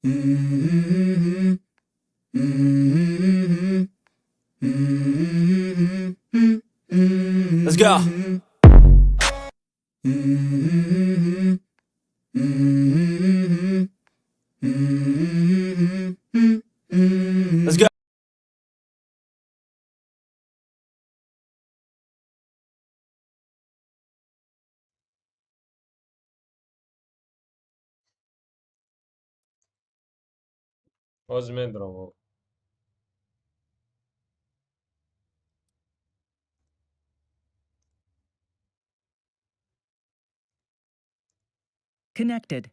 Let's go. Let's go. Боз медурам. Connected.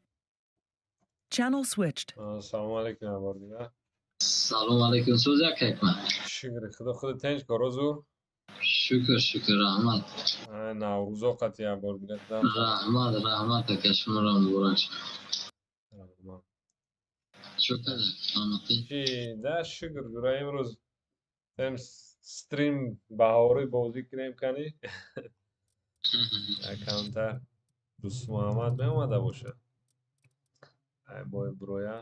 Channel switched. Салому алейкум, як бор дигар. Салом алейкум, соз як ҳикмат. Шукри худо, худ тинч, коро зур? Шукр, шукр, раҳмат. Наврӯзо қати як бор дигар дам. Раҳмат, раҳмат, ака, шуморо муборак. Раҳмат. Чӯ када, саломатӣ? Чи да, шукр, ҷура, имрӯз тем стрим баҳорӣ бозӣ кунем, кани якамтар дӯст Муҳаммад меомада бошад. Ай бой броя.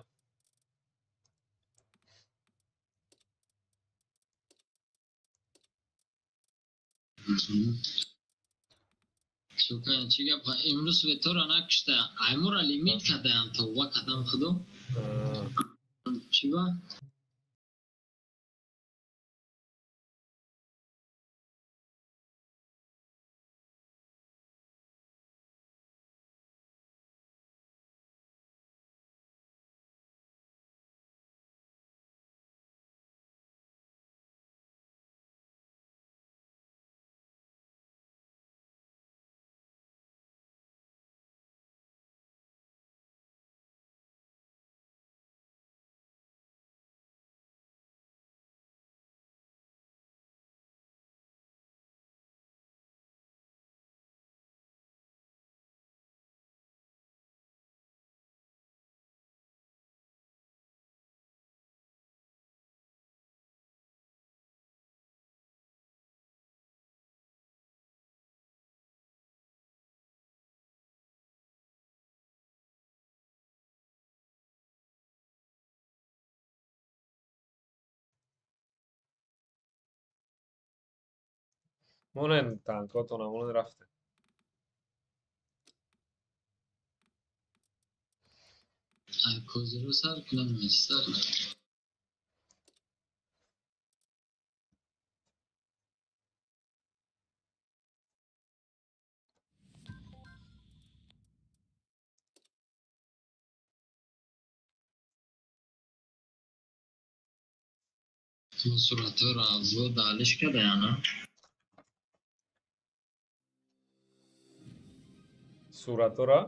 Чӯ када, чӣ гап? Имрӯз светора накушта, аймора лимит кадаям, тавба кадам, худо. Чӣ ба? Монен танкотона, монен, рафте. Ай козиро сар кунам, сар. Суратҳоро взвод алиш кадаяна? Суратора?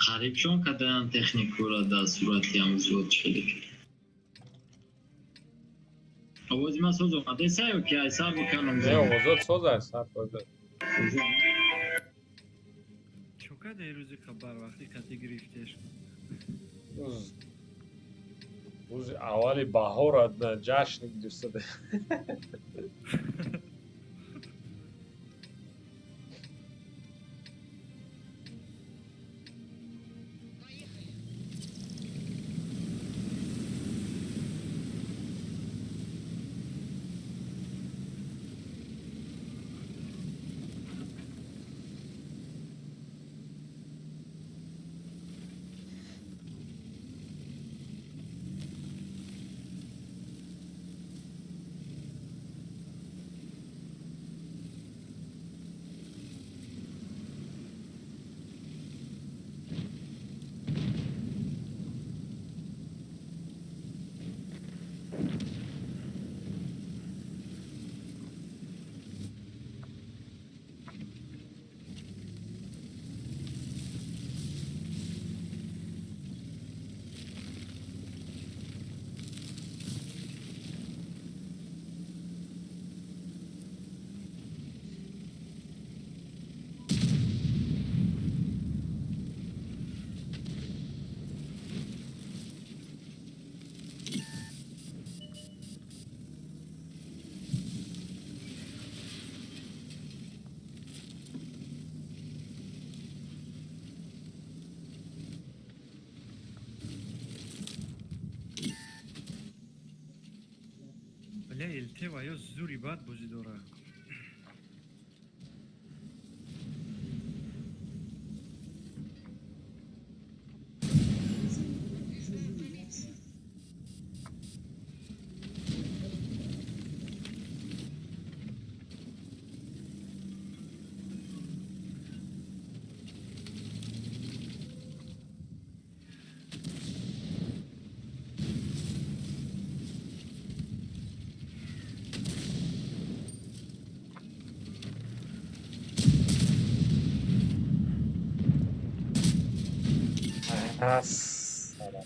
Қариб чон кадаян техникура дар сурати ҳам взвод шудик. Овози ман соз омадеса ё ки ай сар биканам? Не, овозот соз аст, сар фоида. Чо кадаи рӯзи хабар вақти қатӣ гирифтеш? Рӯзи аввали баҳора ҷашн гирифтада. Тева ё зури бад бозӣ дора. Ассалам.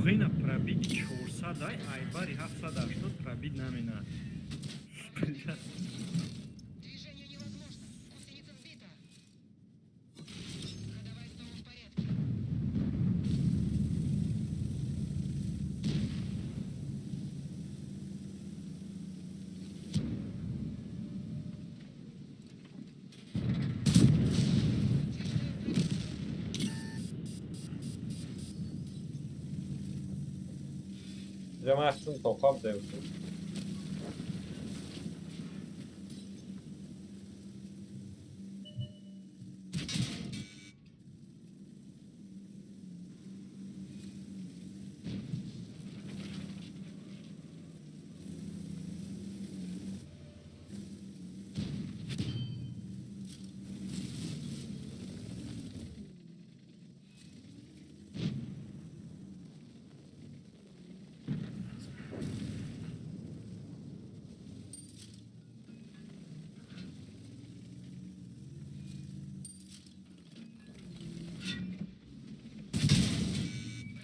Охина пробити 400 ай, айбари 780 пробит намена. Движение невозможно. Гусеница сбита. Ходовая снова в порядке. Ҷамаатин тоқаб девту.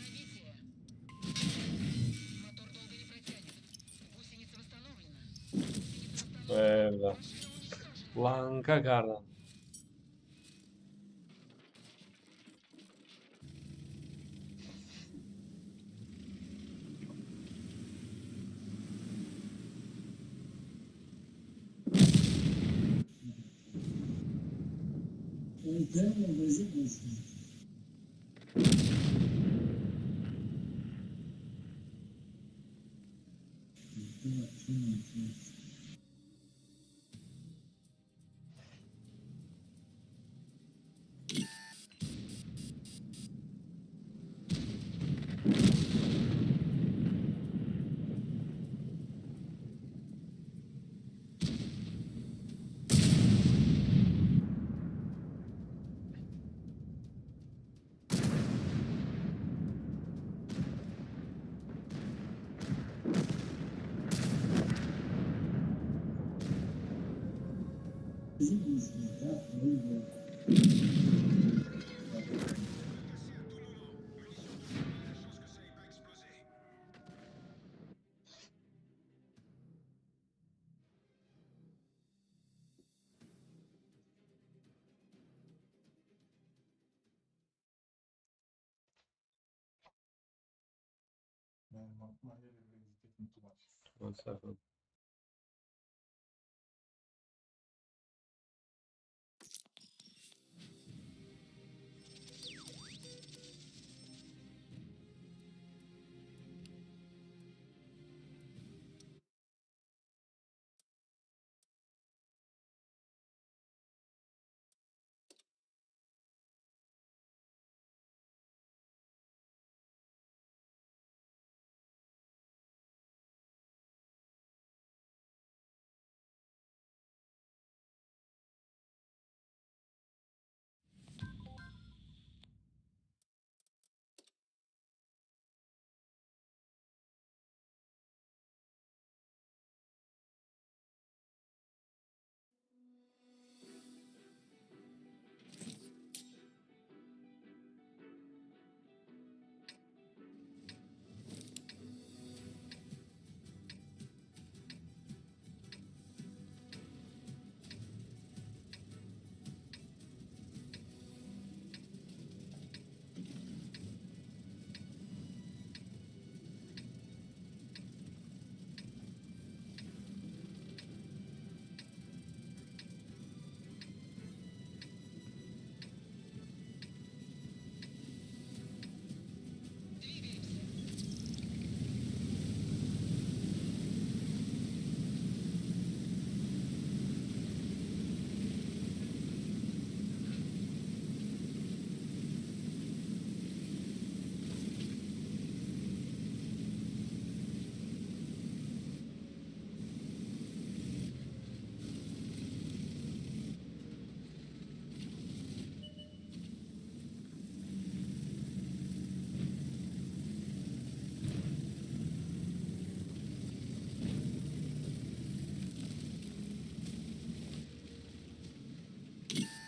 Пробитие. Мотор долго не протянет. Гусеница восстановлена. Гусеница восстановлена. Бля. Машина уничтожена. Ланка кардам. One second. Двигаемся.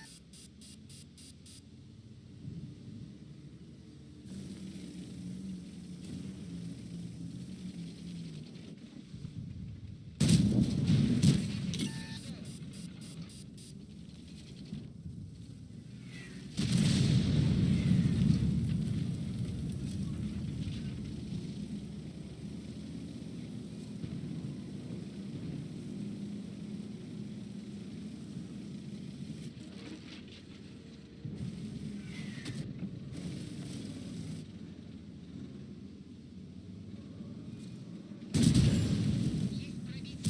Есть пробитие.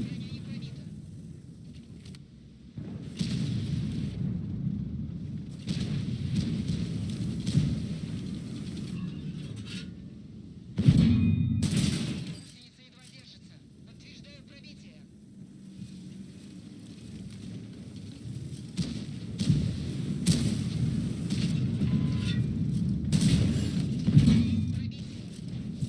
Броня не пробита. Гусеница едва держится. Подтверждаю пробитие. Есть пробитие. Пробитие.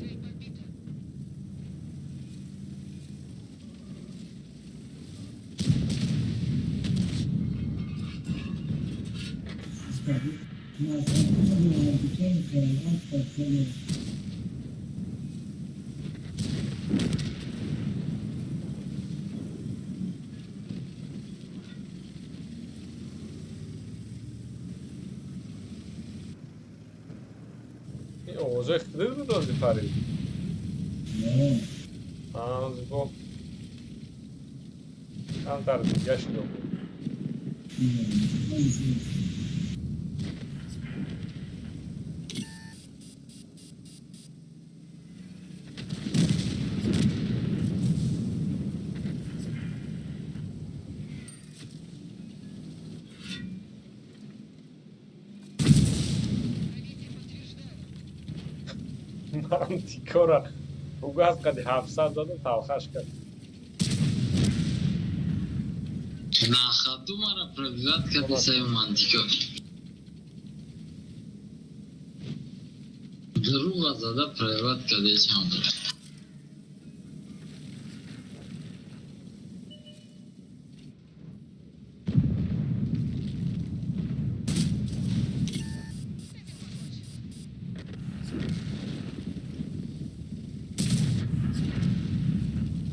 Цель подбита. Ин овозои худат буд, ози парид? Ози бо камтар дига шуда буд. Мантикора фугас қади 700 задам, талхаш кард. На ходу мара пробивать карди саи мантикор. Дурӯға зада пробивать карди чанд.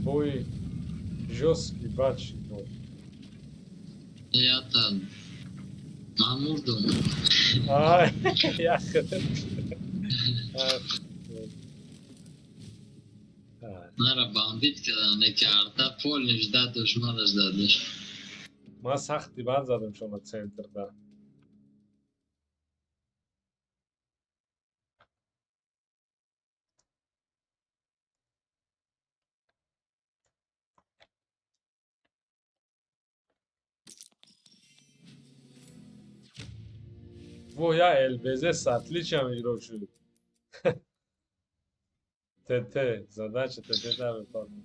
Бой жёсткий бад шид бой. Ята ман мурдум. Ай, як. Мара бомбить кардан, ки арта полный ждать душмана ждать. Ман сахти бад задам шумо центрда. Во я ЛБЗ с отличием иҷро шуд. ТТ, задача ТТ да выполнена.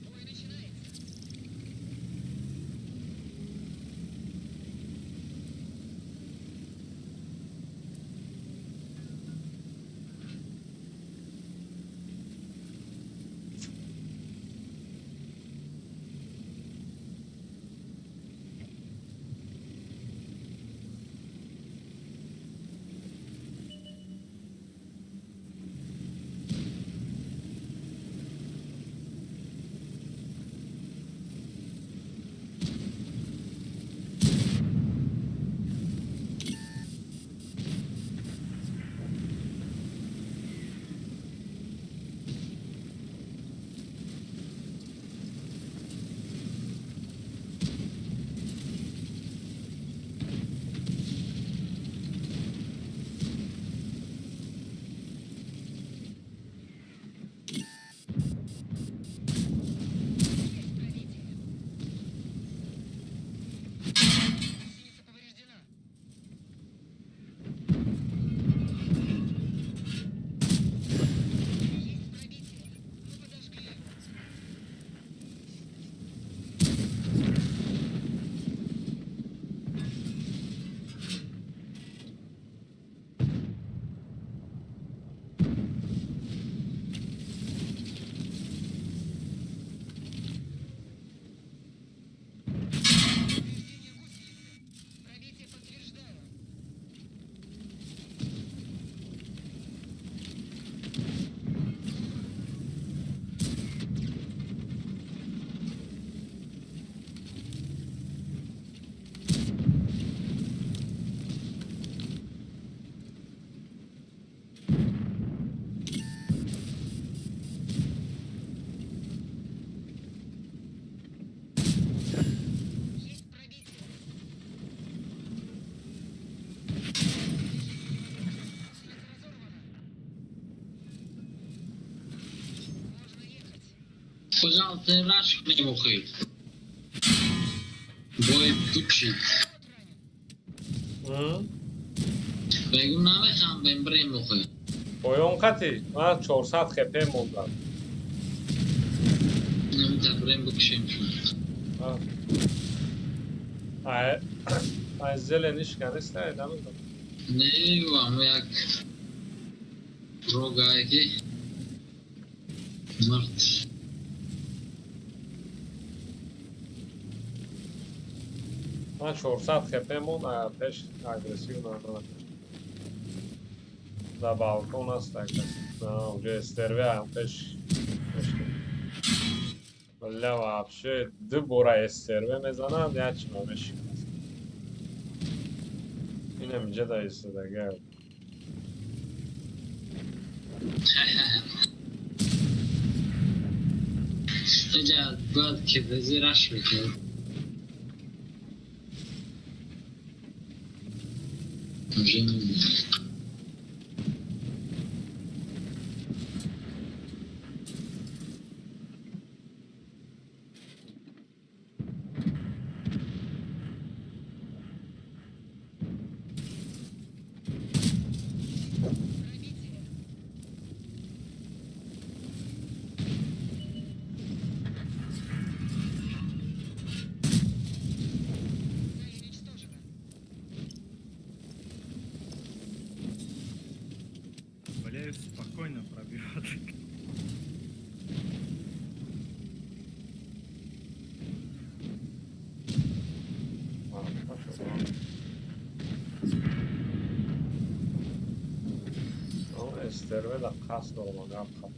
Бой начинается. Есть пробитие. Гусеница повреждена. Есть пробитие. Мы подожгли его. Повреждение гусеницы. Пробитие подтверждаю. Есть пробитие. Технически невозможно. Гусеница разорвана. Можно ехать. Пожалуйста, раш мемохи. Бой кучит. Вот ранен. Бегум намехам бембре мохи. Поён қатӣ ман 400 хп мондам. Намитабрем бикушем шуд. Ай зелен ишка нест, ай намедонам. Не, аммо як рогае ки мурд. Ман 400 хп мон, пеш агрессив надорам. Да балкон аст ака. На, уже стерве пеш. Бля, вообще ду бора стерве мезанад, як чима мешикаст. Инам инҷа да истодага. Инҷа бояд КВЗ раш мекард. Уже намедонам. Пробитие. Цель уничтожена. Бля, спокойно пробиват. Стерве да қасд дорам, гап хаб.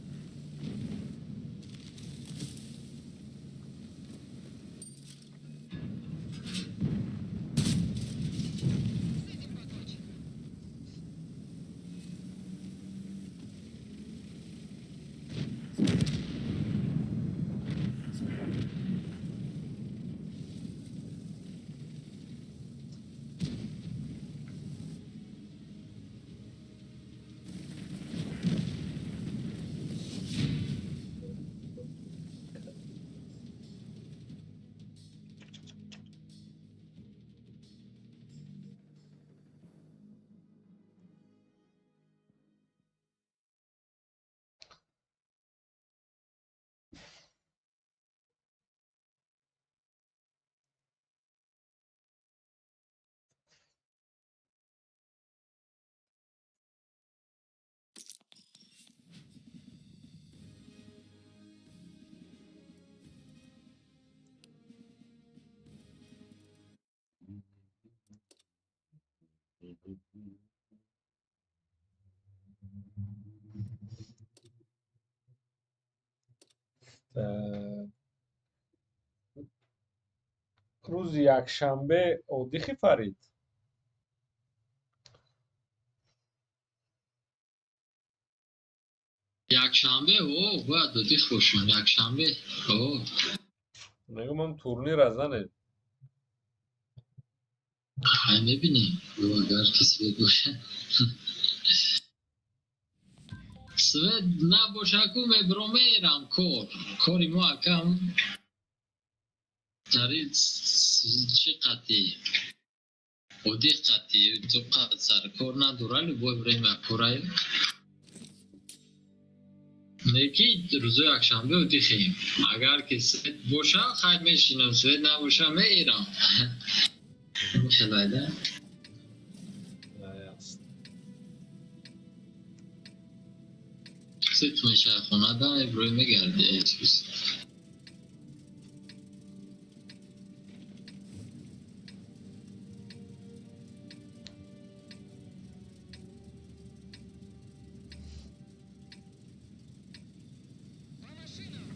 С этим покончено. Рӯзи якшанбе оддихи, Фарид? Якшанбе, о, бояд оддих бошем. Якшанбе, о. Мегӯям, турнира занед. Ай, мебинем, агар ки свет боша. Свет набоша ку мебро мерам кор. Кори мо акам тари чӣ қатӣ? Оддих қатӣ, ту сар кор надора, любое время кораю. Неки рӯзои якшанбе оддихем. Агар ки свет боша, хайр мешинам, свет набоша мерам. Мехелайда? Ясно. Свет мешава хона да меброи мегарди. По машинам.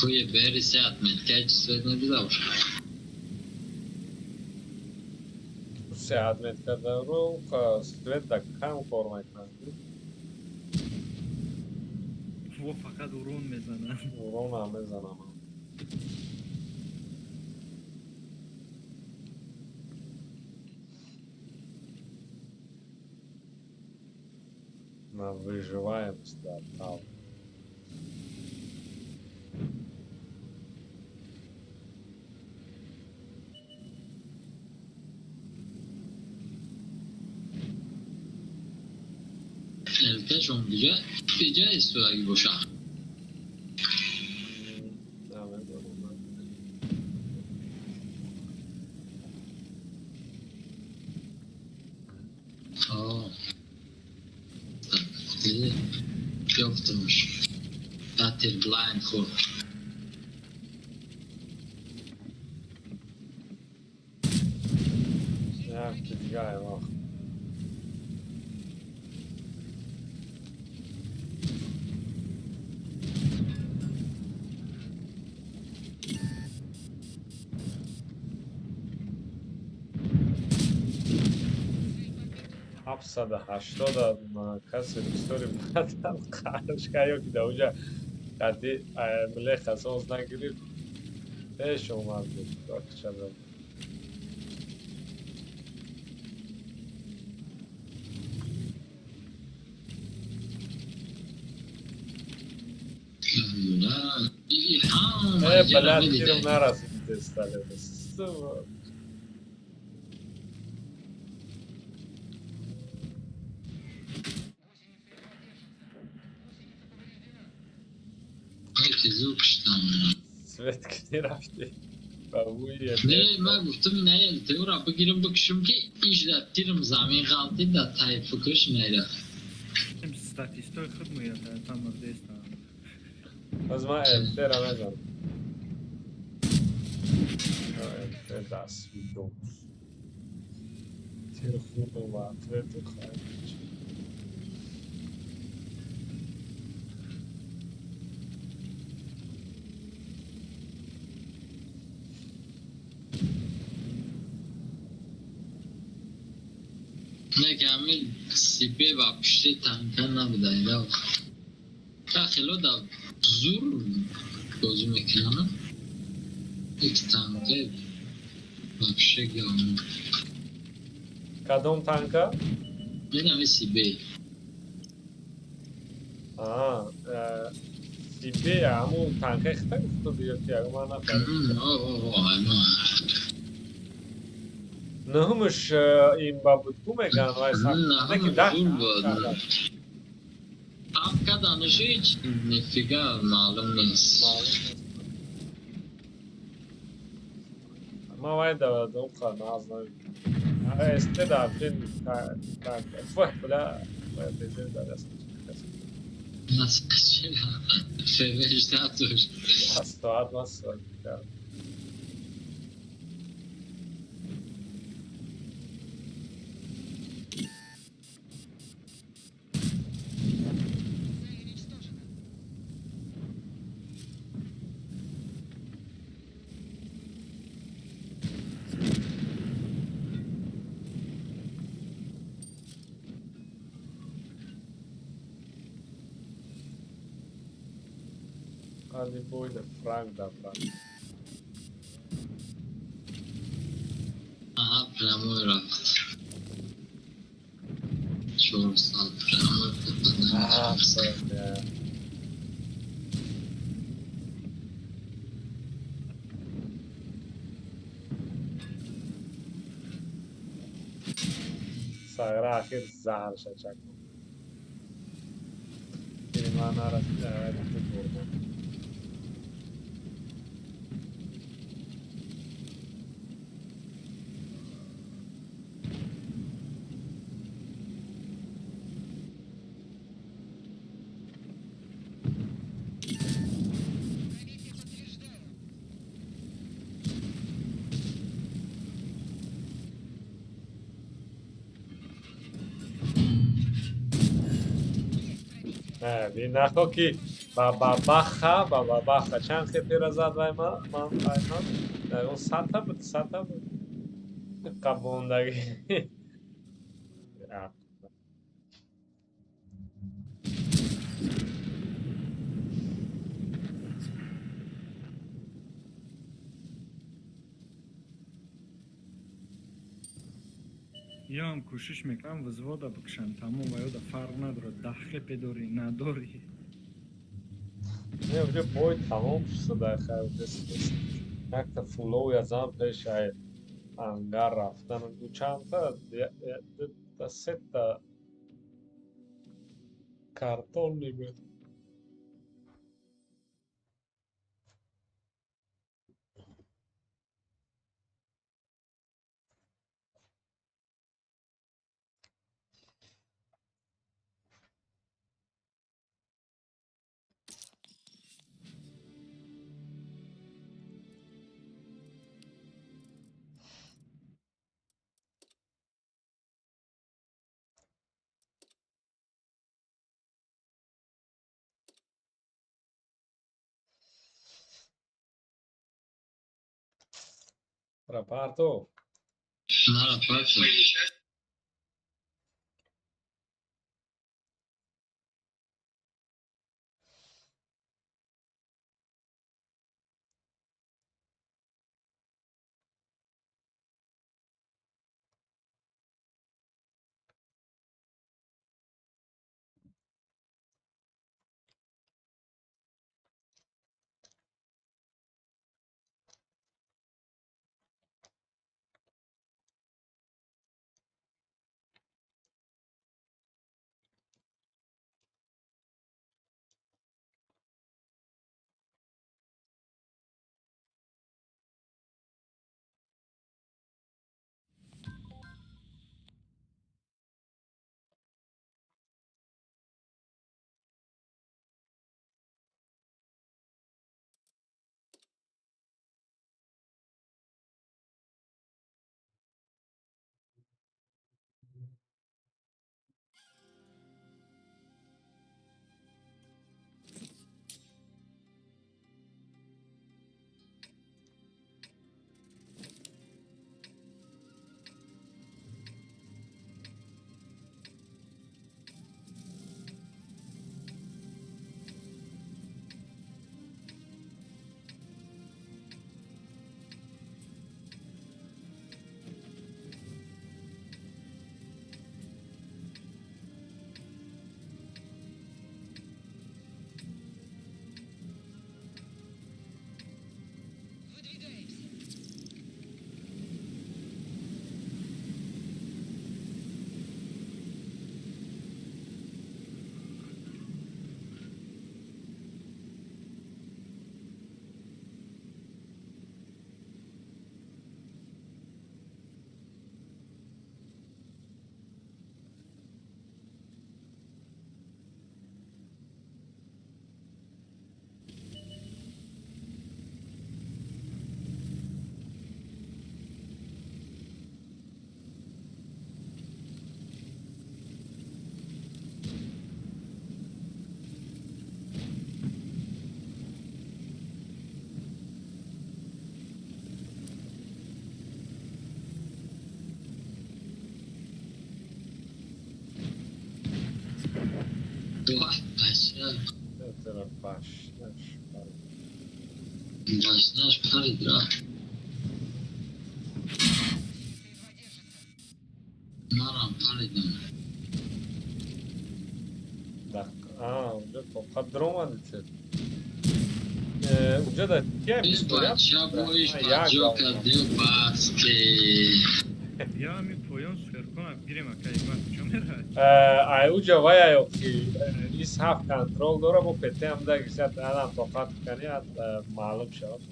Куе бери се отметка, че свет надида бошад. Се отметкадаро свет да кам кор мекунад. Во фақат урон мезанад. Урона мезанам. На выживаемость, да, дал. ЛТшон куҷа иҷа истодаги боша. Намедонам ман. О. Ёфтамш. Батер блайнд хӯрд. Якти дига вақт. 780 касе бисёри баъдан қарш кард ё ки дар оҷа қадди млеха соз нагирифт, пеш омад буд. Чада. Ҳама Бля, иҷара тирм медида. нарасид тестале. Зур киштам. Свет кини рафти. Ба бӯи Не, ман гуфтам ина ЛТра бигирам бикушам, ки иш дар тирм замин ғалтид, дар таи фикрш нерафт. Статистои худ меяд там мурдеста. Аз ман ЛТ-ра мезанам. ЛТ даст видео. Тир хуб ва ответу хайр. Не, ки ҳамин сипе ва пушти танка набуда ида. Та хело да зур бозӣ мекунам. Ик танка вообще говно. Кадом танка? Ин сибе. Аа, сибе ҳамун танкаи хита гуфтуди ё ки ман нафаҳмидам. О, Нуҳумш имба буд ку меган вай Нуҳумш зур буд. Ап каданаш ҳеч нифига маълум нест. Ман вай да наз намебинам. СТ да фин танк. Фу, бля, безер да даст. Февежда туш. Соат ман соат. Цель уничтожена. Али бойда франк да франк. Аҳа, прямой рафт. 4 сол прямой попадание. Сагра ахир заҳрша чак. Ман нарасид бурдам. Пробитие подтверждаю. Есть пробитие. Не, бинахо ки ба бабаха, ба бабаха чанд хепера зад вай ман вай ман ягон 100-та буд, 100-та буд. Қабондагӣ. Ёам кӯшиш мекунам взвода бикушам, тамом, ва ёда фарқ надорад, 10 хепе дорӣ, надорӣ. Не, уже бой тамом шуда, хайр, якта фулоу зан пеш ай ангар рафтан чандта, дута, сета. Картонный буд. Рапарто. Мара парто. Выдвигаемся. Бача. Тера башнаш. Башнаш парид рафт. Гусеница едва держится. Марам паридам. А, унҷо тоқат даромади цел. Унҷо да кия Иш бача бо иш баҷо кардем бас ке. Я ами поён суперкона бигирем, акай ман чо меравад? Ай уҷа вая ки ис ҳафт контрол дора, бо ПТ ҳам да гисят адам тоқат кани маълум шавад.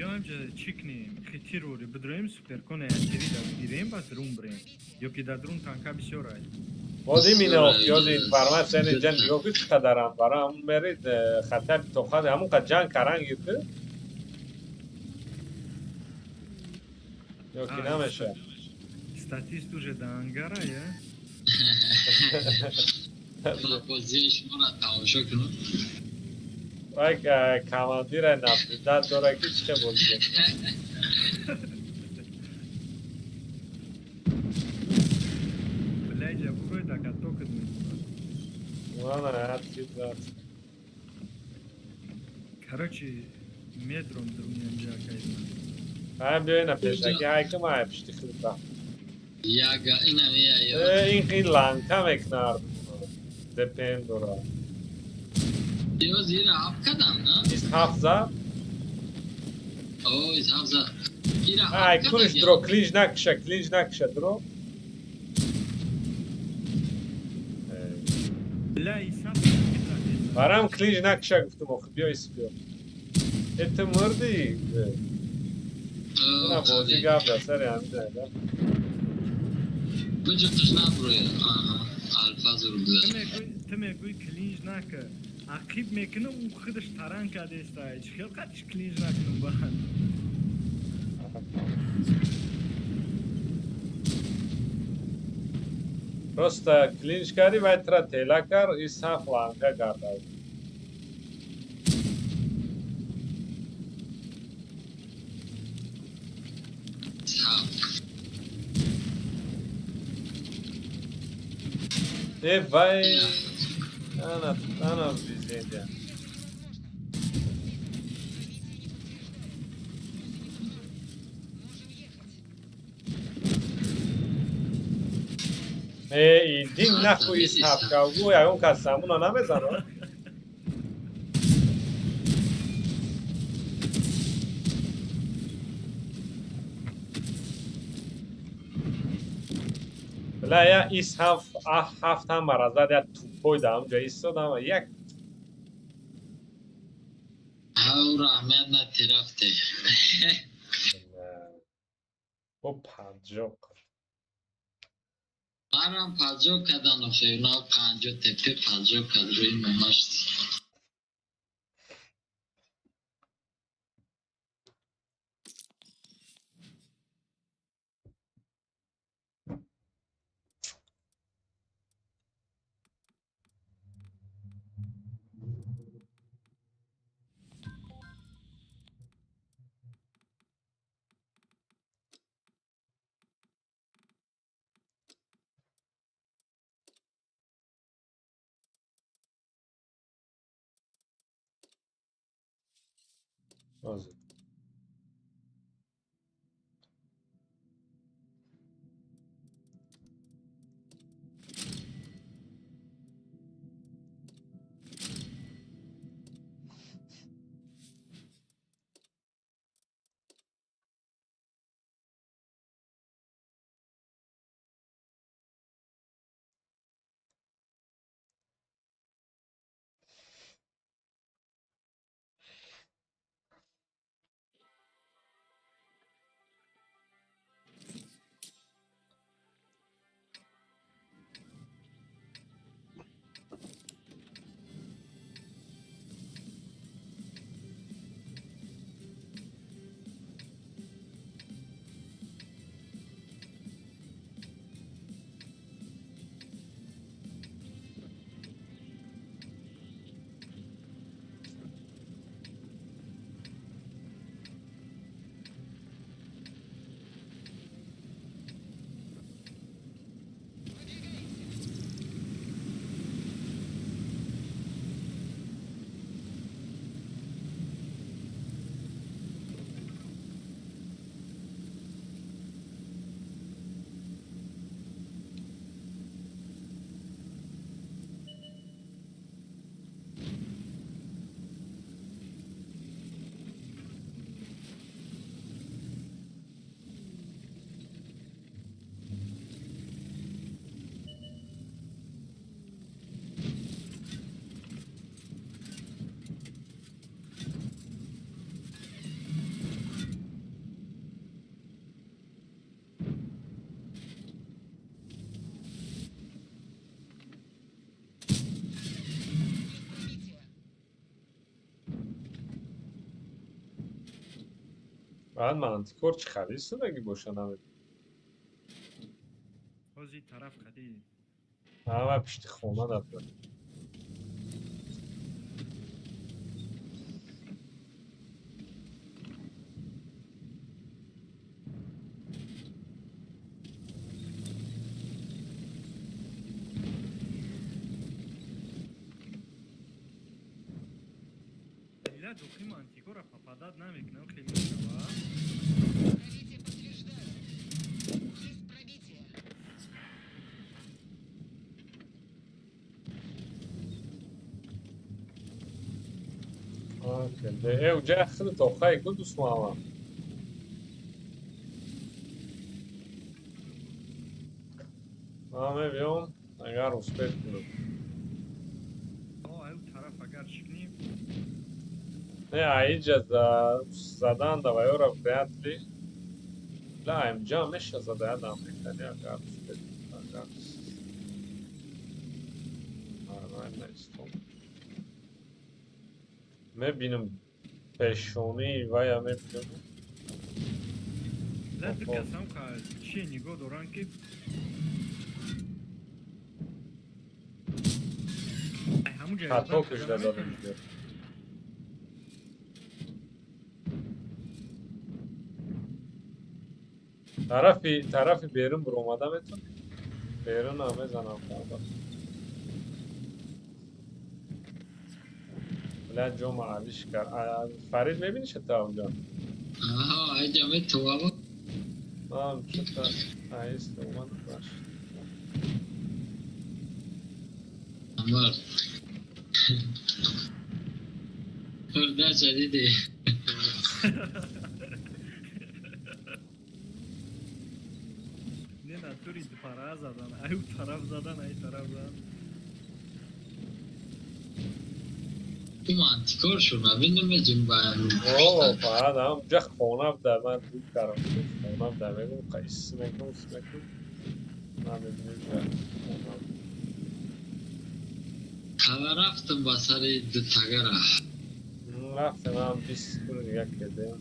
Ё ҳамҷа чӣ кунем? Хитирори бидроем, суперкона якери да бигирем, бас рум бирем. Ё ки дар рум танка бисёр ай. Боз именно ёзи информация не ҷан нигоҳ кун, чӣ қадарам бара ҳамун мерид хатари тоқат ҳамун қад ҷанг каран гирд ё ки намешавад. Статист уже да ангара, я? Ман бозии шуморо тамошо кунам. Вай командира наблюдать дора ки чӣ хел бозӣ мекунад. Бляйҷа бугӯй да катокат мекунад. Ладно, чиз зад. Короче, медром друни анҷа, акай ман. Ҳай биё ина пешакӣ, ҳай ки ман пишти хилта. Яга ина мия ё. Ин ин ланка мекунад. ДПМ дора. Ё зира ҳафт кардам, на? Ис ҳафт зад? О, ис ҳафт зад. Ира Ай ҳафт куниш кардам. дро, клинч накиша, клинч накиша, дро. Бля, исаф. Барам клинч накша, гуфтум, охи биё, ис биё. Э, ту мурдӣ? Ина бозӣ гап дар сари ҳамин да. Биҷиқиш набурӯй. Аҳа, алфа зур гузашт. Ту мегӯй клинч нака. Ақиб мекунам, ӯ худаш таран кардеста. Чӣ хел қатиш клинч накунам баъд? Просто клинч кардӣ, вай тра тела кар, и саф ланка гардад. Саф. Э, вай, ана, ана везение. Можем ехать. Э, иди нахуй, из ҳафка. Гӯ, ягон кас самуна намезанад. Бля, я ис ҳафт ҳафт ҳамара зад, як тупой да ҳамҷа истодам, як. Ҳав, раҳмат, натирафте. Бо 50. Марам 50 кадан охе, нав 50 тепе 50 кад рӯи момашт. Ҳозир. Пробитие. Баъд мантикор чӣ харид истодагӣ боша, намедонам. Ҳози тараф қадӣ. Ҳама пишти хона дафта. Ила дохи мантикора попадать намекунам, хеле мешава. Пробитие подтверждаю. Есть пробитие. Э, уҷа хеле тохае ку, дӯст Муҳаммад. Ман мебиём, агар успеть кунам. Не, аиҷа задан да вайора вряд ли. Ла, имҷа меша зада ядам мекани, агар агар нормально истом. Мебинам пешонии вая мебинам. Ла, ду касам ка чи нигоҳ доранд, ки ай ҳамун ҷа Хато ёрдам кушда карда задам. наметавонӣ. Тарафи берун буромада метавонӣ? Берун ҳам мезанам правда. Бля, ҷома алиш кард. Фарид, мебинӣ шата онҷо? Аҳа, айҷа метавава. Ман чата аист омад баш. Амар. Хурдача дидӣ. Не, натури пара задан, ай у тараф задан, ай тараф задан. Ту мантикор шуд, набинам меҷунбаям. О, фақат ҳам ҷа хона буда, ман дуд кардам. Хона буда, мегум, ис мекунам, ис мекунам. Ман мебинем ҷа хона. Ҳава рафтам ба сари дутагара. Рафтем, ҳам 20 кур дига кардем.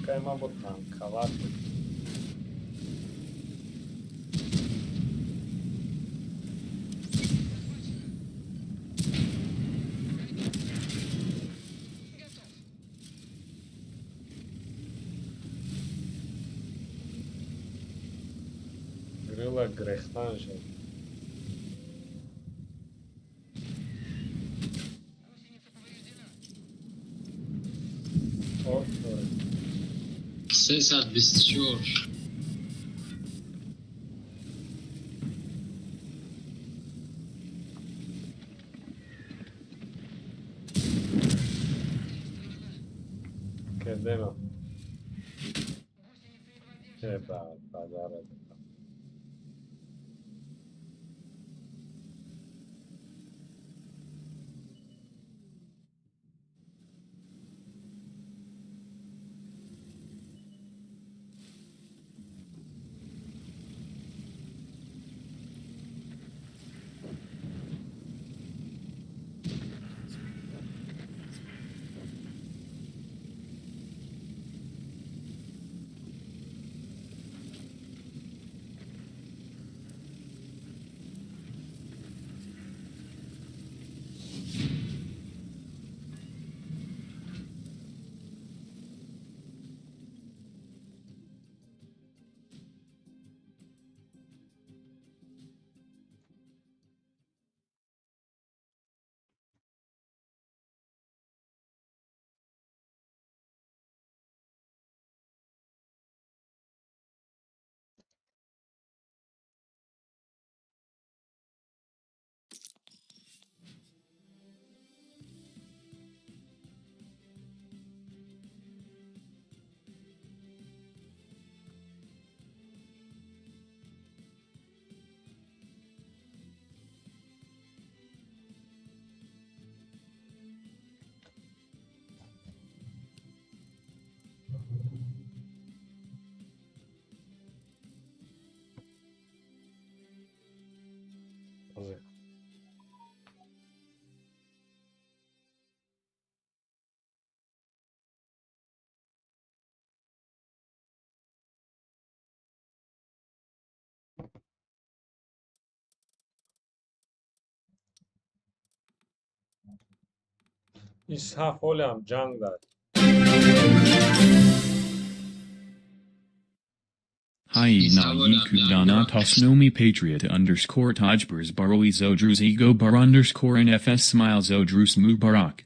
Кай ма бо танкават. Готов. Грила грехтан шуд. Гусеница повреждена. Оф, 324. Кардема. Гусеница едва держится. Э, ба, базара. Ҳозир. Ин саф ҳолиам ҷанг дар. Hi na Yikudana Tosnomi Patriot_Tajbers Baroi Zodrus Ego Bar _NFS Smile Zodrus Mubarak.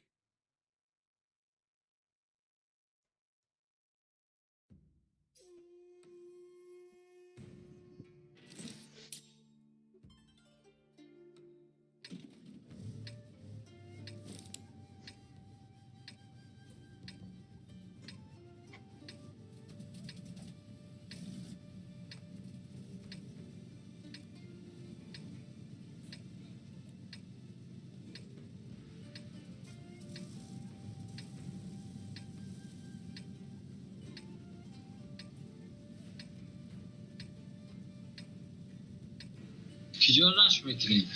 Киҷо раш мекунем?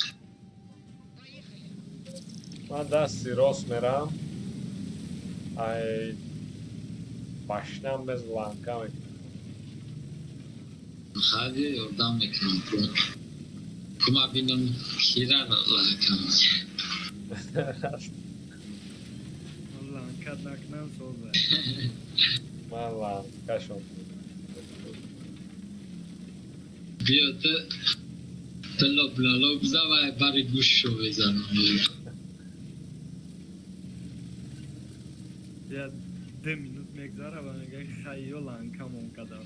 Ман дасти рост мерам. Ай башнам без ланка мекунам. Хади ёрдам мекунам. Кума бинам кира ланкам. Ланка накунам соза. Ман ланкашон. Биё ту лоблало биза ва бари гӯшшо безанам. Я 2 минут мегзара ва мега хайё ланкамон кадам.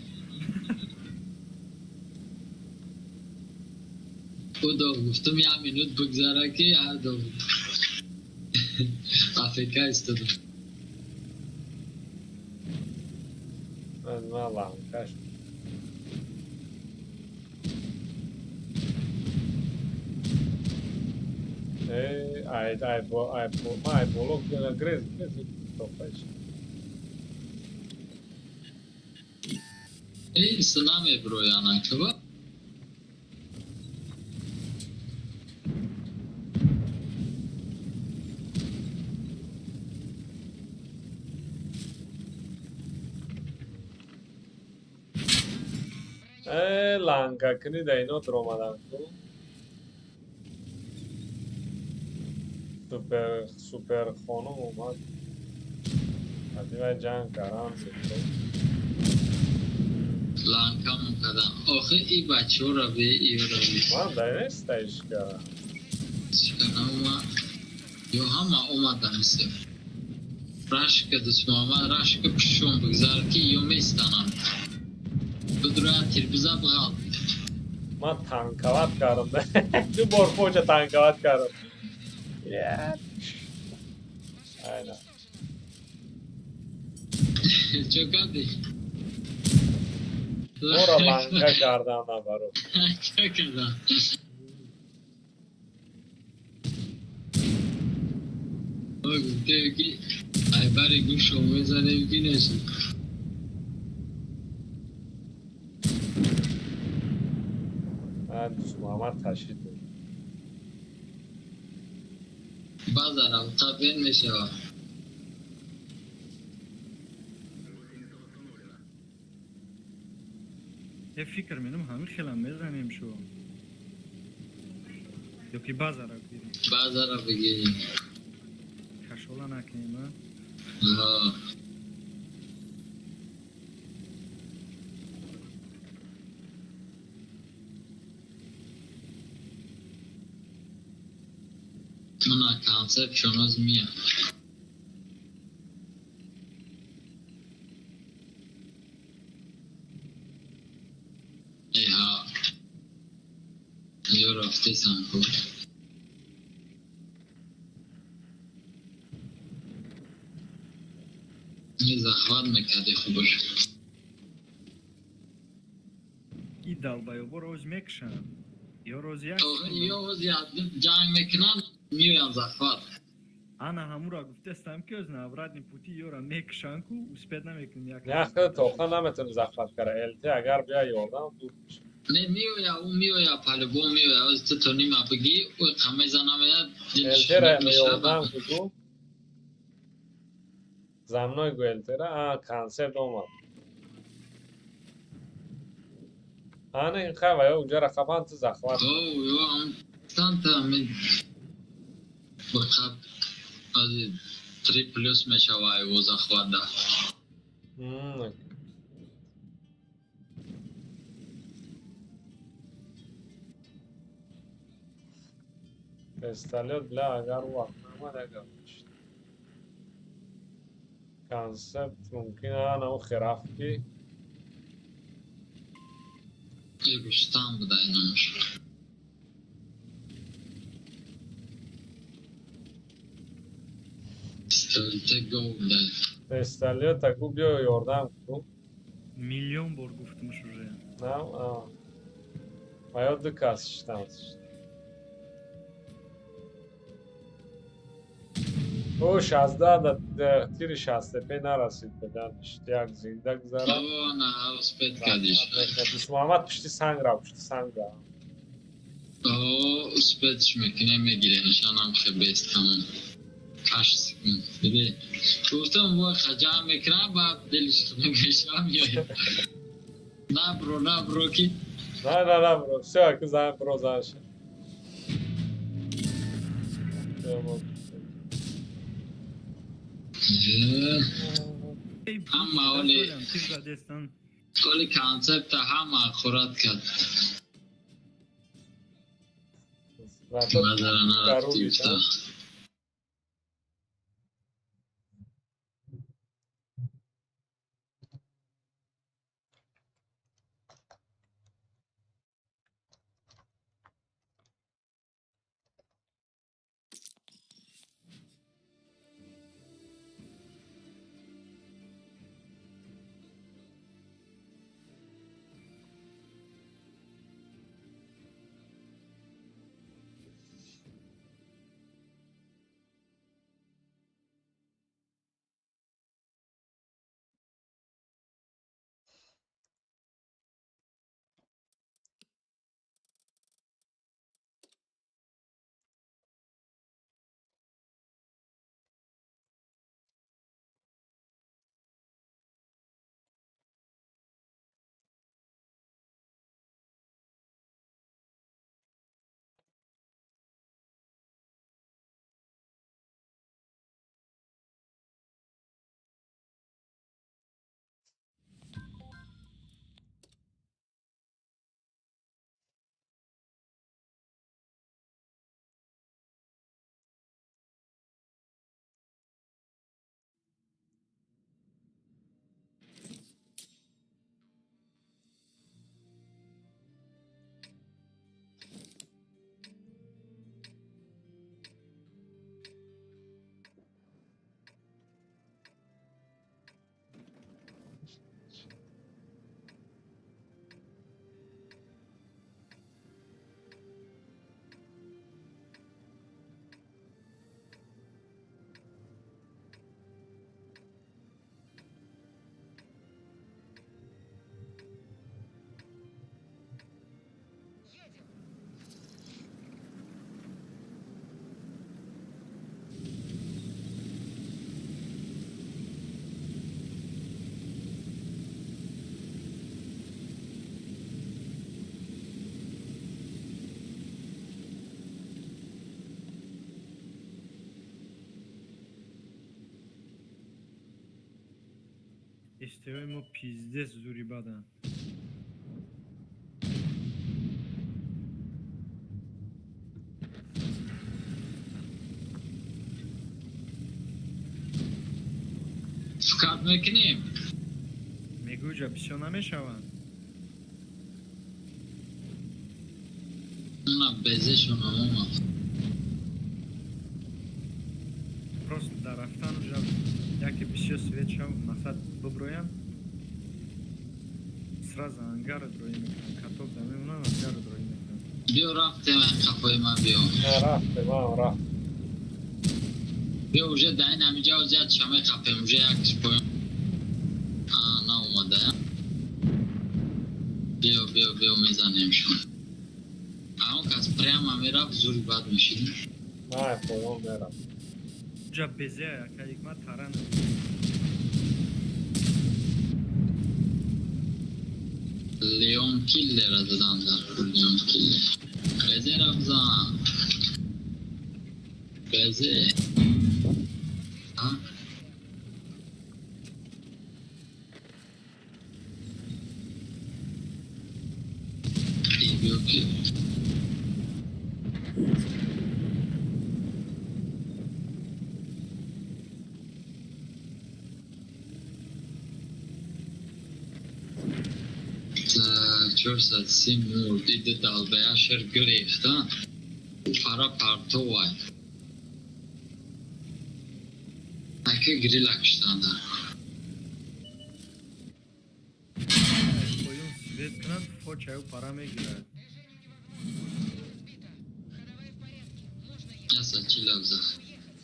Удо гуфтам як минут бигзара ки ҳар до АФК истодам. Ман ланкаш. Э, ай ай бо ай бо ай боло грез грез топаш. Эй, намеброяна каба. Э, ланка кни да ино дромадан ку. Супер супер хонум омад. Ҳатимай ҷанг карам. Ланкамон кадан. Охи и бачаҳоро бе иёро бе. Ман дай нестаиш кара. Чиканама ё ҳама омада мисл. Рашка Дусмуҳаммад рашка пишон бигзар ки ё меистананд. Бидроя тирбиза бғал. Ман танковать кардам. Ду бор фоча танковать кардам. Айна. Чо кардӣ? Мора ланка кардам набаро. Чо кардам? Гуфтем ки ай бари гӯшо мезанем ки нашид. Дӯст Муҳаммад ташид. Баъзан равта бен мешавад. Е фикр менам ҳамин хелам мезанем шу. Ё ки базара бигирем. Баъзара бигирем. Кашола накунем, а? А. Мана концепт шоноз мия. Эҳа. Ё рафтесан ку. Захват мекарди хубаш. И долбоёбо роз мекушанд. Ё роз як. Ё ҷанг мекунанд, меоянд захват. Ана ҳамура гуфтестам ки оз на обратный пути ёра мекушанд ку успеть намекунем як. Яхта тоха наметавонӣ захват кара. ЛТ агар бия ёрдам дур мешавад. Не меоя, ӯ меоя, по-любому меоя. Оз ту то нима бигӣ, ӯ қамеза намеяд, дилш ЛТ-ра мешавад. ёрдам ку. За мной гу ЛТ-ра, а концерт омад. Ана ин хай ва ё уҷара қапан ту захват. О, ё ам танта ми бақаб аз 3 плюс мешава ё захват да. Вертолёт бля агар вақт намад агар мешид. Концепт мумкин ана ӯ херафт ки Е Рустам буда номаш. Пистолете гов буда. Вертолёта ку биё ёрдам ку. Миллион бор гуфтумш уже. На, а. Ва ё ду кас шитам. Ӯ 16 да тири 65 нарасид бадан як зинда гузарад. О, на, успеть кардиш. Дӯст Муҳаммад пушти санг рафт, пушти санг рафт. О, успеть мекунем, мегирем, нишонам хебес тамом. 8 секунд. Диде. Гуфтам, во хаҷам мекунам, баъд дилиш мешавам меояд. Набро, набро ки. На, на, на, бро. Всё, ака зан, бро, занша. Ҳама оли Тир задестан. Оли концепта ҳама хӯрат кард. Мазара нарафти гуфта. Едем. Истевои мо пиздец зури бадан. Фикр мекунем. Мегӯ, бисёр намешаванд. На, безешон омад. Просто дар рафтан уже яке бисёр свет шав, мақсад биброям, сразу ангара дроӣ мекунам, каток да мемонам, ангара дроӣ мекунам. Биё, рафтем, қафои ман биё. Рафте, ман рафт. Биё, уже дар ин ҳамиҷа зияд шаме қафем, уже як поён наомада. Биё, биё, биё, мезанемшон. Он кас прямо мерафт, зури бад мешид. Ман поён мерам. Ҷа безе яка ҳикмат таран. Леон Киллера задан дар, Леон Киллер. Безе рафзан. Безе. А? Биё ки. 430 мурд, ида далбаяшер гирехта, пара партовай. Ака грила киштанда. Поён свет кунанд, фочаю пара мегирад. Движение невозможно. Сбито. Ходовая в порядке. Можно ехать. Яса чӣ лавза. Уехать.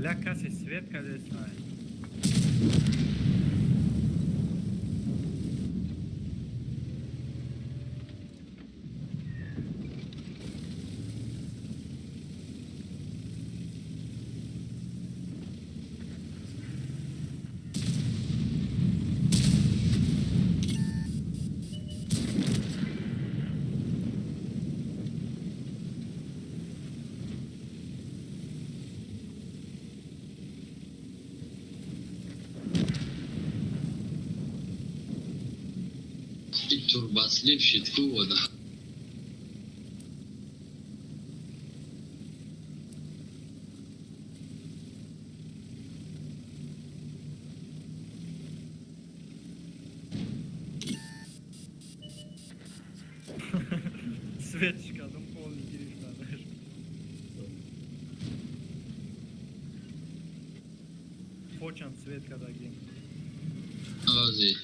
Ля, касе свет кадесай. И турбослив шид ку вода. Свет кардам, полный гирифтанаш. Почам свет кардагим. Ози.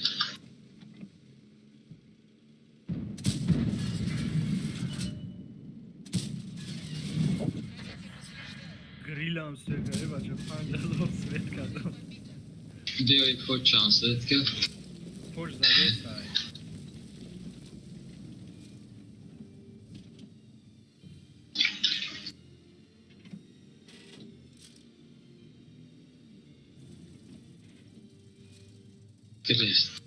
Грилам свет карди, бача, 5000 свет кардам. Биёй, почам свет кард. Поч задесай. Гирифт.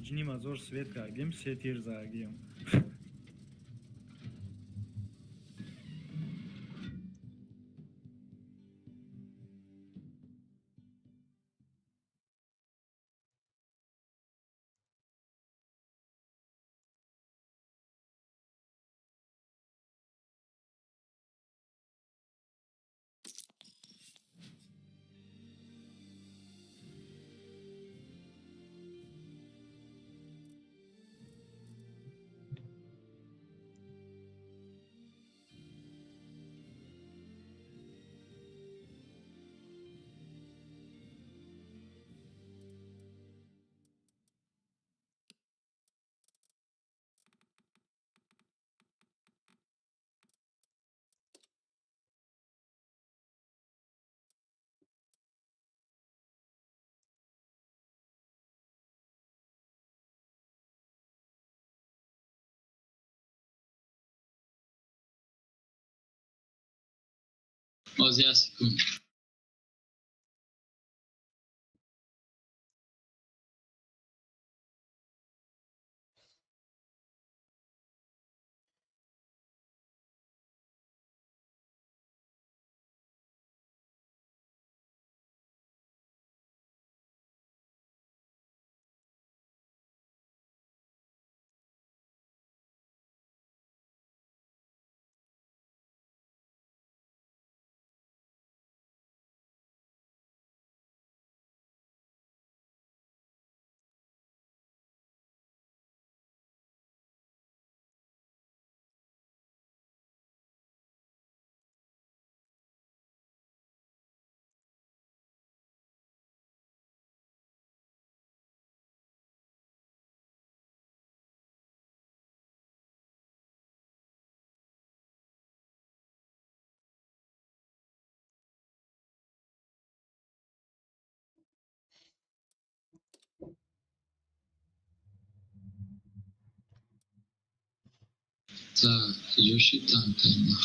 5500 свет кардем, се тир задем. Ози, як секунд. Так, куҷо шид танкайна?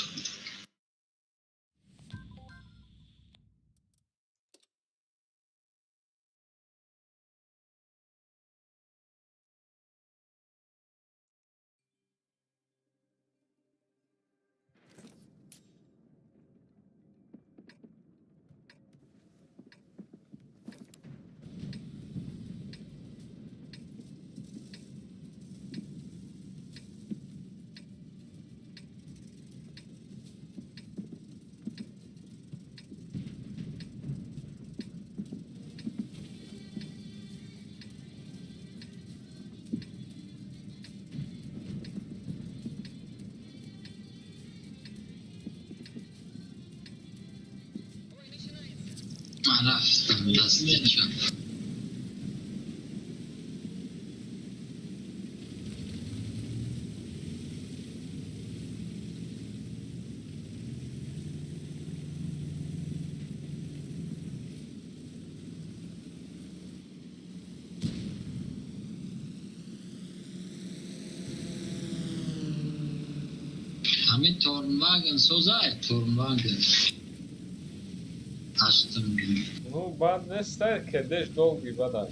Ман рафтам дасти чап. Ҳамин Торнваген созай, Торнваген. Ҳаштум. Ну, бад нестай, кедеш долгий бадай.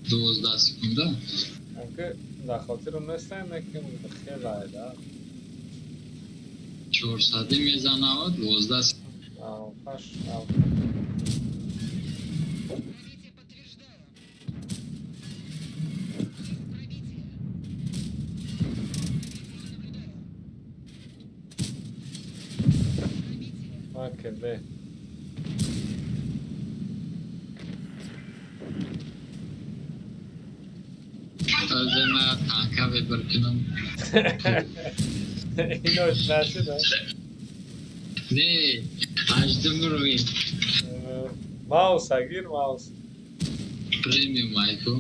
12 секунда. Анки дар хотирам нестай, лекин хелай да. 400-ӣ мезанавад, 12. Паш. Пробитие подтверждаю. Пробитие. Пробитие не наблюдаю. Пробитие. Ма кеде. Тазема танка выбор кунам. Инош нашида. Не, ҳаштум рӯи. Маус агир, маус. Премиум айко.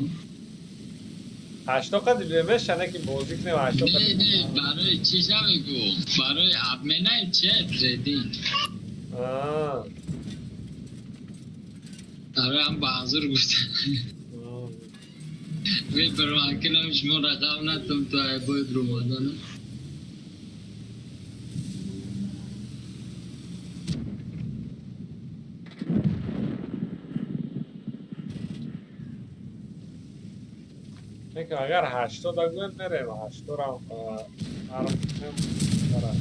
Ҳашто қади мешане ки бозӣ кунем ҳашто. Не, не, барои чӣ намегӯ? Барои обменаи че трейдинг. Барои ҳам баҳзур гуфта. Выбор кунам, шумо рақам натум то айбои брумадана. Лекин агар 80 агӯем, мерем ҳашторам арм кунем. Ара.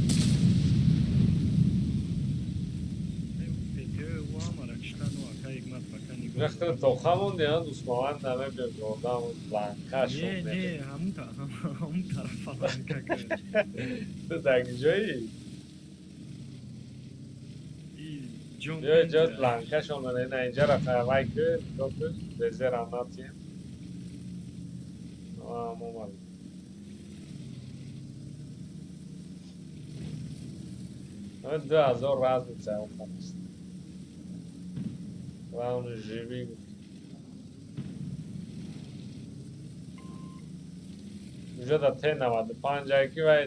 ПТ ҳамара киштану ака ҳикмат пока нигоҳ. Вақте тоха монди, дусмаван намебиёд ёрдам ланкашон. Не, не, ҳамун тарафа ланка кард. Ту дар ҷои И ҷон. Ё ҷо ланкашон на инҷара вай ки нигоҳ кун, безерам натием. Омад. 2000 разница охаст. Главное, живи. Уже да Т-95 ки вай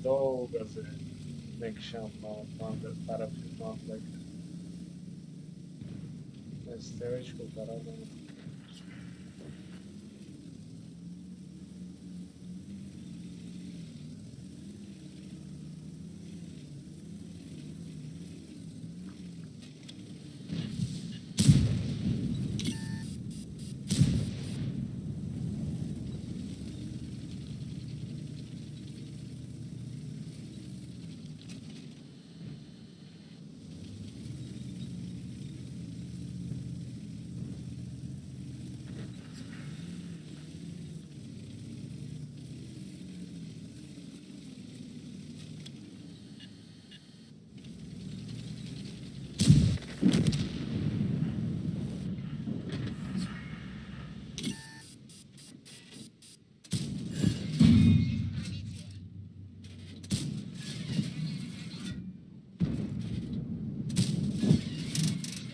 долго мекишам 95 тарафи мамлакат. Стрелочку карадам.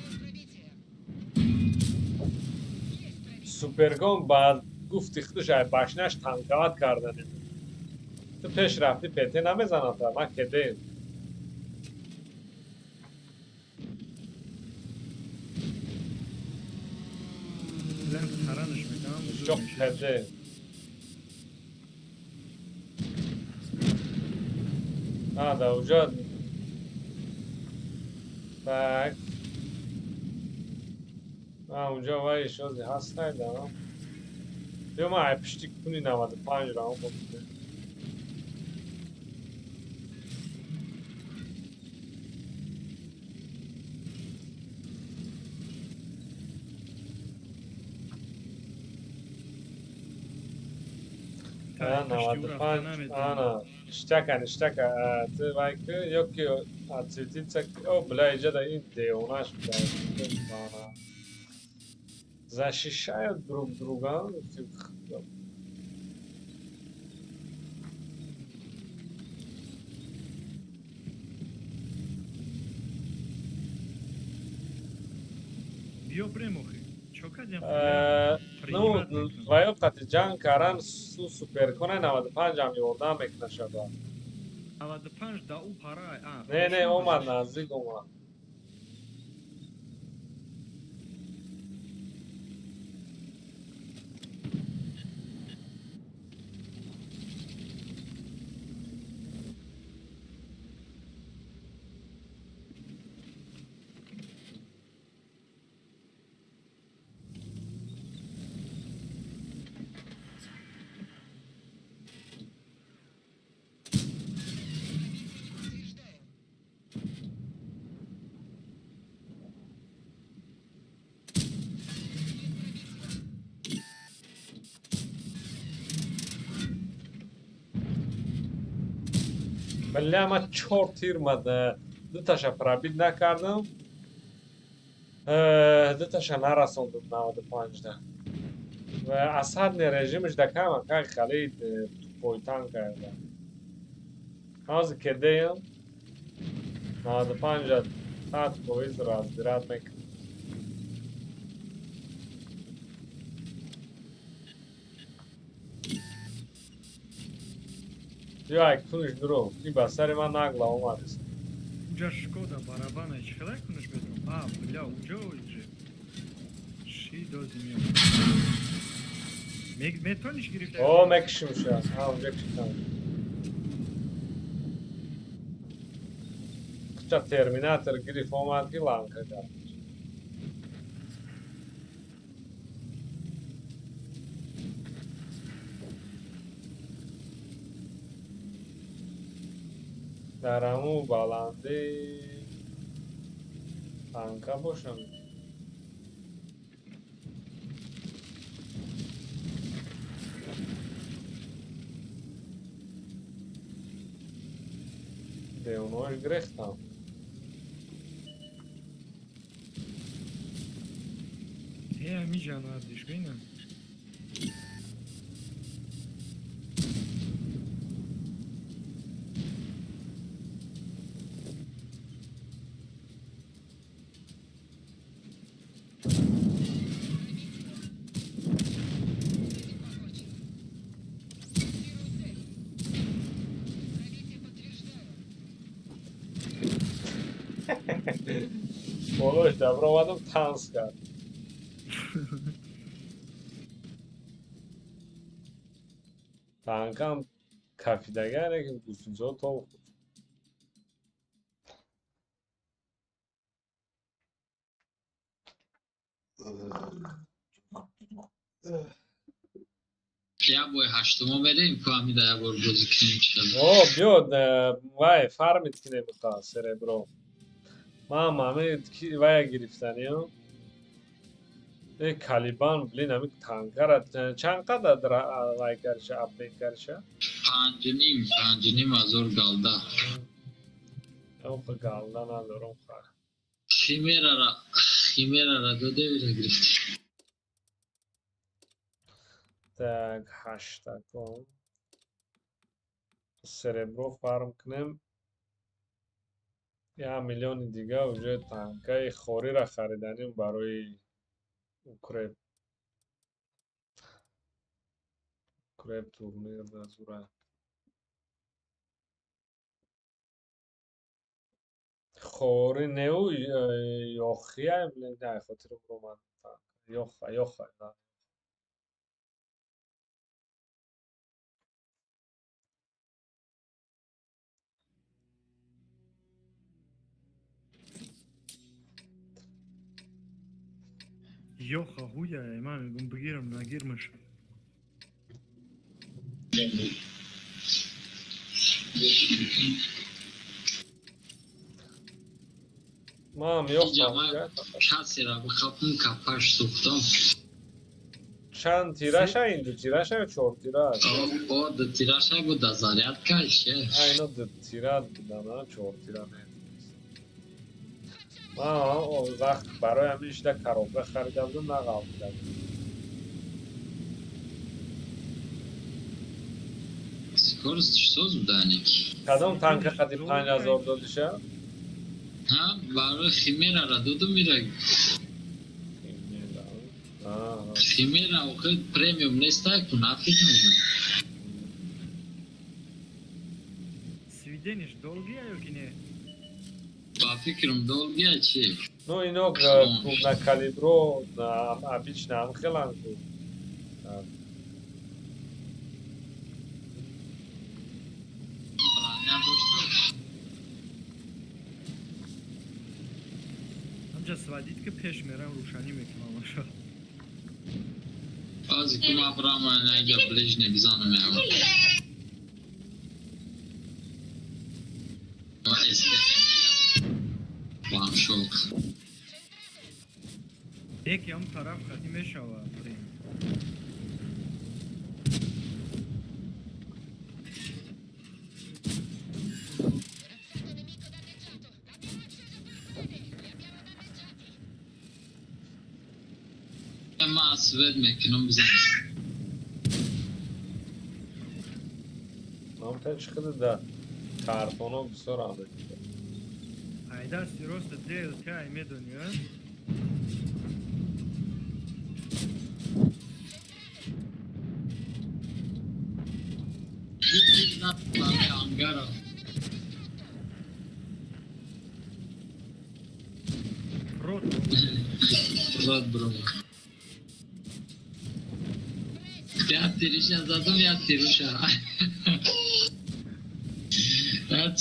Пробитие. Подтверждаю пробитие. Есть пробитие. Супергон ба гуфти худаш ай башнаш танковать карданем. Ту пеш рафти, ПТ намезанад, ман кедем. Лен таранаш мекунам. Чоқ кеде. А, да, уже. Так. А, унҷо вай шози ҳастай да. Ё ман ай пишти куни 95 раум бо. А, 95, ана, ништяка, ништяка, ты вай ки, ё ки отсветиться, о, бля, иҷа да ин девонаш, бля, ана. Защищают друг друга. Биё брем охи. Чо кардем? Ну, ваё қати ҷанг кардан су суперкона 95 ам ёрдам мекуна шава. 95 да ӯ пара. Не, не, омад, наздик омад. Бля, ма чор тир ма дуташа пробить накардам. Дуташа нарасондум 95-да. Ва осадный режимш да кама как хали тупой танк карда. Ҳозир кедаям 95 100% разбирать мекунам. Ё ай кунш дурӯғ, ин ба сари ман нагла омадест. Уҷа Шкода барабана чӣ хеле кунаш медром? А, бля, уҷа оиже. Ши дози меом. Метониш гирифта? О, мекишимша. А, уҷа кишитам. Ча Терминатор гирифт омад ки ланка кард. Дар ҳамун баландӣ танка бошам. Девонош гирехтам. Е, ами ҷанвардиш бинам. Пробитие подтверждаю. Болош добро омадам танс кард. Танкам кафидагане ки гусинчо тоб хӯрд. Як бой ҳаштумо мерем, ку ҳамида як бор бозӣ кунем чӣ хел. О, биё, вай фармить кунем ха серебро. Ман ҳами вая гирифтаниям. Э, Калибан, блин, ҳами танкара чанд қадар вай карша, апдейт карша? 5,5, 5,5 ҳазор галда. Омқа галда надорам ха. Химерара додевира гирифтӣ. Так, ҳаштакон. Серебро фарм кунем. 1 миллиони дига уже танкаи хориро хариданем барои укреп. Укреп турнир дазура. Хори неу ёхия, блин, не, хотирам ромад. Ёха, ёха, да. Ёха ҳуя, ман мегум бигирам, нагирмаш. Мам, ёха Иҷа ман ҳуя. касера бихапм капаш сӯхтам. Чанд тираша ин ду тираша ё чор тираш? О, ду тираша буда зарядкаш. А, ино ду тира будан, а, чор тира не. Ман он вақт барои ҳамин ишда коробка харида будам, нағалтидам. Скорость соз буданик. Кадом танка қади 5000 додиша? Ҳа, барои химерара додум мира. Химера охир премиум нестай ку нафиг мегӯм. Сведениш долгия ё ки не? Ба фикрам долгия чи? Ну, ино крупнокалибро обычно ҳам хелан ку. Броня дошта. Ҳамҷа сводить ки пеш мерам рӯшанӣ мекунам аша. Баъзе ки ман брам айга ближний бизанам ява. Ма СКМ ваншот. Яке ҳам тараф хатӣ мешава прем. Ман свет мекунам, бизан. Нам печ хиди да картоно бисёр андак. Ай дасти роста ДЛТ ай медони, а? Ангара. Рот. Рот бро. Я тириша задум, я тируша. Яча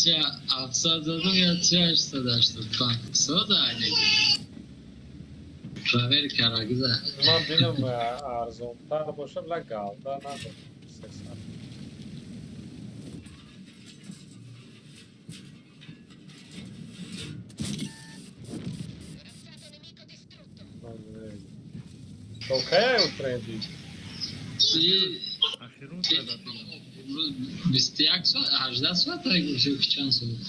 700 задум, я 885. Сода айнеги. Проверка рагза. Ман бинам арзонтар боша, бла галда надо. 300. Corazzato nemico distrutto. То кая утренди? Ахирун зада. 21 соат, 18 соат ай чанд соат?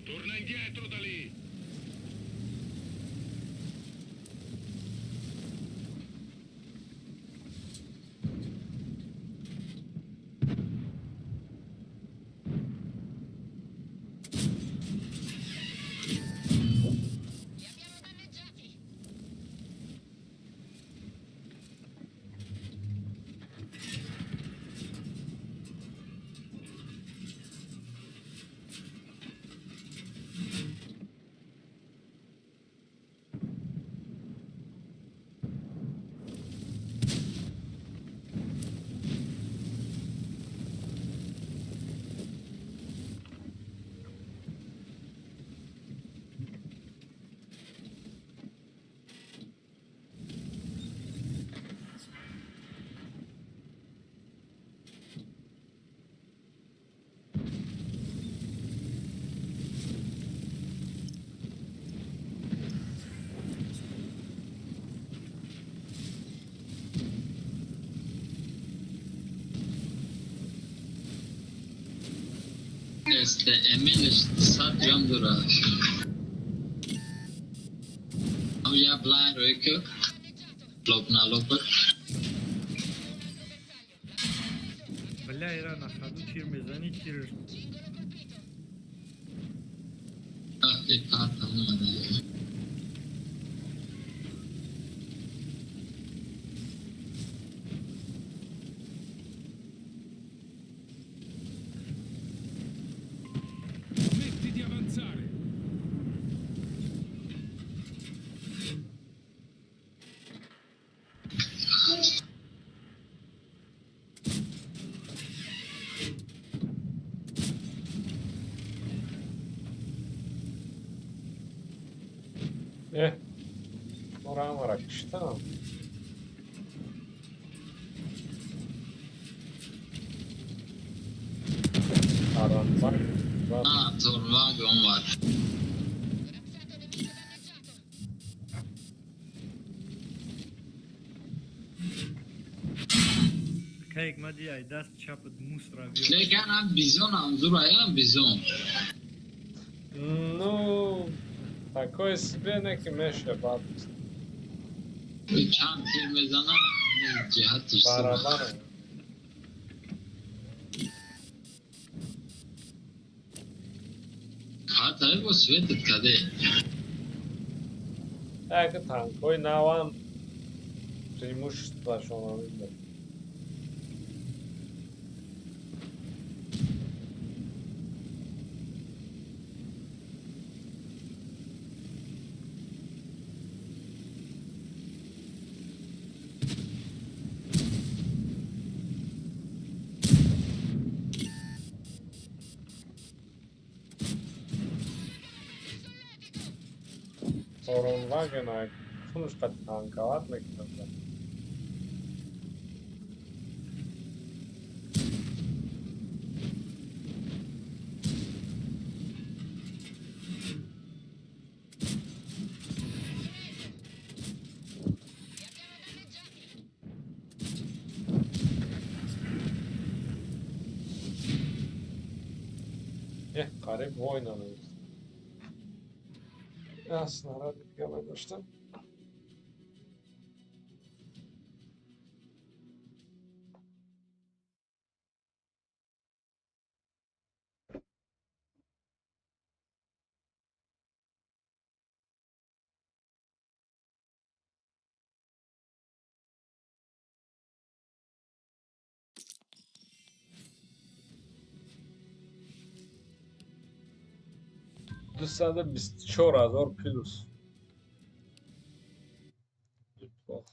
Torna indietro da lì! Li abbiamo danneggiati. Este Emil 100 ҷон дора. Ам я блайн ройко. Лоп на лоп. Un altro bersaglio. Бля, ира на ходу тир мезани, тир. Cingolo colpito. Ах, и карта омада. Smetti di avanzare! Э, мора киштам. Аранбак. А, Торваг омад. Corazzato nemico danneggiato. Кайк мади ай даст чапат мусра биё. Лекин ам бизон ам зур аям бизон. Ну, такое себе неки меше бад. Чанд тир мезана, ҷиҳатиш зур. Барабар. Хата бо светат каде? Яке танкои навам преимуществашон ҳамин. Торонвагена кунш қад танковат мекунад. Li abbiamo danneggiati. Қариб война навист. Я снаряди дига медоштам. 224 000 плюс. Неплохо.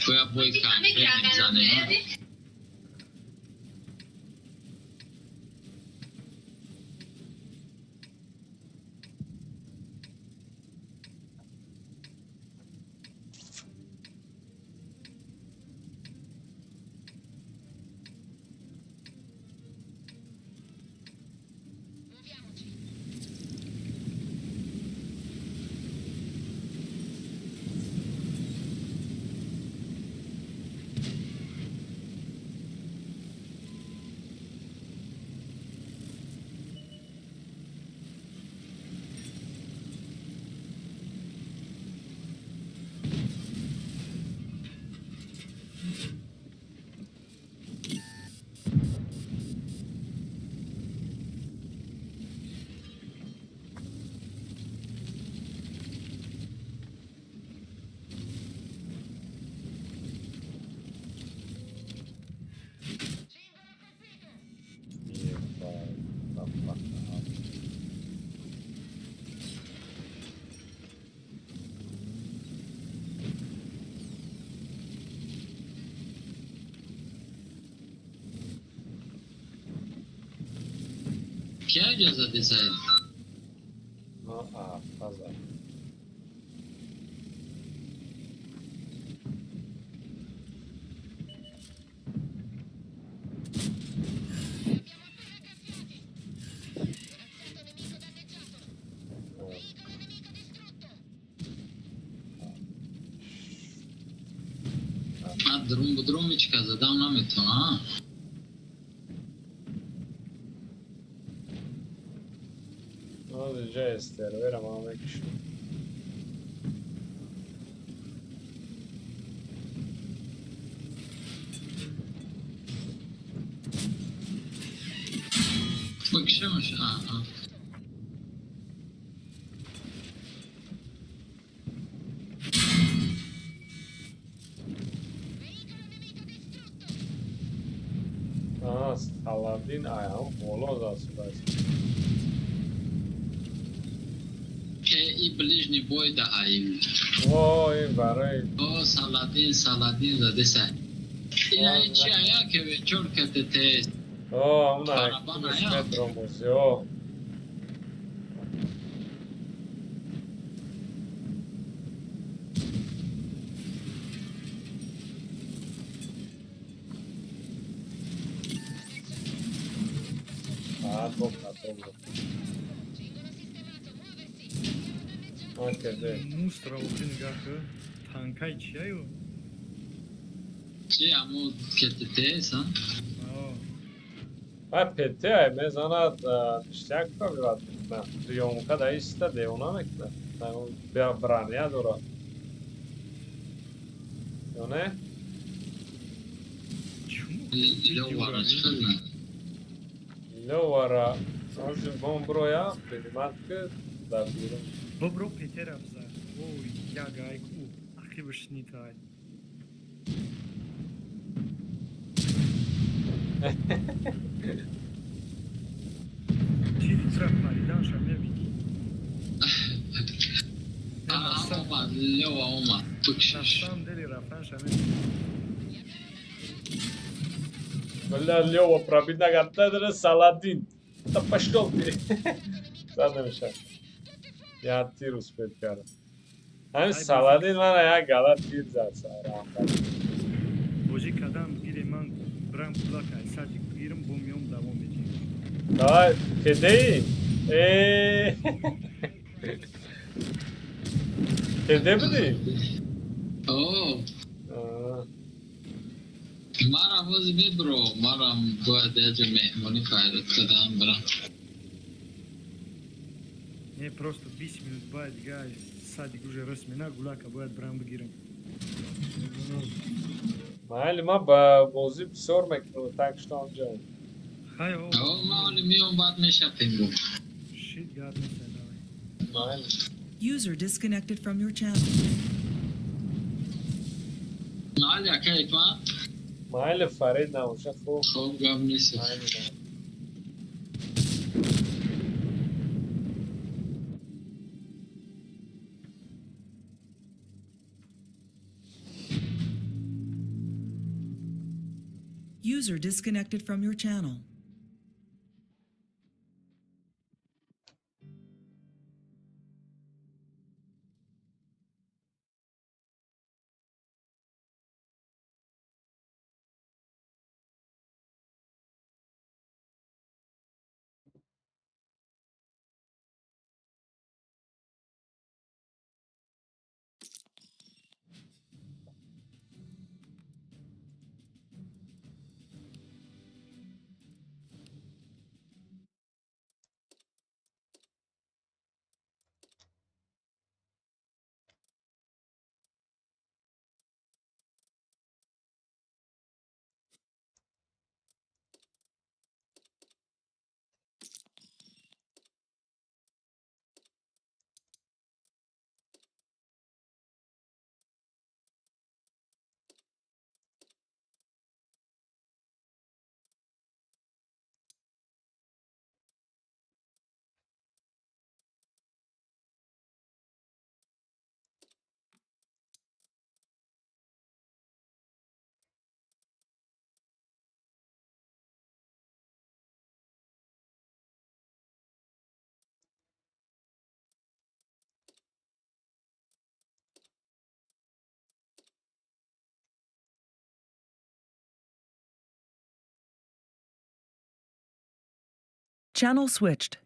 Боя бой конкрет мезанем. Muoviamoci. Cingolo colpito. Ебать, там пока. Кия иҷозат десаед? Ну, а, базар. Li abbiamo appena graffiati. Corazzato nemico danneggiato. Veicolo nemico distrutto. Ман дрон будрон ҳеч кас задам наметавонам. Ну, ҷа сервера ман мекушам. Бикшемаш. Аҳа. Veicolo nemico distrutto. А, Саладин аям боло засудааст. Э, и ближний бой даҳай. Ой, барои О, Саладин, Саладин задесай. Ина чи ая ке чор КТТ. О, амна Барабан ая. метромуз, ё. А, добра, добра. Cingolo sistemato. Muoversi. Abbiamo danneggiato. Окей, де. Мустра охи нигаҳ кӯ, танкай чияю? Чи амо КТТ а? А ПТ ай мезанад, ништяк пробиват мекунад. Приёмка да иста девона мекунад. Броня дорад. Ё не? Чуму? Лёвара чӣ хел? Лёвара ҳозир бомброя принимать ки дар берун. Бобро петера бза. Ой, ягай ку. Ақибаш нитай. Тири тра париданша мебинӣ? Омад, Лёва омад. На Бикшиш. самом деле рафтанша мебинӣ. Бля, Лёва пробить нагад. Саладин. Да пошел ты. Зад намешавад. Я тир успеть кардам. Ҳамин Саладин мана як гала тир зад раҳбар. Бозӣ кардам гире, ман брам кулака садик бигирам, бо миём давом медиҳем. Давай, кедеи? Э. Кеде будӣ? О, А, марам ҳози мебро, марам бояд яҷо меҳмонӣ файрат кардам брам. Не, просто 20 минут баъд дига садик уже расмена гулака бояд брам бигирам. Майли, ман ба бозӣ бисёр мекунам, так что анҷом. Хай, о. О, ман ҳоли миём, баъд мешапем бо. Шит, гап нест, давай. Майли. User disconnected from your channel. Майли, ака Ҳикмат. Майли, Фарид набоша, хуб. Хоб, гап нест. Майли, майли. User disconnected from your channel. Channel switched.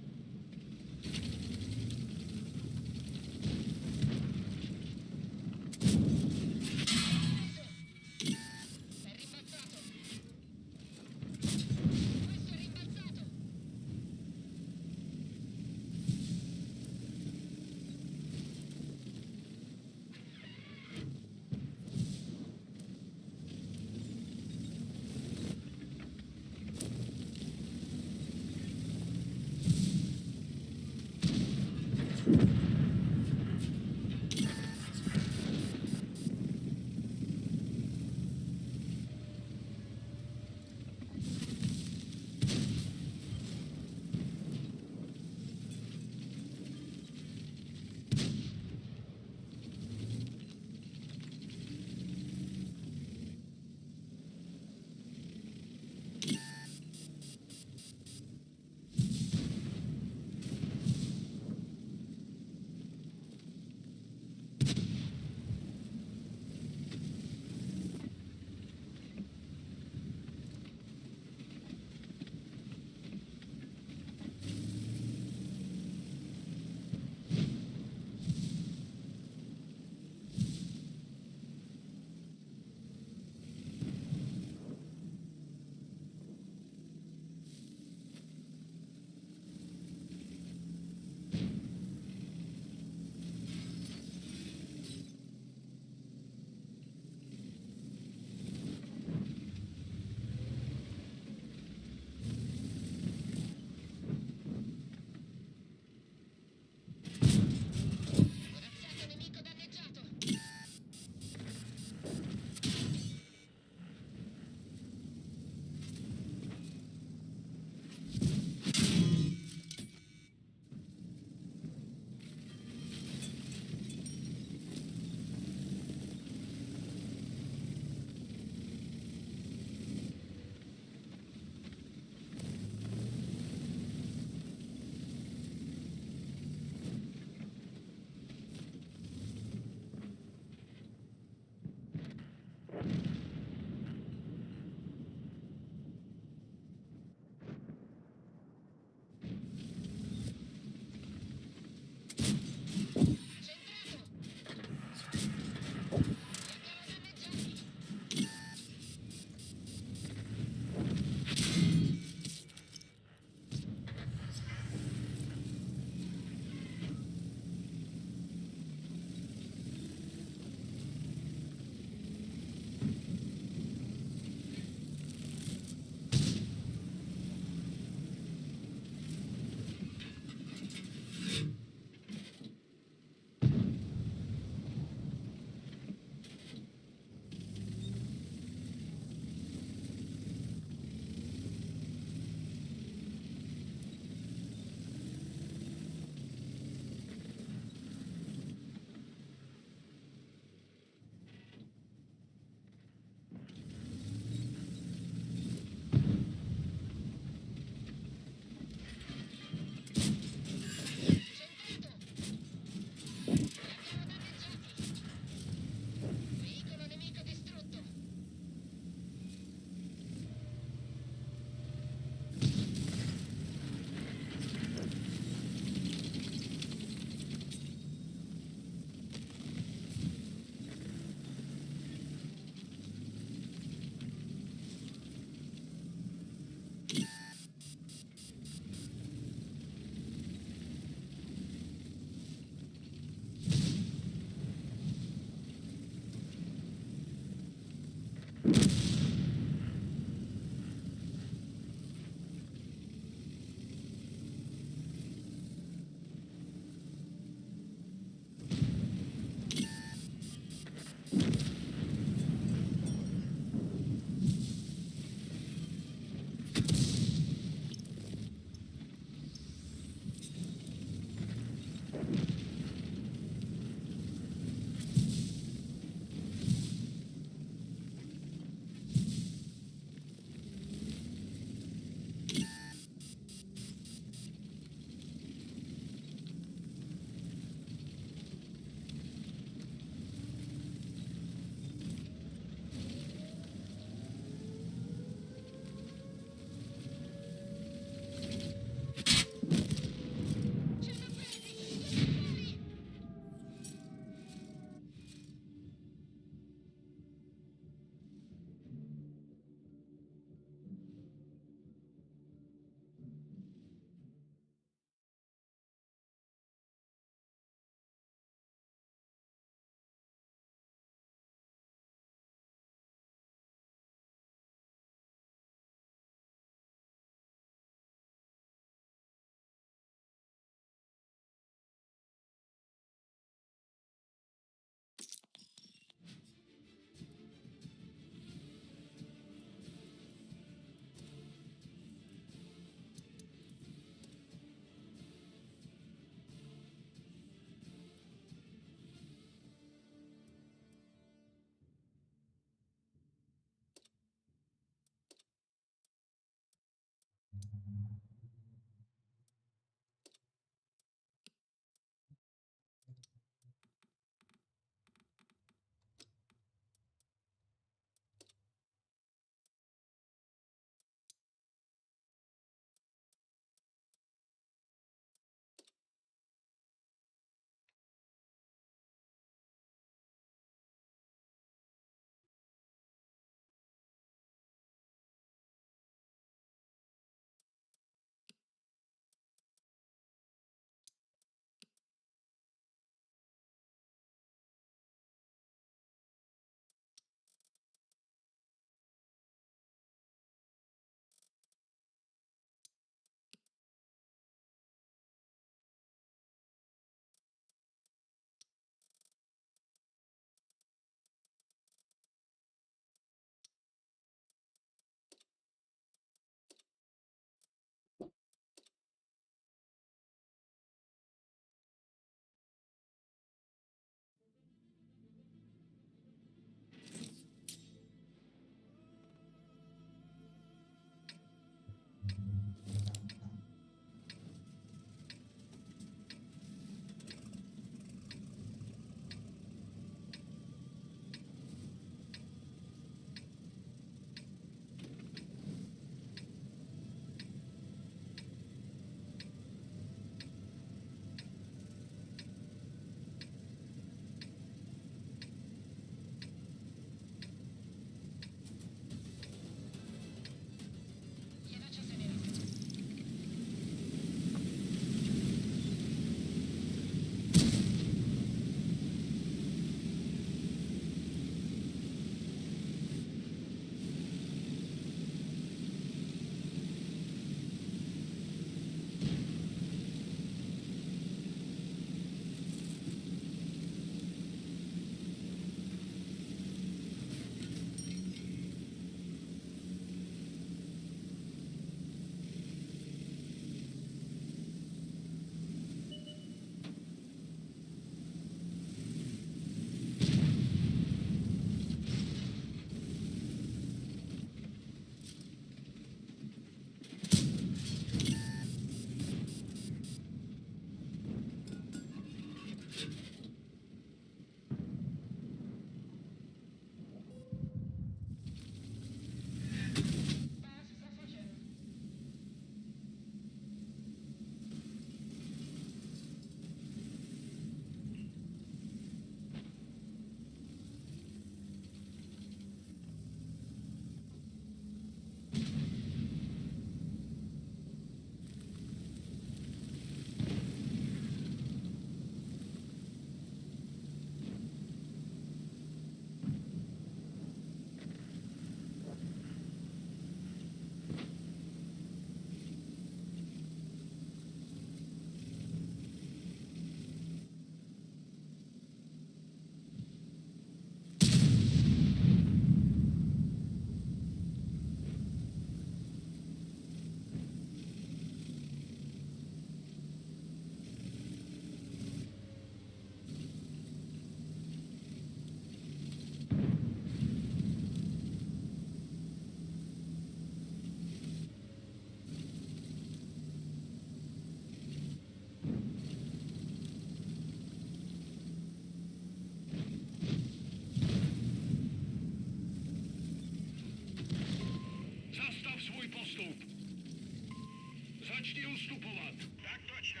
Začni ustupovat. Tak точно.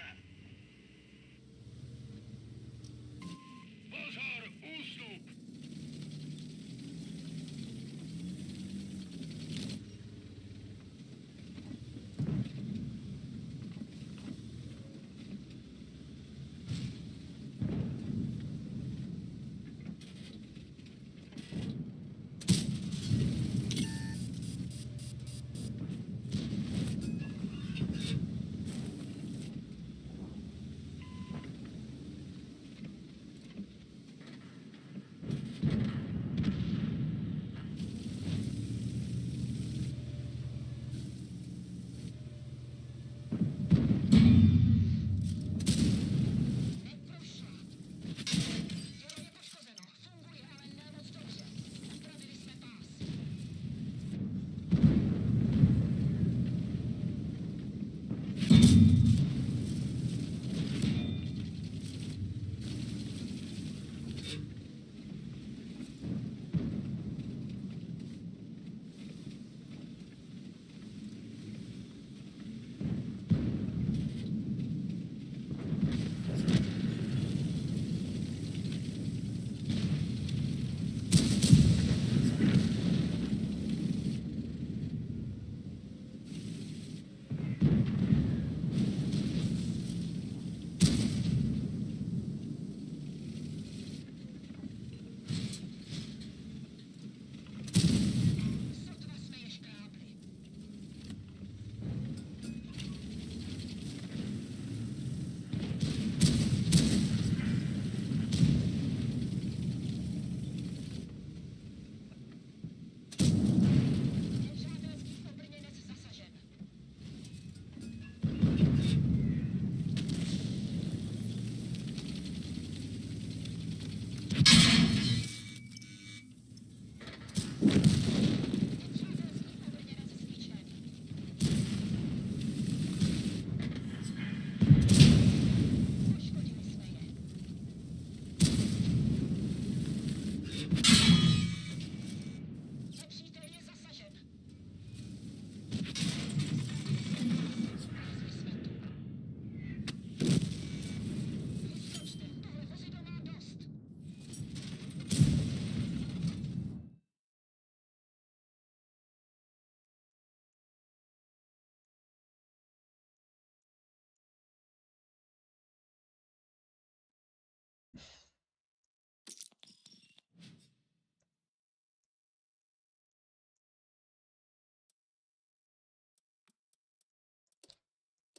Pozor, ústup.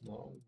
No.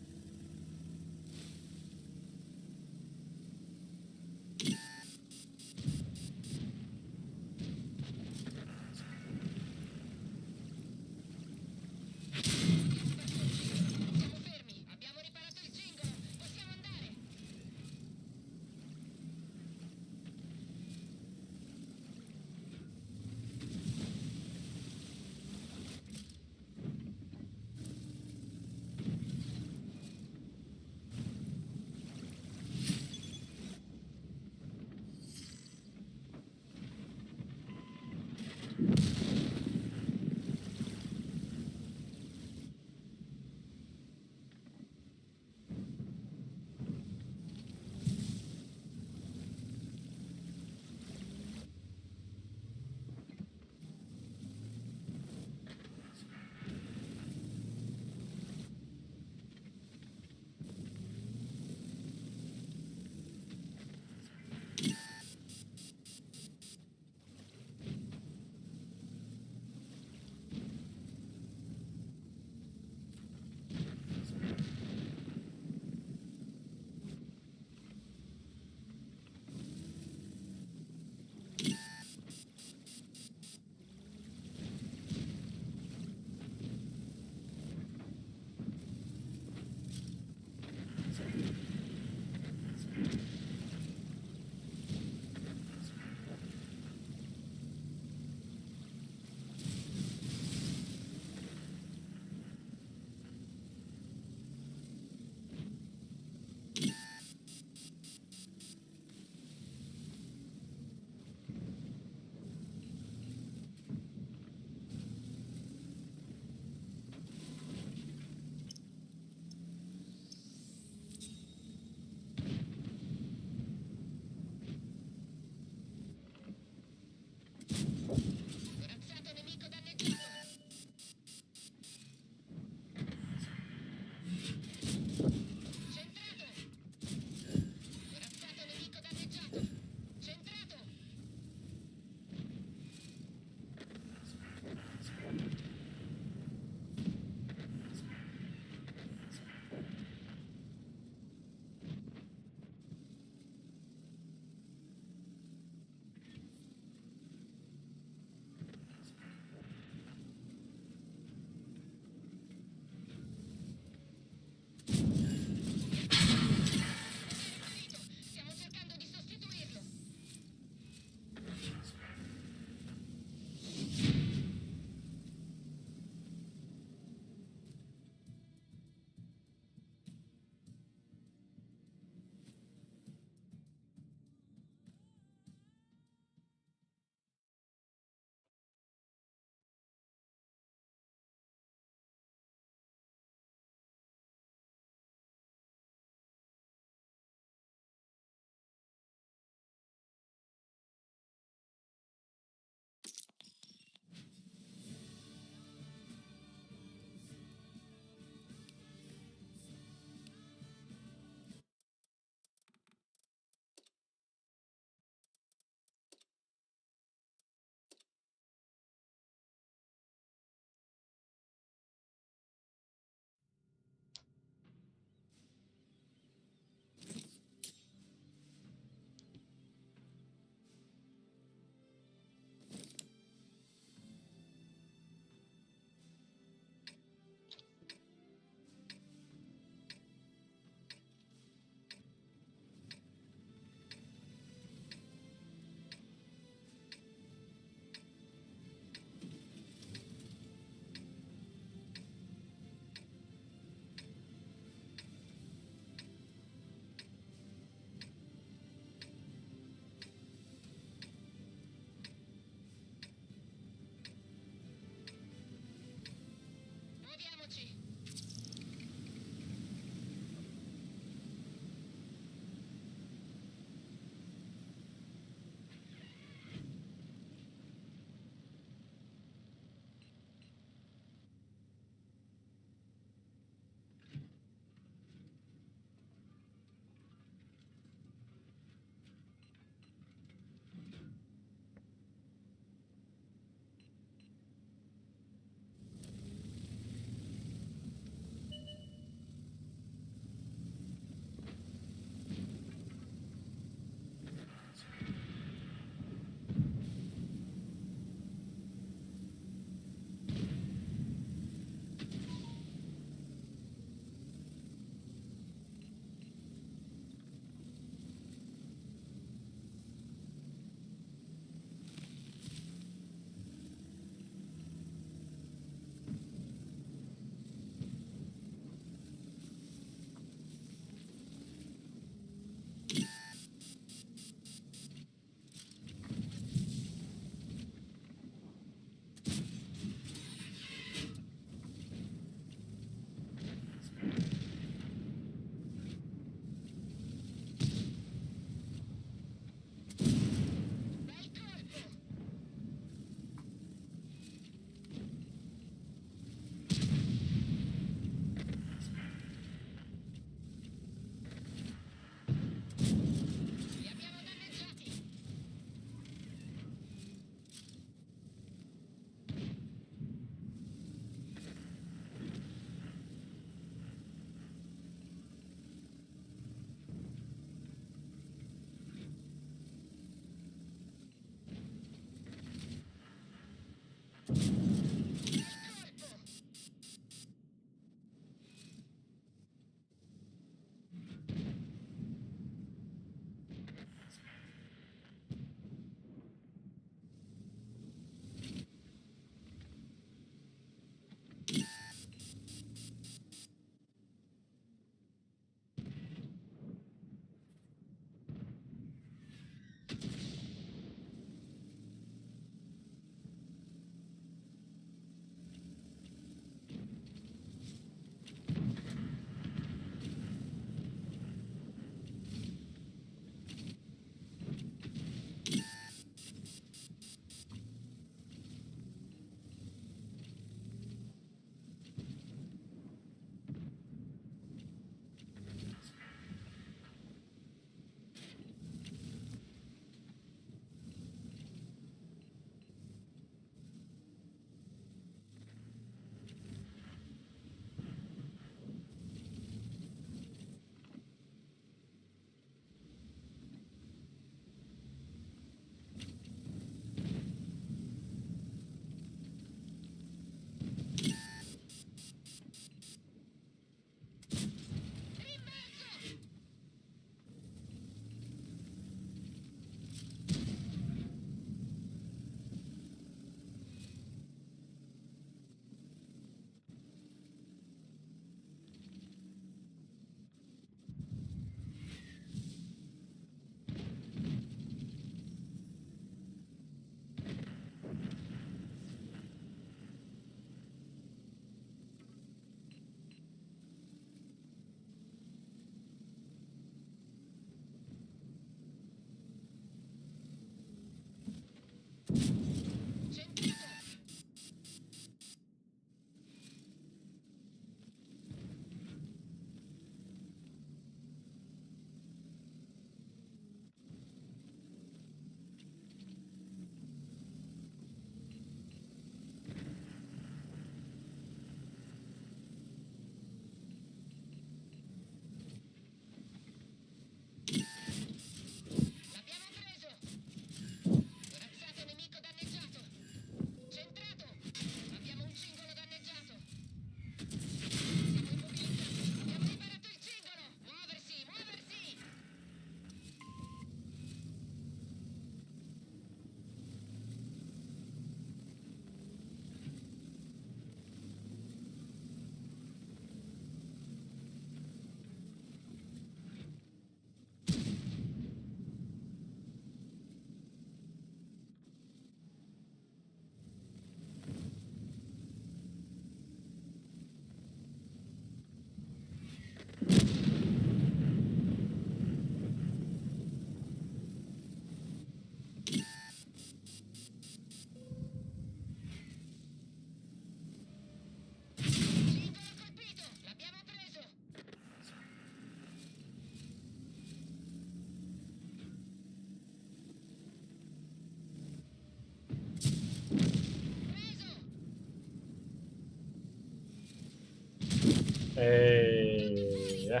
Э,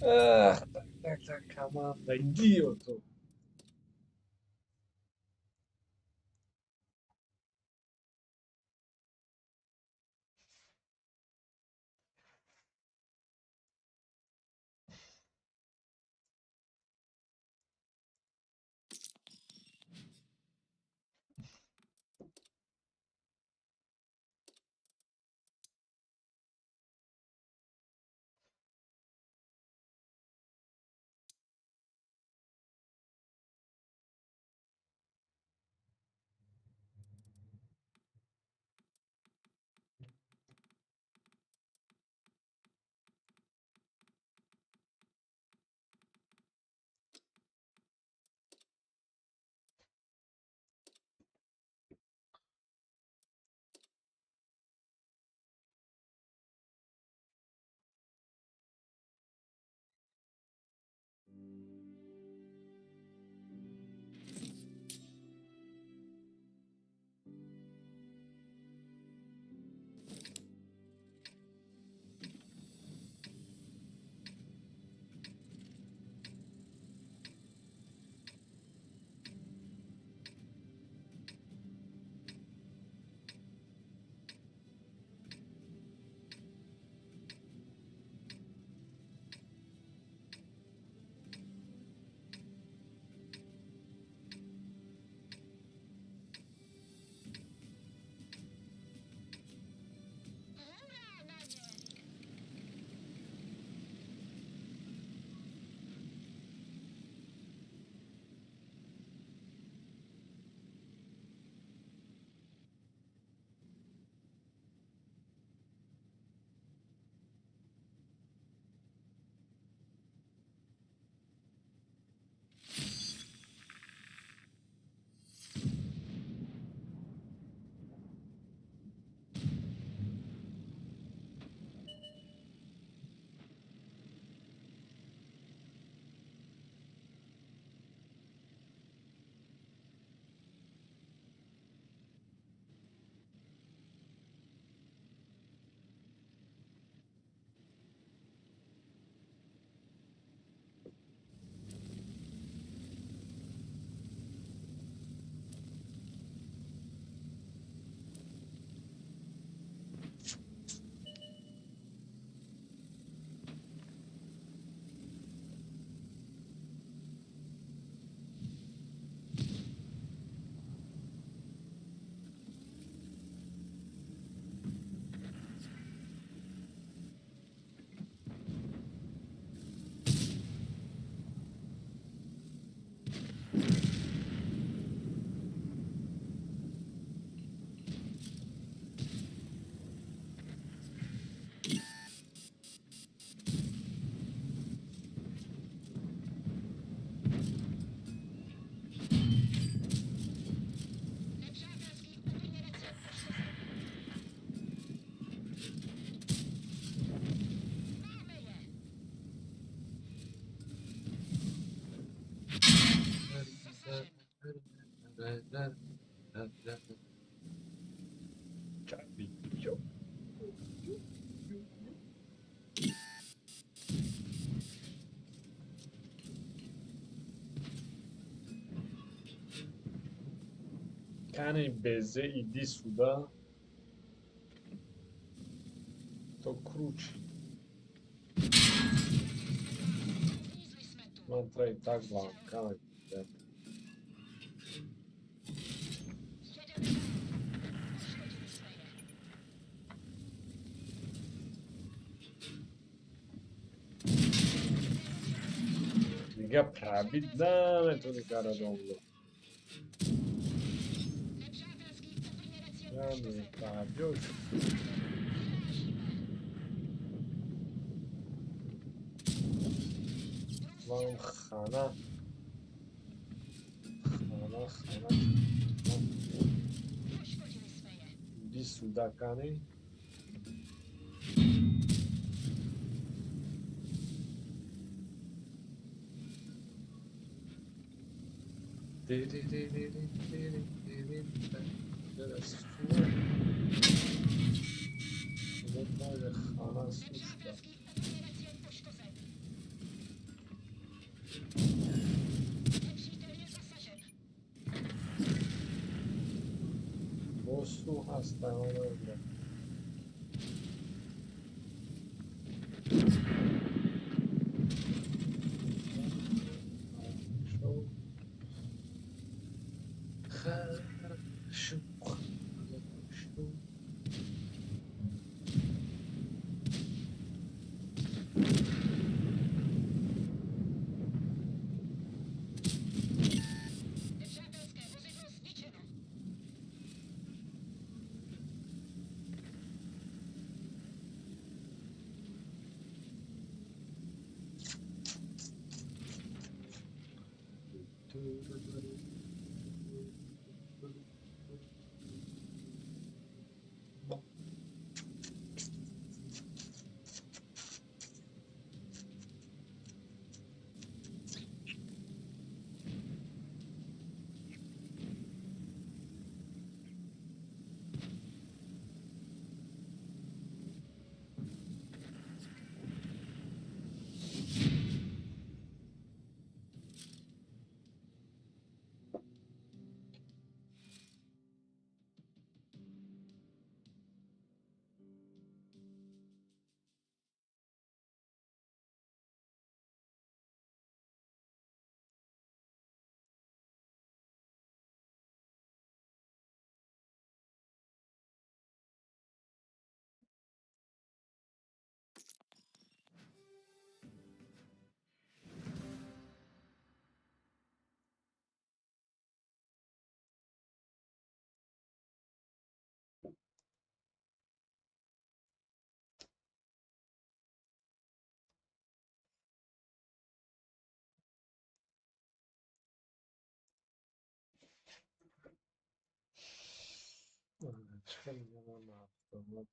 ах, так, так, команда, идиоту. Кани безе, иди сюда. То круче. Ман трябва и так главам. Кана. Дига пробит наметони кара домло. Пробьёшь. Вам хана. Хана, хана. Иди сюда, кани. Хана сушка. Босу ҳаста, ман намедонам. Хорошо, хорошо. Автомат.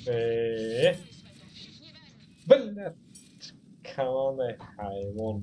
Э, блядь, командаи ҳайвон.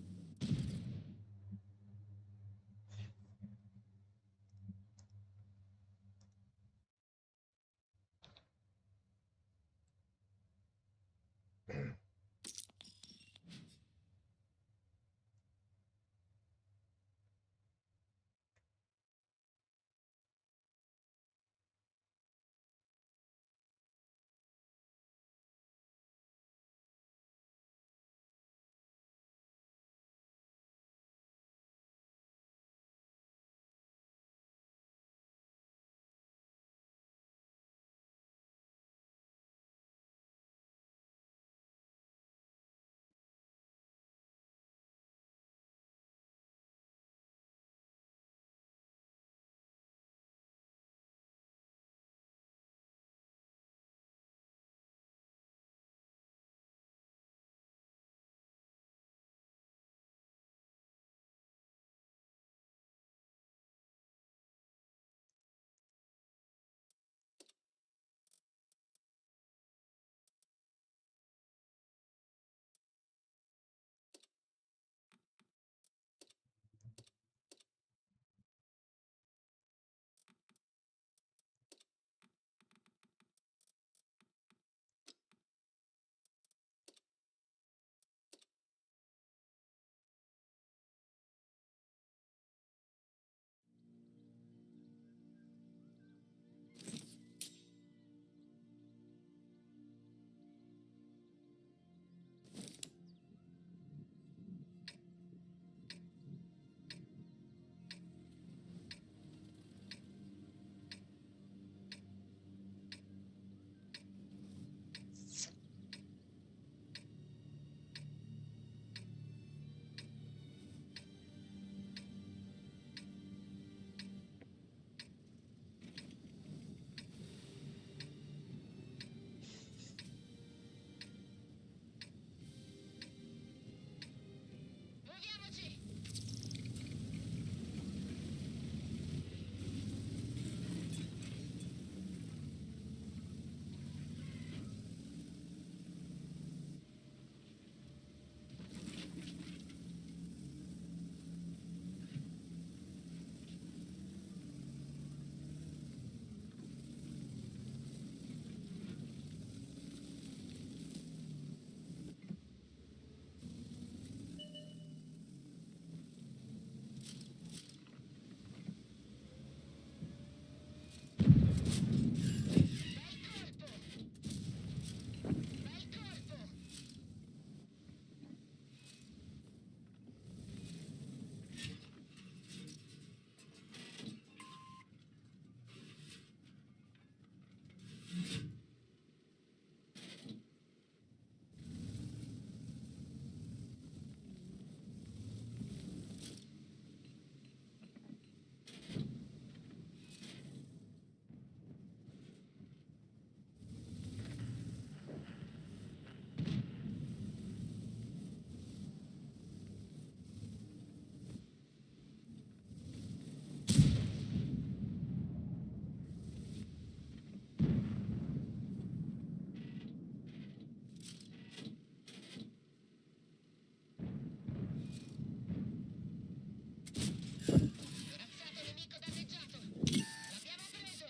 Muoviamoci! Bel colpo! Bel colpo! Razzato nemico danneggiato! L'abbiamo preso!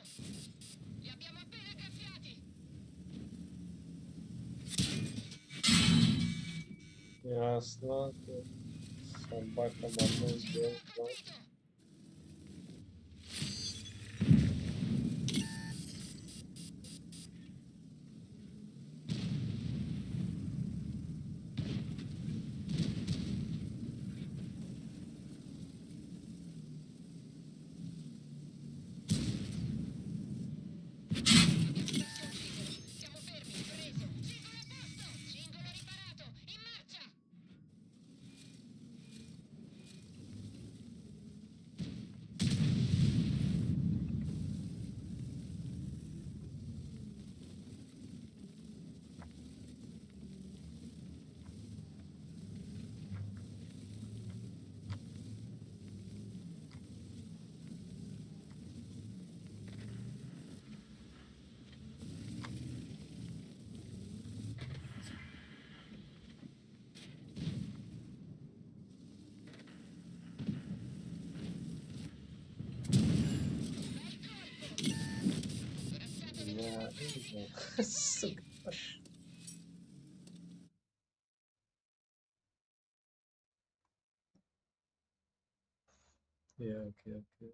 Li abbiamo appena graffiati! Ясно. Собака маму сделала. Colpito! Abbiamo perso un cingolo! Siamo fermi! Preso! Cingolo a posto! Cingolo riparato! In marcia! Сука. Як, як, як.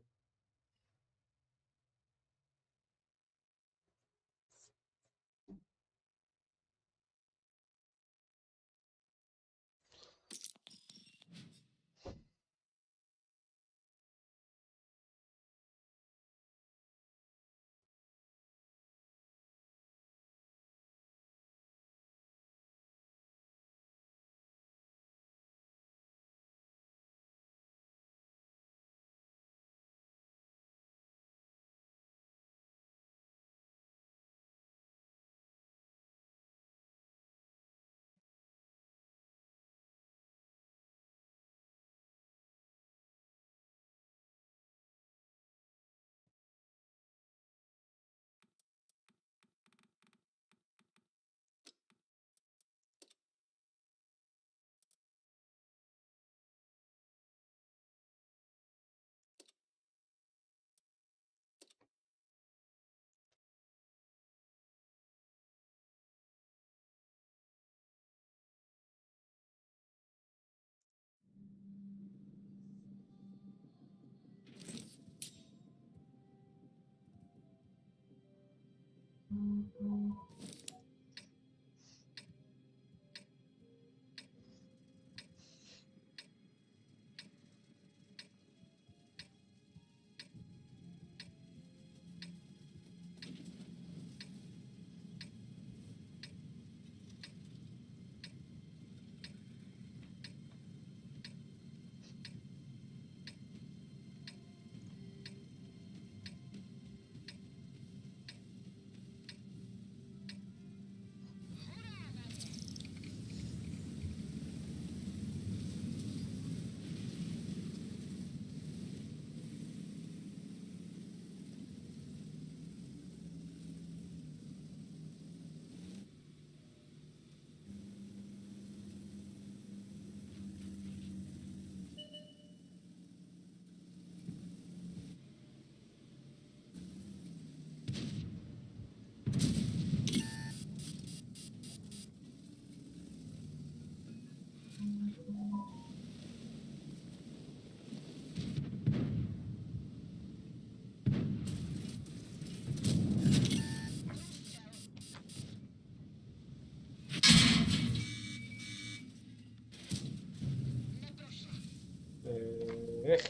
Эх.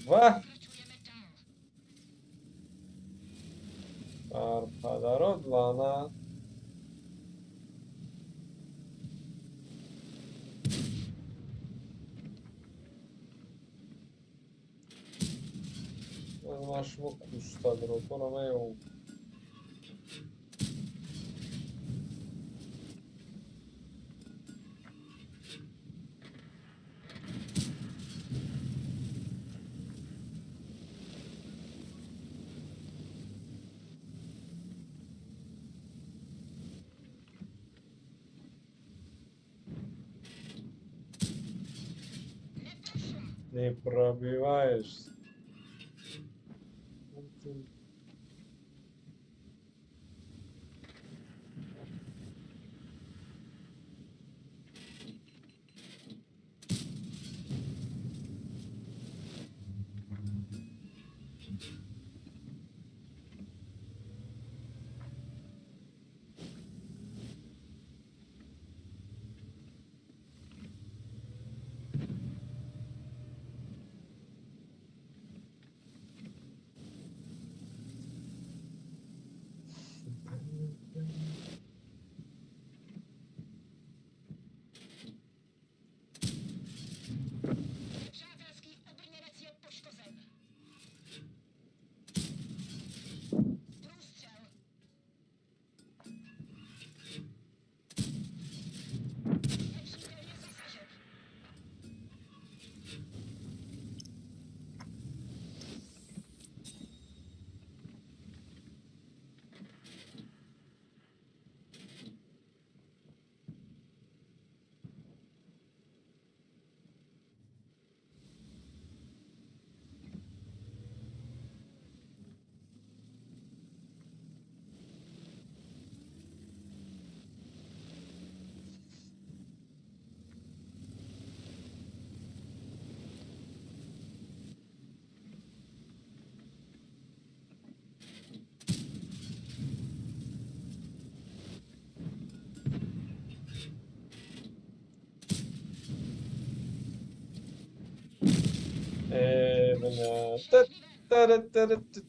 Два. Бар падарот лаънат. Ман шумо кустадротонам меёбам. Не пробиваешься. Přátelský obrněnec je poškozen. Бля. Та-та-та-та-та.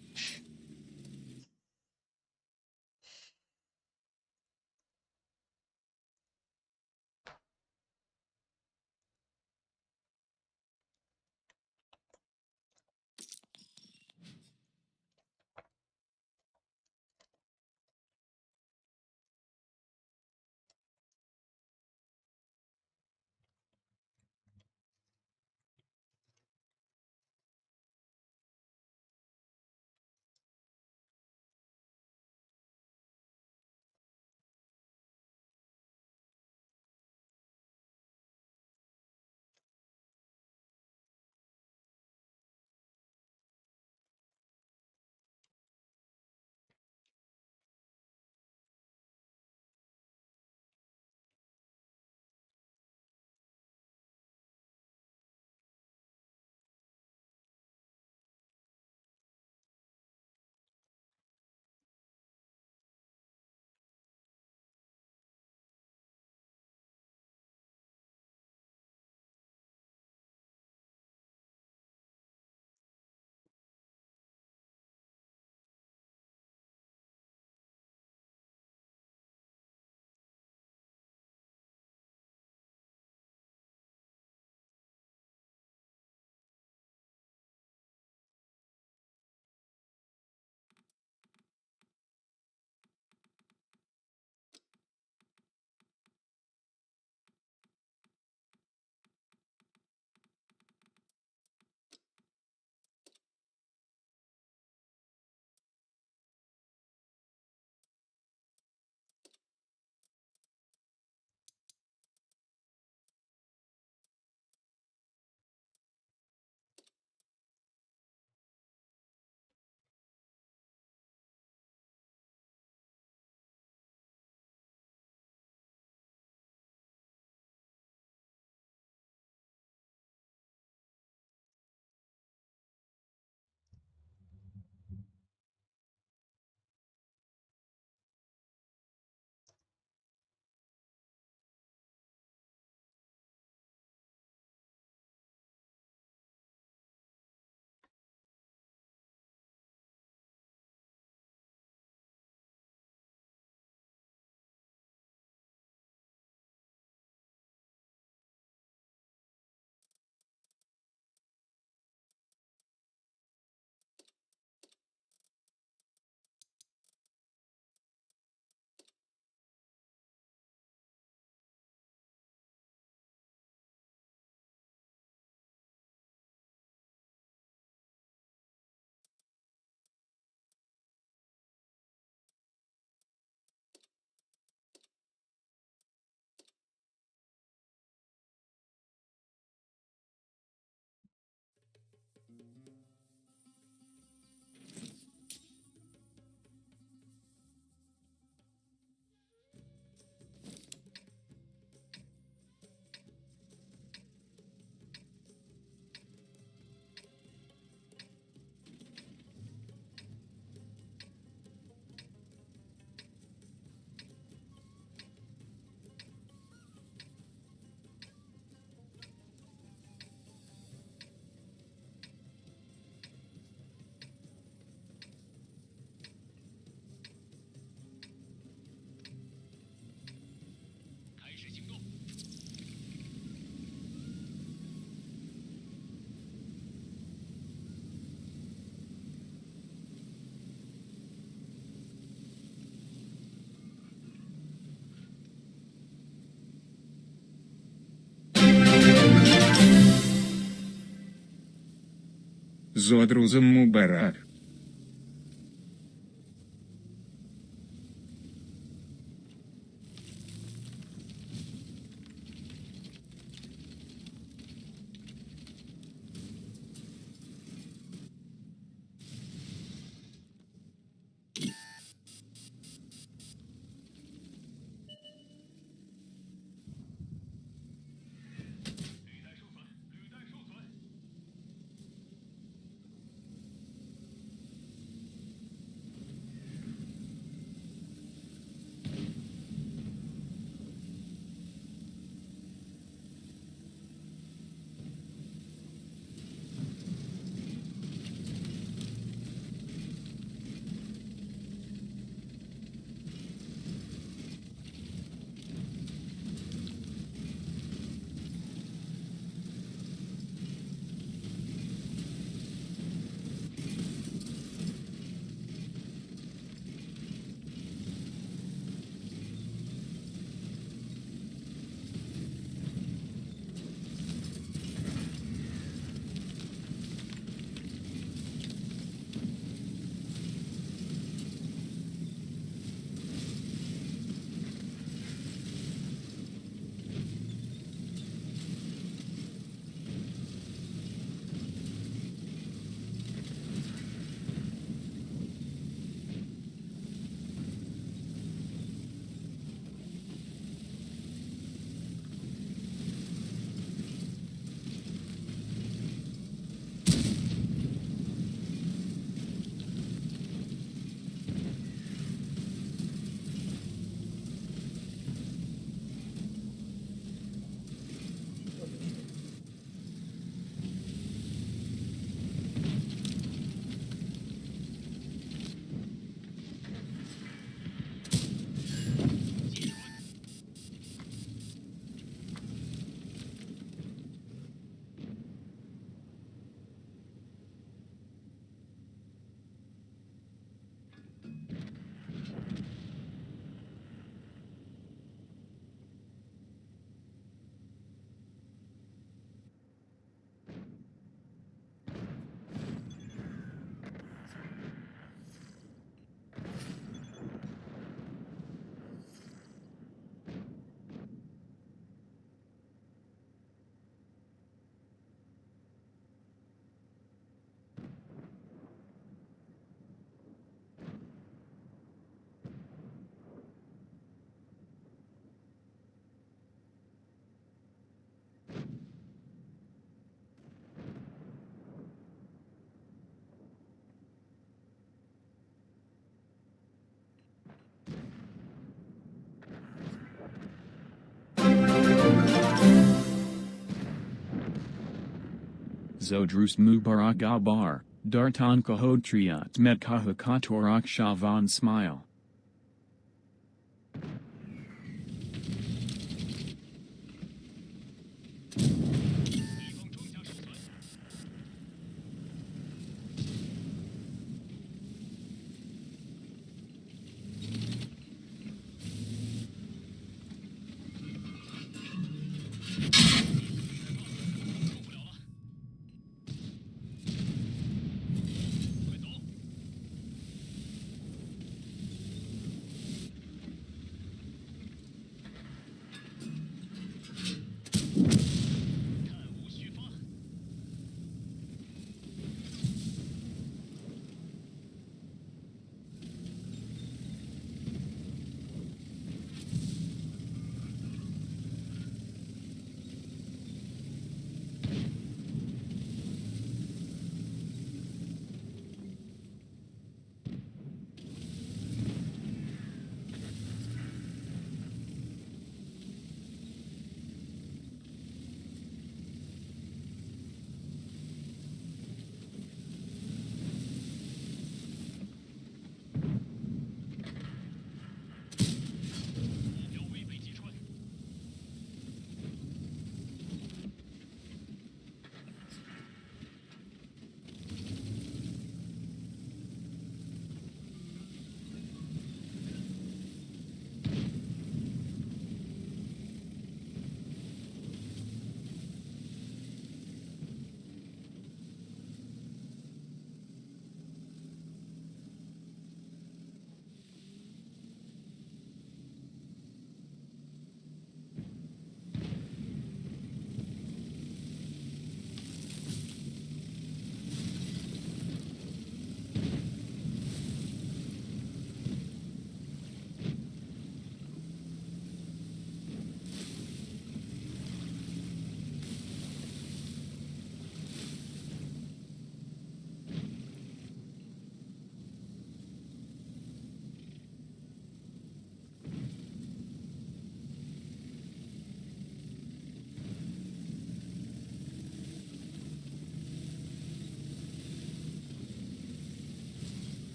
Зодрузом Мубарак. Zodrus Mubarak Abar, Dartan Kahotriat Metkaha Katorak Shavan Smile.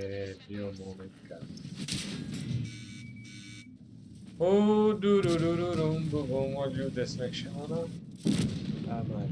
Биё, монетка. О, дурурурурум, бубум, людес мекшавана. Амал.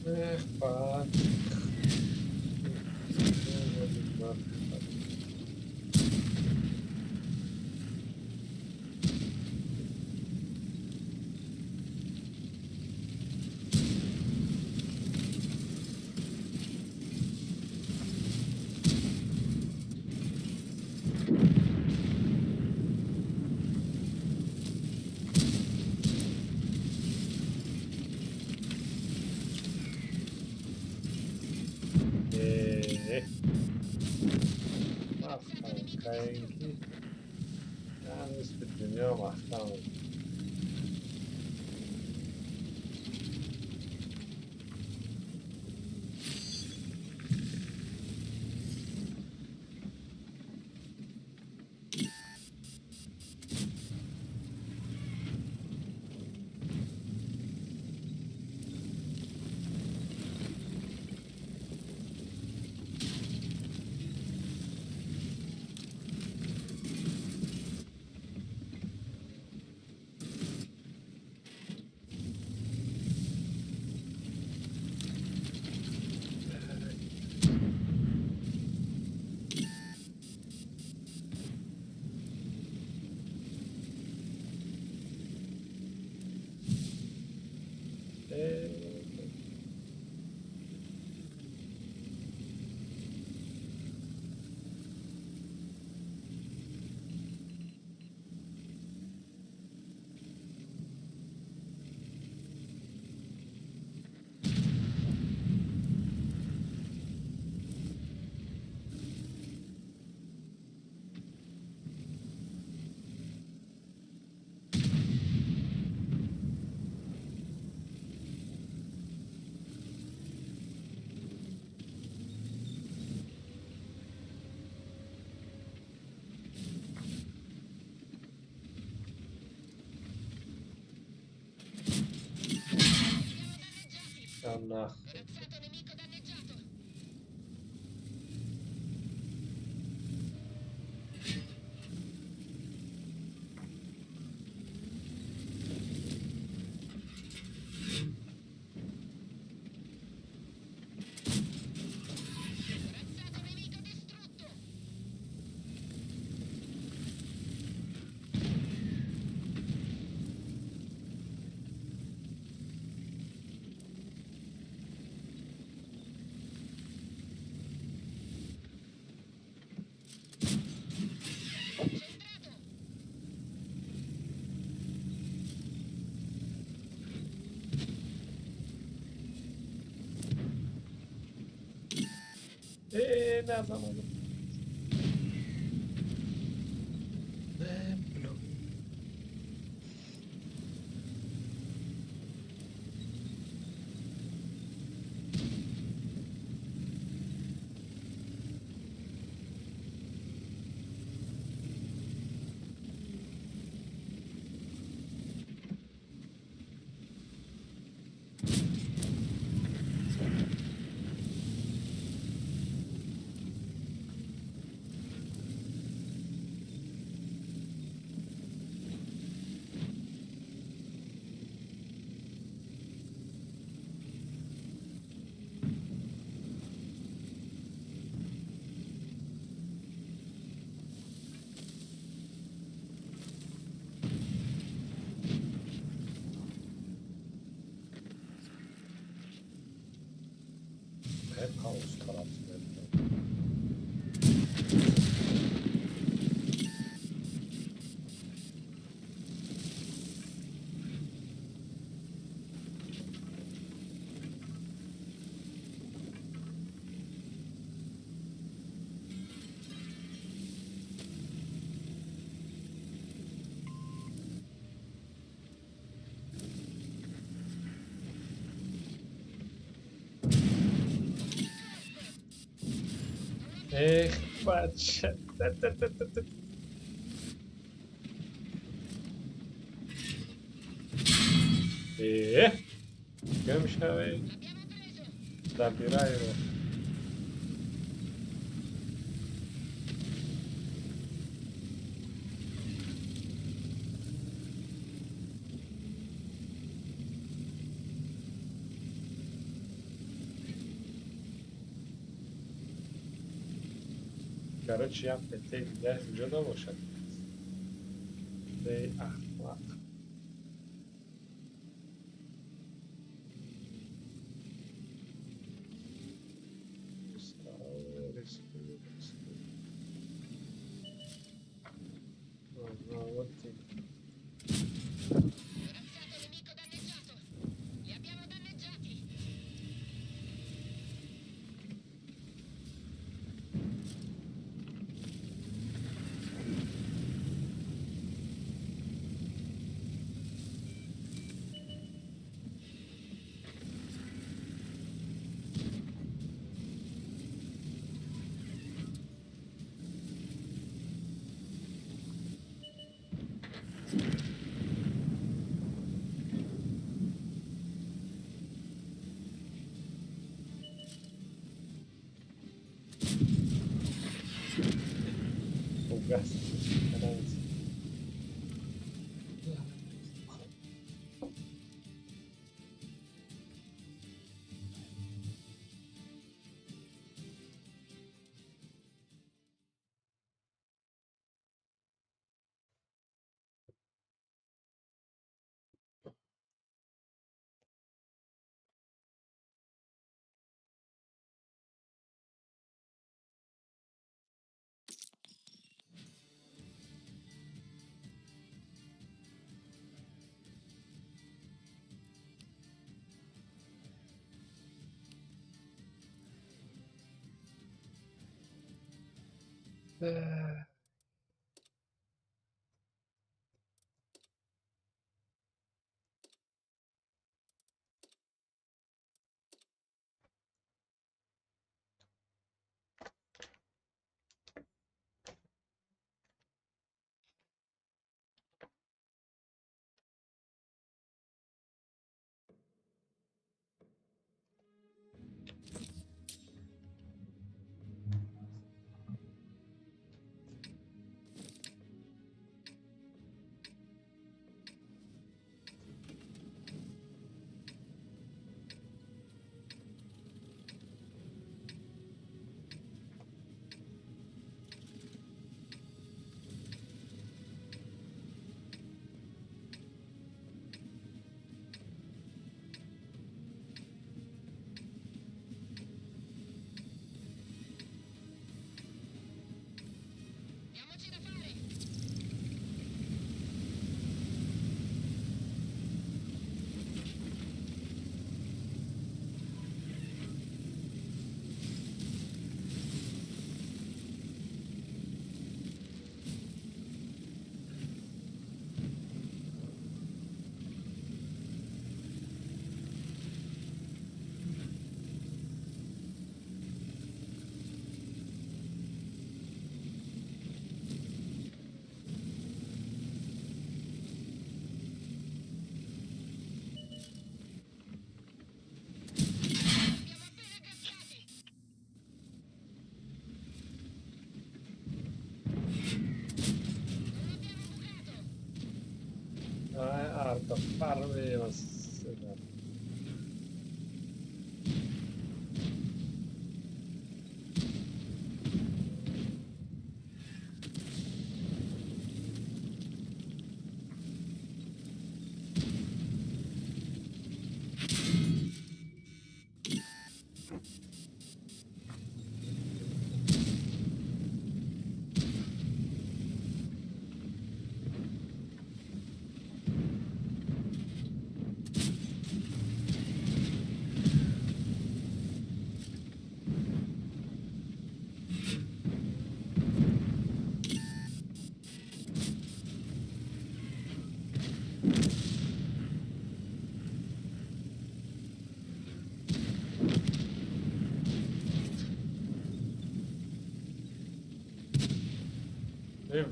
Эх, Маҳкам каин ки нисфи дунё маҳкам. Нах. Corazzato nemico danneggiato. Corazzato nemico distrutto. Centrato. Э, назамадам. Э, блин. Hep kaos tarafı. Эх, бача. Та-та-та-та-та. Э, гум шавед. L'abbiamo preso. Забирай его. Короче, я ПТ дигар инҷо набошад. Эй, ахмақ. Ага, вот и Corazzato nemico danneggiato. Li abbiamo danneggiati. Газ. Diamoci da fare! Abbiamo appena graffiati! Non abbiamo bucato! Арта фармим.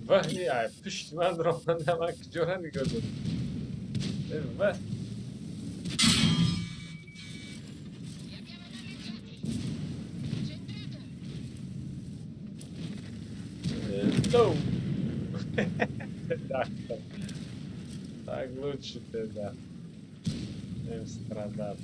Ваҳи, ай пушти ман ронанда, ман куҷора нигоҳ дорам? Ваҳ. Li abbiamo danneggiati! Centrato! No! Так, так. Так лучше тогда. Чем страдать.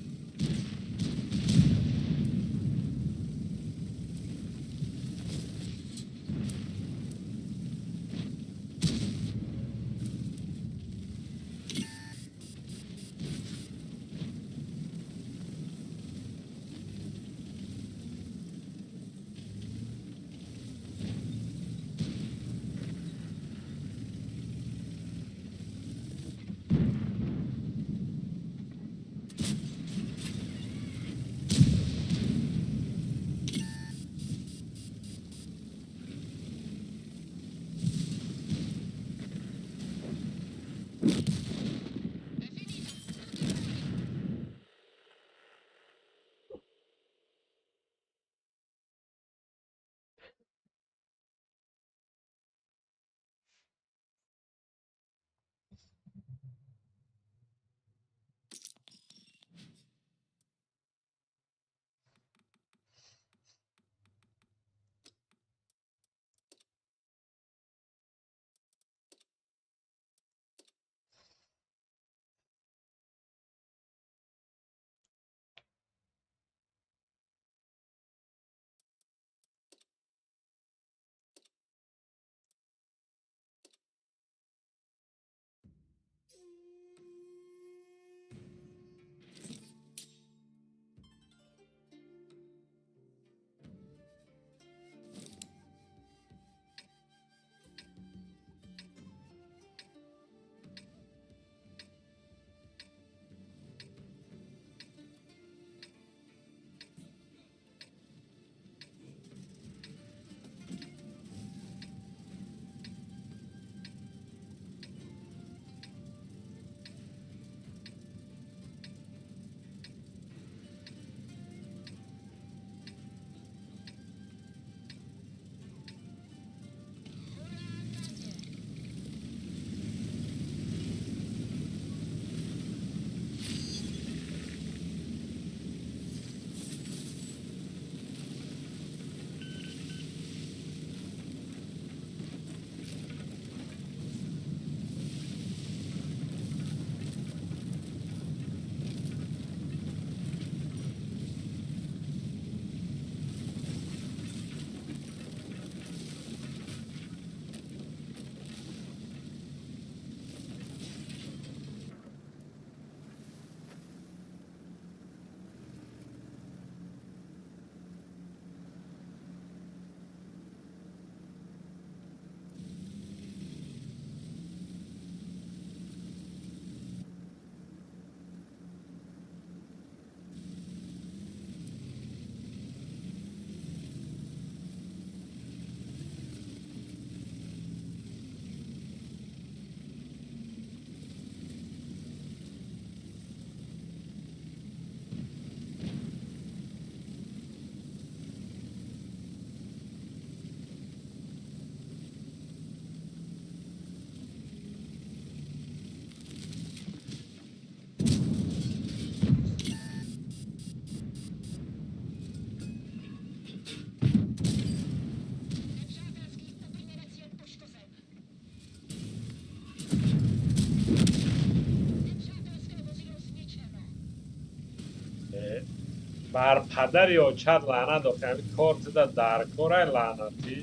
Бар падари очат лаънат охи, ҳамин кор тида дар корай, лаънатӣ.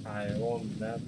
Ҳайвон, блядь.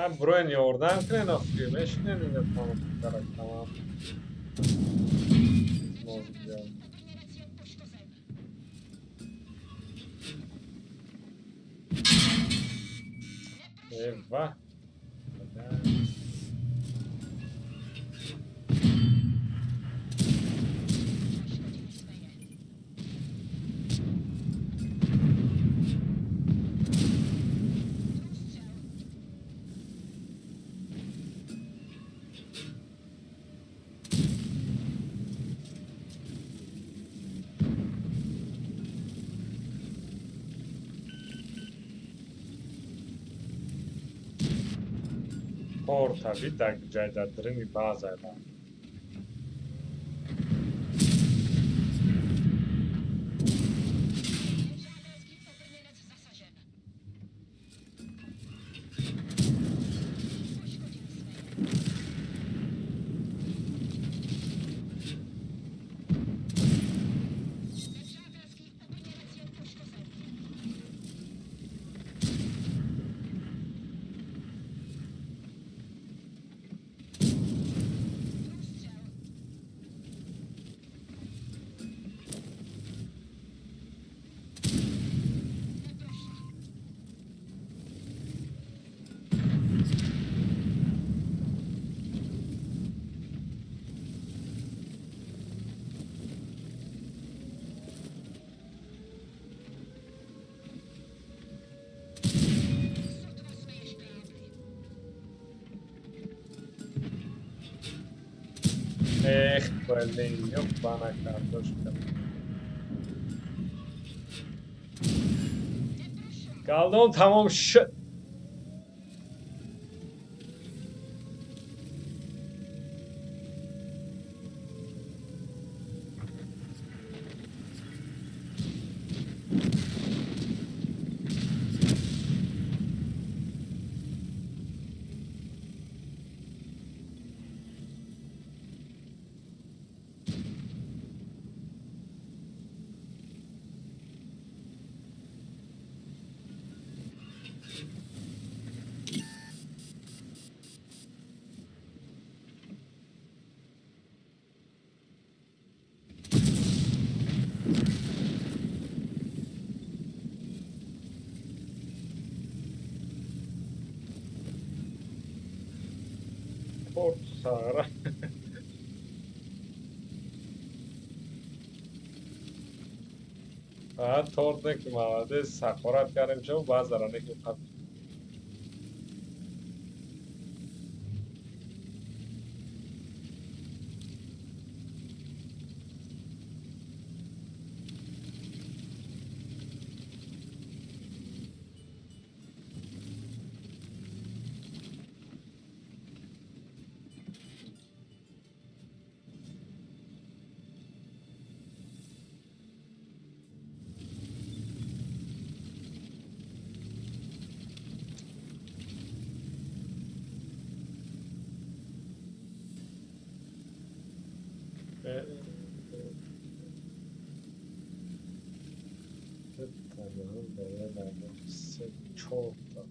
Ҳам броен ёрдам кунен охи, мешинен ина тамом тамом. Бозига. Э, ва. Порта бита ҷай дар даруни база ба. Эх, блин, ёбана картошка. Галдон тамом шуд. Порт сара. А торт не ки, молодец, сақорат кардем шо базара не ки қаб. Се, чорта.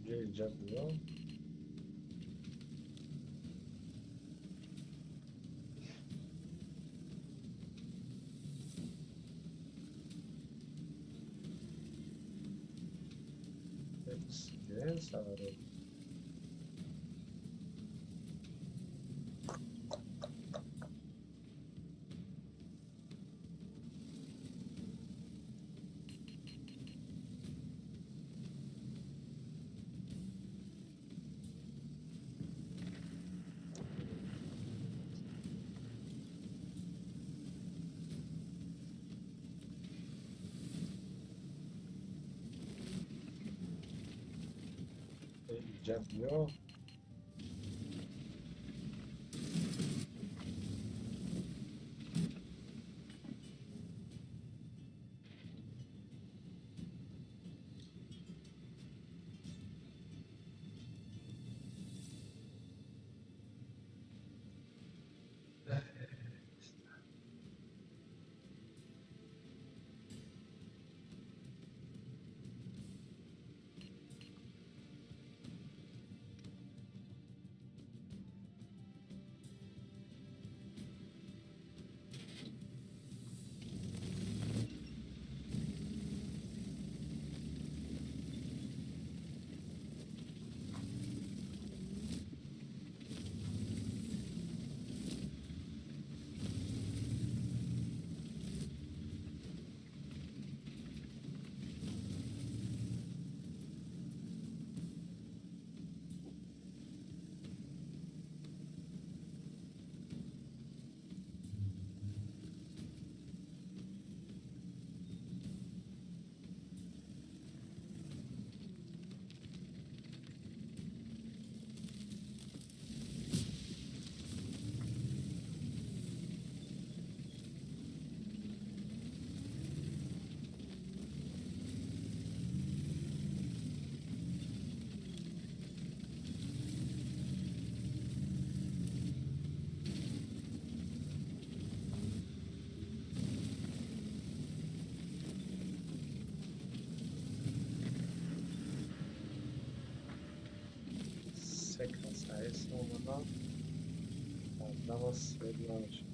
Биё, иҷа биё. Саваро. Иҷа биё. Се каса омадам. Дама свет намешад.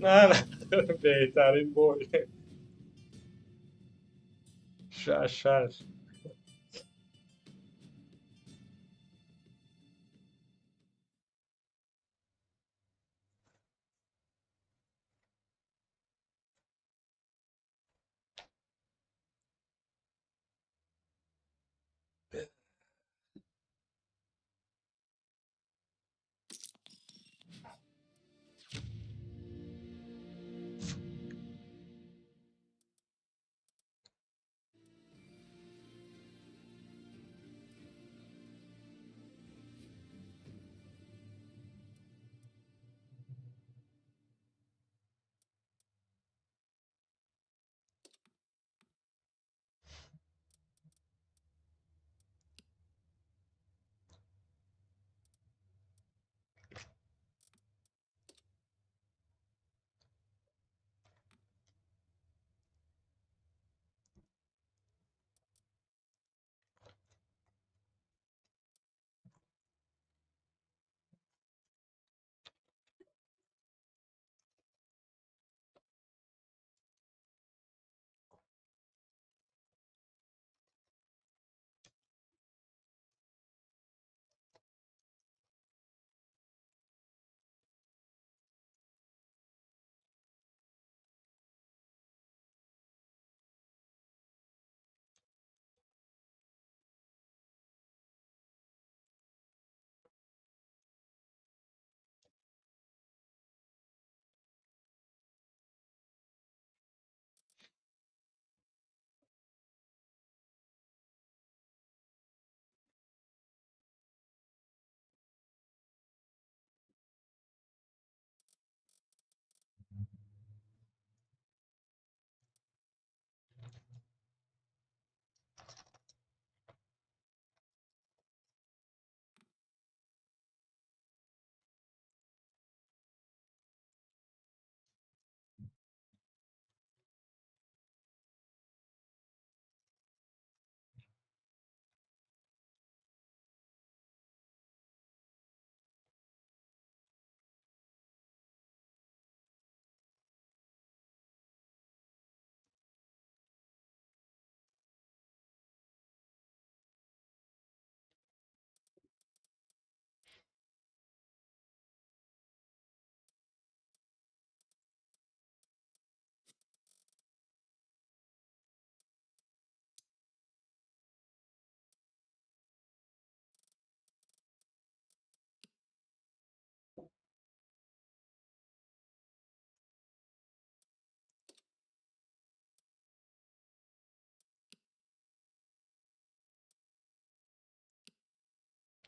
На, на, беҳтарин бой. Шаш шаш.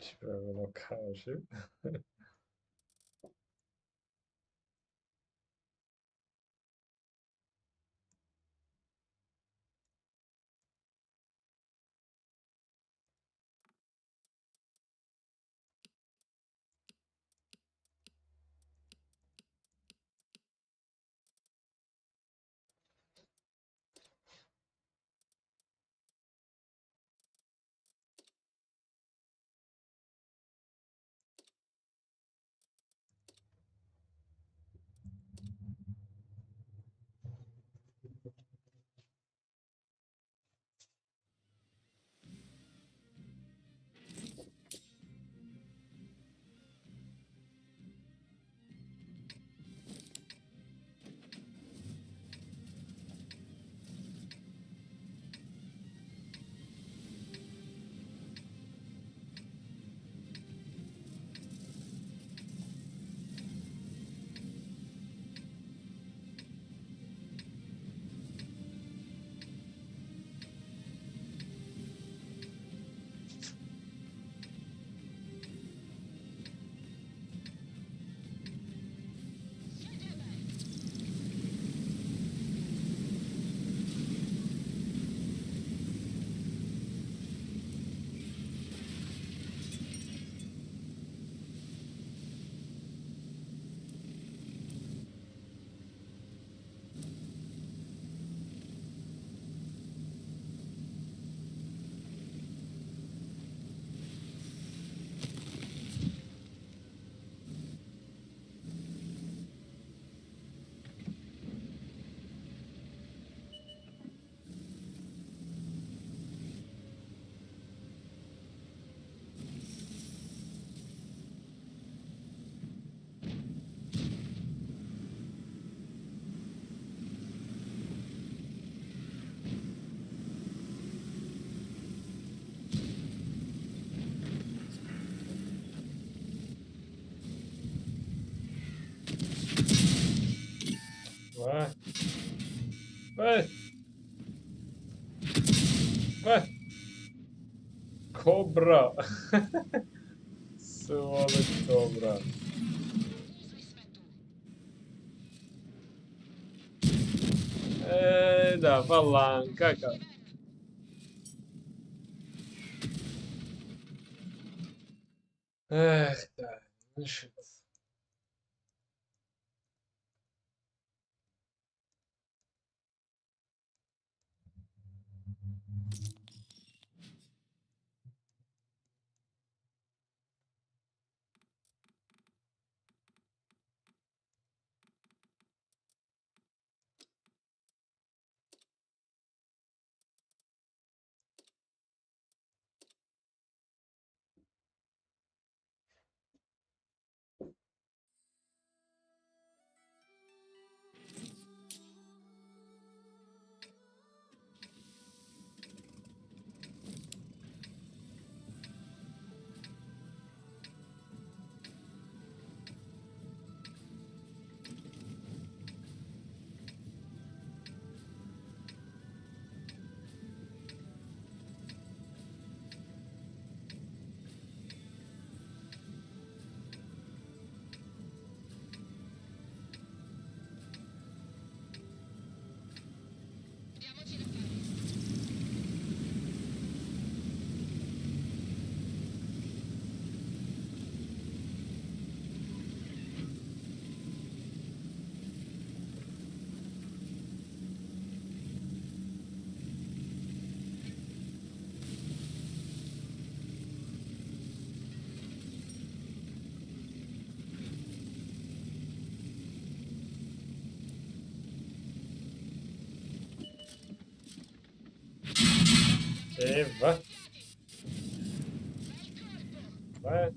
Чӣ кам шуд? Вай. Вай. Вай. Кобра. Сволочь кобра. Да, валан, кака. Эх, да, нашид. Diamoci da fare. Эва. Вай.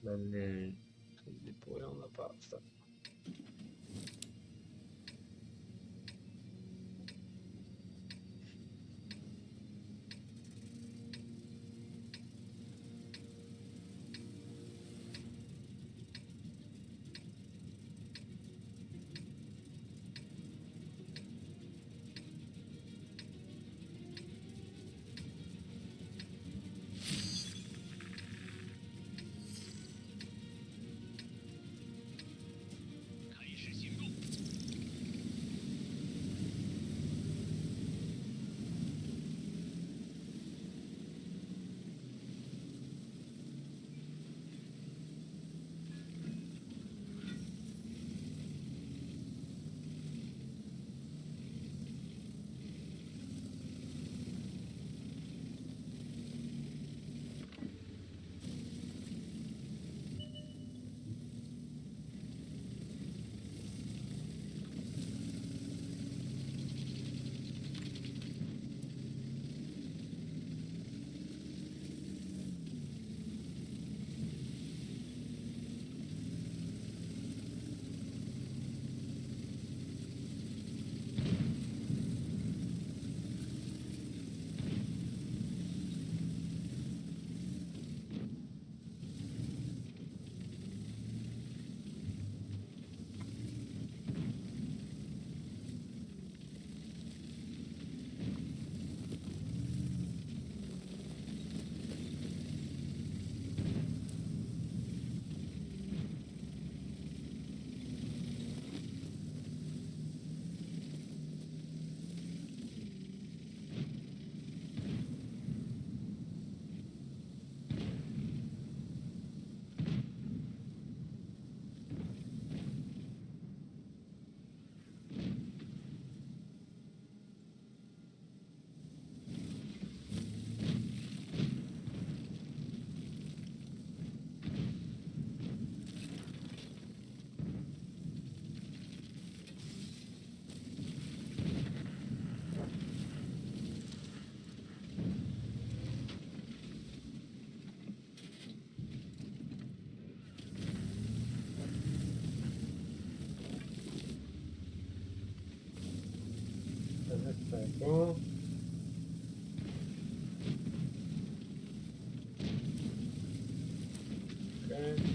Блин, не понял напасть. Perfetto. Ok.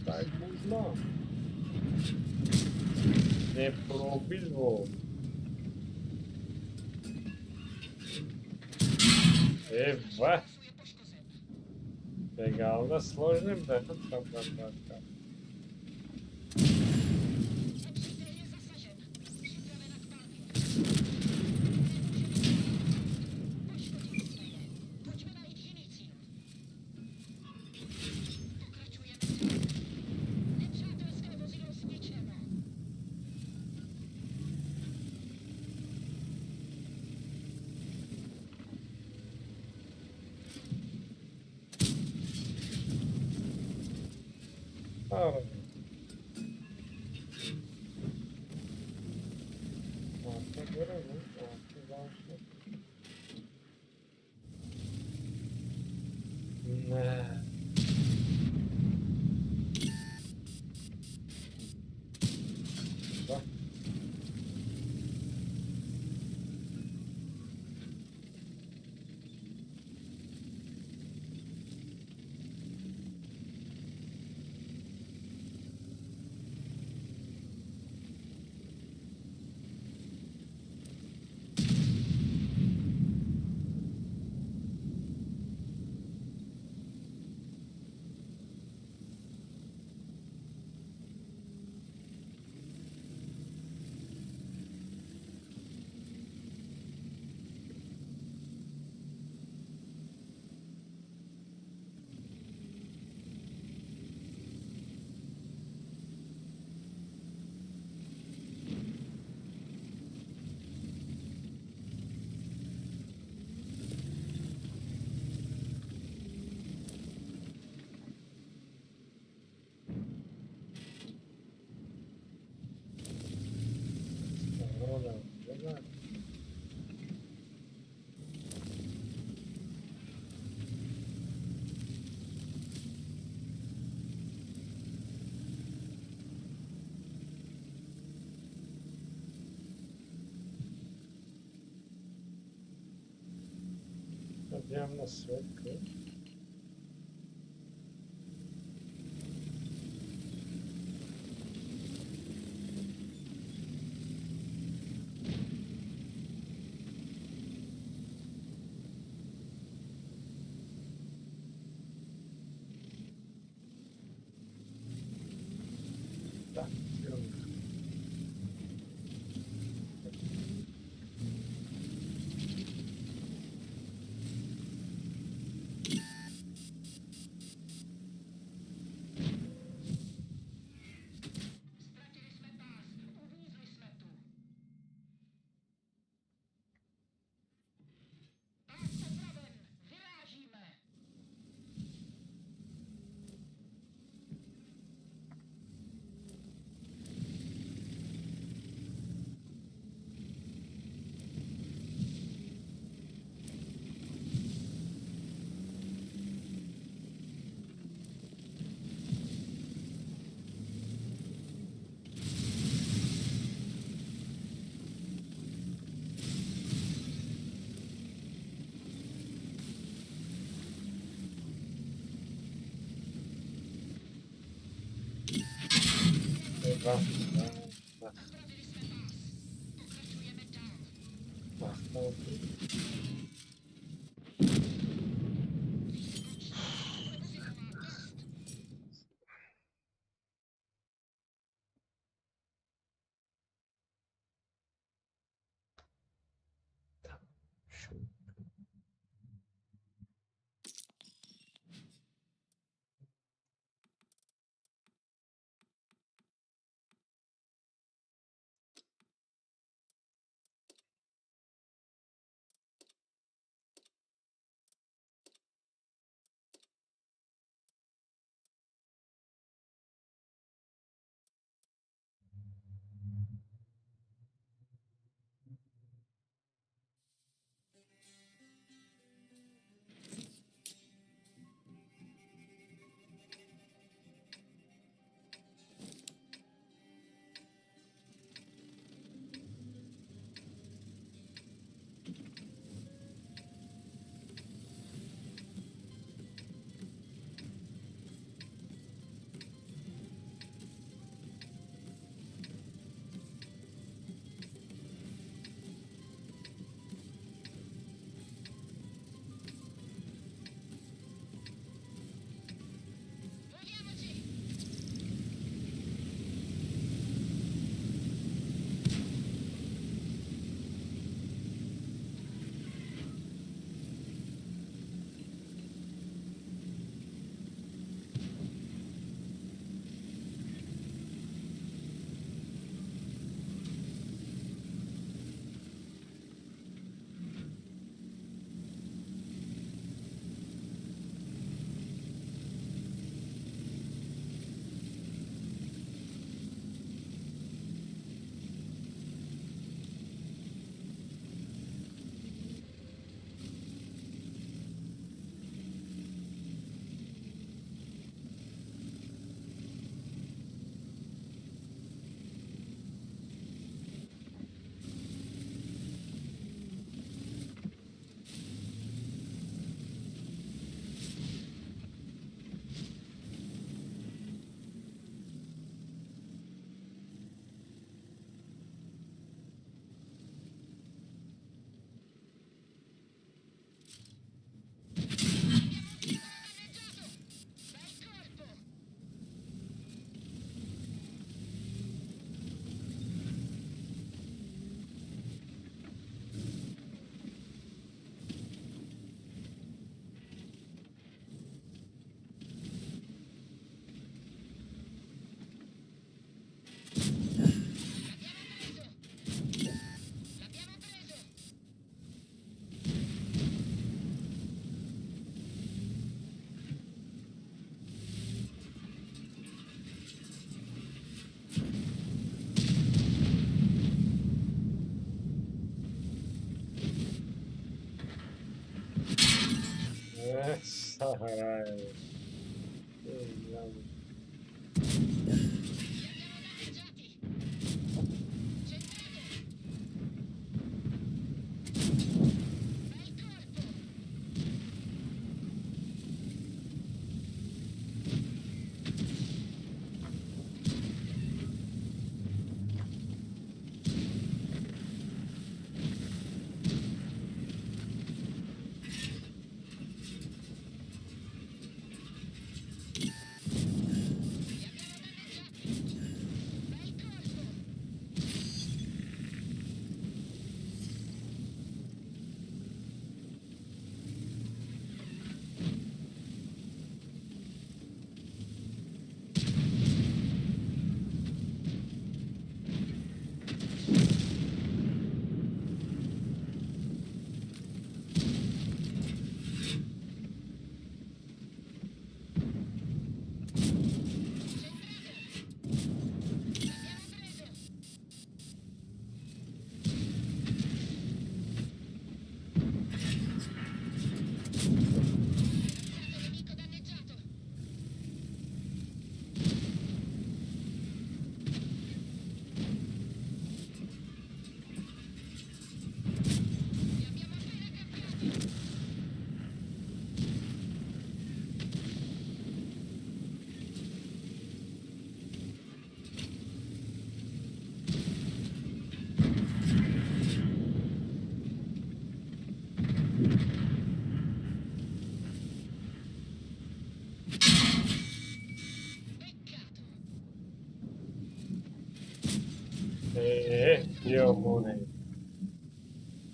Так можно. Не пробил. Ева. Бегалда сложный, да? Там. Биям на свет ку. Так, съёмка. Ztratili jsme pás, uvízli jsme tu. Pás opraven, vyrážíme. Рафт, рафт. Opravili jsme pás. Pokračujeme dál. Махнал. Tohle vozidlo má dost. Шуд. Muoviamoci! Abbiamo un veicolo danneggiato! Bel colpo! L'abbiamo preso! L'abbiamo preso! Сарай. Li abbiamo danneggiati! Centrato! Bel colpo! Ёбаный.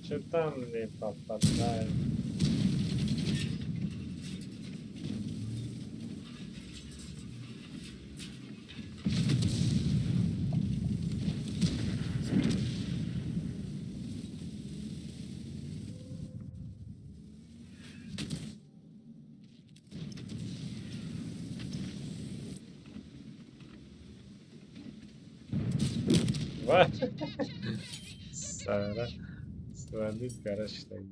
Чё там не попадает? Ва. Сара. Свалит гараж так.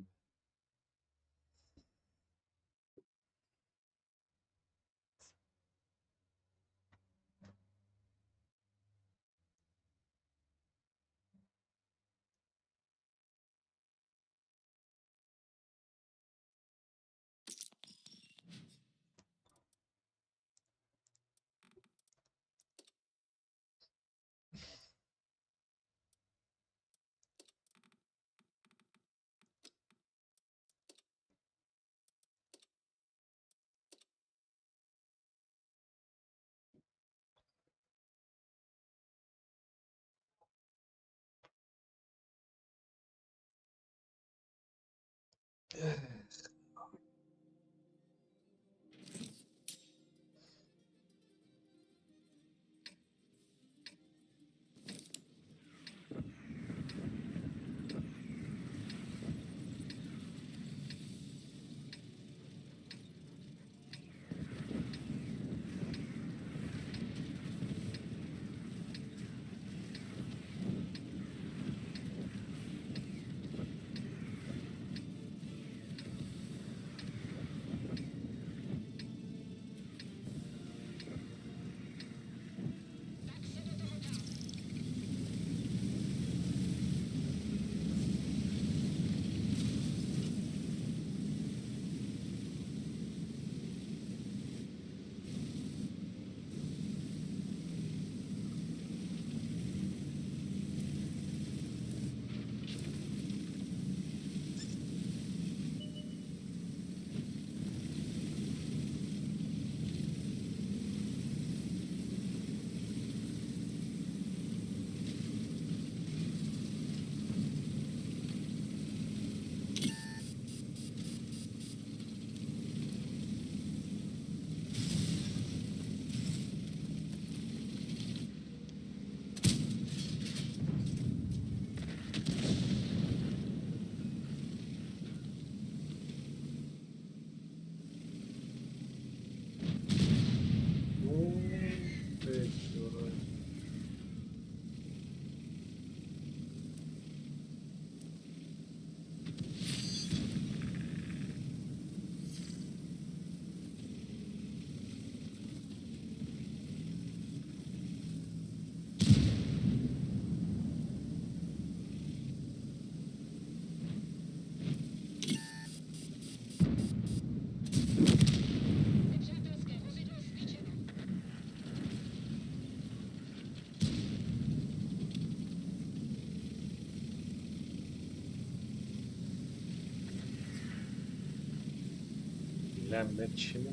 Лям, чему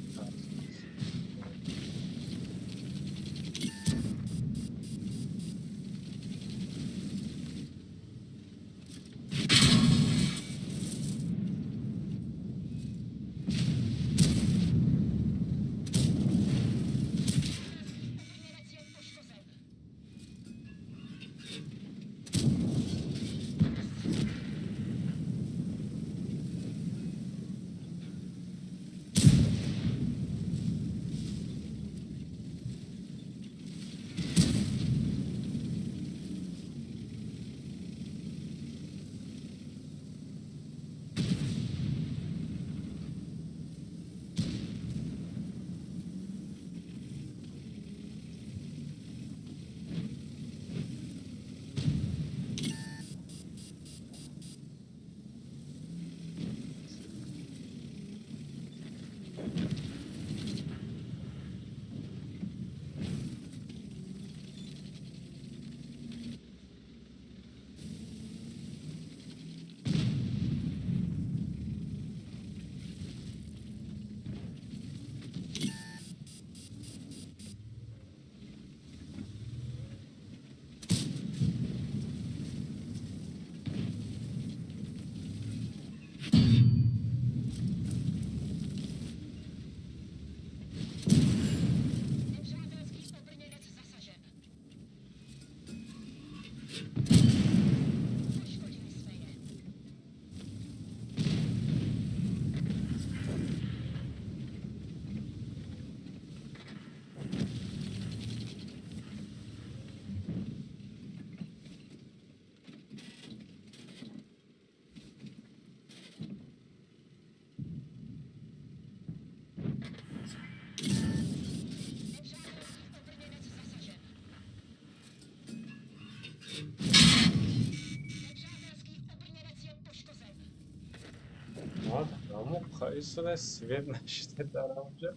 Ҳамон исода свет нашида дар ҳамҷа,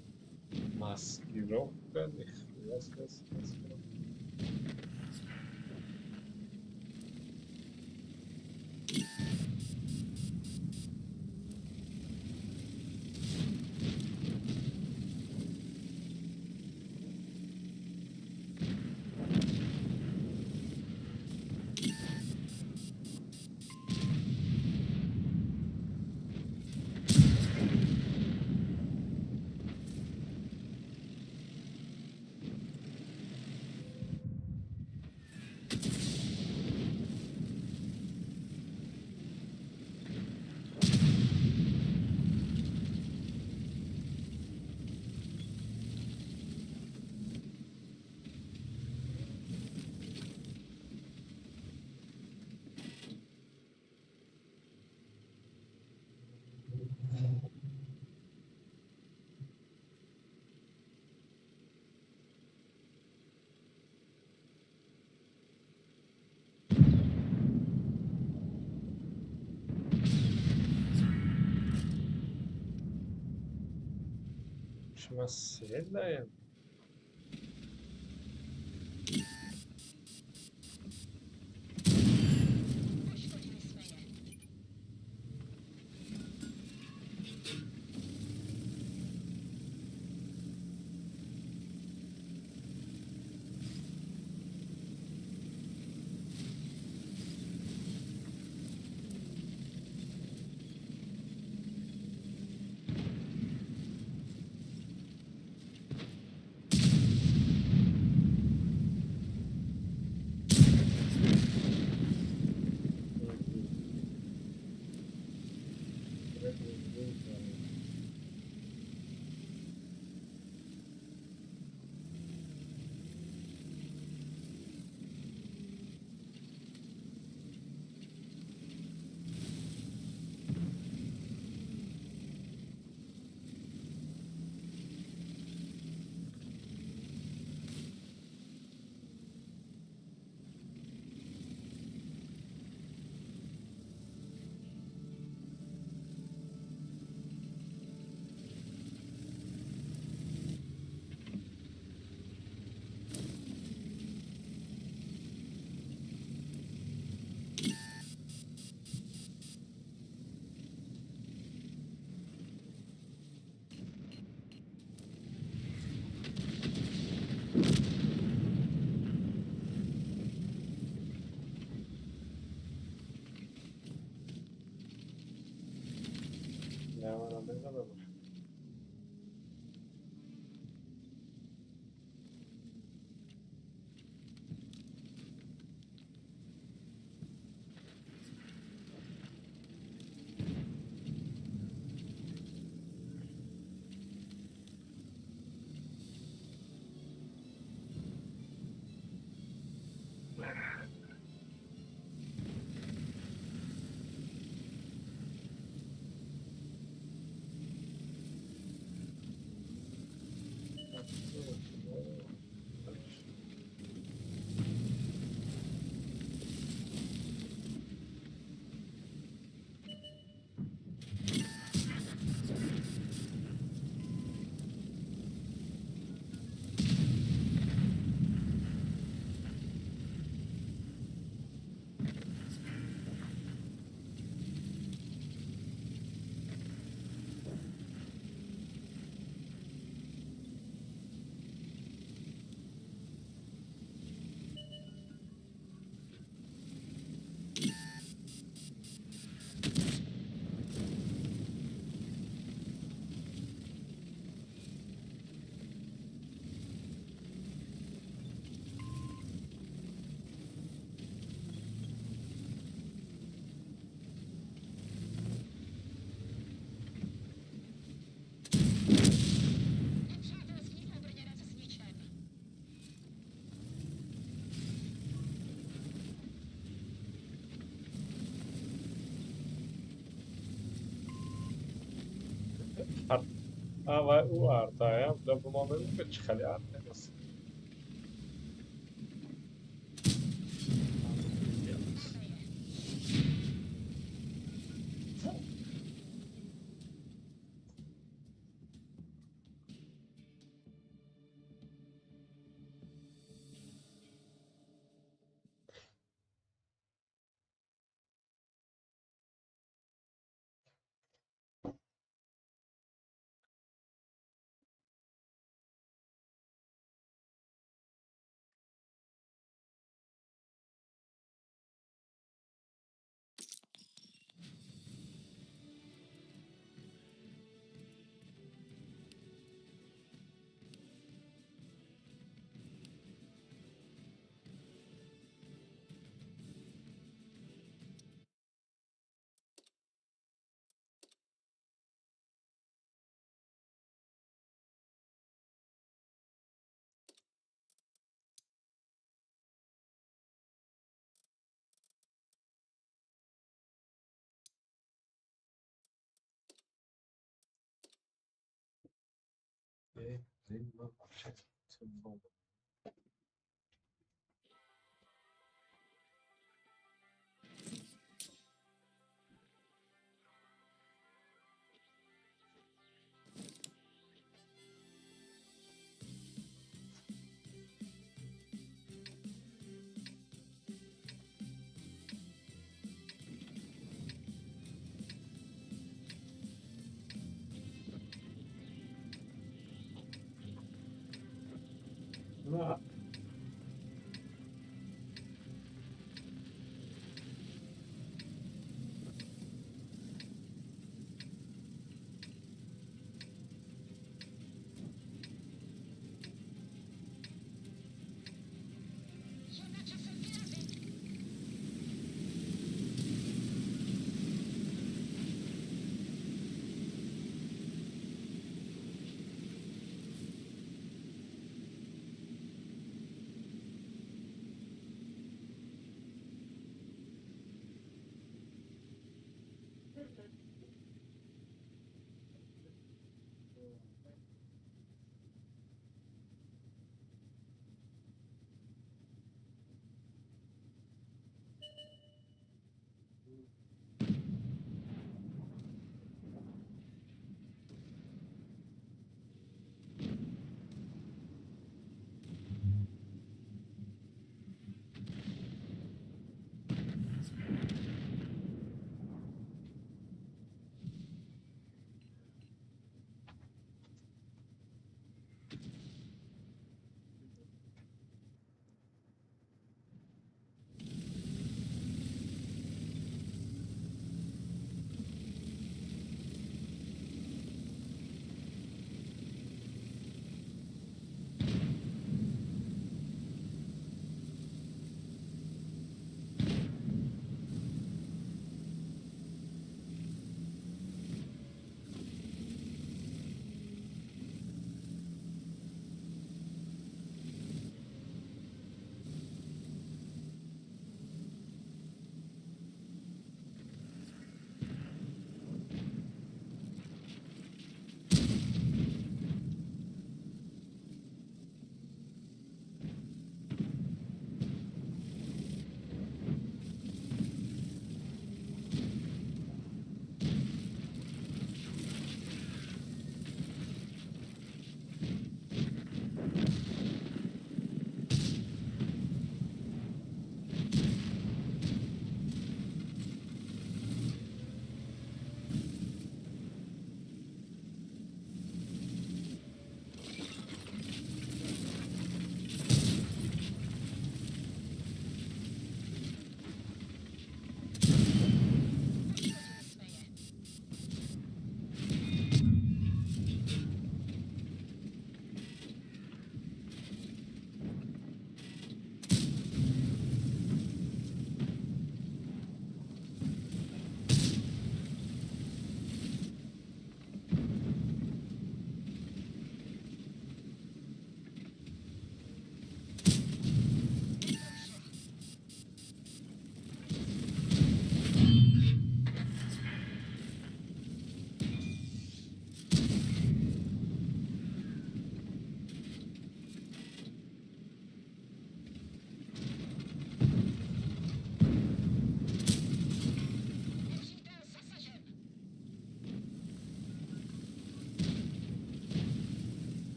маскировка нихуя маскировка. Шума свет даем. Poškodili jsme je. Мезанам. Nepřátelský obrněnec zničen. Ава ӯ артая да ба мо мегӯ, чӣ хеле арта аст. Máme je. Блин, ман вообще тимбом. На.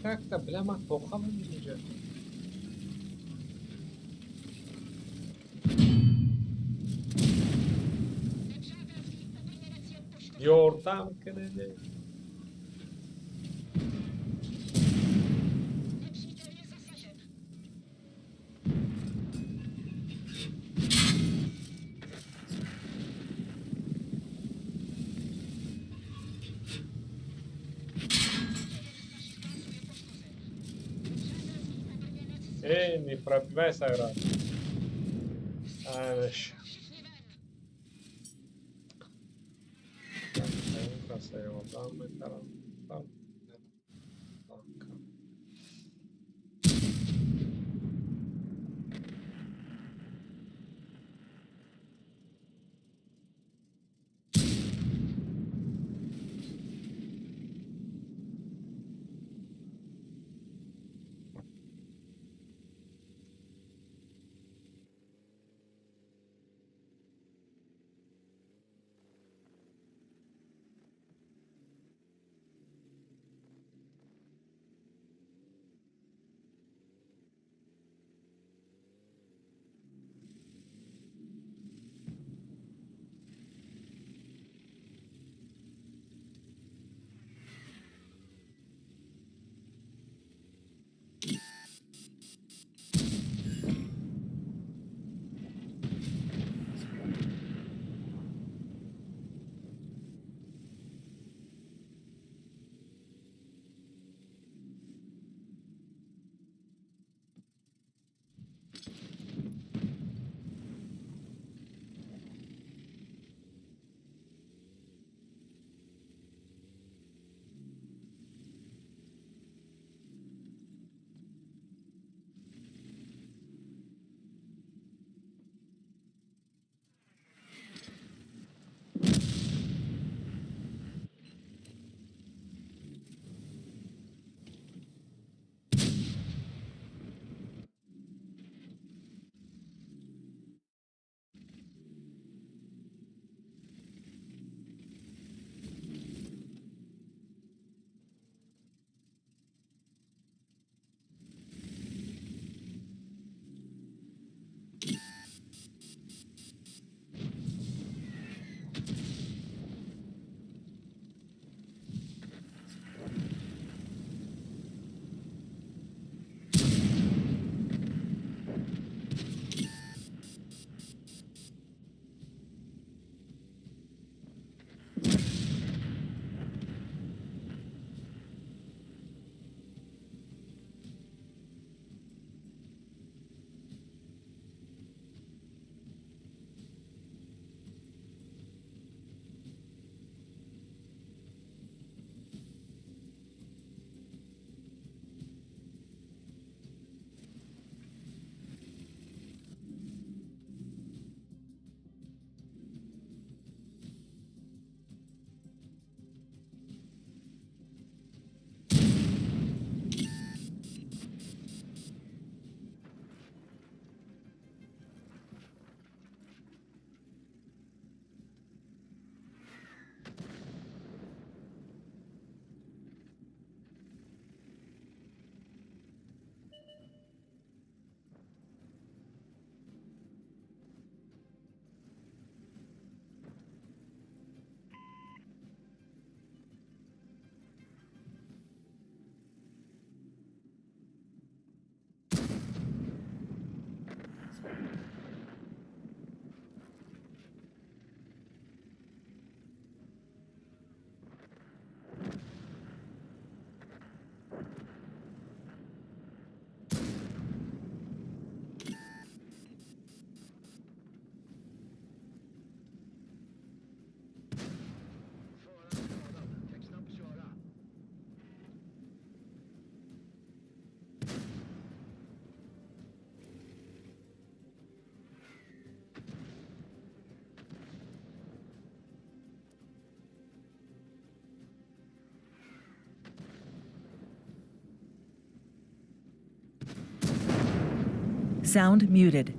Как-то, бля, ман тоқам инҷа. Ёрдам кунед. Эй, не пробивайся, брат. Ай, Sound muted.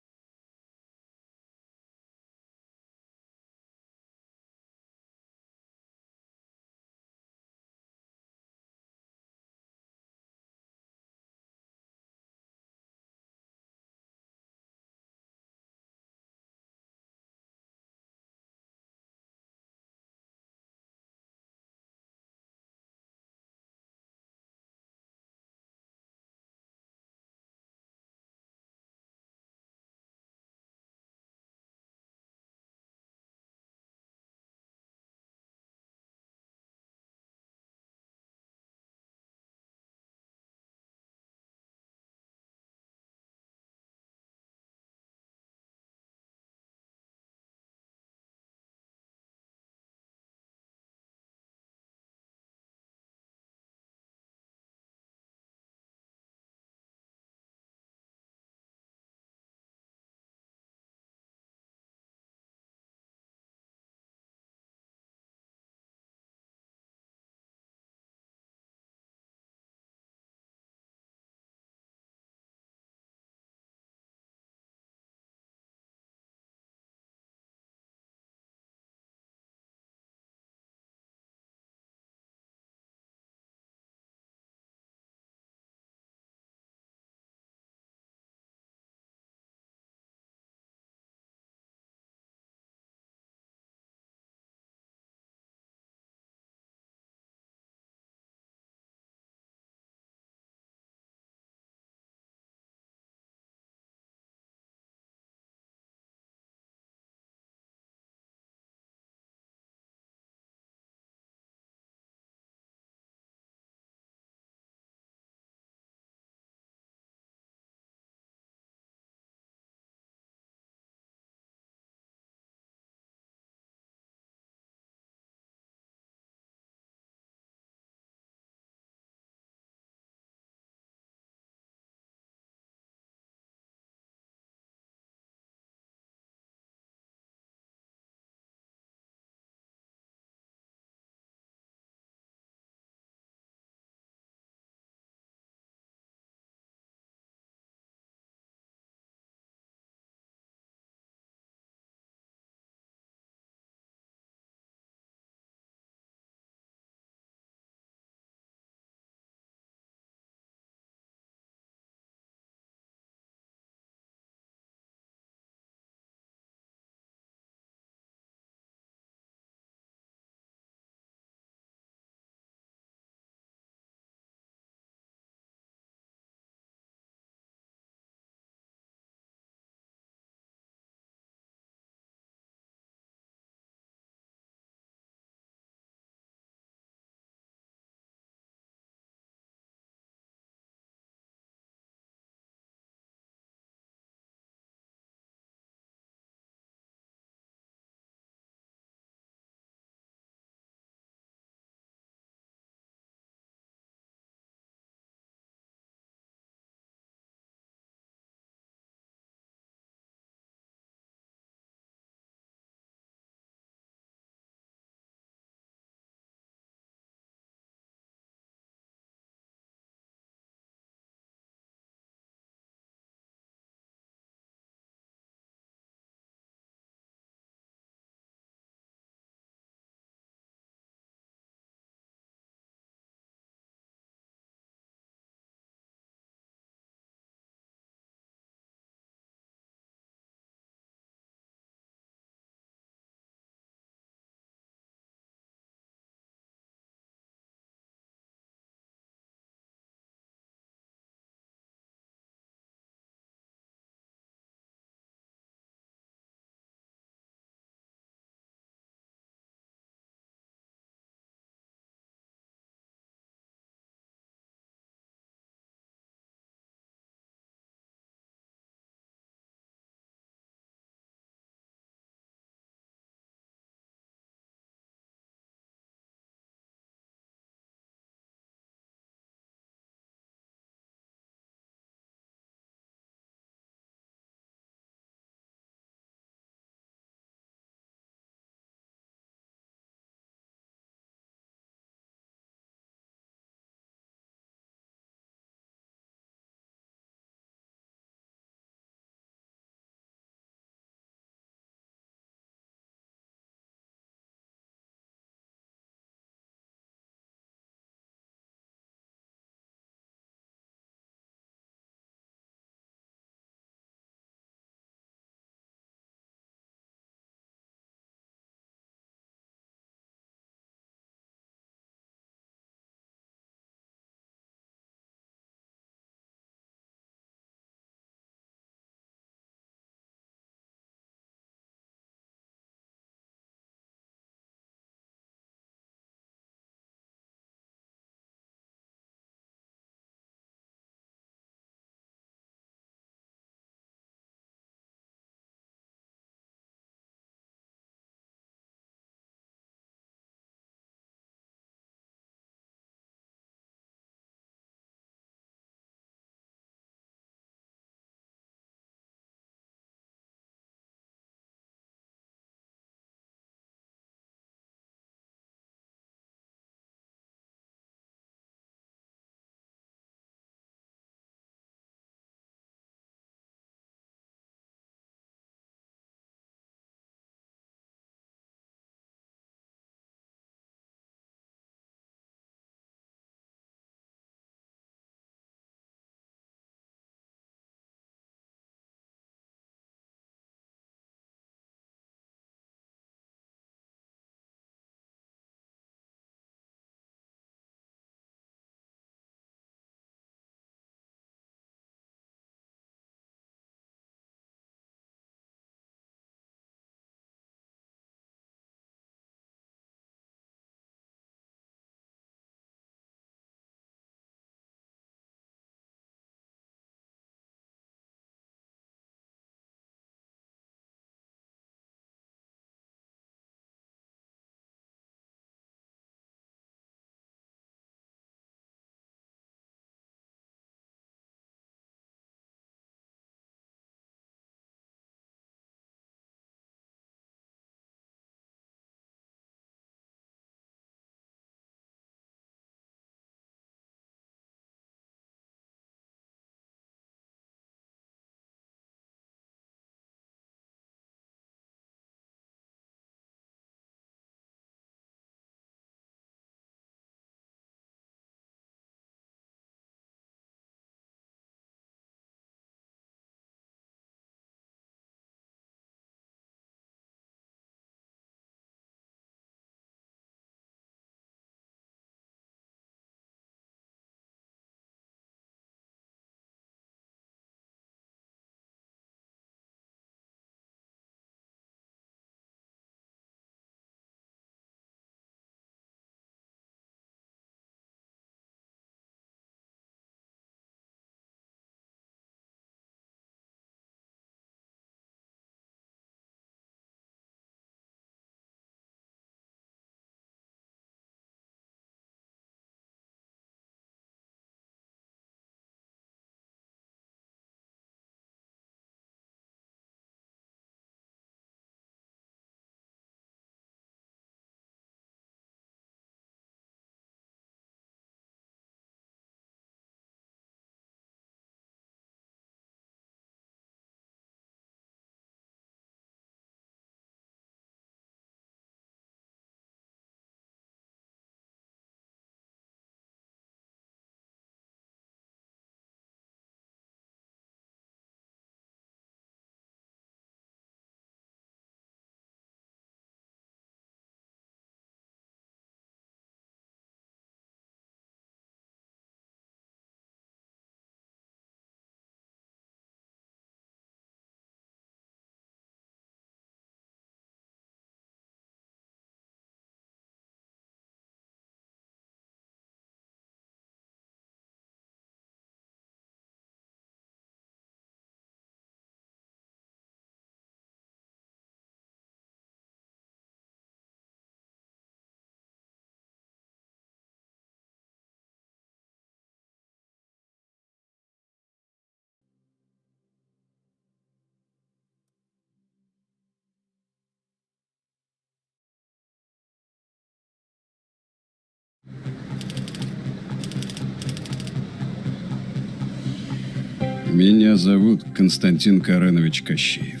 Меня зовут Константин Каренович Кощеев.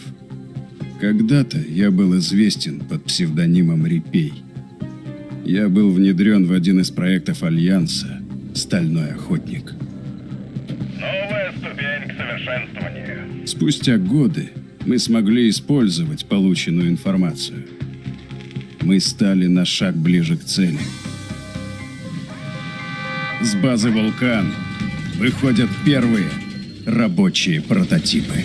Когда-то я был известен под псевдонимом Репей. Я был внедрен в один из проектов Альянса «Стальной охотник». Новая ступень к совершенствованию. Спустя годы мы смогли использовать полученную информацию. Мы стали на шаг ближе к цели. С базы «Вулкан» выходят первые рабочие прототипы.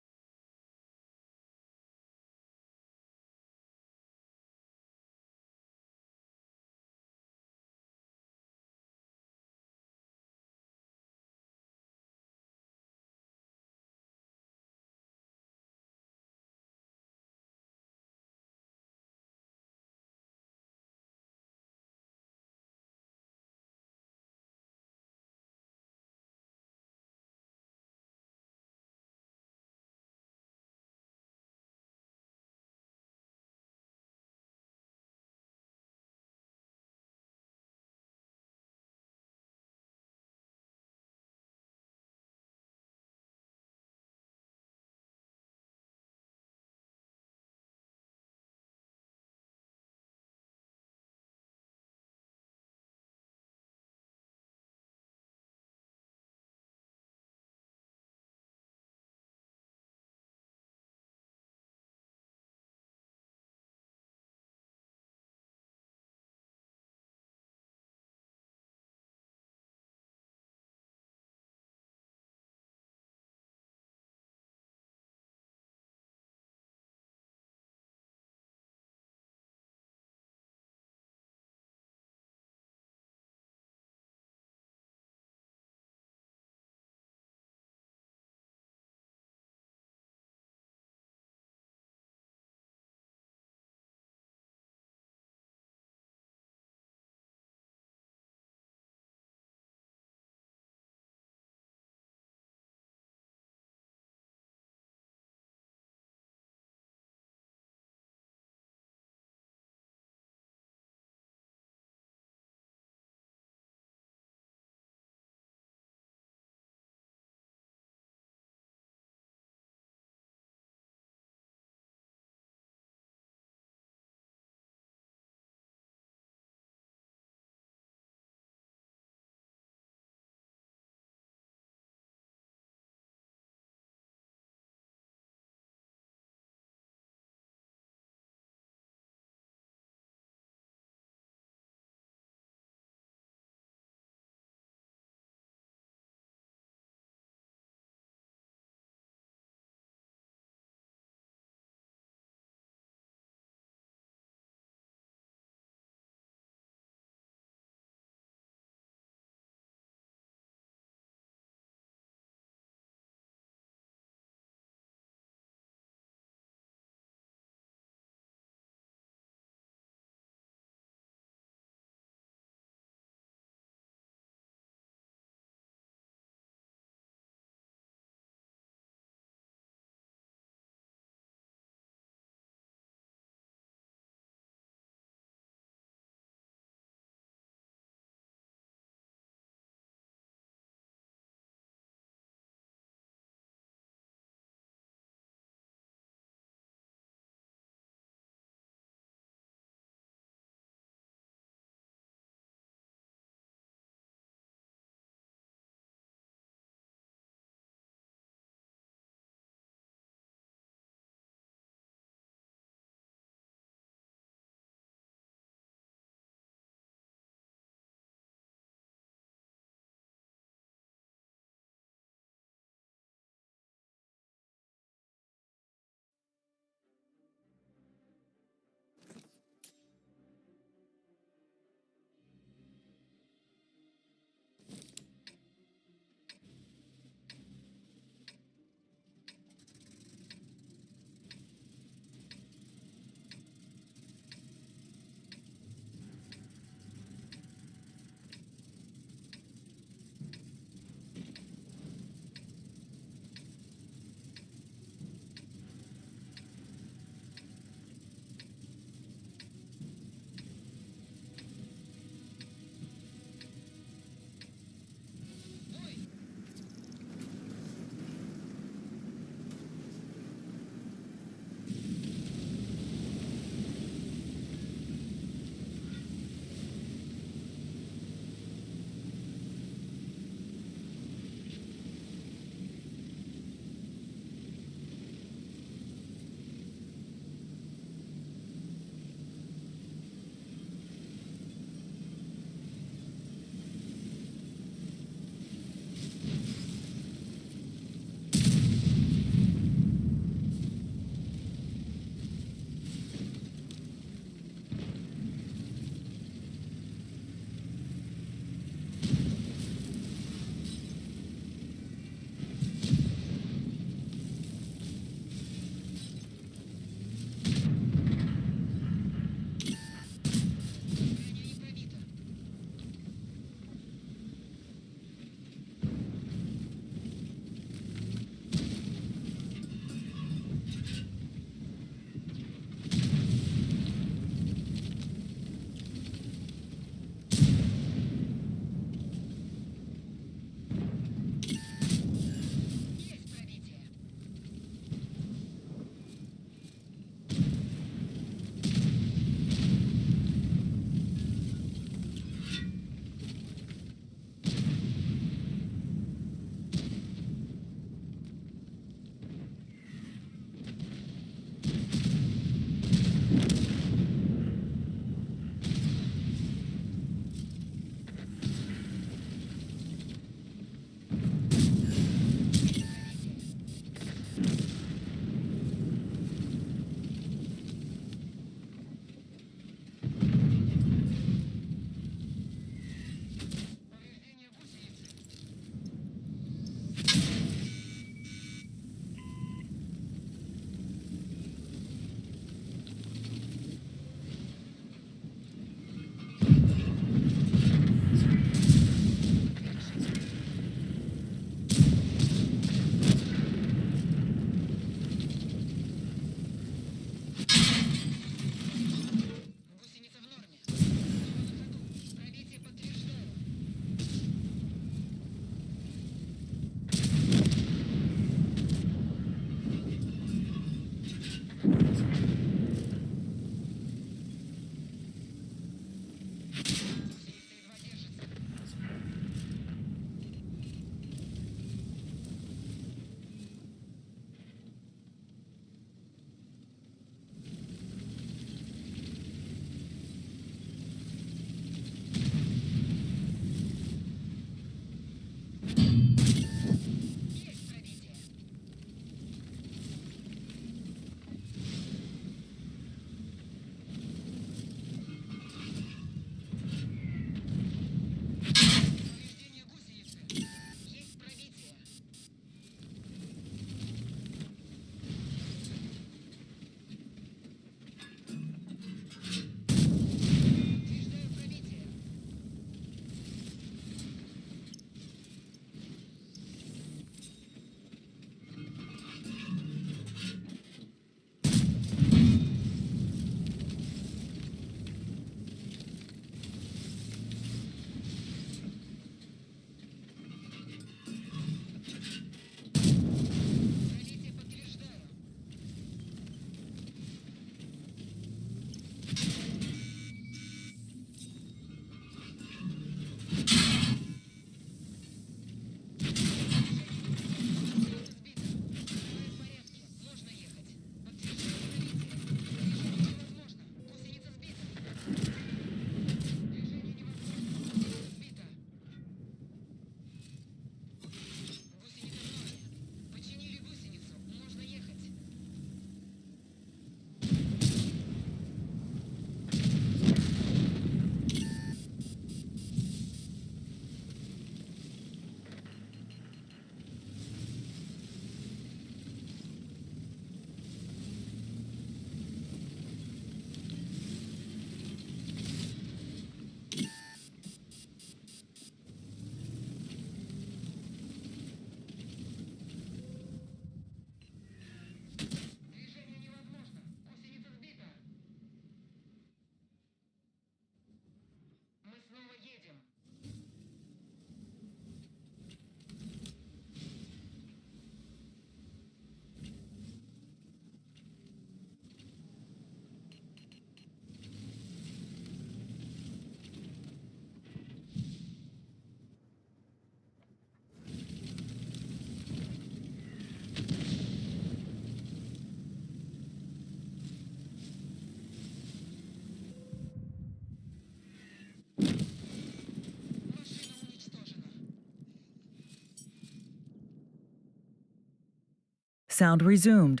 Sound resumed.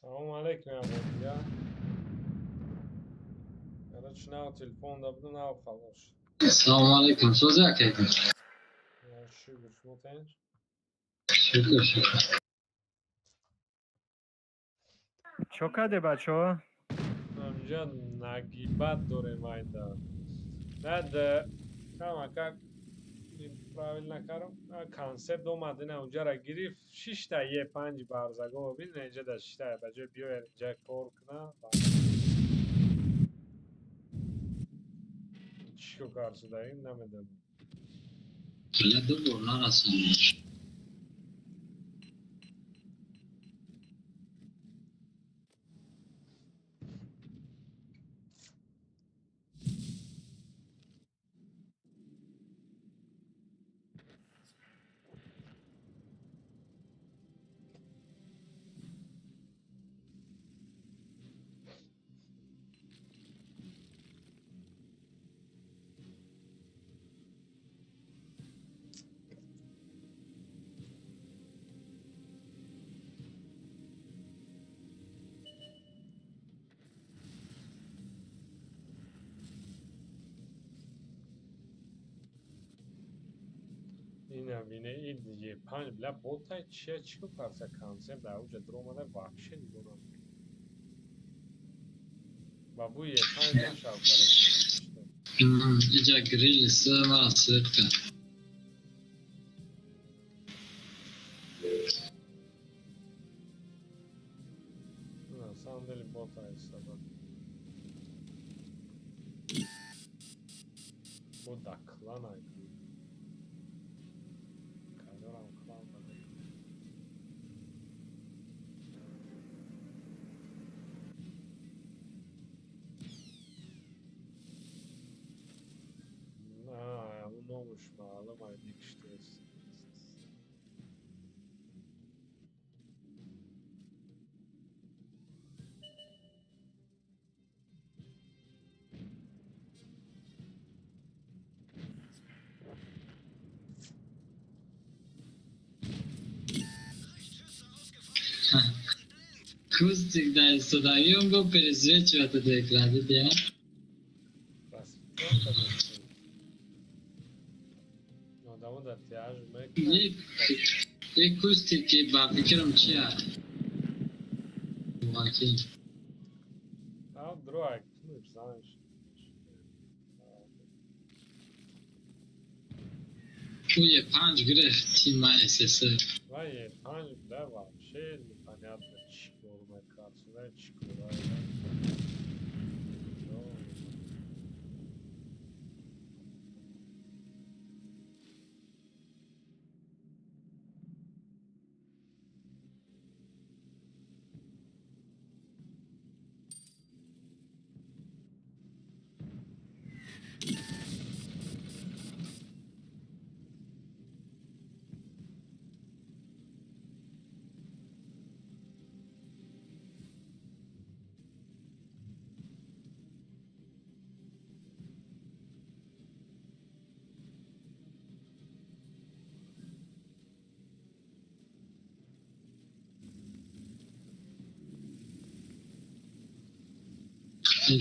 Салому алейкум, я бор дига. Короче, нав телефон да буду, нав халос. Салому алейкум, сози акай. Шукр, шумо тинҷ? Шукр, шукр. Чо каде, бачаҳо? Ҳаминҷа нагибат дорем айда. Баъд камакак правильно кардам. Концепт омад, ина унҷара гирифт. Шишта Е5 барзаго бин, инҷа да шишта ба ҷои биёяд инҷа кор куна. Чӣ кор шудаим, намедонам. Бля, ду бор нарасондиш. Ина бине, ин Е5, бля, ботай чия, чӣ карса, концепт дар уҷа дуромада, вообще нигоҳ намекунад. Ба бу Е5 нашав, короче. Иҷа грили с мара свет кард. На самом деле ботай сабаб. Бо да клана кадорам клан бада. Номуш маълум ай никштес. Кустик да истодаиём го пересвечивата до екран, дидя? Расцветка дошти. Одамо дар тиаж мекунад. Як кустик ки ба фикрам чия? Ваки. А друг, ну знаешь. Ӯ Е5 гирифт тима СССР. Ва Е5, бля, вообще непонятно чӣ кор мекард, сюда чӣ кор.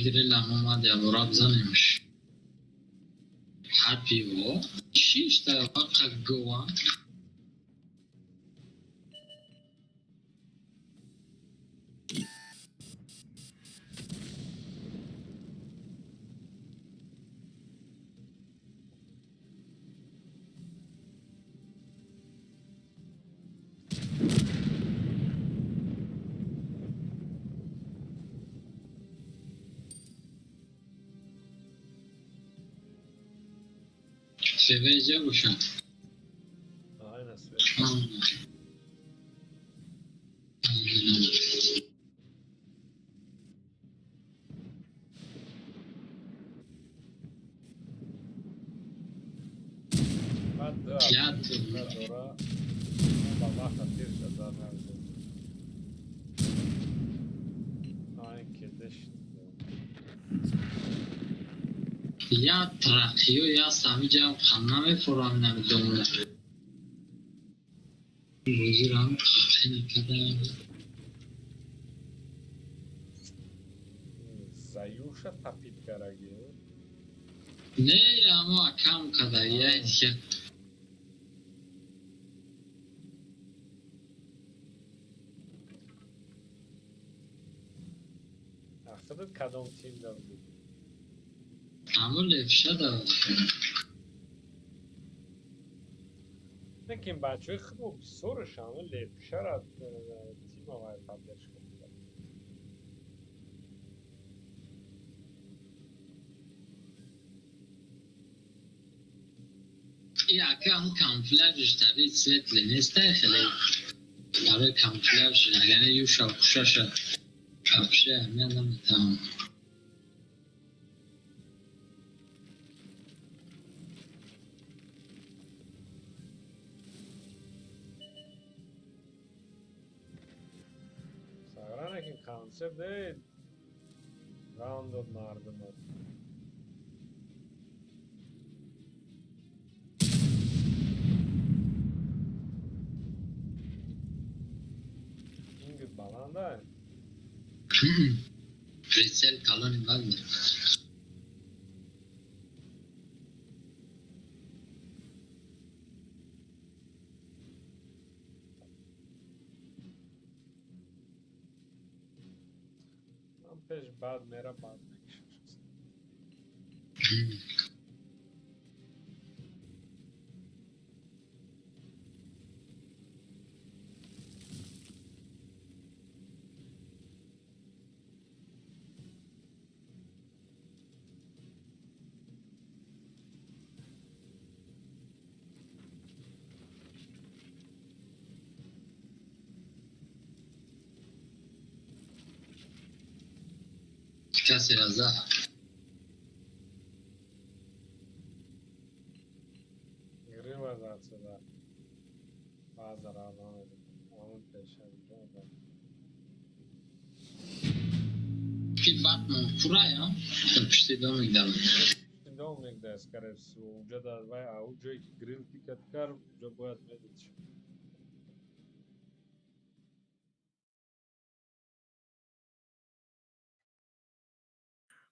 Грилам омад, ябора бизанемш. Ҳапиво шишта вақа гова. ФВЖ бошад. Айна свет. Баъд ду дора ба вақта тир шуда навзад. Айн кедеш. Я тараққиё, я самиҷам намефурам, намедонам. Бозирам тараққӣ накардам. Уша тапит караги. Не, амо акам када я дигар. Худат кадом тим да будӣ? Амо левша да. Лекин бачаҳои худмо бисёраш ҳама левшара тима вай поддержка мекард. И ака ҳам камуфляжш таби светлый нестай хеле. Барои камуфляж яъне юша хушаша вообще аҳамият наметавонам. Сагран лекин концерт раунд дод мардумо. Пингит баланда? Прицел калони бад. Ман пеш бад мера, бад мекушам. Касе за. Грива зад шуда. Баъза равон омад пешам ҷон. Ки Батман пурая? Пишти домик дам. Домик да, скорее всего. Уҷа да вай ау ҷое ки грил пикат кард, уҷа бояд медид.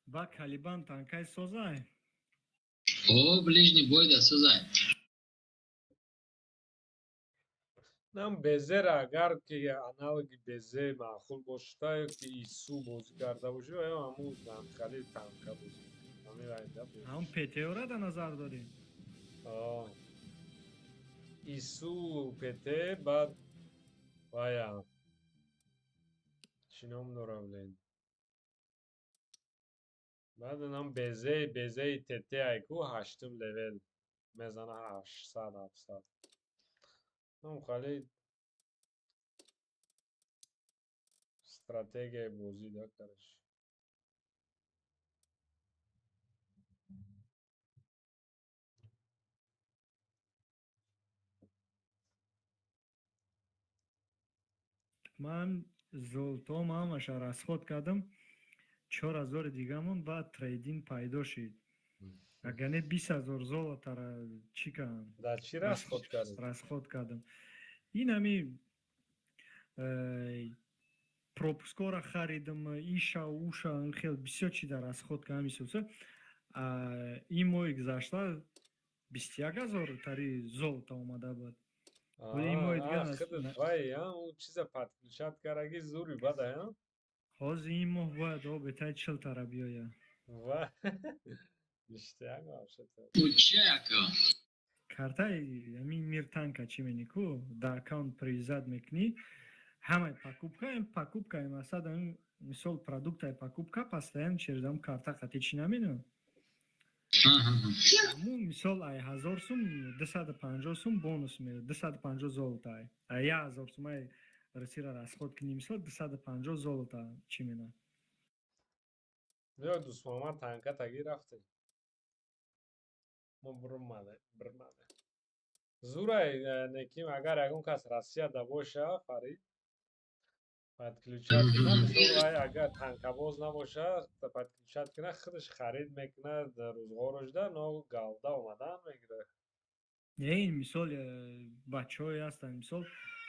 Ба Калибан танкай созай. О, ближний бой да созай. Нам безера агар ки аналоги безе маъқул бошда ё ки ису бозӣ карда бошӣ, ё ҳамун хали танка бозӣ. Ҳамин райда бозӣ. Ҳамун ПТО-ра да назар дорӣ? А. Ису ПТ баъд вая. Чӣ ном дора, блин? Баъд нам безеи ТТ айку ҳаштум левел мезана 800 700. Нам хали стратегияи бозӣ да, короче. Ман золотом ҳамаша расход кардам. 4000 дигамон баъд трейдинг пайдо шид. Агар не, 20 000 золотара чӣ кардам? Да чӣ расход кардӣ? Расход кардам. Ин ҳами пропускора харидам, иша уша хел бисёр чиза расход кардам исуса. Ин моҳи гузашта 21 000 тари золота омада буд. Ин моҳи дигар Худат вай, ӯ чиза подключать кардаги зури бада, а? Ҳозир ин моҳ бояд обетаи 40 тара биёяд. Ва ништяк вообще. У чия яка? Картаи ҳамин мир танка чӣ менӣ ку да аккаунт привязать мекунӣ, ҳамаи покупка покупкаи масад ҳамин мисол продуктаи покупка постоянно через ҳам карта қати чӣ наменам. Ҳамун мисол ай 1000 сум 250 сум бонус медод, 250 золота ай. Ай 1000 сум ай русира расход кунӣ, мисол 250 золота чӣ менад. Ё Дӯстмуҳаммад танка таги рафтем. Мо бурмаде, бирмаде. Зурай неким агар ягон кас Россияда боша, Фарид, подключать кунад, мисол вай агар танкабоз набоша, подключать кунад, худаш харид мекунад рӯзғорушда, но галда омадан мегирад. Не, ин мисол бачаҳое ҳастанд, мисол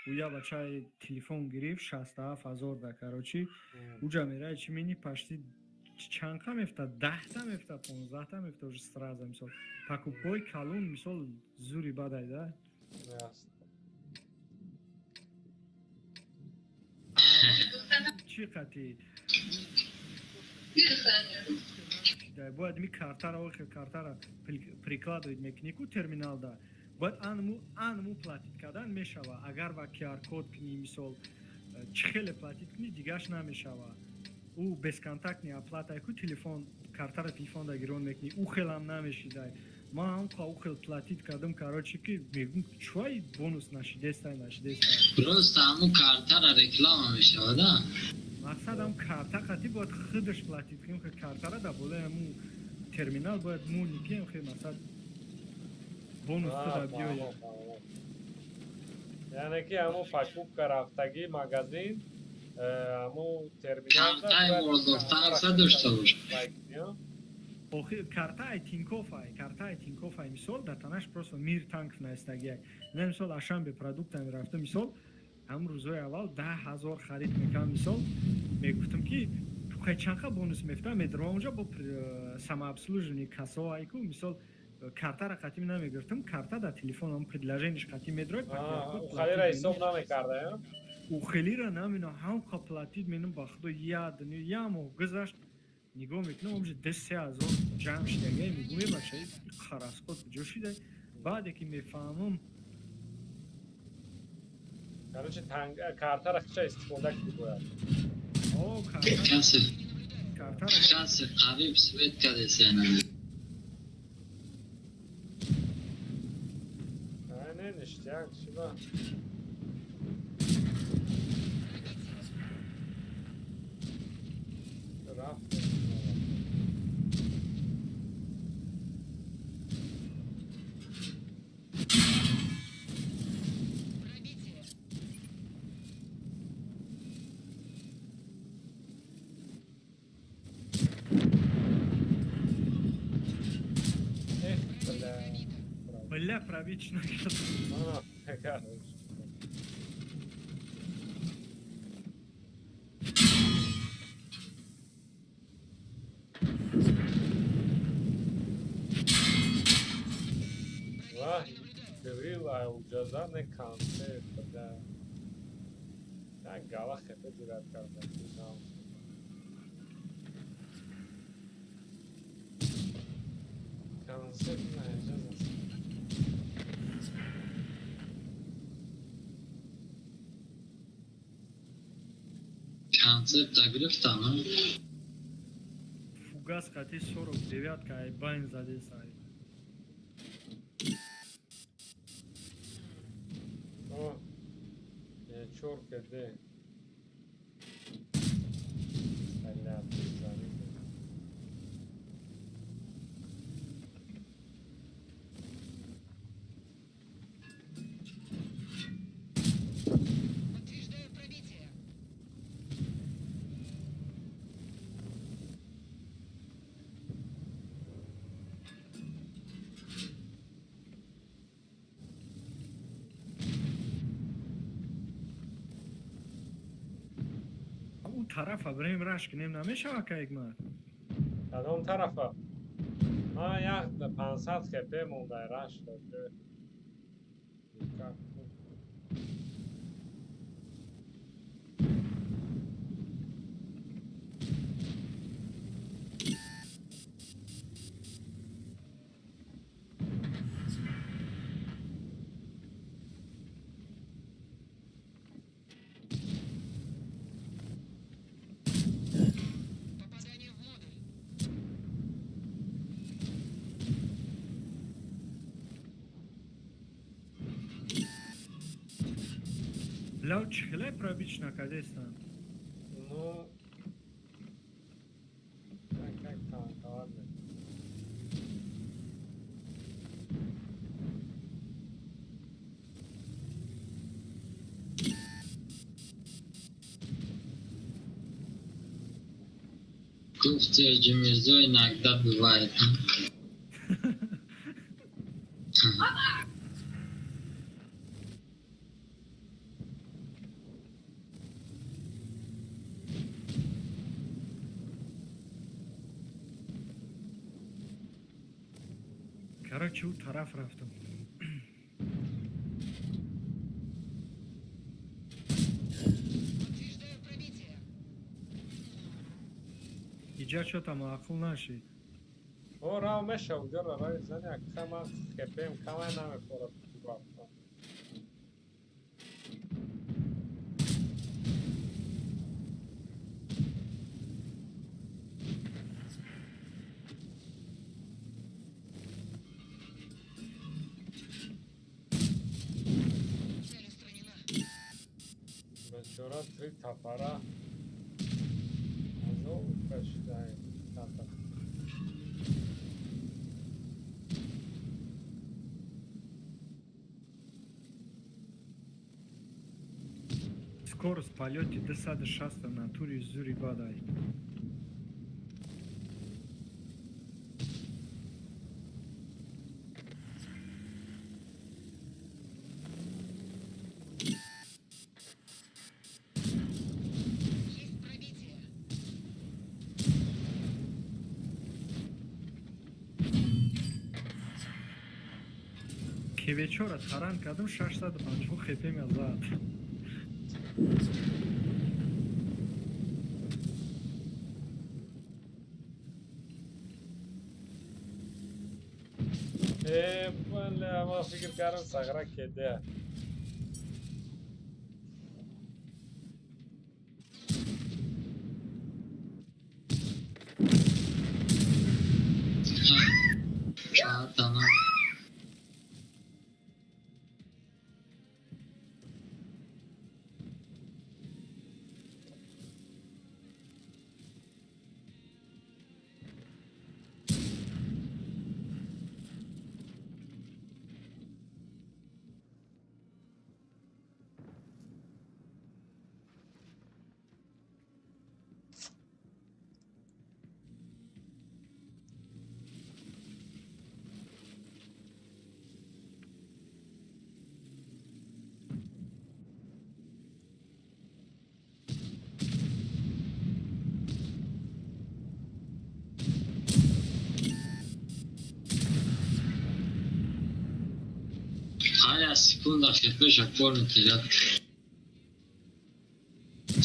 уя бачаи телефон гирифт 67 000 да, короче, уҷа меравад чӣ мени почти Чанқа мефта, 10-та мефта, 15-та мефта уже сразу, мисол, покупкаҳои калон, мисол, зури бадай да. Ясно. Чӣ қати бояд ми картара, охир картара прикладывать мекунӣ ку терминалда, бояд анму анму платить кардан мешава. Агар ва QR код кунӣ, мисол, чӣ хеле платить кунӣ, дигаш намешава. Ӯ бесконтактный оплата ку, телефон, картара телефонда гирон мекунӣ, ӯ хелам намешидай. Ман ҳам ӯ хел платить кардам, короче, ки мегум, чӯай бонус нашидестай, нашидестай. Просто ҳамун картара реклама мешавад, а? Мақсадам, карта қати бояд худаш платить кунем, ки картара дар болои ҳамун терминал бояд муни, ки хел, мақсад, бонус худа биёяд. Яъне ки ҳамун покупка рафтагӣ магазин, ҳамун терминал. Картаи World дошта бош. Охир картаи Тинькофф ай, картаи Тинькофф ай, мисол, дар танаш просто «Мир танков» наистагиай. На, мисол, Ашанбе продукта мерафтам, мисол, ҳамун рӯзҳои аввал 10 000 харид мекардам, мисол, мегуфтам, ки хай, чанқа бонус мефта? Медаром онҷа, бо самообслуживание кассао айку, мисол, картара қатим намегирифтам, карта дар телефонам предложениеш қатим медроид. Ухалира ҳисоб намекарда? Ухелира намина, ҳамқа платить менам, ба худо, я дунё. Я моҳ гузашт, нигоҳ мекунам, омҷа 2-3 ҳазор ҷамъ шидагай. Мегум, е бача, харасход куҷо шидай? Баъде ки мефаҳмам. Короче, картара хича истифода кунӣ бояд. О, картара. Касе қариб свет кадесена. Не, ништяк, чиба. Рафтем. Пробитие. Эх, бля. Бля, пробить накард. Ана, короче. Вах, Кирилл, уҷаза не концерт, бля. Як гала хепе ҷуръат карда. Концерт на иҷоза. Концепта гирифтам. Фугас қати 49-ка ай байн задесай. О, чор кд. Бля, залипли. Подтверждаю пробитие. Ӯ тарафа бирем, раш кунем, намешава, кайгма? Кадом тарафа? Ман як 500 хп мондай, раш дод. Никак. Попадание в модуль. Лав, чӣ хеле пробить накардестам? Ну, как как танковать мекунад. Гуфти Ҳоҷи иногда бывает. Короче, ӯ тараф рафтам. Подтверждаю пробитие. Иҷа чота маъқул нашид. О, рав меша уҷора рави зани, кама хепем камай намефорад рафтан. Цель устранена. Бечора три тапара азоб кашидаем тата. Скорость полёти 260 натури зури бадай. Есть пробитие. Кевечора таран кардам, 650 хп зад. Э, бля, ман фикр кардам, сағра кеде. Чаҳартана. Ҳар секунда хепеша кор метирад.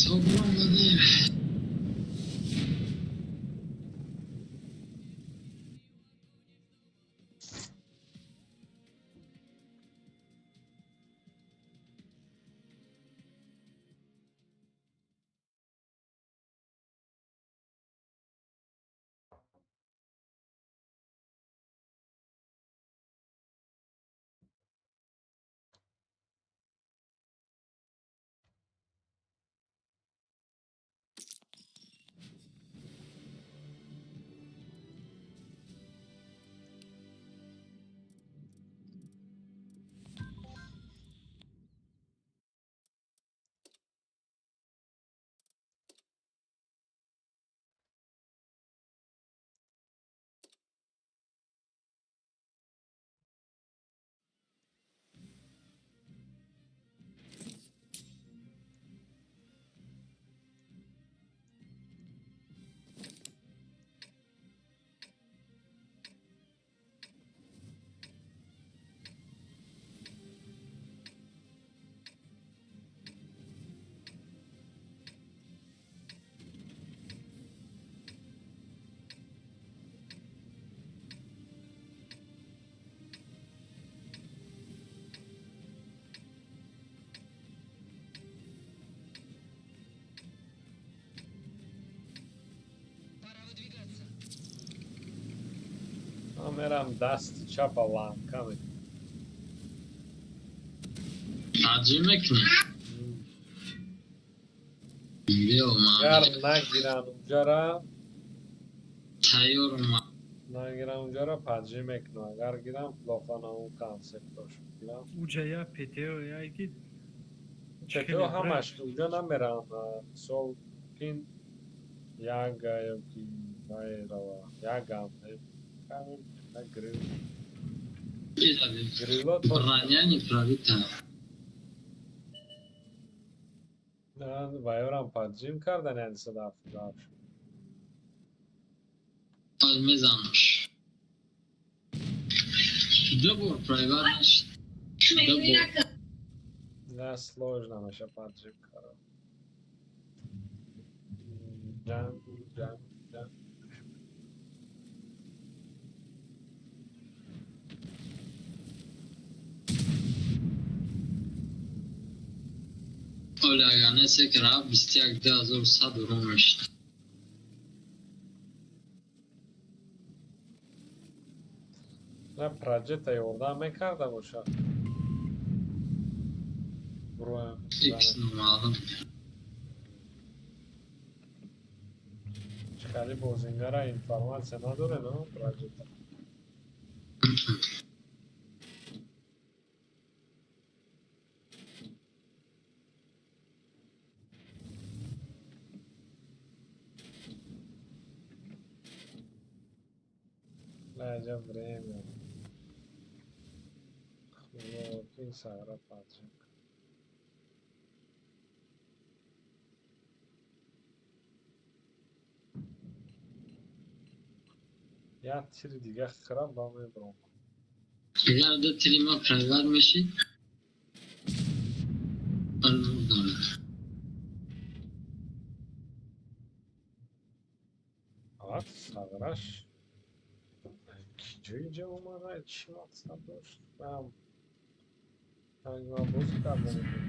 Собром дадем. Пора выдвигаться. Ман мерам дасти чапа ланка мекунам. Таҷим мекунӣ? Биё. Агар Ман нагиранд унҷара, тайёрам. нагирам унҷара, паджӣ мекунам. Агар гирам, плохо, концептош гирам. Уҷа я ПТО яй ки ПТО ҳамаш унҷа намерам. Мисол, мумкин як ёки вай рава, ягам грил. Грило. Броня не пробита. Вайорам паджим кардан, яъне 177. Мезанаш. Ду бор проиграть нашид. Ду бор. Не, сложно меша паджим кара. Ҷанг, ҷанг, ҷанг. Оля агар несе ки рафт, 21 2100 урон мешид. На праҷета ёрдам мекарда бошад. Броем. Икс номаълум. Хали бозингара информация надоре, но праҷета. Лаҷа время. Худо, сара паджик. Як тири дига хӯрам, ба мебурам. Агар ду тири ма проиграть мешид, дорад. Ават сағраш ҷои ҷа омада, чӣ мақсад дошт? Ман бозӣ карда будем.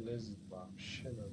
Лезет вообще на.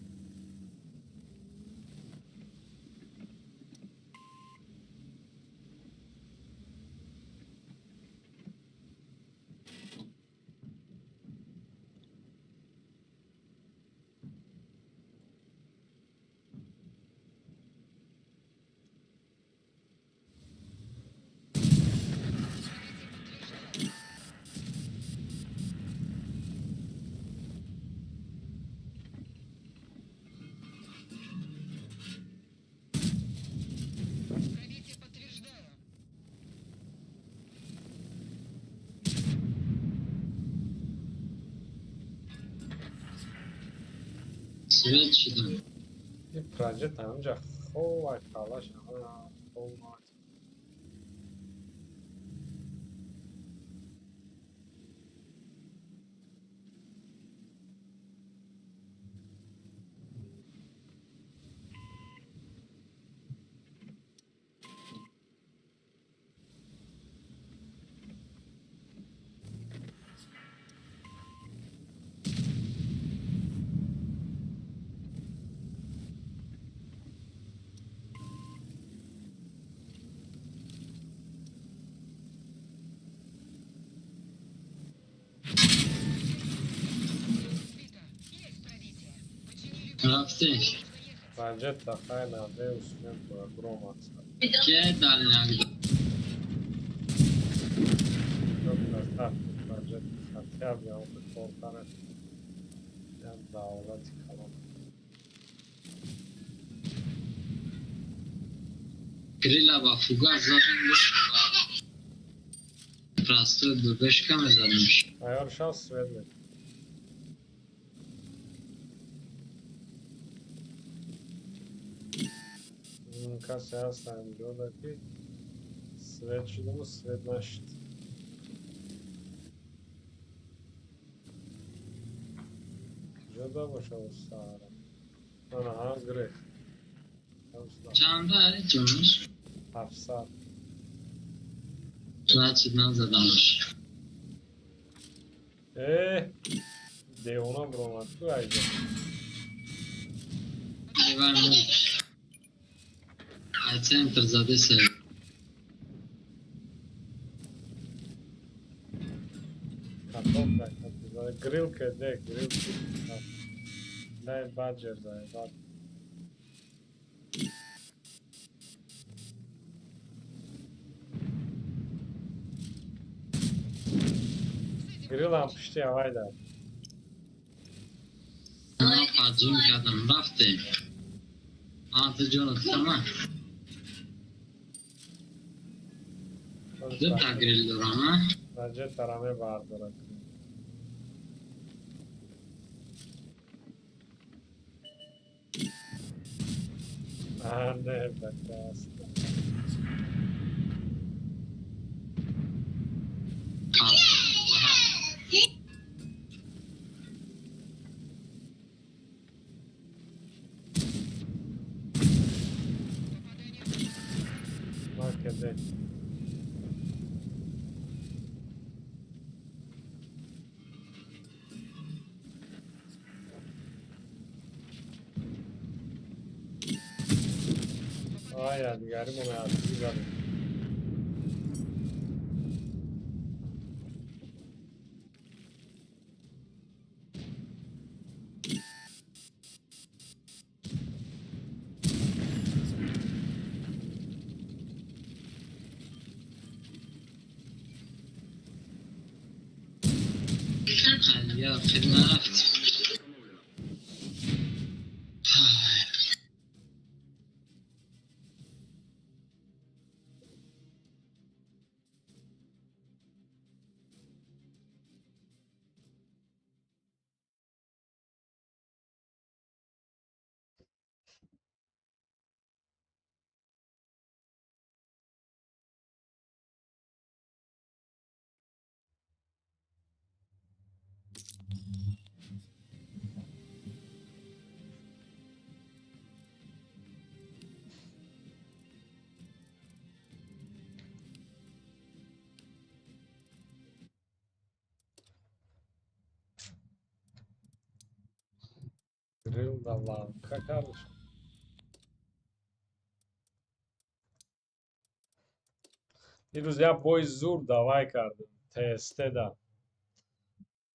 Пробитие подтверждаю. Свет шидам. Ин праҷет ҳамҷа ховай калаш ховай. Сбито. Есть пробитие. Починили Рафтем. Праҷет тахай наде успел бромад. Ке дальняк? Праҷет хотя бы он кортара. Ям давлати калон. Крила ба фугас задам, простой ББшка мезадимш. Айор шав свет мекунад. Касе ҳастанд ҷода ки свет шудаму свет нашуд. Куҷода бошад саҳара? Анаҳа, грех. Чанда ҷонаш? 700. Значит, назадамш. Э, девона биромад ку айҷа. Иван ай центр задесе. Картофка, грилка, де, грилка. Дай баджер, дай баджер. Грилам пушти авай дар. Ман паджим кардам, рафтем. Анта ҷонат кама. Дута грил дорам, а? Раҷа тараме бардорад. Не, прекрасно. Македе. Ая, дигари мо задем. Я хидмат. Грил да лавка караш. Ирӯз як бои зур давай кардем. ТСТ да.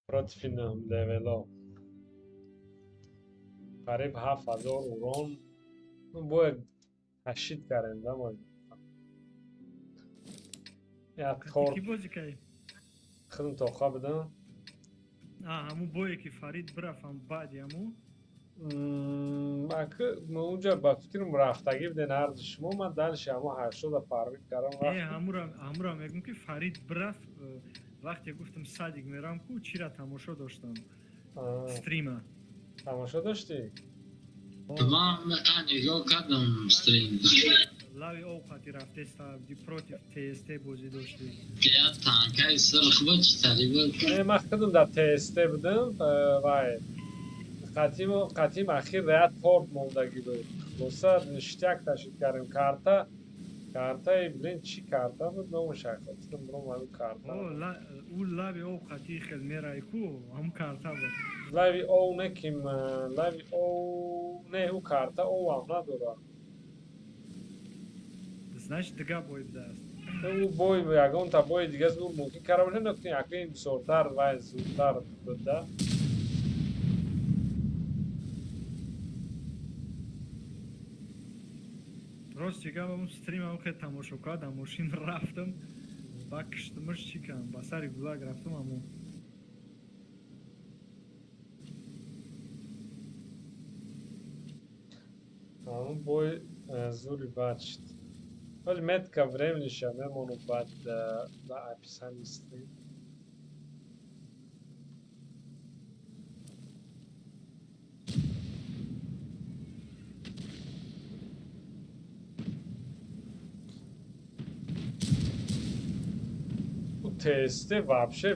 Против нӯҳум левело. Қариб 7000 урон. Ну, бояд ташид кардем, да, мо. Як тор Ки бозӣ кардӣ? Худам тоқа будам. А, ҳамун бое ки Фарид бирафам баъди ҳамун? Ака, унҷа ба фикрам рафтагӣ буден ҳарду шумо, ман дальше ҳамо 80 парвид кардам. Не, ҳамура мегӯм ки Фарид бирафт, вақте гуфтам садик мерам ку, чира тамошо доштам? Стрима. Тамошо доштӣ? Ман меқа нигоҳ кардам стрим. Лави овқати рафтеста против ТСТ бозӣ доштӣ. Я танкаи сирх буд, чӣ тари буд? Не, ман худам дар ТСТ будам, вай қатим ахир як торт мондагӣ буд. Хулоса ништяк ташид кардем. Карта, картаи, блин, чӣ карта буд номаш, хотирам буром ҳамин карта. Ӯ лави ов қати хел мерай ку, ҳамун карта буд. Лави ов не ким, лави ов не, ӯ карта овам надорад. Значит, дига бой будааст. Ӯ бой ягонта бои дига зур мумкин карда бошад, лекин акли бисёртар вай зудтар буд да. Рости гап, ҳамун стримам хел тамошо кардам, мошин рафтам, ба киштмиш чӣ кардам, ба сари гулак рафтам ҳамун. Ҳамун бой зури бад шуд. Вале метка времениша мемону баъд дар описании стрим. ТСТ вообще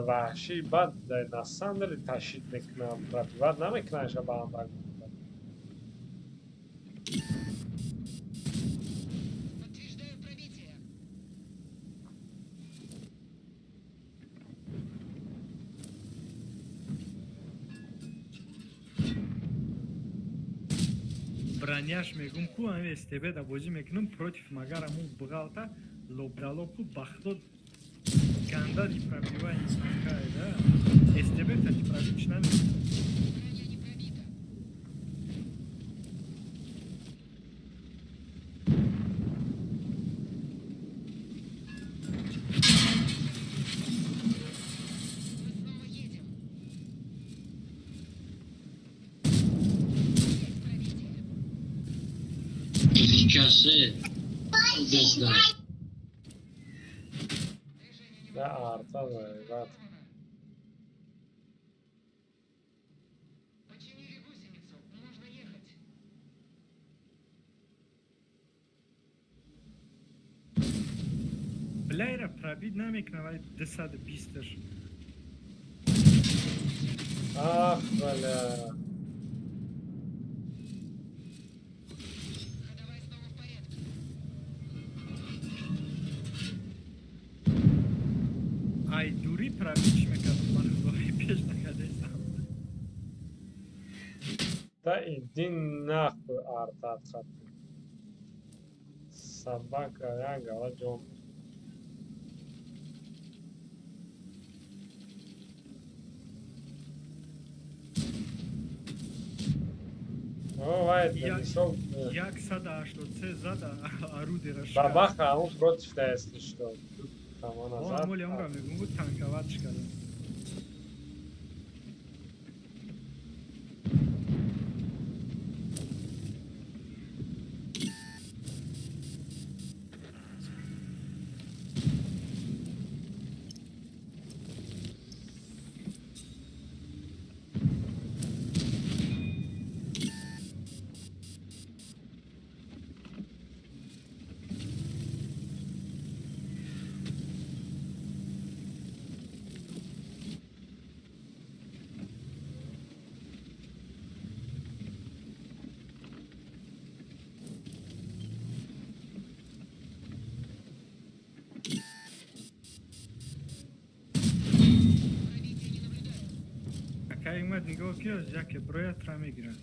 ваҳшӣ бад на самом деле ташид мекунам, пробивать намекунам ба ҳам. Подтверждаю пробитие. Броняш мегум ку, ҳами СТБ да бозӣ мекунам против магар ҳамун бғалта лобдалоб ку, бахдо ганда не пробивай танкае да. СТБ кстати пробить намекунад. Броня не пробита. Мы снова едем. Есть пробитие. Рикошет. Безда. Движение Да, арта бад. Починили гусеницу. Можно ехать. Бляйра пробить намекна, вай 220-ш. Ах, бля. Ходовая снова в порядке. Ай дури пробить мекардам, ман худои пеш накардестам. Да иди нахуй, арта хати. Собака, я голоден. О, вай, мисол. 183 зада орудие ра. Бабаха, он против, да, если что. Там он назад. Моли онра мегум буд танковать кардам. Пробития не наблюдаю. Акай омад, нигоҳ ки яке броя тра мегирад.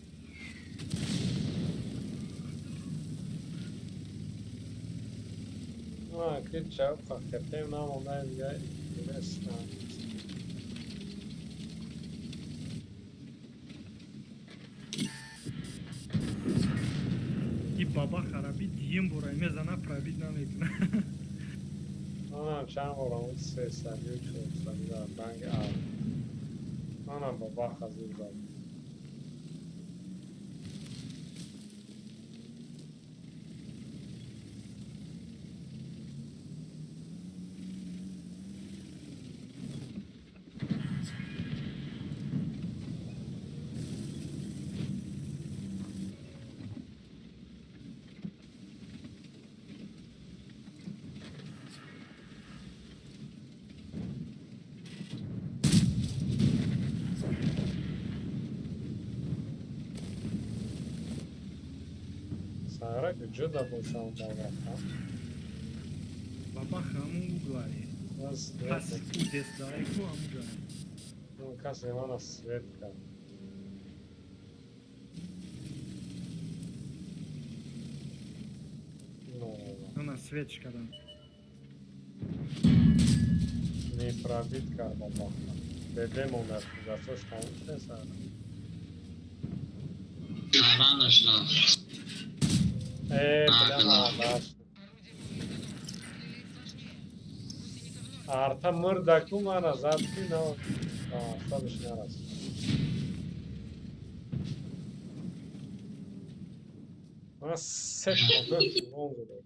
А, крича, хпм намонда дига интересно. И баба хараби дием бора мезана, пробить намекна. Манам чанд бор омуд сесадию чорсади дар ранги А. Манам бабаха зур зад. Сара куҷо да бошам бабаха? Баба ҳамун углае. Пас удес даеку ҳамуҷа. Касе мана свет кард. Она свет кардам. Не пробить кард бабаха. Бебе монад, дастош тамом шуда сара. Таранаш рафт. Э, бля, наш. Орудие готово. Стрелять сложнее. Гусеница вновь. Арта мурдаку мана зад ки на асабиш нарасид. Мана се урон задад.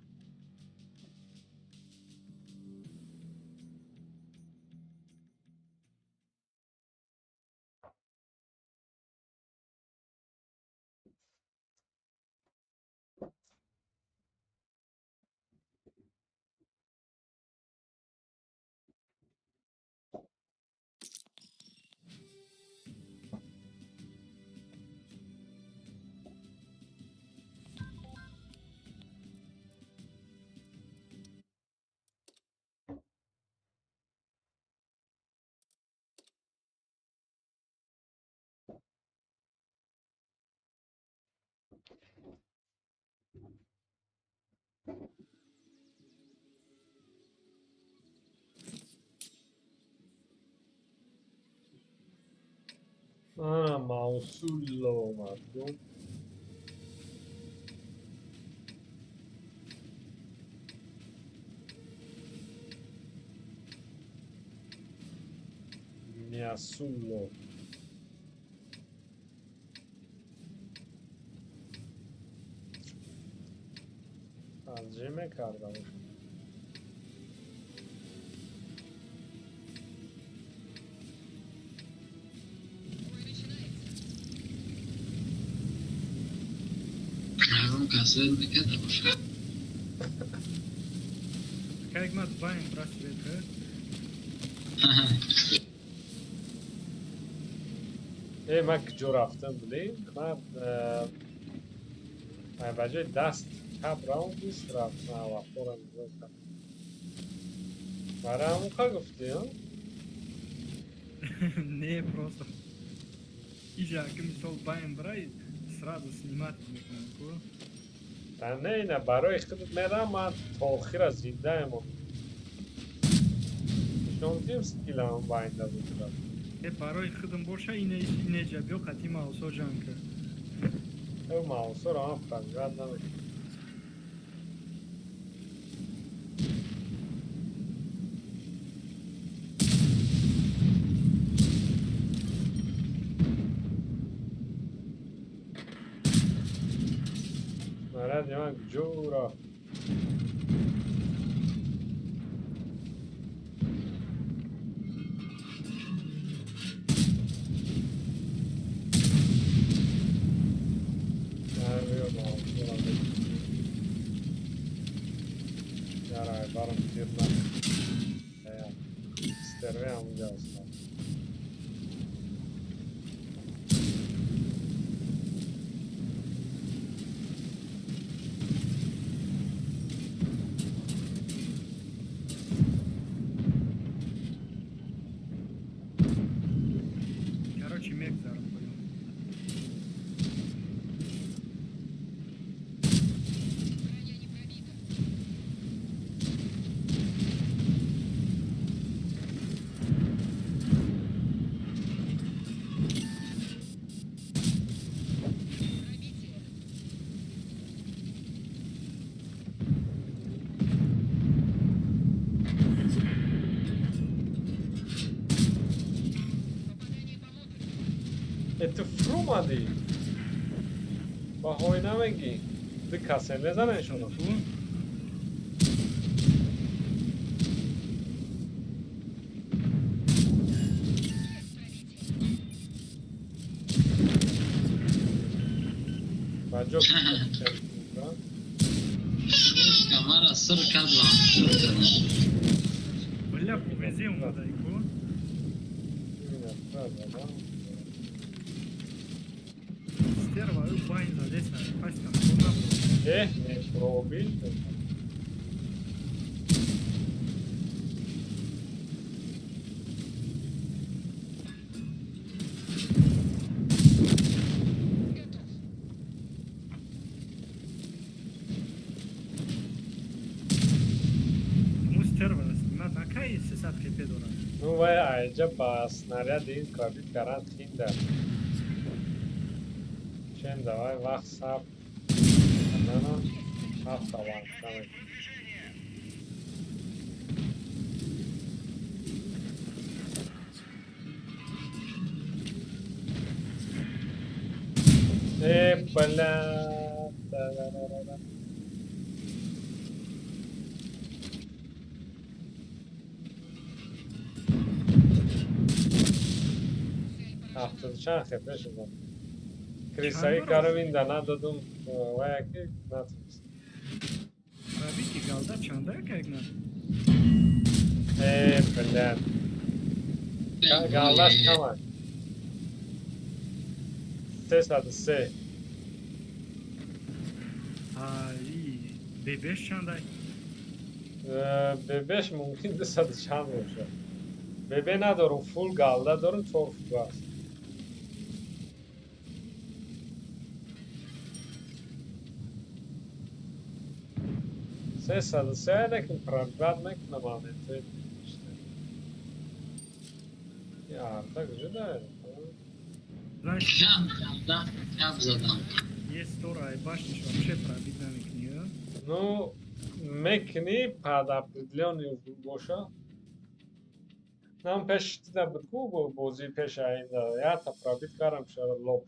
Ана Маусулло мардум. Миасулло. Аз ҷӣ мекардам? Бой начинается. Ягон касвет мекарда бошад. Как мат байн просвет, Э, ман куҷо рафтам, билем? Ман ба ҷои даст чап равм бист рафтам, авақторам нигоҳ кардам. Барои ҳамон гуфтӣ, а? Не, просто. Иҷа, ки мисол байн брай, сразу снимать мекунам, ку? Да не, ина барои худат мерам, ман то охира зиндаем. Нишон дидем скилам байнда буда. Э, барои худам боша, ине инеҷа биё қати маусо ҷанг кар. Э, маусоро ман пробивать намекунам. Наради ман куҷо рафт? Биё, маусоро бигир. Ярай, барам тир на. Стерве ҳамунҷа аст. Короче, мегзарам поён. Броня не пробита. Пробитие. Попадание по модулю. Э, ту фурӯмадӣ? Баҳои намегӣ? Ду касе мезанешоно? Ту? Есть пробитие. Ба ҷо Мушка мара сир кард ва шур кардам. Бля, повезе омадай, ку? Стерва, ӯ байн задеса, пас там ко набуд. Э, не пробил. Готов. Му стерва да снимат, а кай 300 хп дорад? Ну вай айҷа ба снаряди ин пробит кардан хинда. Чем давай вақт сабр карданам ҳафта вақт намекунам. Э, бля. Да-да-да-да. Цель поражена. Ҳафтоду чанд хп шудам. Крисаи карам инда надодум, вая ки натунист. Пробити галда чанда, как на? Э, бля. Галдаш камай. 303. А, и бебеш чандай? Бебеш мумкин 200 чанд бошад. Бебе надорум, фул галда дорум, чор фугас. 303 лекин пробивать мекунам моментои. Я, так куҷо даем? Знаешь, Кам карда, кам задам. есть вторая башня, вообще пробить намекни, а? Ну, мекунӣ под определённый угол боша. Нам пеш дида буд ку бозии пеш аинда. Якта пробит кардам шара лоб.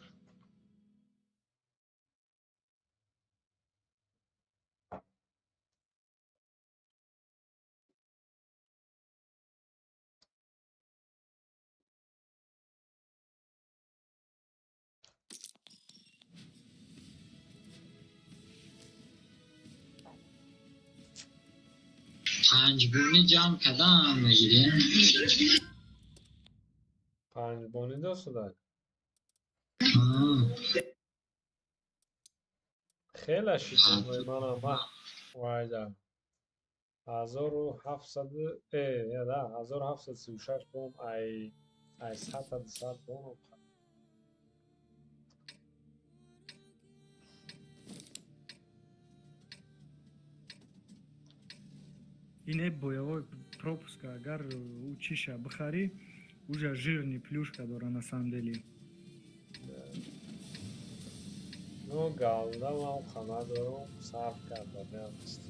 Панҷбонӣ ҷамъ кардам, мегирем. Панҷбонӣ дошта? Хеле шидмои манам вайда 1700 да 1736 бон ай 100-та 200 бон. Ине боевой пропуска, агар ӯ чиша бихарӣ, уже жирный плюшка дора на самом деле. Ну, галдамам хана дорум, сарф карда нест.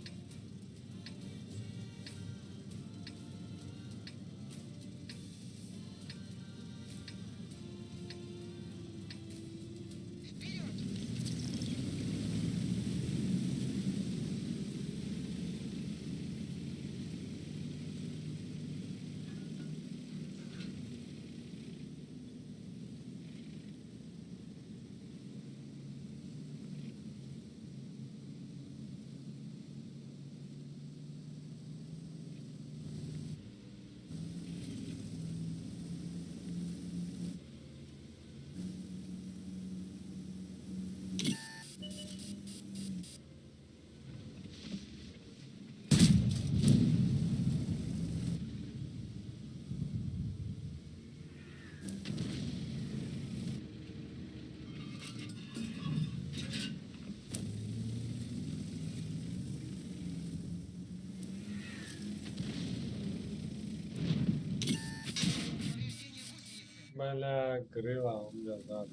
Бля, крыла унҷа зад.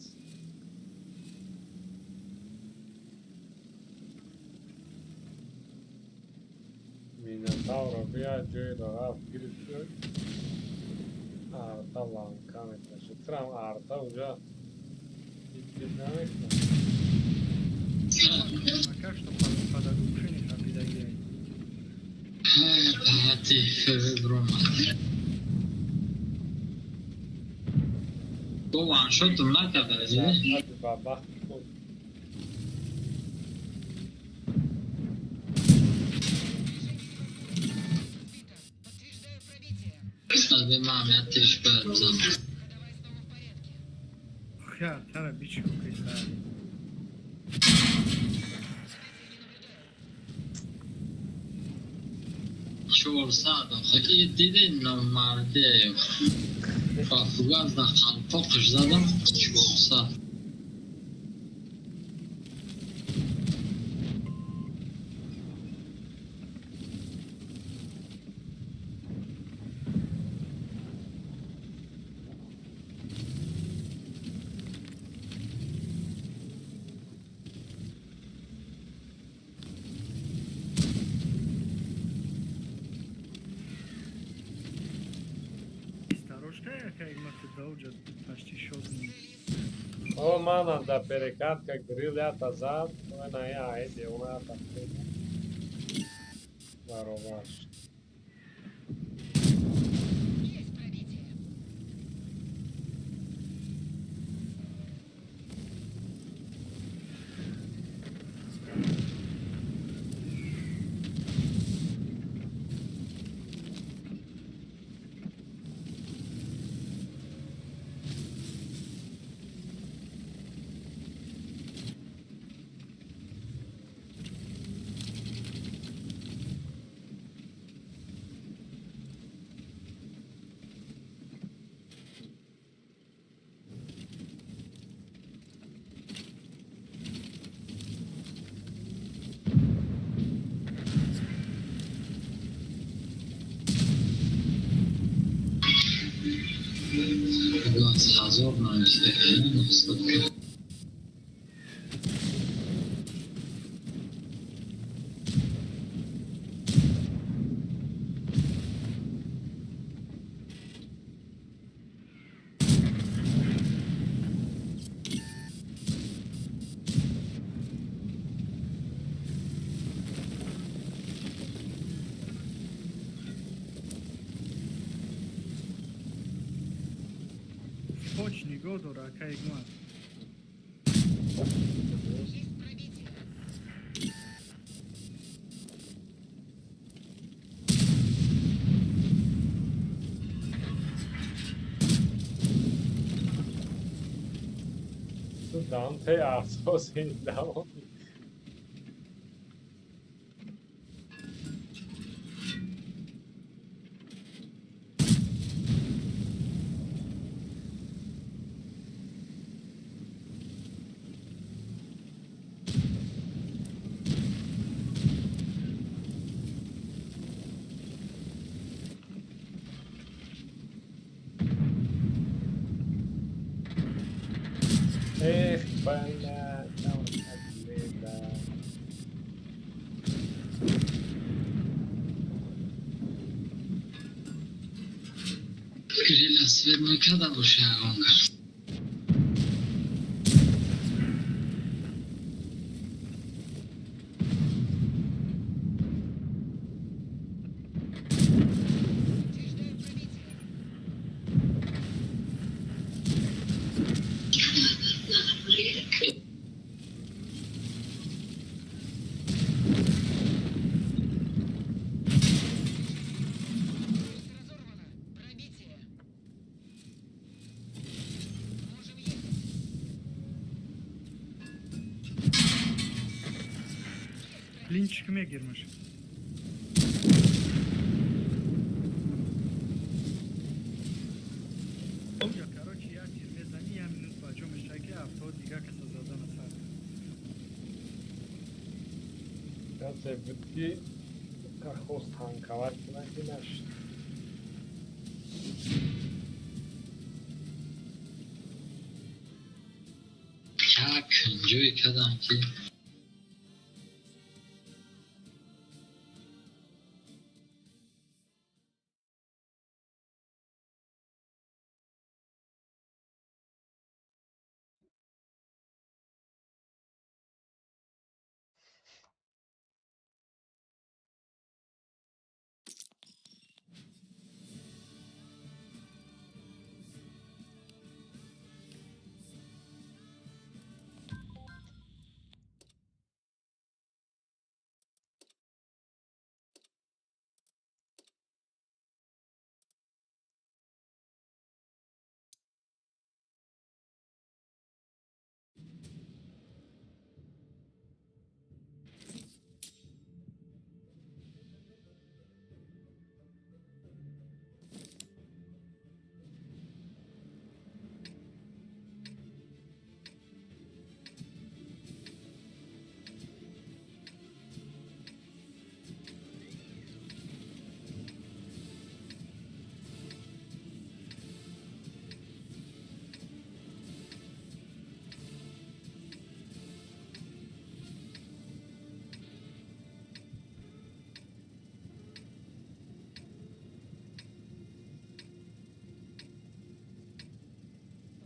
Минотавро бия ҷойро рафт гирифт, арта ланка мекунад. Трам арта уҷа ҳит намекунад. Пока что подоглушение хапидагиай. Ҳати фв бромад. Бо ваншотум накарда. Ба бахти худ. Подтверждаю пробитие. Мам, я тиш бзан. Ходовая снова в порядке. Ха, тара бичку криста. 400 и диди номардия. Ба фугас да қалпоқш задам 400. Старошка яка имате дължа почти шот. О, мана да перекатка грилята зад, на я, айде, уната. Баробар. Есть пробитие. 1000 нависте, 900. Поч нигоҳ дора, ака Игмат. Есть пробитие. Данте асоси давоми. Эх, бля, там да. Крылья свет никогда больше ягонка. Подтверждаю пробитие. Полоса разорвана. Пробитие. Можем ехать. Линчик мегирмаш. Короче, як тир мезанӣ, як минут ба ҷо мешавад, ки авто дигар каса задана сар. Касе буд ки хост танковать кунад, ки нашуд. Як ҷое кардам ки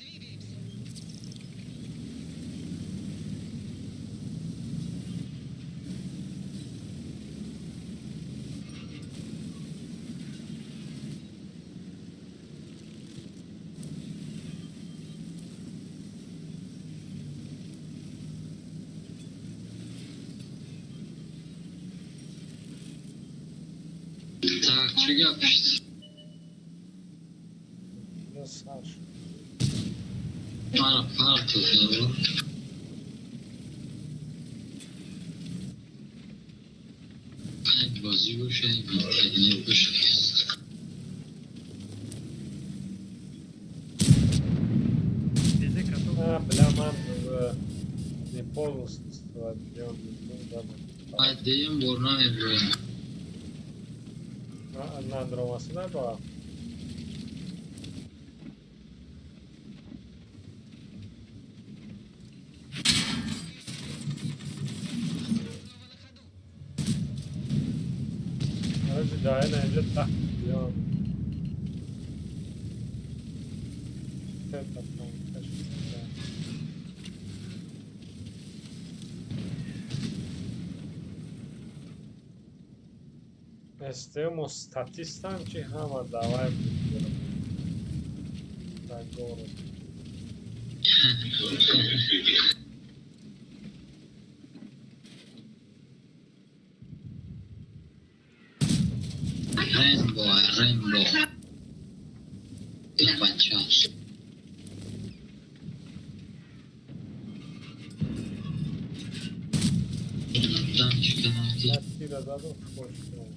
Двигаемся. Так, чӣ гап шуд? Сар шуд. Мара партоф. Панҷ бозӣ боша, беҳтарин боша. Тезе каток. А, бля, ман не полностью отделен, ну да. Ай, деюм бор намеброям. Надромасы ба. Снова на ходу. Короче, да, инҷа 10 миллион. Сета танка шуд. СТМ статистам чи ҳама давай буд дар город. Рембо, Рембо. Бача. Задум в почту.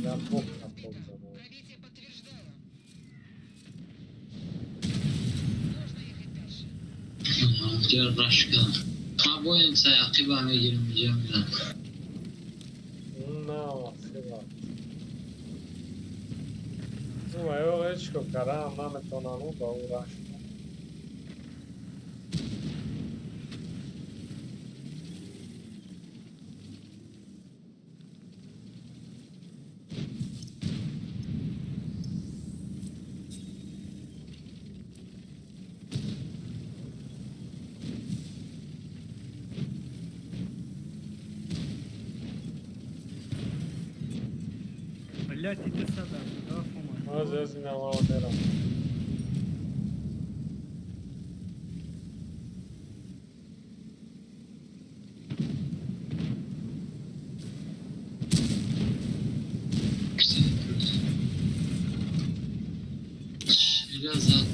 Я бог капот задал. Пробитие подтверждаю. Можно ехать дальше. Инҷа раш кардам. Ман бояд саяқиба мегирам, инҷа мирам. На, хела. Ну, ё ҳеҷ кор карам наметонану ба ӯ раш. Блять, иди сюда, куда фума? Аз аз инава мерам. Чира зад.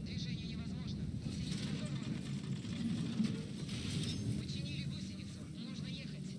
Движение невозможно. Гусеница взорвана. Починили гусеницу. Можно ехать.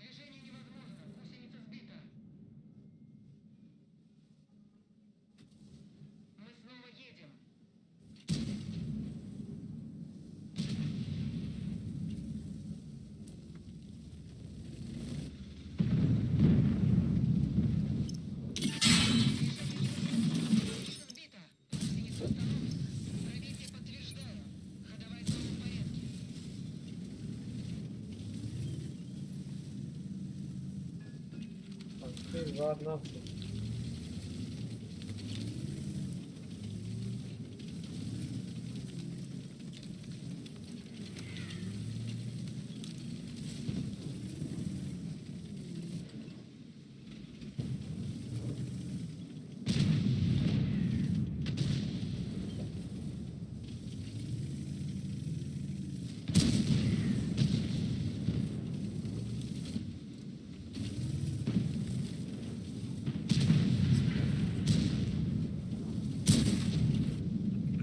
Движение невозможно. Гусеница сбита. Мы снова едем. Гусеница сбита. Гусеница установлена. Пробитие подтверждаю. Ходовая зона в порядке. Вар нашуд.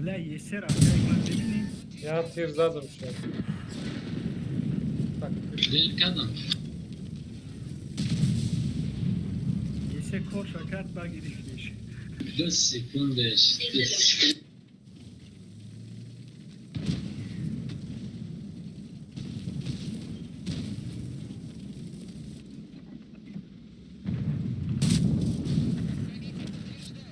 Бля, есер, опять ман бибини? Я тир задум шуд. Так, Дер кардам. Есе корша кард багирифтиш. 2 секундеш. Пробитие подтверждаю.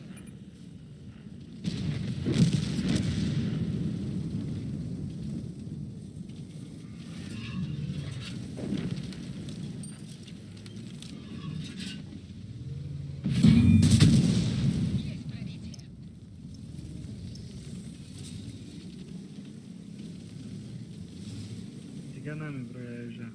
Есть пробитие. Дига намеброя уже.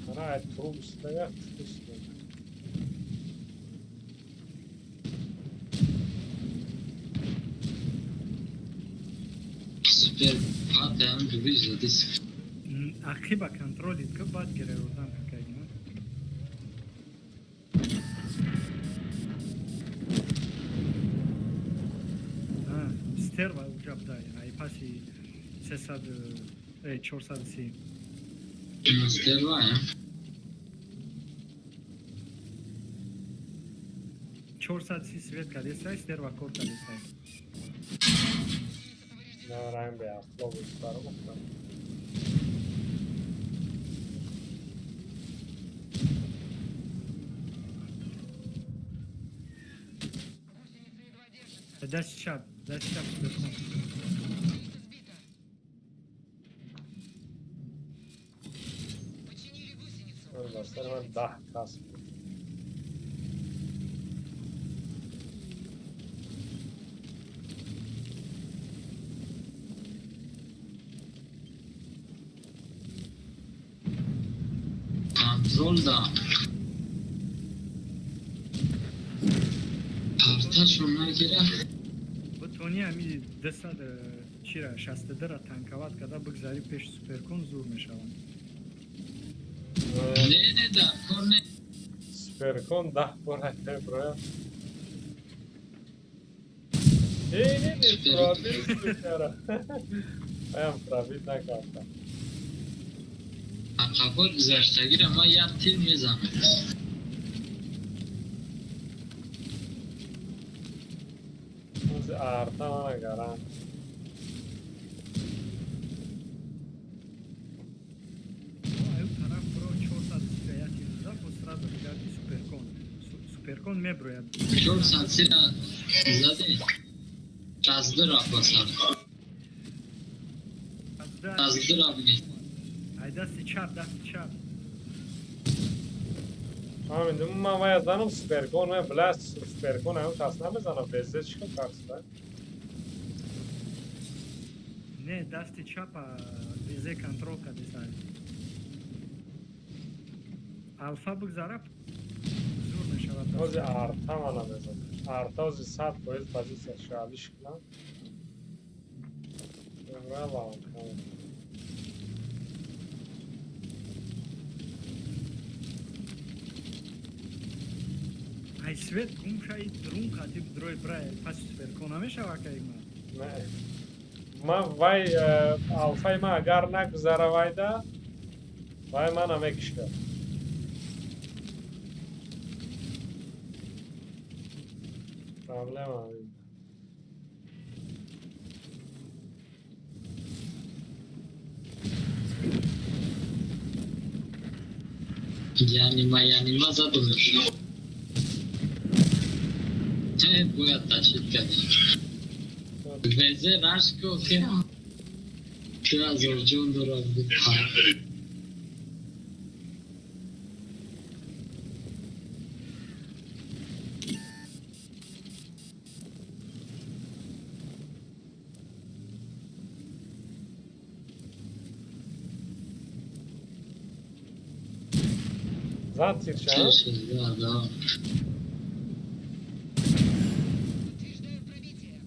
Ана труп стоят, что Супер патаам дуби задис. Ақиба контролит ки, баъд гиреводан какайна. Стерва уҷа будай, ай паси сесад, 430. Стерва, я? 430 свет кадесай, стерва кор кадесай. На ранг бе автобус баром. Гусеница едва держится. Дасти чап, дасти чап суперкон. Сбита. Починили гусеницу. Дар сари ман 10 кас буд. Контрол да. Парташо нагира. Бутони ами десад чира шастадара танковать када бигзари пеши суперкон, зур мешаванд. Не, не, да, кор не. Суперкон 10 бора меброя. Эй, не, не, пробил супера. Аям пробить накарда. Ақабо гузаштагира ма як тир мезанам. Ози арта мана гаран. Аю тараф бро, чорсад сира як тир зада, бо сразу бигарди суперкон. Суперкон меброяд. 400 сира зади. 62 рафт басар. 62 рафт. Ай дасти чап, дасти чап. Фаҳмидим, ман вая занам суперкон, ман била суперкон ҳам кас намезанам, безе чӣ кор кард? Не, дасти чапа везе контрол кадесай. Алфа бигзара, зур мешавад. Ози арта мана мезанам. Арта ози 100% позиция шалиш кунам. Равам. Ай свет гум шаи, друн қати дрой брай пас суперкон намешава кайма. Не. Ман вай алфаи ман агар нагузара вайда, вай мана мекишад. Проблема ҳамин. Янима, янима задумаш. Э, бояд ташид кардем. Везе рашко ки 2000 ҷон дорад буд. Зад тирша? Да, да. Подтверждаю пробитие.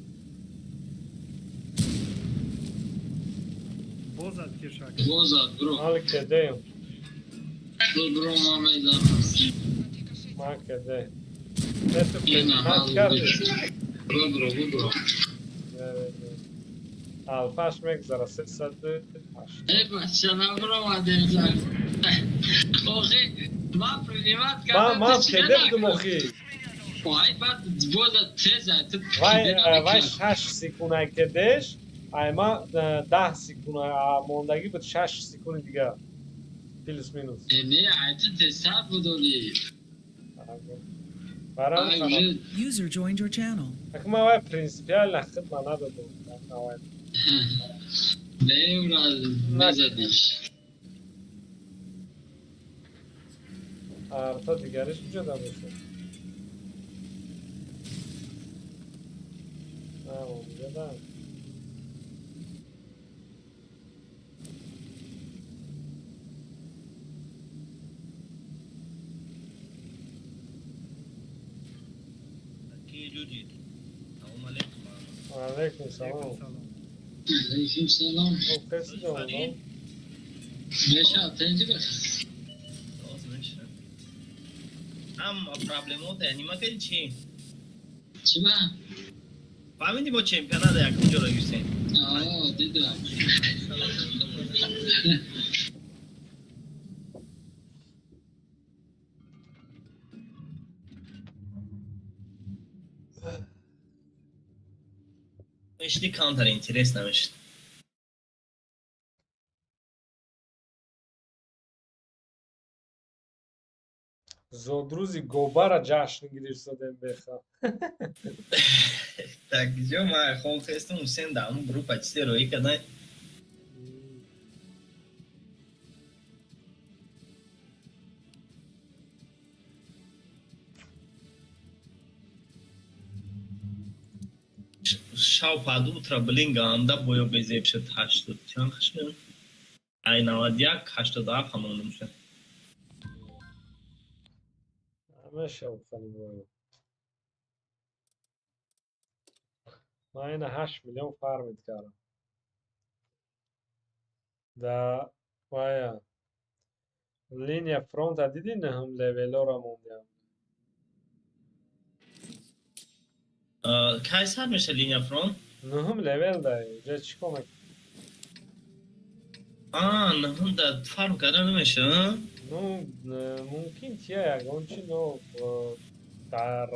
Бозад тиршак. Бозад бро. Мал кедеем. Бро, ма мезанам. Отрикошетил. Ма кеде. Это Ина принимать карди. Бро, бро. Алфаш мегзара 308. Э, бача, набромадем зан. Охи, ма принимать Ма кардам. ма кеде будум охи. Ой, баъд бозад теза. Вай 6 секунда кедеш, ай ма 10 секунда мондагӣ буд, 6 секунди дигар. Плюс минус. Э, не, ай ту тезтар будоли. Барам. Ай уже. User joined your channel. Ак ма вай принципиально хидма надодум. Вай. Не, ура, мезадиш. Арта дигариш куҷода бошад? На, онҷода. Какие люди? Салом алейкум. Алейкум салом. Алейкум салом. Алейкум салом. Хуб хестидам. Меша, тенҷи бах. Боз меша. Ҳама проблемао нима кардӣ чӣ? Чӣ ба? Фаҳмидӣ, мо чемпионата якум ҷоро гирифтем? О, дидам. Мешди, камтар интерес намешд. Зодрӯзи Гобара ҷашн гирифтадем беха. Так ҷо ма хоб хестам, Ҳусен дар ҳамун группа чизе роӣ кардан. Шав под утро, блин, ганда боё безеб шуд, 80 чанд шуд? Ай, 91, 87 ҳамонум шуд. Мешав хали боё. Ман ина 8 миллион фармид кардам. Да вая линия фронта дидӣ, наҳум левелора мондиам. Кай сар меша линия фронт? Нуҳум левел да иҷа чӣ кор мекунӣ? А, наҳум да фарм карда намеша? Ну, мумкин тия ягон чи, но дар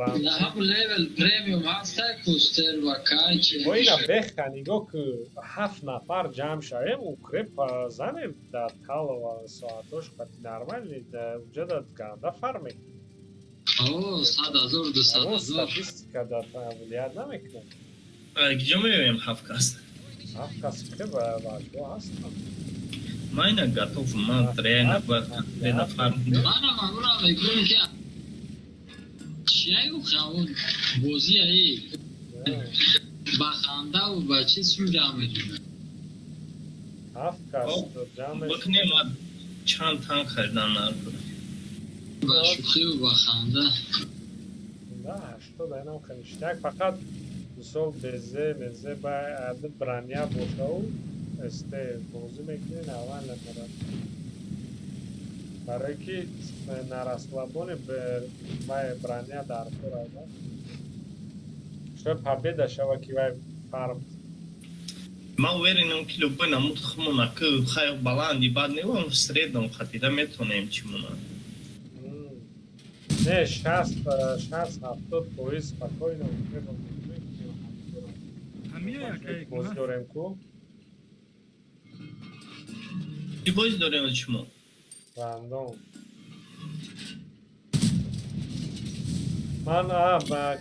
Ҳам левел премиум ҳаста, кустер ва кай чи. Бо ина беха нигоҳ ку, ҳафт нафар ҷамъ шавем, укреп занем дар талова соатош қати нормально, унҷа да ганда фарм мекунем. О, 100 000, 200 Ягон ҳазор. Статистика дар влиять намекунад. Киҷо меоем ҳафт кас? Ҳафт кас ки бачаҳо ҳастанд. Ман ина готов, ман реально бояд конкретно фарм кунам. Манам ҳамура мегӯям, ки чияю хавон бозияи ба хандаву ба чиз чун ҷамъ мекунад. Ҳафт кас ҷамъ Бикунем, ман чанд танк харидан наркуд. Ба шӯхиву ба ханда. Да, 80 инам хеле фақат мисол безе мезе ба броня бошаву СТ бозӣ мекунӣ, нормально мерад. Барое ки на расслабоне вай броня дар кор аст. Что победа шава, ки вай фарм. Ман уверенам, ки любой намуд хумона ки хай баланди бад невам, в среднем хатида метонем чимона. Не, 60, 70% спокойно. Бозӣ дорем ку. Чӣ бозӣ дорем шумо? Рандом. Ман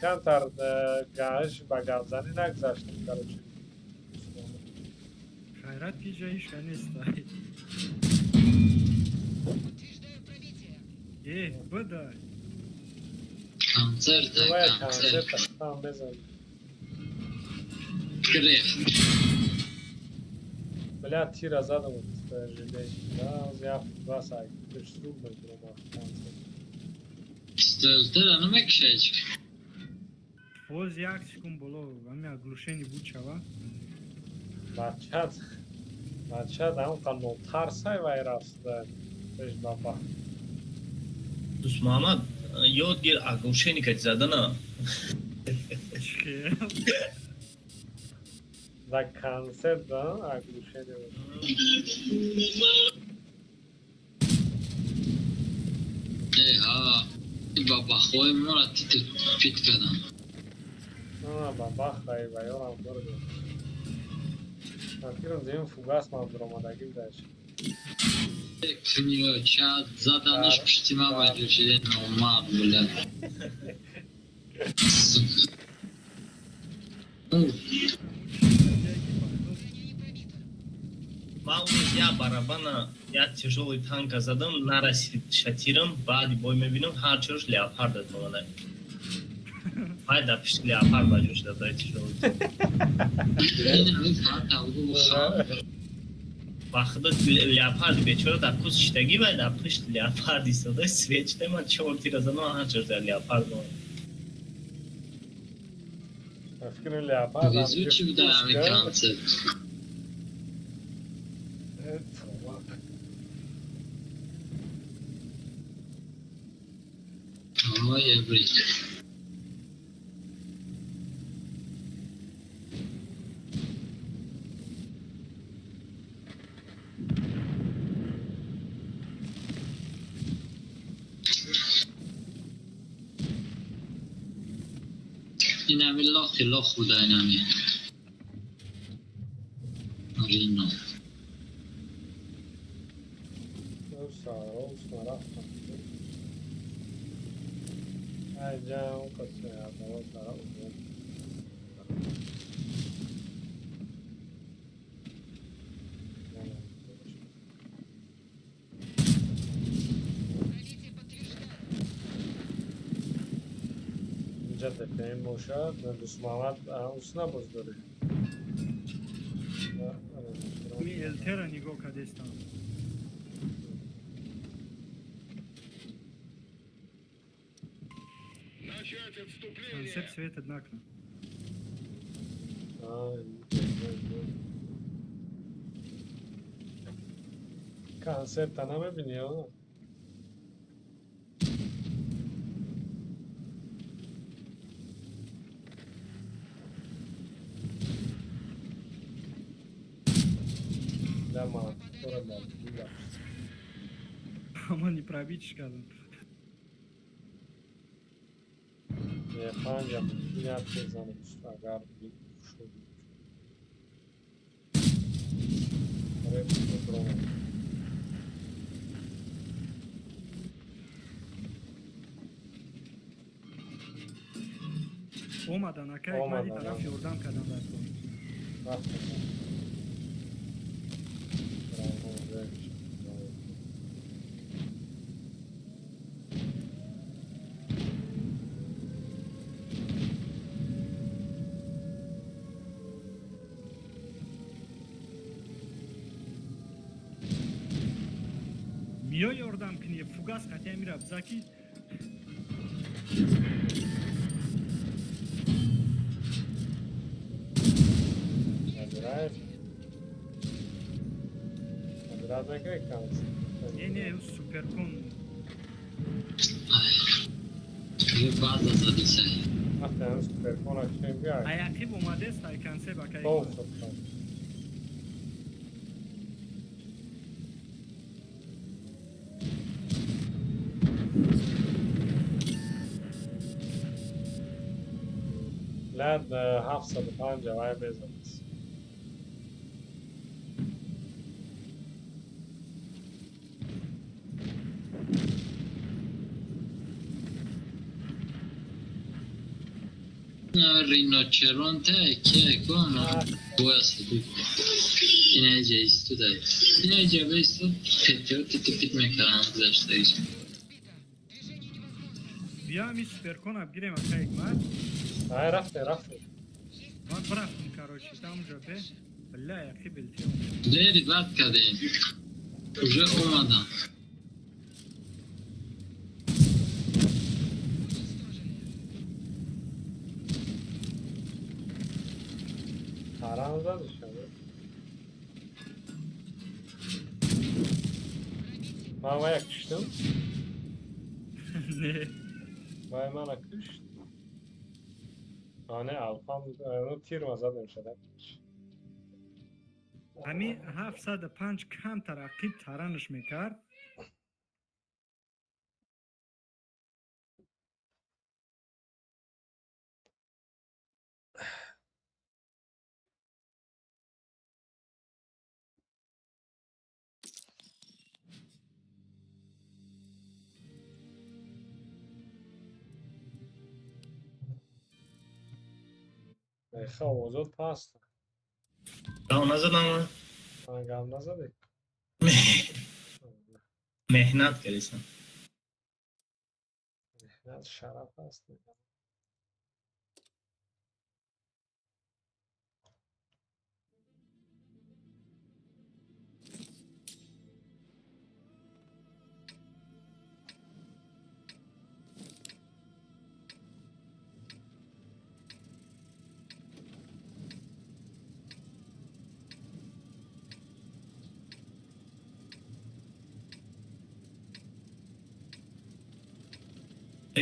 камтар гаҳиш ба гапзанӣ нагузаштам, короче. Хайрат, ки ҷа ҳичка нест. Подтверждаю пробитие. Э, бда. Концерт, Вай концерт. Концерт там мезанем. Грех. Бля, тира задам, жалей. Да, я вас ай, суд мекунам концерт. Пистолетера намекушач. Боз як секунд боло ҳами оглушение буд шава. Бачат, бачат ҳамқа нотарсай вай рафта пеш баба. Дӯст Муҳаммад, ёд гир оглушение кати задана. Чихел? Да концерт да оглушение буд. Э, ҳа. Бабахои моро титу пит кардам. А, бабах вай вайорам бурд. Фикрм зим фугас ман дуромадагӣ дашт. Книга чат заданиш пушти ма баҷо шиде номард, блядь. Сука. Броня не пробита. Ман рӯз як барабана, як тяжёлый танка задам, нарасид шатирам. Баъди бой мебинам, ҳар чорш леопард омада. Вай дар пишти леопард баҷо шуда дай тяжёлый. Ин ҳамин фарта бугу хан. Ба худо, леопарди бечора дар куз шиштагӣ, вай дар пушти леопард истода, свет шуда, ман чор тира задам, ҳар чорш дар леопард омада. Фикрм леопард. Везучий буда ҳамин концерт. Ой, блин. Инами лохи лох буда инами. Рино. Инҷа ДПМ бошад, Дусмамад усна боз дорӣ. Ми Элтера нигоҳ кардестам. Начать отступление. Концепт светат накна. Концепта намебинӣ, а? Ама не пробитиш кардам. Панҷа мумкин безанем, агар шуд. Омадан, ака, мади тараф ёрдам кардам дар кор. Миё ёрдам кунӣ, фугас қатия мерафт, заки. Не, не, суперкон. База задисай. Аяқиб омадест, ай концепт акай. Лад 705 вай безад. Rinoceronte ки кона бояд инаҷа истода. Инаҷа беистод петио титипит мекардам гузаштагиш. Биё ами суперкона бигирем, ака Ҳикмат. Ай, рафте, рафте. Ман рафтем, короче, там уже бе. Бля, яқиб элтиом. Дери бад кардем. Уже омадам. Таран задишам. Ман вая киштам? Не. Вай мана кишт. Не, алфам, ну тирма задем шада. Ами 705 камтар ақиб таранаш мекард. Еха, овозот паст. Гам назадам. Гам назадӣ? Меҳнат кардисам. Меҳнат шараф аст.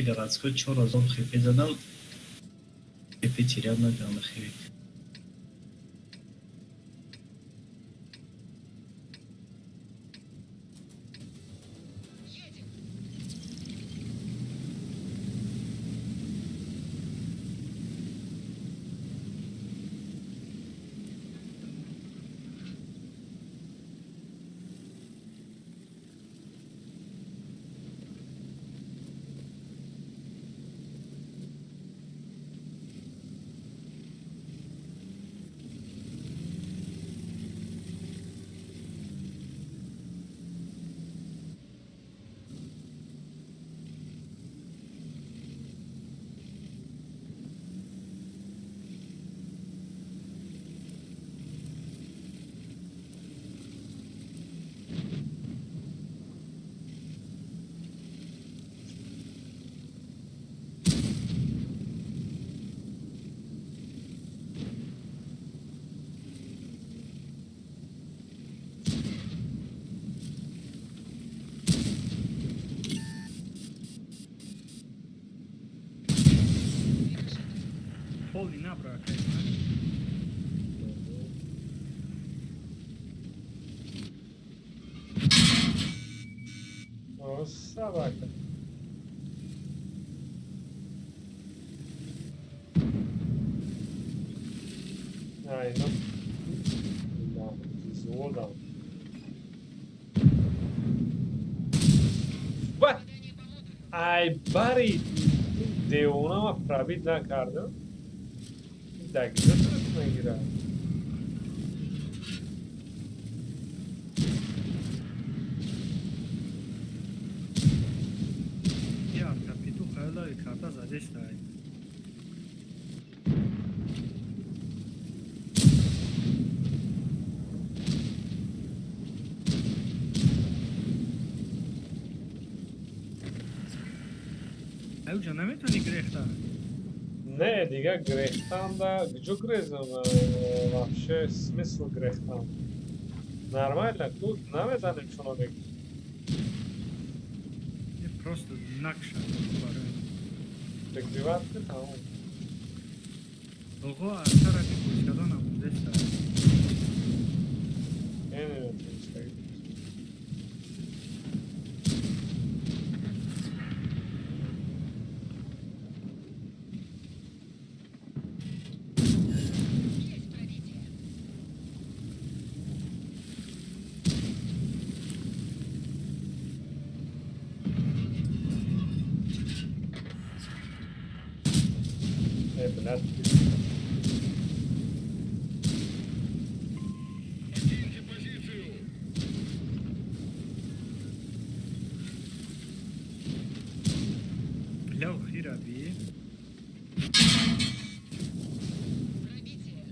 Городской 4000 хп задам. ХП терять накардам хеле. Едем. Поли набра акай. Собака. Ай, ну. Да, зодам. Ва! Ай, бари! Девонама пробить накардам. Дагиҷо туруст мегирад. Яр капиту хаялаи карта задестай. Аюҷа наметавонӣ гирехта? Не, дига грехтан да куҷо грезам? Вообще смысл грехтан? Нормально, ку намезанем шуно мег. Просто накша барои. Прикрывать тамом. Ого, аз тарафи пӯшкадон намондеста. Э, Есть пробитие. Э, блядь. Покиньте позицию. Ляв хираби. Пробитие.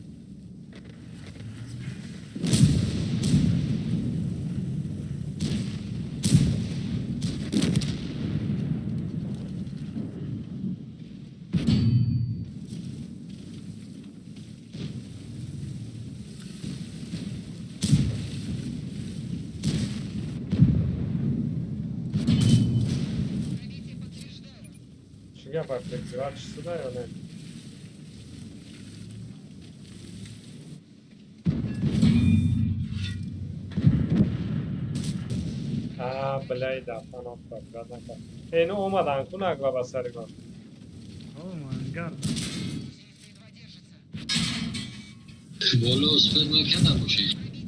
Пробитие подтверждаю. Чӣ гап, прикрывать сюда ё не? А, бля, дафтан пробивать накард. Э, ну омадан ку нагва ба сари ман. О, мангар. Гусеница едва держится. Боло успеть мекарда бошӣ. Пробитие.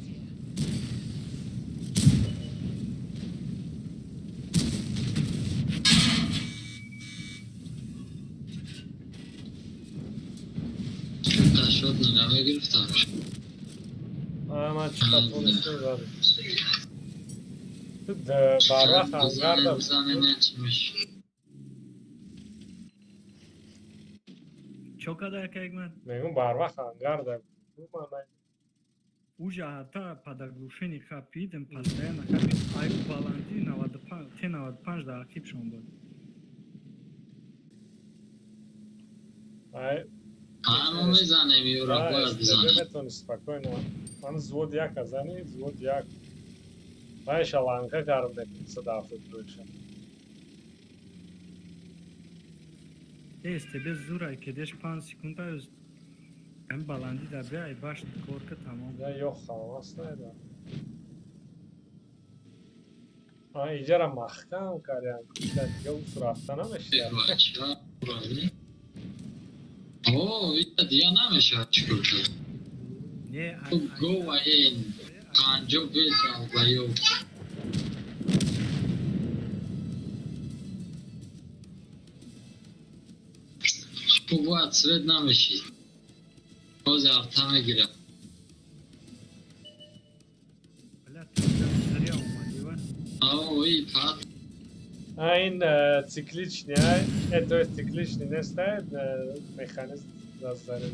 Ташот намегирифтам. А, ман чӣ тавонистам задам. Ту барвақт ангарда. Бизанем, чӣ мешавад. Чо када акай ман? Мегум барвақт ангарда. Уҷа ҳатта под оглушение хапидем, постоянно хапид. Ай баланди 95 Т95 дар ақибшон буд. Ай, Ҳама мезанем, юра бояд бизанем. Метавонӣ спокойно. Ман взвод яка зани, взвод як. Вайша ланка гарм мекунӣ 172 ша. СТБ зурай, кедеш 5 секунда ам баландӣ да биай баш кор ка, тамом. Да, ёх халас найда. А иҷара маҳкам кардям. Дига ус рафта намешавад. О, ита дига намешавад, чикор кард? Не, Гова ин панҷо безал ва ё хуб бояд свет намешид. Ҳозир арта мегирам. Бля, ты зря омадӣ, ва. О, и пат. А ин цикличный, ай, то есть цикличный нест, ай, механизм заряд.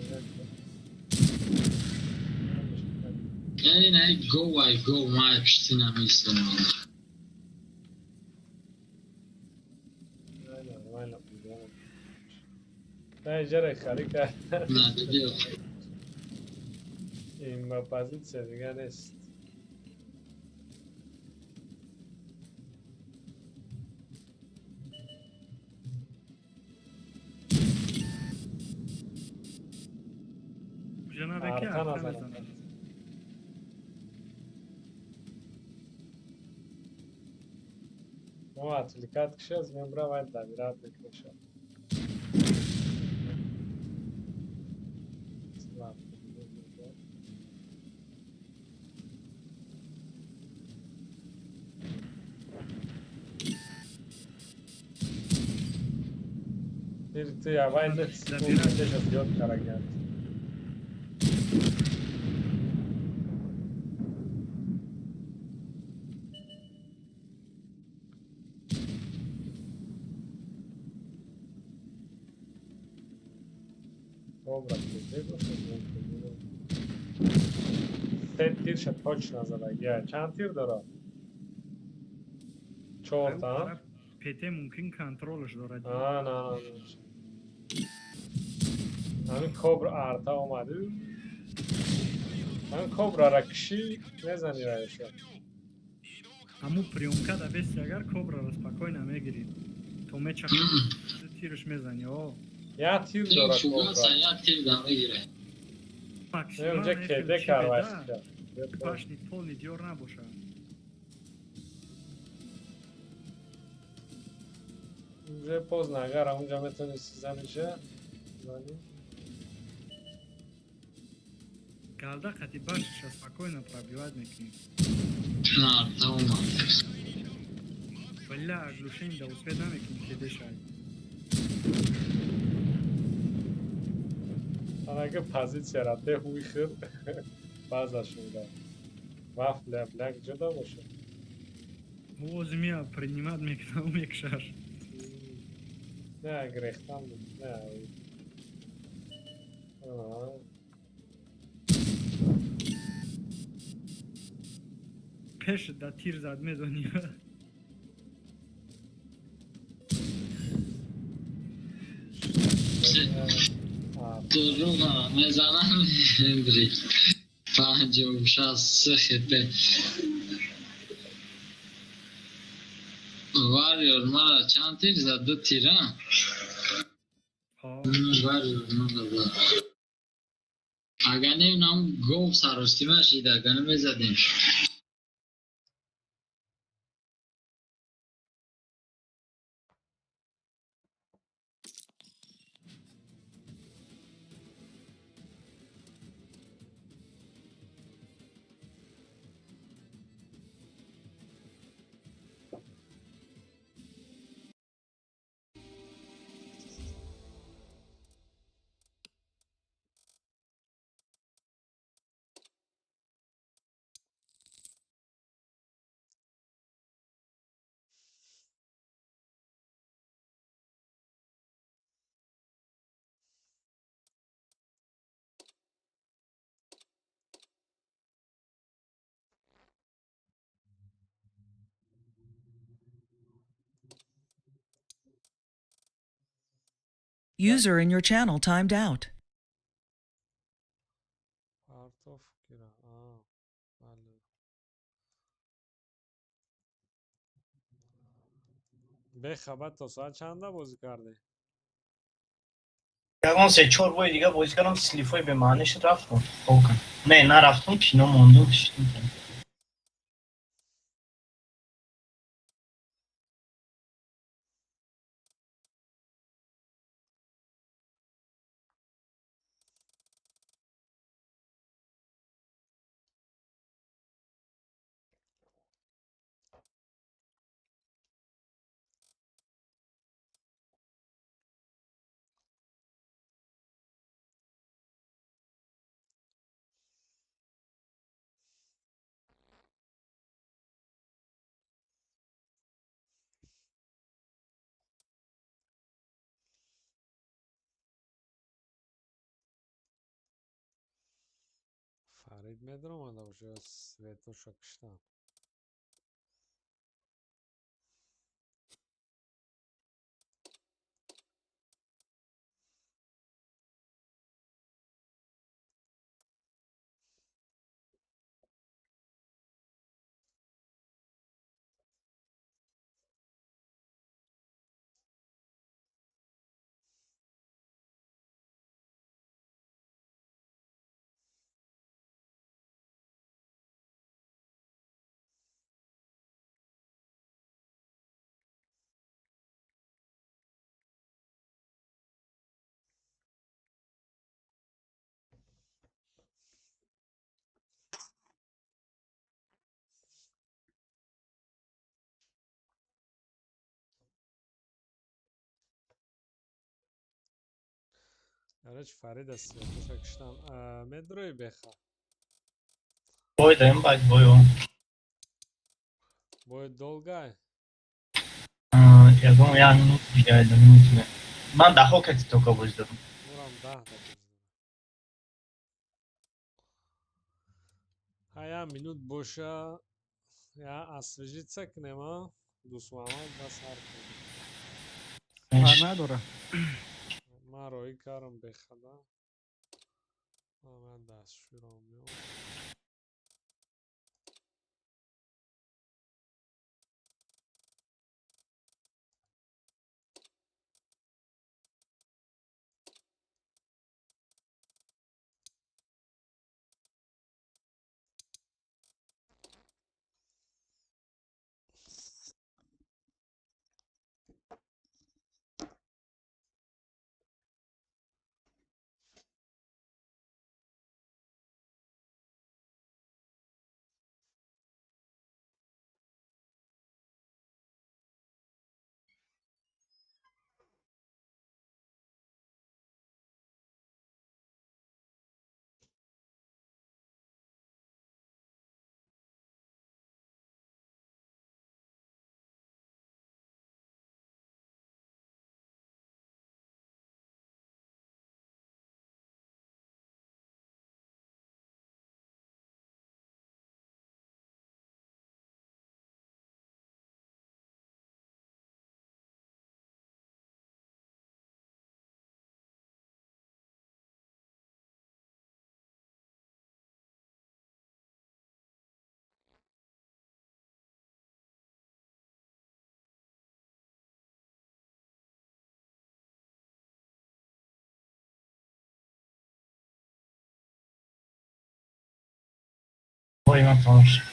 Ин ай говай гов май пишти намистам. Нормально. Да, иҷара хари кард. Надидӣ. Ин ба позитсия дига нест. Уже надо ки Арта арта назанад. мезанад. Мо отвлекать кишаз, мембра вай добирать мекунеша. Тир ти авай не секунда зиёд карагианд. Кобра куҷо бошад? Се тирша точно задагия. Чанд тир дорад? Чорта? ПТ мумкин контролш дорад. А, на, на, на. Ҳамин кобра арта омаду. Ҳамин кобрара кишӣ мезани раиша. Ҳамун приёмка да бести, агар кобрара спокойно мегирӣ. То мечахи тирш мезани, о. Як тир дорад Фугаса кобра. як тир да мегире. Не, унҷа кеде карвай. Башни полный диёр набошад. Уже поздно, агар унҷа метонисти заниша. Зани. Галда қати башниша спокойно пробивать мекунӣ. На, арта омад. Бля, оглушение да успеть намекунӣ, кедешай. Анака позитсияра те ҳуи хир баъзашунда. Вафля бляк ҷуда бошад. Ози мия принимать мекунам, мекшаш. Не, грехтам буд. Не. Аа. Пеш да тир зад, медонӣ. Дурӯға мезанам, Хендрик. 56 хп. Варриор мара чанд тир зад? Ду тира? Варриор мара зад. Агар намедонам, гов саростима шид, агар намезадем. User in your channel timed out. Партов кира. А, бале. Бехабар, то соат чанда бозӣ кардӣ? Ягон се чор бои дига бозӣ кардам, слифои бемаънӣ шуд, рафтам. Не, нарафтам, кино мондум, шиштум. Фарид медаромада уже светоша киштам. Короче, Фарида светоша киштам. Медрои беха. Бой даем, баъд бой о. Бой долгай. Ягон як минут дига, ду минут не. Ман даҳо кати тока бозӣ дорам. Мурам 10 та бозӣ дорам. Ҳа, як минут боша, я освежиться кунем, а? Дӯстмуҳаммад ба сар кунем. Фарқ надора. Ман роҳӣ кардам бехада. Ман дастшӯрам меом. Бой ман тамом шуд.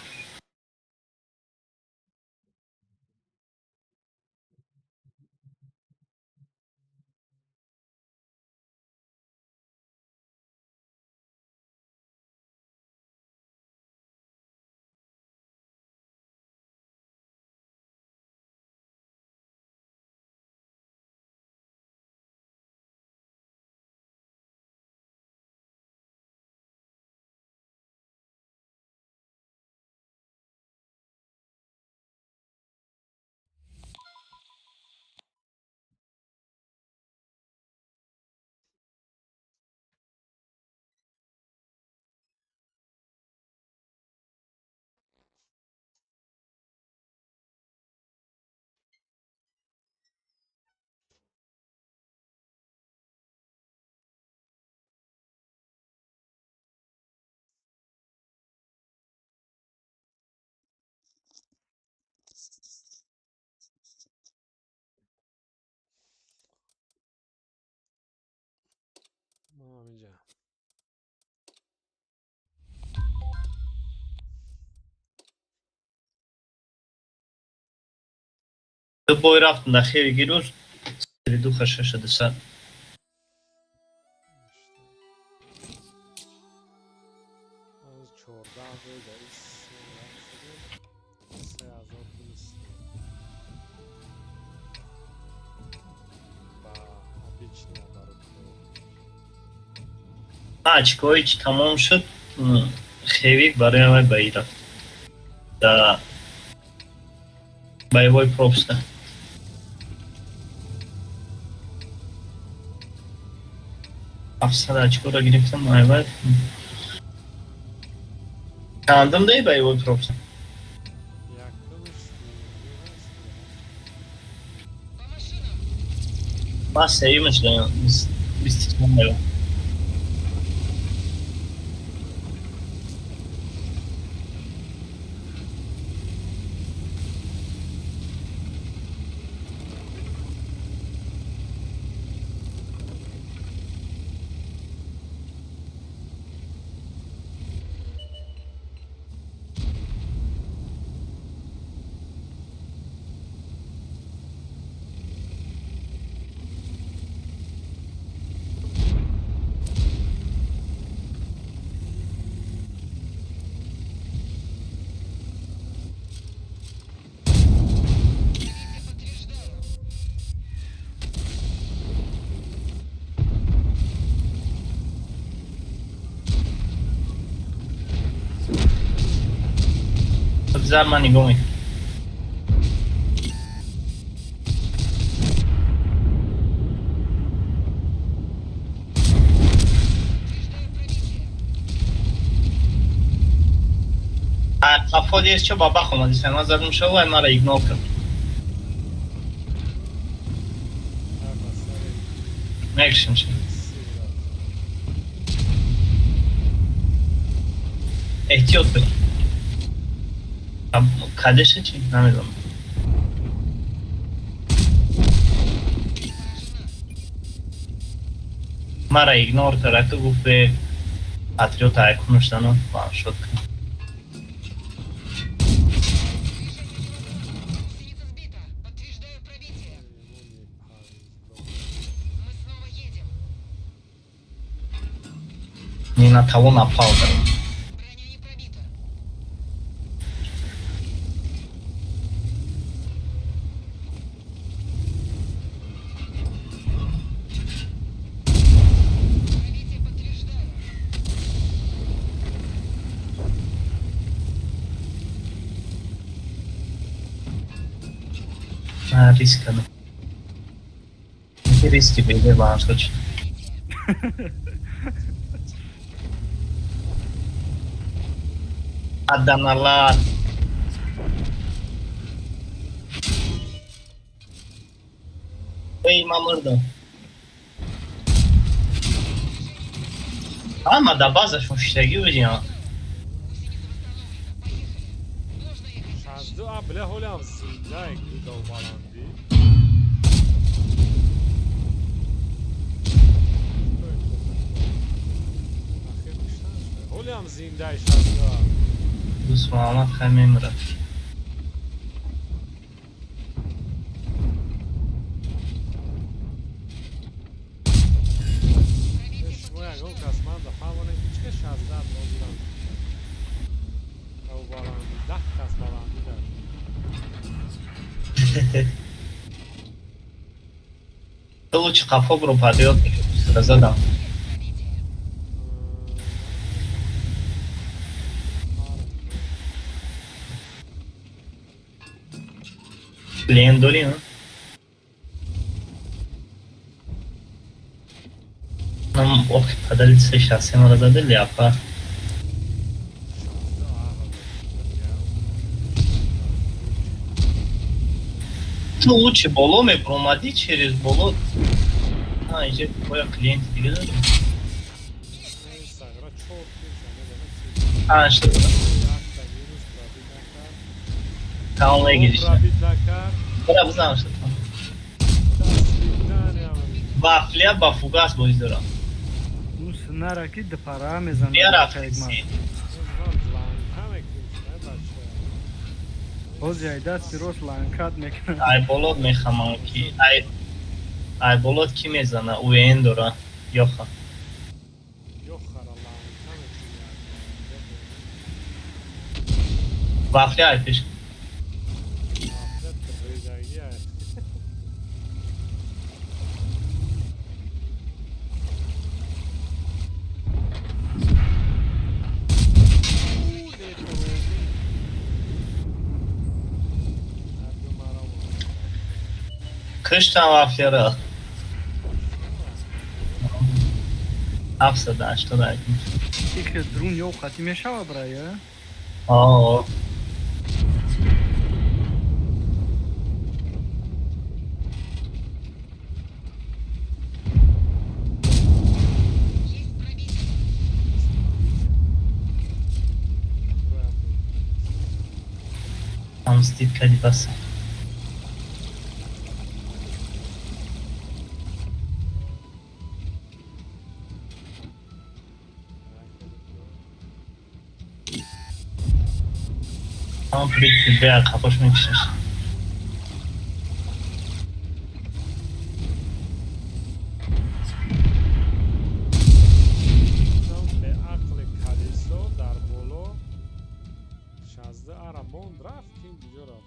Ҳаминҷа. Ду бой рафтам дар хеви гирӯз, духа 6200. Аз 14 бой дар 3200 ба обычный оборот. Очкои чи тамом шуд, хевик барои вай ба и рафт. Да боевой пропуска. 700 очкоро гирифтам, айвай. Чандум даи боевой пропуск? Якумш. По машинам! Ман сеюмаш даям, 24 даям. Пробитие, подтверждаю. Бизар, ман нигоҳ мекунам. Подтверждаю пробитие. Қафо дес чо бабах омади, ман задам шо, вай мара игнор кард. Мекшим шо. Эҳтиёт бир. Кадеша чи? Намедонам. Цель поражена. Мара игнор кард, гуфт бе патриот айкунаш дану ваншот кард. Движение невозможно. Гусеница сбита. Подтверждаю пробитие. Мы снова едем. Не на того напал. Броня не пробита. Пробитие, подтверждаю. Риск кардам. Риски беде ваншот шуд. Пробитие. Аданалат. Эй, ман мурдам. Ама да базашон шиштагӣ будиам. Гусеница восстановлена. Поехали. Можно ехать дальше. 62 а бля, ҳолиам зиндаe гудов баландӣ. Ахир куштан шуда. Ҳолиам зиндаи 62. Дӯст Муҳаммад хай мемирад. Пробитие, Шумо ягон подтверждаю. кас манда фаҳмонем, ки чӣ 60 ҳозирам ав баландӣ 10 кас баландӣ дар. Ту лучше қафо биро, патриот задам. Пробитие. Плен дорӣ, а? Нам ох, падали се мара заде леопард. Ту лучше боло мебромадӣ, через боло. А, иҷа боя клиенти дига дорем. Сагра чор килша медонам. Панҷ та дорам. Якта минус пробит накард. Тамом, мегириш. Пробит накард. Бара бизанам шуд. До свидания. Вафлия ба фугас бозӣ дорам. Дӯст. Нара ки дипара мезанад. Бирафтиси. Ҳози ай дасти рост ланкат мекунад. Ай болот мехамам ки ай болот ки мезана, УН дора. Ёха. Вафли ай пеш. Куштам вафлиро. 781. Ихе друн ё хати мешава, брая? О. Мстит кади баса. Ҳамон прикид беа қафош мекушаш. Беақли калисо дар боло шазда ара монд, рафт, кин куҷо рафт?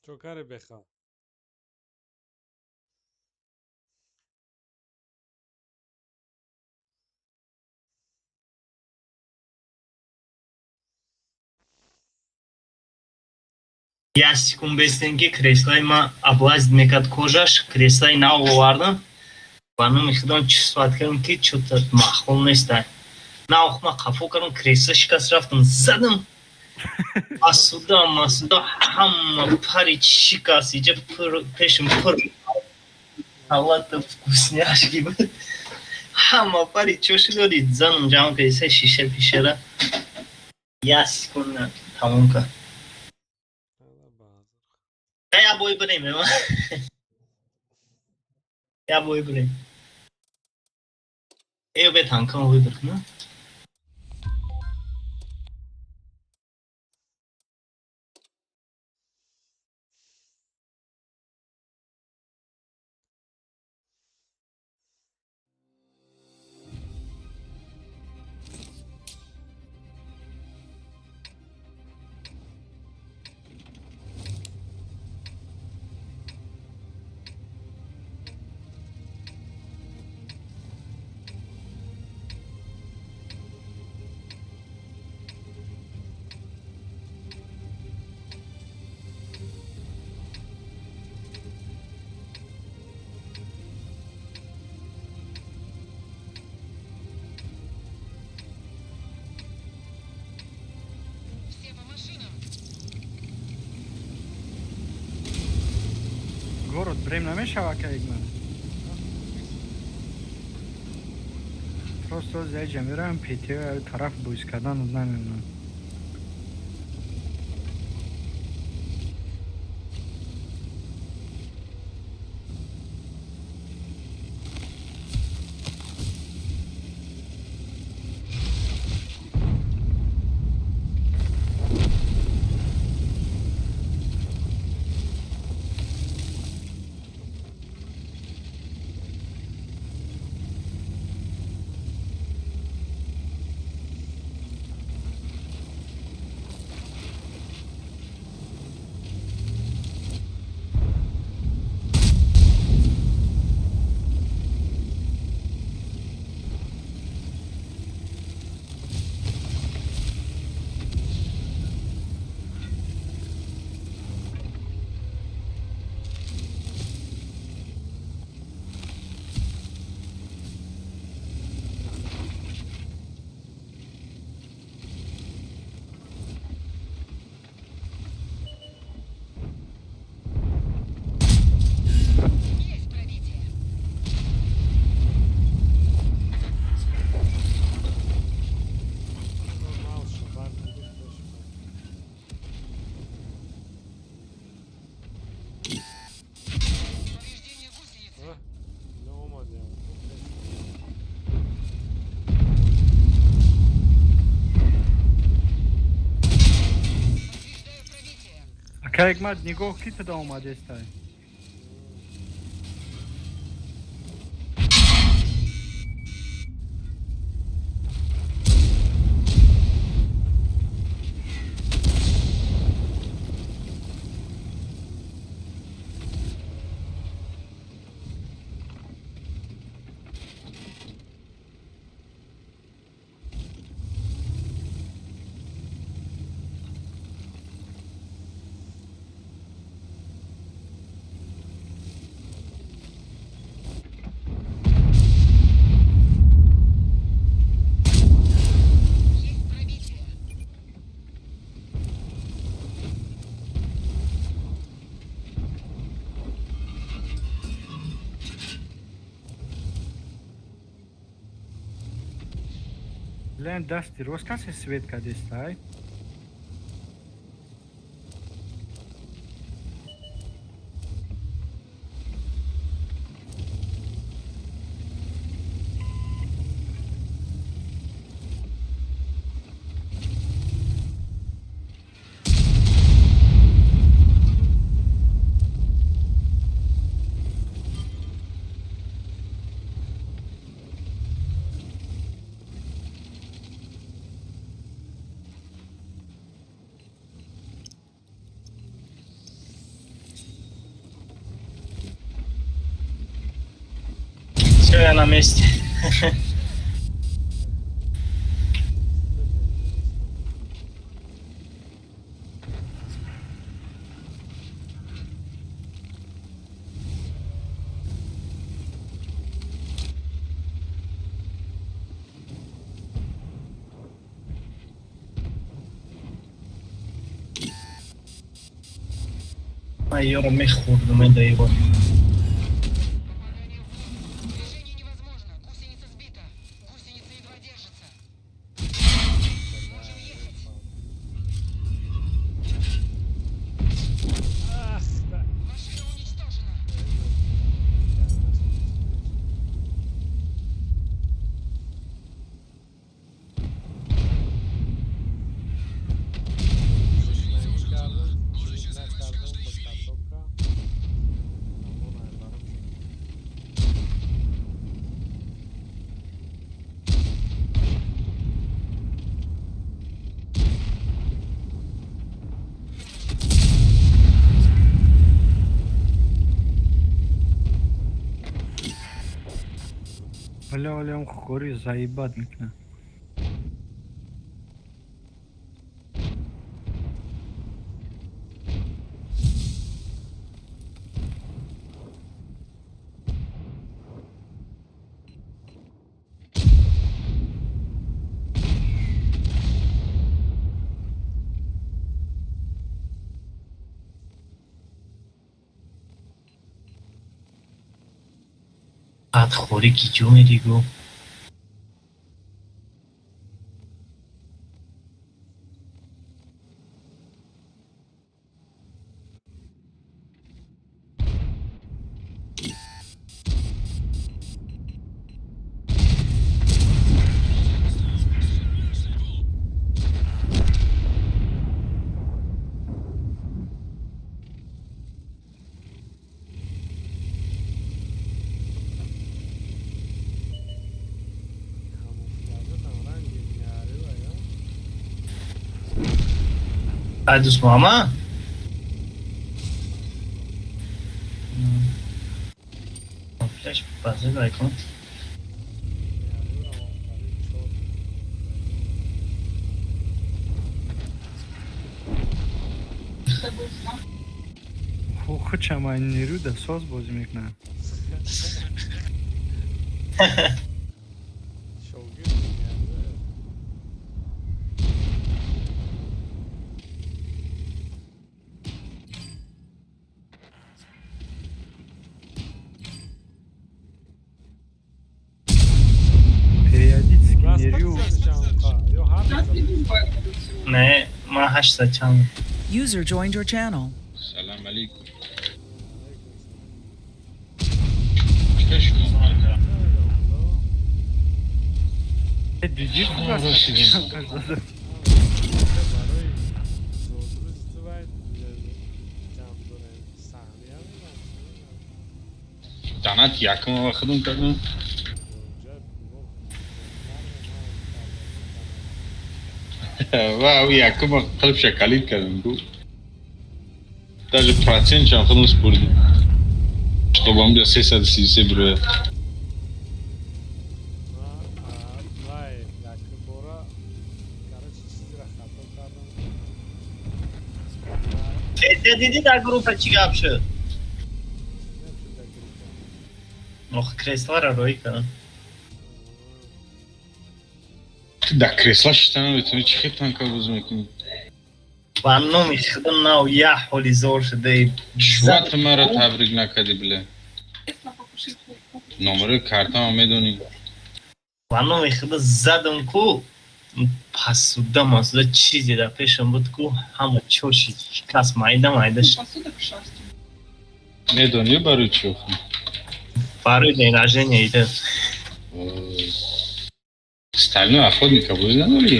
Чокаре беха. Як секунд бестем, ки креслаи ма облазить мекард кожаш, креслаи нав овардам. Ба номи худам чувствовать кардам, ки чё-то маъқул нестай. Нав ма қафо кардам, кресла шикаст, рафтам задам. Асуда масуда ҳама пари шикаст, иҷа пешам пур халата вкусняшки буд. Ҳама пари чо шудори, занам ҷамъ кардиса шиша пишара. Як секунд тамом кард. Я бой бирем, я бой бирем. Э, бе танкам выбор кунам. Все по машинам. Город брем намешава, каигман. Просто заҷа меравам ПТ тараф бӯз кардан намемонам. Есть пробитие. Повреждение гусеницы. Наомадем. Подтверждаю пробитие. Акаигмат, нигоҳ ки туда омадестай. Есть пробитие. Лен, дасти рост касе свет кадестай. Все, я на месте. Ман ёро мехӯрдум, даибо. Попадание в воздух. Движение невозможно. Гусеница сбита. Оля, олям хори заебать мекунад. Баъд хорӣ ки ҷо меригу? Камуфляжатам ранги ниарила ё. Ай, дӯстмуҳаммад, камуфляж база кун. Ниарила офарин чор. Хучама нерӯ да соз бозӣ мекунад. Шогирди ниарила. Периодически нерӯ Распак чанқа ё ҳар Не, ман ҳаштсад чанд. User joined your channel. Салам алейкум. Чика шумо? Диди, хуб аст. Барои зодрӯзи ту вай ҷамъ дорем, саҳмия медам. Донат якум худум кардам. Ва якум қилбша калид кардам ку. Даже процентшам худум спурдим. Чтобы он 333 брояд. Вай, якум бора, короче, чизира хато кардам. Фетя, дидӣ, дар группа чӣ гап шуд? Чӣ дар группа? Ох, креслара роӣ кардам. Ту дар кресла шита наметавонӣ, чӣ хел танка бозӣ мекунӣ? Ба номи худо, нав як ҳоли зор шудаи. Чува ту маро табрик накардӣ, бля? Номерои картама медонӣ. Ба номи худо, задам ку, пасуда масуда чизе дар пешам буд ку, ҳама чоши кас майда майда шуд. Медонӣ барои чӣ охи? Барои день рождения ида. Стальной охотника бозӣ надорӣ?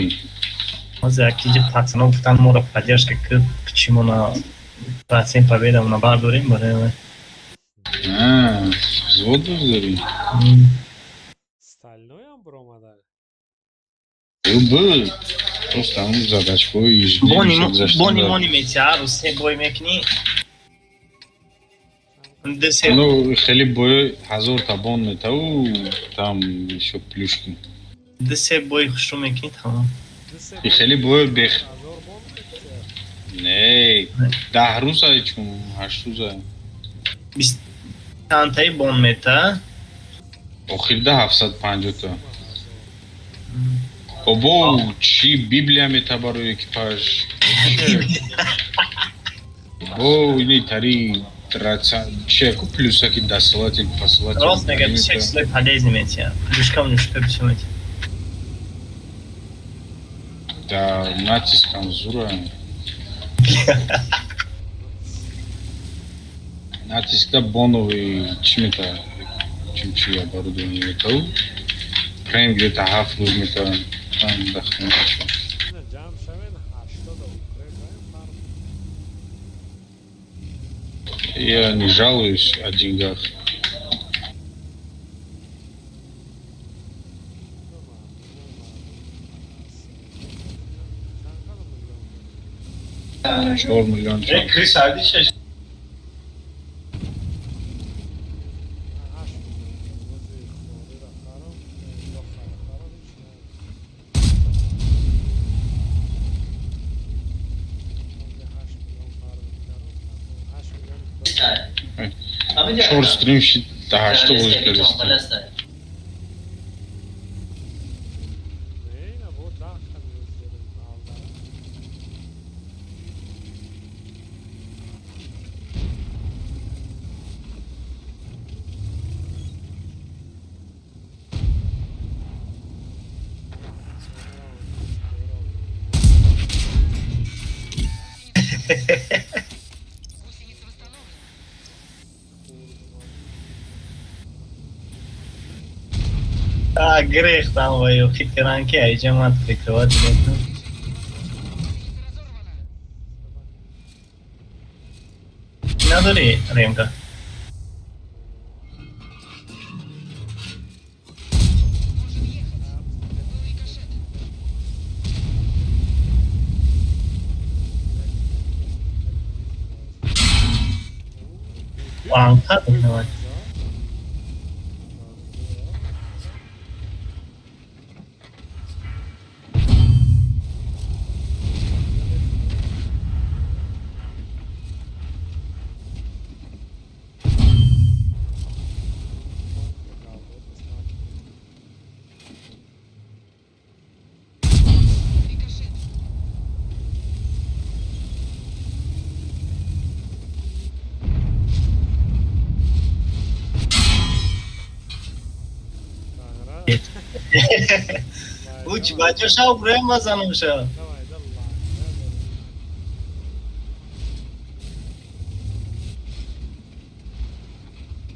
Ҳозир якиҷа пацано гуфтан, моро поддержка ки почему на процент победамона бардорем барои. Взвод боз дорӣ? Стальноям биромада. Ю буд. Просто ҳамун задачкаҳои ежедневно. Бони мони мети, ҳар рӯз се бой мекунӣ, ду се. Ну, хеле бои ҳазорта бон метаву, там ещё плюшки. Ду се бой хушрӯ мекунӣ, тамом. И хеле бои бех не, 10 рӯза чун 8 рӯза. Бист чандтаи бон мета? Охирда 750-та. Обо чӣ библия мета барои экипаж. Бо ини тари чеку плюсаки дасылатель посылатель. Рост мега, бисёр чизои полезный метия, плюшка, мнюшка бисёр метия. Да, натискам зура. Натиска боновый чӣ мета? Чим чи оборудование метаву. Прем где-то 7 рӯз мета. Там дахна. Ҷамъ шавен, 80 укреп фарм. Я не жалуюсь о деньгах. 4 миллион. Крис ардишаш. 8 миллион. Чор стрим шид, да ҳашта бозӣ кардеста. Не, ина бо 10 та меоз дорем алдар. Гусеница восстановлена. А, грехтам ва ё фикр кардам ки айҷа ман прикрывать мекунам. Гусеница разорвана. Надори ремка? Можем ехать. Был рикошет. Банка давай. Рикошет. Уч бачо шав броем мазанам ша. Давай, давай.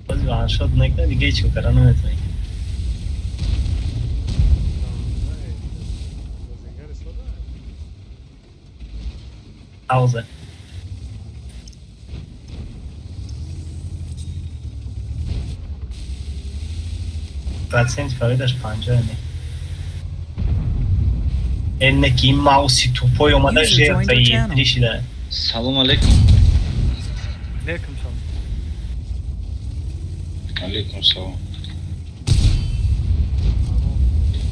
Боз ваншот накард, дига ҳеҷ кора наметавонӣ. Бозигари сода. Пауза. Процент фоидаш 50 не. Э, ки ин мауси тупой омада User joined your жертваи channel. Три шида. Салом алейкум. Алейкум салом. Алейкум салом.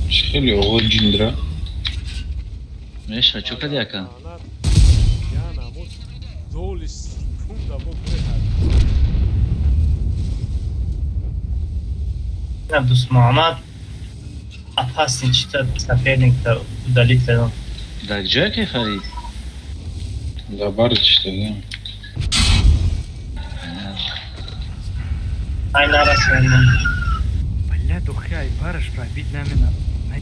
Чӣ хеле оғо ҷиндра? Меша, чӯ кади, ака? Я намуд доли секунда бо гурехад. Дӯст Муҳаммад опасный чита соперник-то удалить кардам. Дар ҷое ки Фарид? Дар бари чита да. Ай, нарасонам. Бля, духи, ай бараш пробить намена. Ай,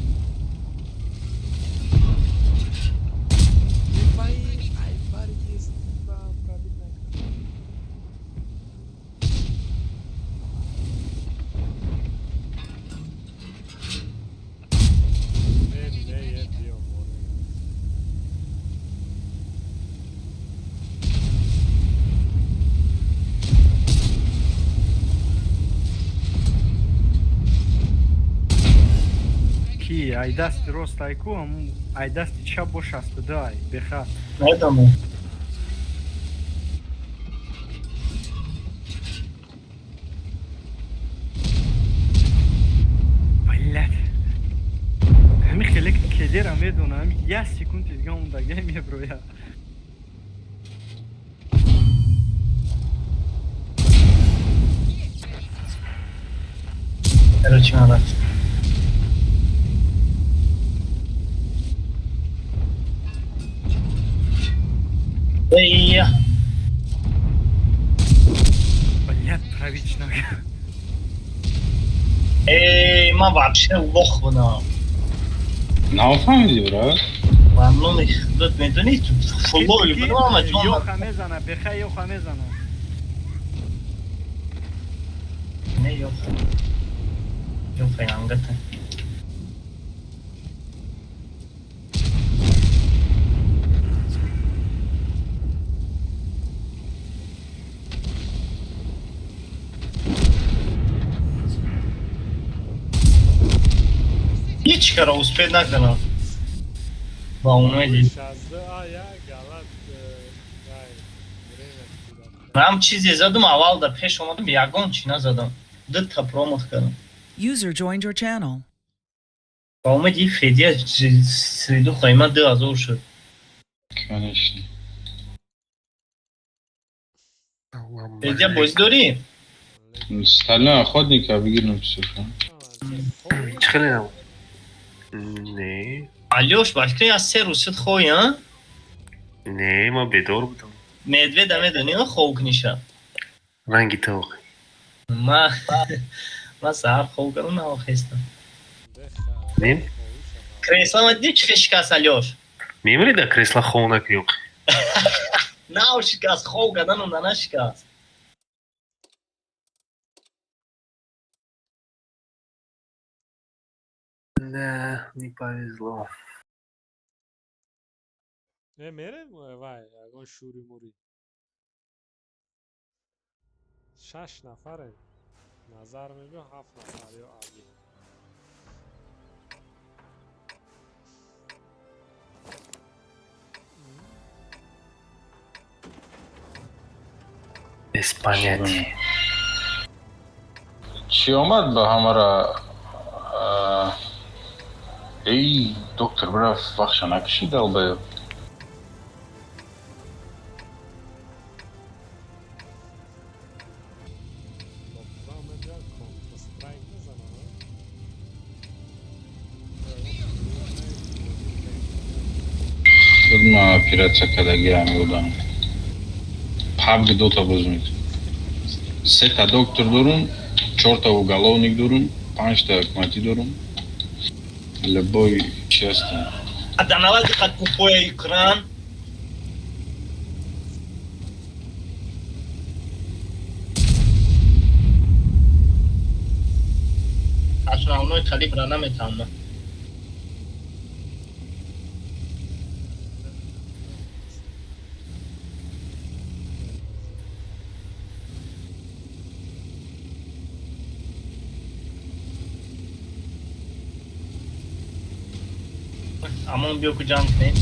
бари пробить накард. Не, не, е, биё, море. Ки ай дасти рост ай ку, ам ай дасти чап бо 62 ай беха. Медонам. Блядь. Ҳами хеле кедера медонам, як секунди дига мондага меброя. Есть пробитие. Короче, ман рафт. Ия. Блядь, пробить нага. Эй, ман вообще лох будам. Нафаҳмидӣ, брат? Мамнуни худат медонӣ, фуллои будам, ама ҷон. Ёха мезана, беха ёха мезана. Не, ёха. Ёха янгата. Ҳеҷ кара успеть накардам. Ба умеди. 62 а як галат ай время. Ман чизе задам, аввал да пеш омадам, ягон чӣ назадам. Дута промах кардам. User joined your channel. Ба умеди Федия среду хайма 2000 шуд. Конечно. Эдя, бозӣ дорӣ? Стальной охотника бигирем, сука. Чӣ хеле набуд? Не. Алёш, ба фикри аз 3 рӯз шуд хоҳӣ, а? Не, ман бедор будам. Медведа медонӣ, хоб куниша? Ранги тоғ. Ма саҳар хоб кардам, навохестам. Не? Кресла ма дидӣ, чӣ хел шикаст, Алёш? Мемири дар кресла хоб накунӣ. Нав шикаст, хоб карданам на нашикаст. Да, не повезло. Не мерем, вай, ягон шури мури. Шаш нафарем. Назар мебиё, ҳафт нафар ё али. Без понятия. Чӣ омад ба ҳамара? Эй, доктор, бира, вақтша накуши, долбоёб. Доктора мебиёд, Контр Страйк мезанад. Худ ма оператсия кардагӣ ҳами одам. Пабг, Дота боз мекунам. Сета доктор дорум, чорта уголовник дорум, панҷта ҳукуматӣ дорум. Любой чи ҳастам. А да навади қад тупой экран. Основной калибра наметавонам. Амон, биё, ку ҷанг кунем.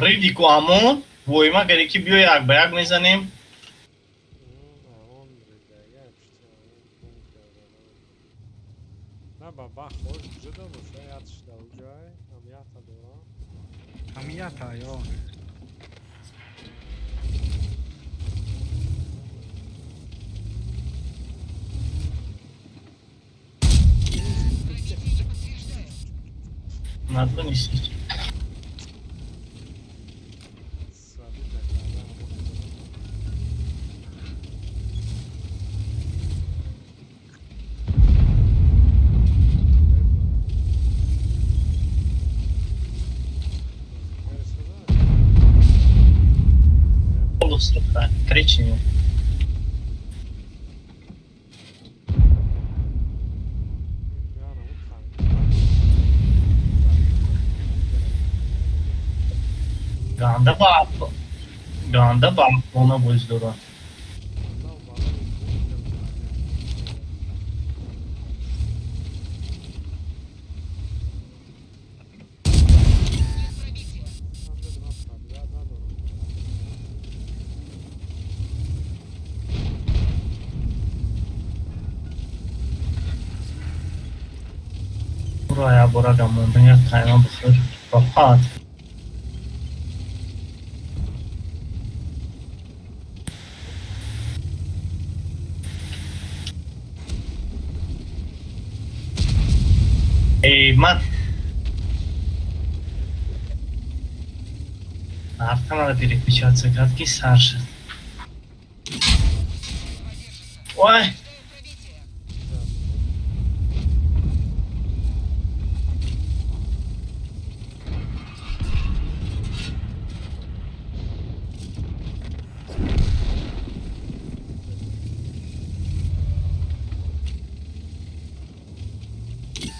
Ридику, Амон, войма гаре ки биё, як ба як мезанем. Амон ридага пушти амон бункер. На ба бахош ҷудо боша, ятш да уҷай ам ята дорам. Ҳамията ё. Пробитие не подтверждаю. Надонистӣ. Свабит накарда амон. Полусруха, коричневый. Ганда ба ганда ба она боз дорад. Нет пробития. Ура, я бора гамондан як тайма бихӯр. Роҳат. Эй, ман артамада переключаться кард, ки сар шуд. Едва держится. Ой. Подтверждаю пробитие.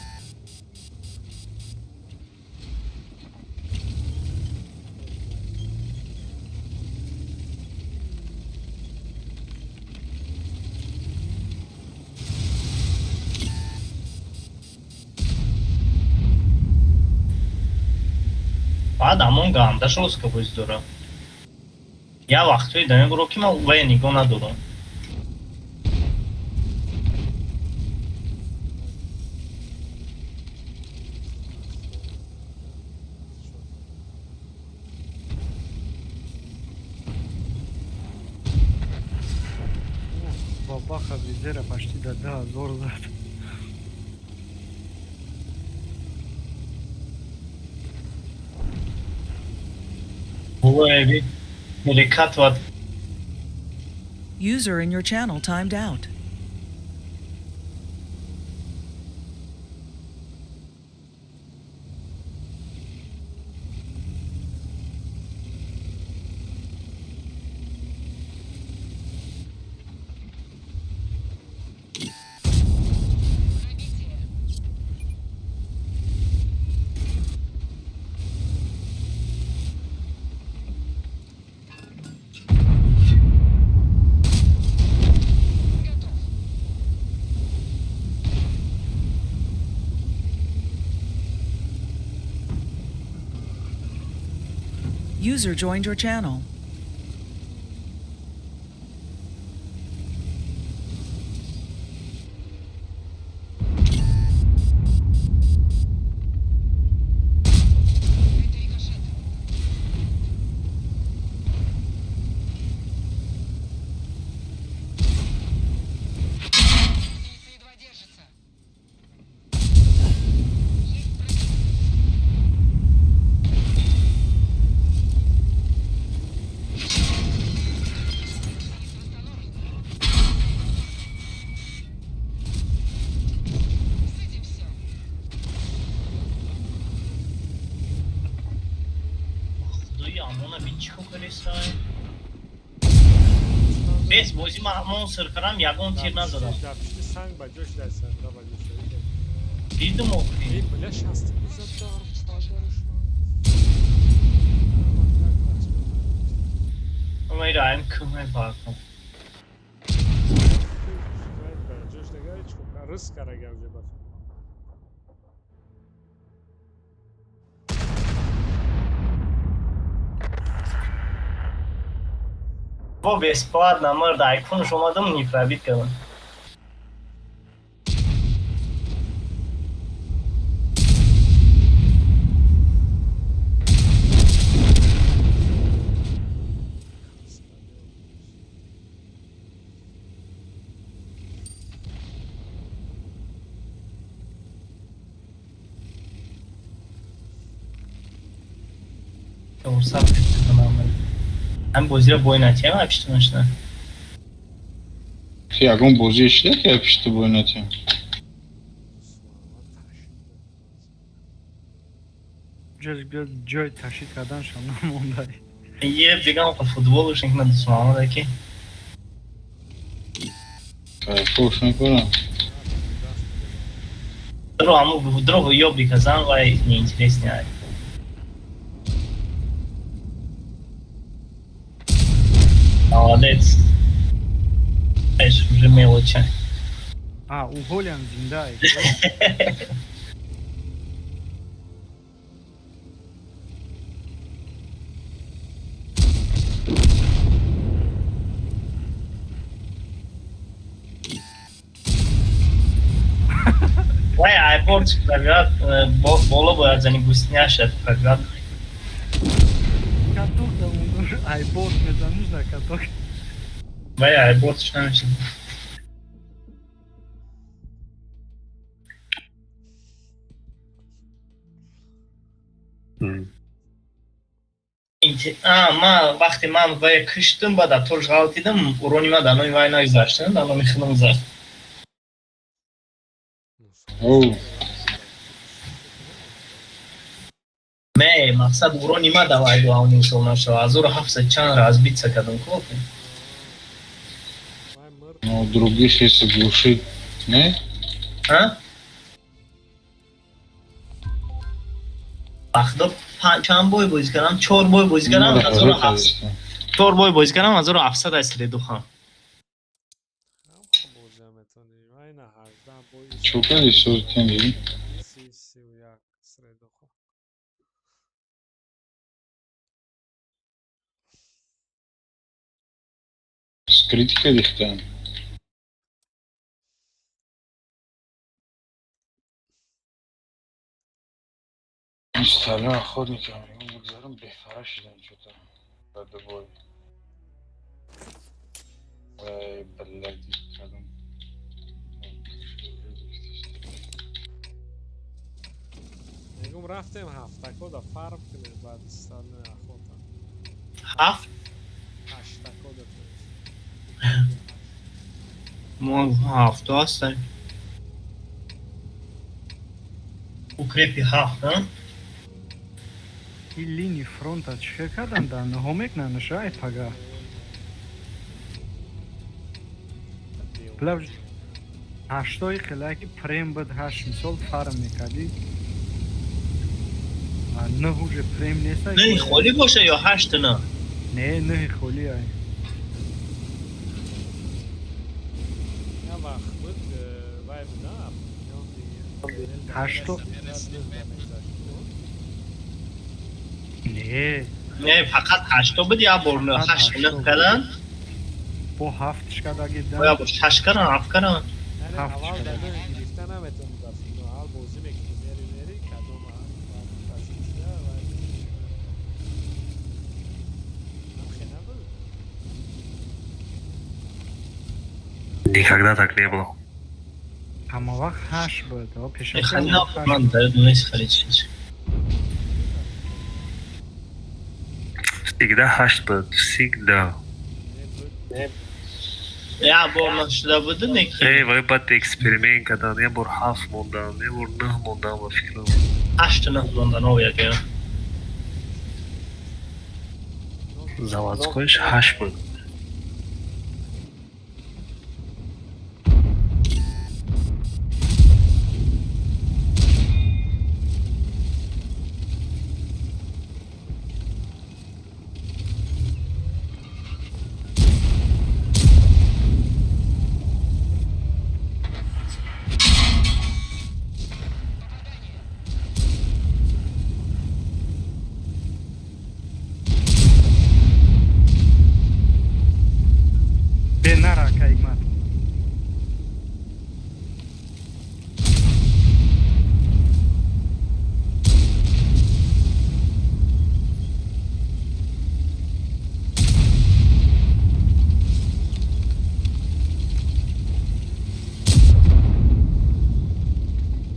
Баъд ҳамон ганда жёстко бозӣ дорам. Як вақтҳое да мебуро, ки ман вая нигоҳ надорам. Бабаха визера почти до 2000 зад. Ой, перекатывать. User in your channel timed out. Пробитие. Готов. User joined your channel. Это рикошет. Единица едва держится. Есть пробитие. Единица восстановлена. С этим все. Худои амона би чӣ кор кардисай? Бес бозӣ ман ҳамон сир кардам, ягон тир назадам. Дар пишти санг ба ҷош дар сандра ба ҷош. Дидум охи. Эй, бля, шасти зад дар падараш. Майраем кӯмай паркам. Ба ҷош дигар ҳеч кор риск карда уже ба фикр. Бо бесплатно мырда айкунш омадам, не пробит кардам. Фурсат ҳам бозиро бой натиҳам, апишта нашуда. Ягон бозӣ шида, ки апишта бой натиҳам? Ҷои ташид карданшам намонда. Е бигам, футболш на дусмамада ки. Кайфош мекунам. Дро аму дро ёби казан вай неинтересный. Молодец. Знаешь, уже мелочи. А, ӯ ҳолиам зинда. Вай айборд пробиват, боло бояд зани, гусняшад пробиват. Каток да айборд мезаниш на каток. Вай айборд намешад. Ма вақте ман вай киштум, баъд аторш ғалтидам, урони ма дар номи вай нагузашт, дар номи худам гузашт. Оу. Не, мақсад урони ма дар вай дуавни мисол нашава. 1700 чанд разбиться кардам ко. Но других если глушить, не? А? Вақто чанд бой бозӣ кардам? Чор бой бозӣ кардам, 1700. Чор бой бозӣ кардам, 1700 аз редухам. Чо кардӣ, сози тен дидӣ? Вскрытие кадихта. Стальной охотник, бигзарам, беҳтара шидан чё-то. Баъди бой. Ай, блядь, кадом. Мегум, рафтем ҳафтако да фарм кунем, баъди стальной охота. Ҳафт? Ҳаштако да, то есть. Мо ҳафто ҳастем. Укрепи ҳафт, а? Ин линии фронта чӣ хел кардан, дар ниҳо мекунанд, ай пага. Бля, ҳаштои хелаки прем буд, ҳашт мисол фарм мекардӣ. Нӯҳ уже прем нест. Нӯҳи холӣ боша ё ҳашту нӯҳ? Не, нӯҳи холӣ ай. Я вақт буд, вай буда. Ҳашто. Не. Не, фақат ҳашто буд, як бор Фақат ҳашту нӯҳ ҳашто буд. кардан. Бо ҳафтш кардаги. Бо як бор шаш кардан, ҳафт кардан. Яъне Ҳафт аввал шуда. дар нӯҳ гирифта наметавонӣ, ба фикр аввал бозӣ мекунӣ, мери, мери, кадом позитсия вай ҳамхе набуд. Никогда так не было. Ҳама вақт ҳашт буд. О, пешакӣ Хали ҳама вақт ҳашт. ман дар нест хали чиз. Всегда ҳашт буд. Всегда. Як бор нашуда буду неки. Эй, вай баъд эксперимент кардан. Як бор ҳафт мондан, як бор нӯҳ мондан, ба фикрам. Ҳашту нӯҳ мондан ов якҷоя. Заводской ш ҳашт буд. Бе нара, ака Ҳикмат.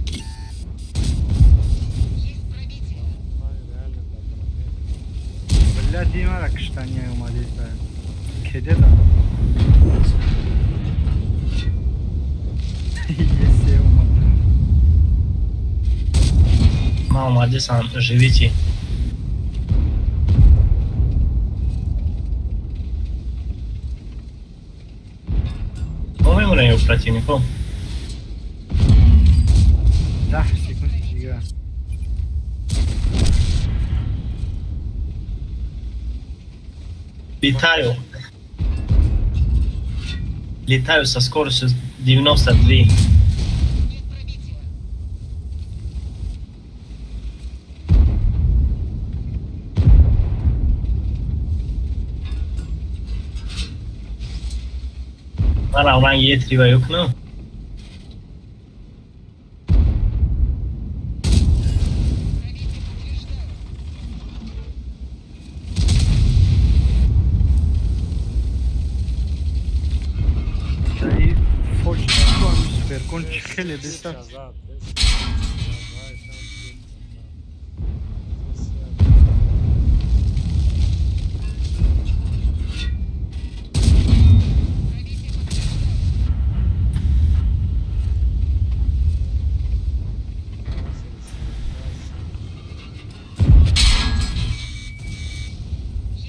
Есть пробитие. Ман реально дар броне. Бля, димара киштания омадиста. Кеде да. Есе омад. Ман омадисам, живите. Мо мемонем ё противнико? 10 секунд дига. Летаю. Летаю со скоростью 93. Нет пробития. Ман ранг Е3 ва ёкну. Пробитие подтверждаю. Даи фоҷ ами суперкон чӣ хеле беста. Назад. Пробитие подтверждаю.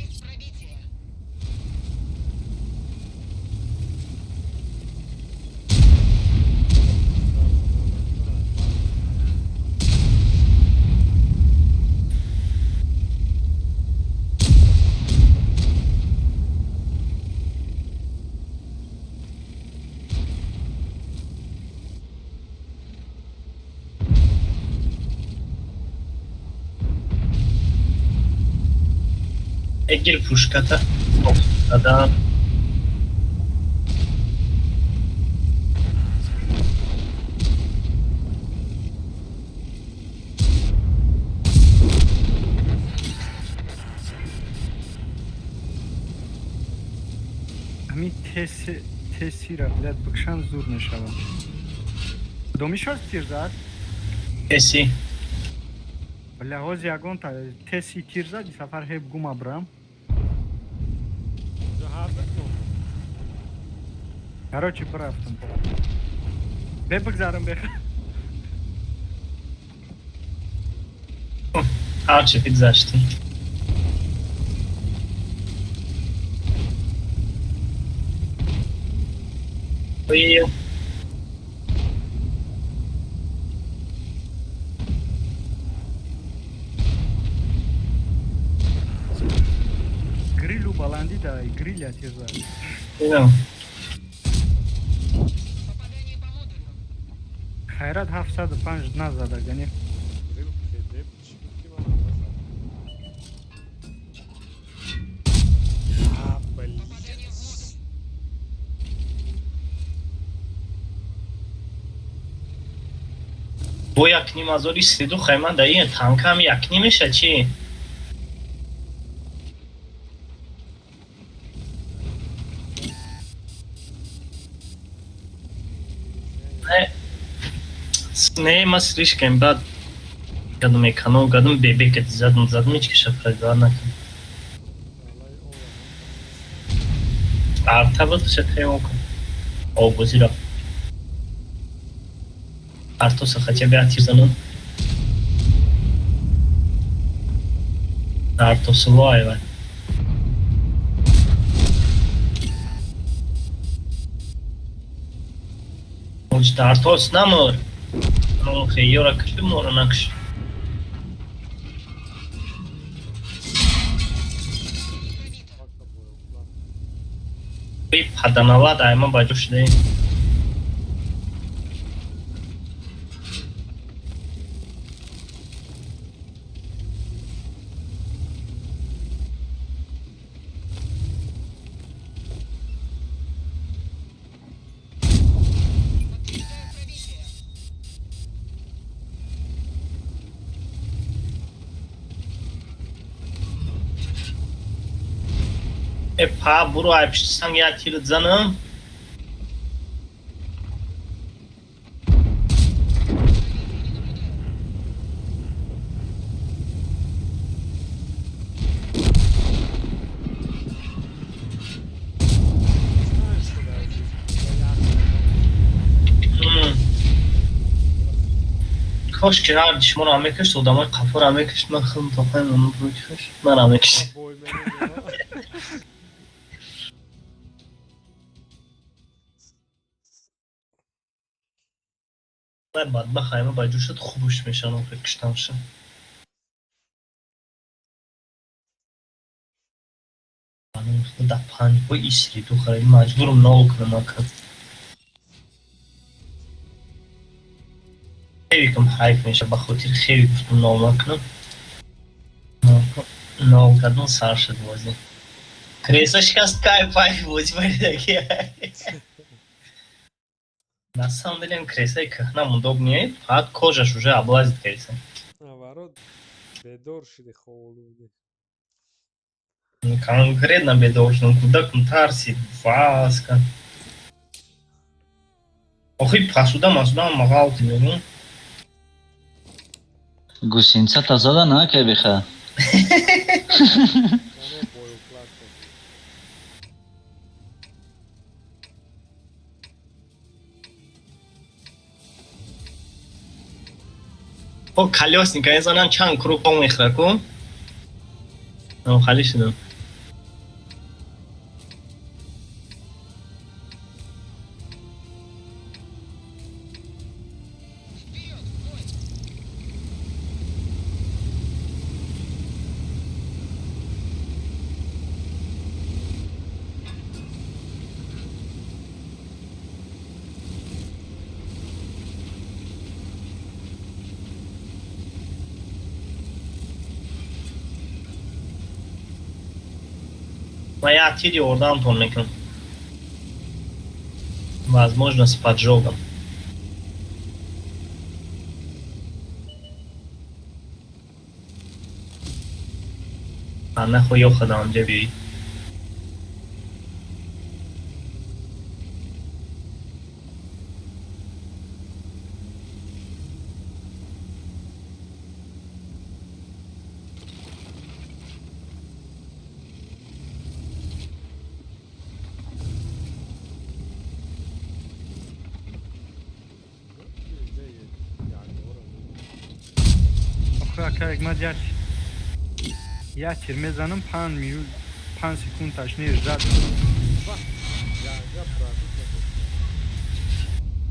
Есть пробитие. Эгир пушката. Адам. Ами тесира, блядь, бикшан, зур мешавад. Домишост тир зад? Теси. Бля, ҳози ягонта теси тир зад, сафар ҳеб гума брам. Короче, бирафтам. Бе бигзарам, беха. Ҳарчи бигзаштӣ. Ой. Грилю баландӣ да гриля тир зад. Дидам. Хайрат 705 назада, гани. Грил кеде чӣ буд, ки ман назад? А, блядь. Бо якним ҳазори сиду хайман да ин танкам якним меша чӣ? Не, не, ма слишком бад гадум, эконом гадум, бебекет задум, задум, ҳеч киша файда накун. Арта буд, ша тайён кун. Обозиро. Артоса хотя бы атир занам. Артосы вай вай. Артос намур. Охе, ёра киши, мора накиш. Паданавад айма баҷо шудаем. Э, па, буро, ай пишти санг як тирит занам. Кош ки ҳар шуморо мекушт, одамои қафоро мекушт, ман худам тоқаем оно противш мара мекушт. Бадбахт хайма ба ҷӯ шуд, хубуш мешавам, охир киштамша. Да панҷ бой исриду харид, маҷбурам нол кунам ака. Хевикам ҳайф меша, ба хотири хеви гуфтам нол накунам. Нол кардам, сар шуд бозӣ. Кресло шикаст, кайф пайф бозӣ баридаги. На самом деле креслои кӯҳнам удобнее, фақат кожаш уже облазит кресло. Наоборот, бедор шиди, ховолуди. Конкретно бедор шудам, кӯдакам тарсид, васка. Охи пасуда масуда мағалти мегӯм. Гусеница тазада на кебиха. Мано боюклар. О, колёсника мезанам, чанд круг о мехӯра ку? Хали шудам. Ман як тири ёрдамтон мекунам. Возможно, с поджогом. А нахуй ёхада онҷа биёӣ. Ака, ман як тир мезанам, 5 минут, 5 секунд ташни ждать. Яга пробить.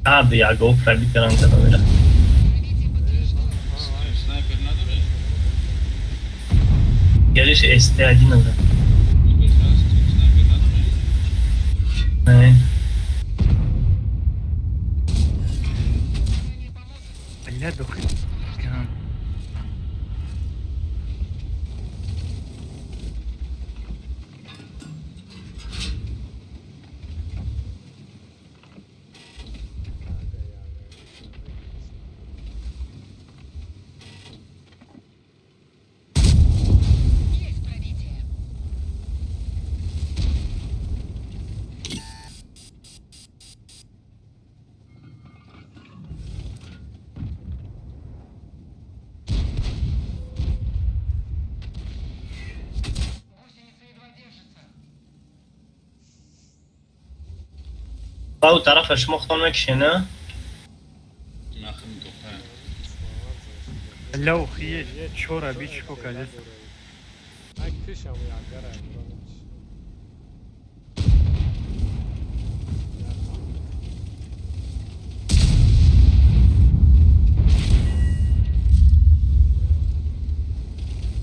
А, яго пробить ранка мера. Снайпер надори? Гериш СТ1 да. Снайпер надори? Не. Бля, дохи. Есть пробитие. Гусеница едва держится. Ба тарафа шумо худтон мекишен, на? Нахм тоха. Ля, охи, чора би чико кадес. Ай, кишам ягара.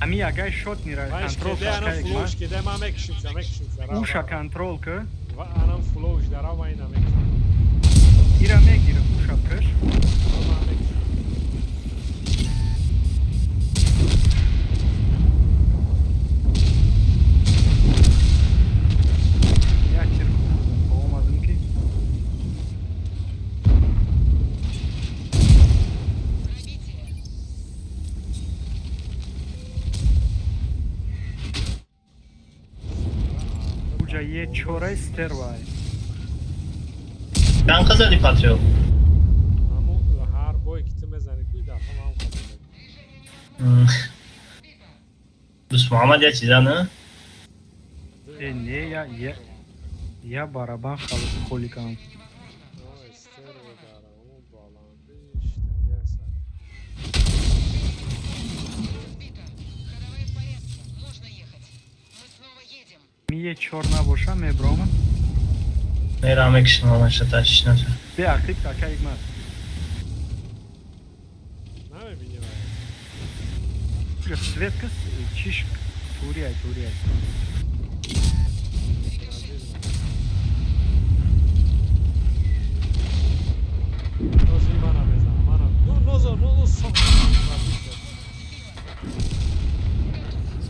Ами ягай шот нира контрол. Анам флоуш киде, ма мекшимша, мекшимша. Уша контрол ка. Анам флоуш дара, ма ина мекшим. Ира мегира уша каш. Ма мекшим. Як тир омадам ки. Пробитие. Уҷа е чорай стервай. Чанд қа зади, Патриот? Аму ҳар бое ки ту мезанӣ, куи дафъа ман қабул. Дӯст Муҳаммад я чиза, на? Э, не, я барабан холикам. Стерва дара, аму баландиш, яса. Сбито. Ходовые в порядке. Можно ехать. Мы снова едем. Ми е чор набоша меброма. Мера мекишем, ама ташиш наша. Бе ақиб, ака Игмат. Намебинӣ вай. Уҷа свет кас чиш туриай, туриай. Рикошет. Нози мана мезанам, мана. Нозо, нозо, сом.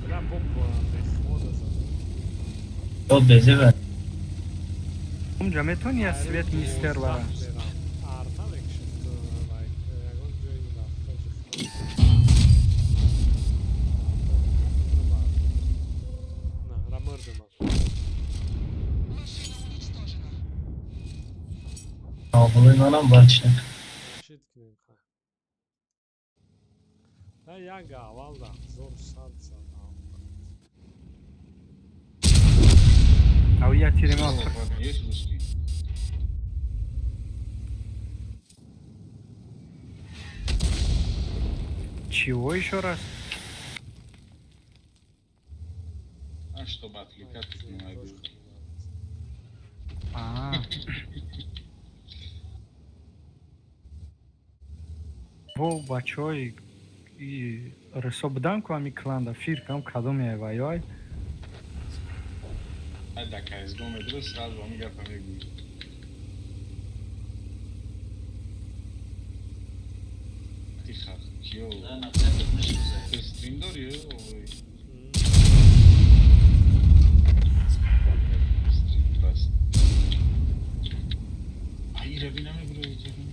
Бля, бомба мехода зад. О, безева. Унҷа метавони я свет мистер вара. Арта мекшид, лайк, ягон ҷои рафта. На, рамырдыма. Машина уничтожена. Обулуй манам барчнак. Шид кунем ха. На як аввал да 1100 зад. Ав я тирима. Есть русский? Чего еще раз? А чтобы отвлекаться на обилки. А. Во бачои и ресо будан ку ами кланда фиркам кадом яй вайой. Ай да CSGO медра, сразу ами гапа мегӯй. Тихо, киё? Ты стрим дори, ой? Стрим баст. Ай, раби намеброи ҷарон.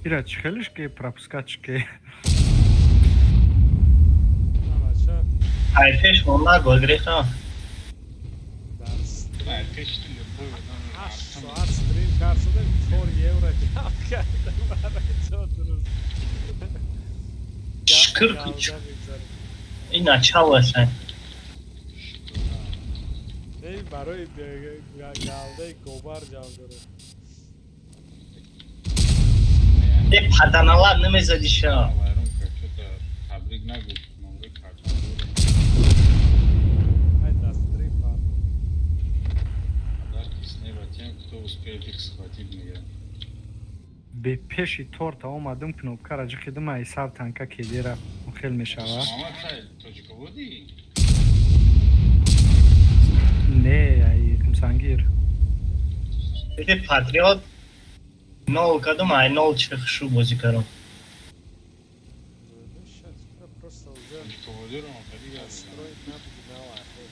Ира чӣ хелиш ки пропускать ки. Бача. Ай пеш монда гол гирифтам. Дар Ай, пеш ты любой одам. 8 соат стрим кард шуда, 4 евро ҷамъ кардам барои чор рӯз. Шукр. Ин начало аст. Не, барои галдаи гобар ҷамъ дорем. Э, паданалар намезадиша. Вайрон кард, чё-то табрик нагуфт, номрои картон дорад. Ай, дастрим фарм. Подарки с неба тем, кто успеет их схватить, мегӯяд. Бепеши торта омадам, кнопкара ҷиқидам, ай сар танка кедера хел мешава. Муҳаммад, тай тоҷикободӣ? Не, ай кумсангир. Эте патриот нол кадом, ай нол чи хушу бозӣ кардам. Мешад, просто уже Тоҷикободиро хеле гап мезанад. настроить набуди, навай хел.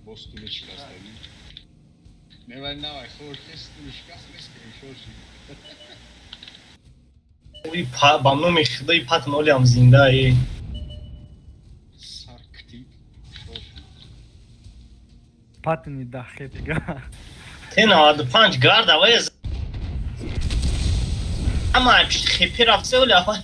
Бо стули шикастагӣ. Не, вали навай хор хес стули шикаст, скриншот шид. Уи ба номи худои пат нолиам зиндаи. Сар ктик шоши. Патни дахетига. Т-95 гарда вай ама ай пишти хепи рафтсе оли ава.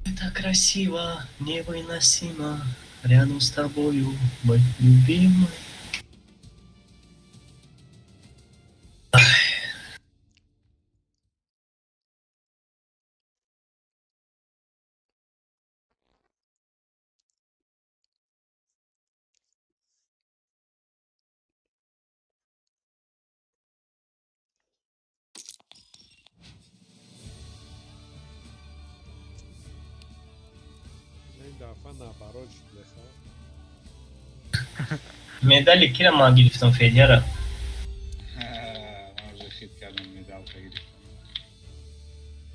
Это красиво, невыносимо, рядом с тобою быть любимой. Ин дафъа наоборот шуд, леха. Медали кира ман гирифтам, Федяра. Ман уже хит кардам, медалка гирифтам.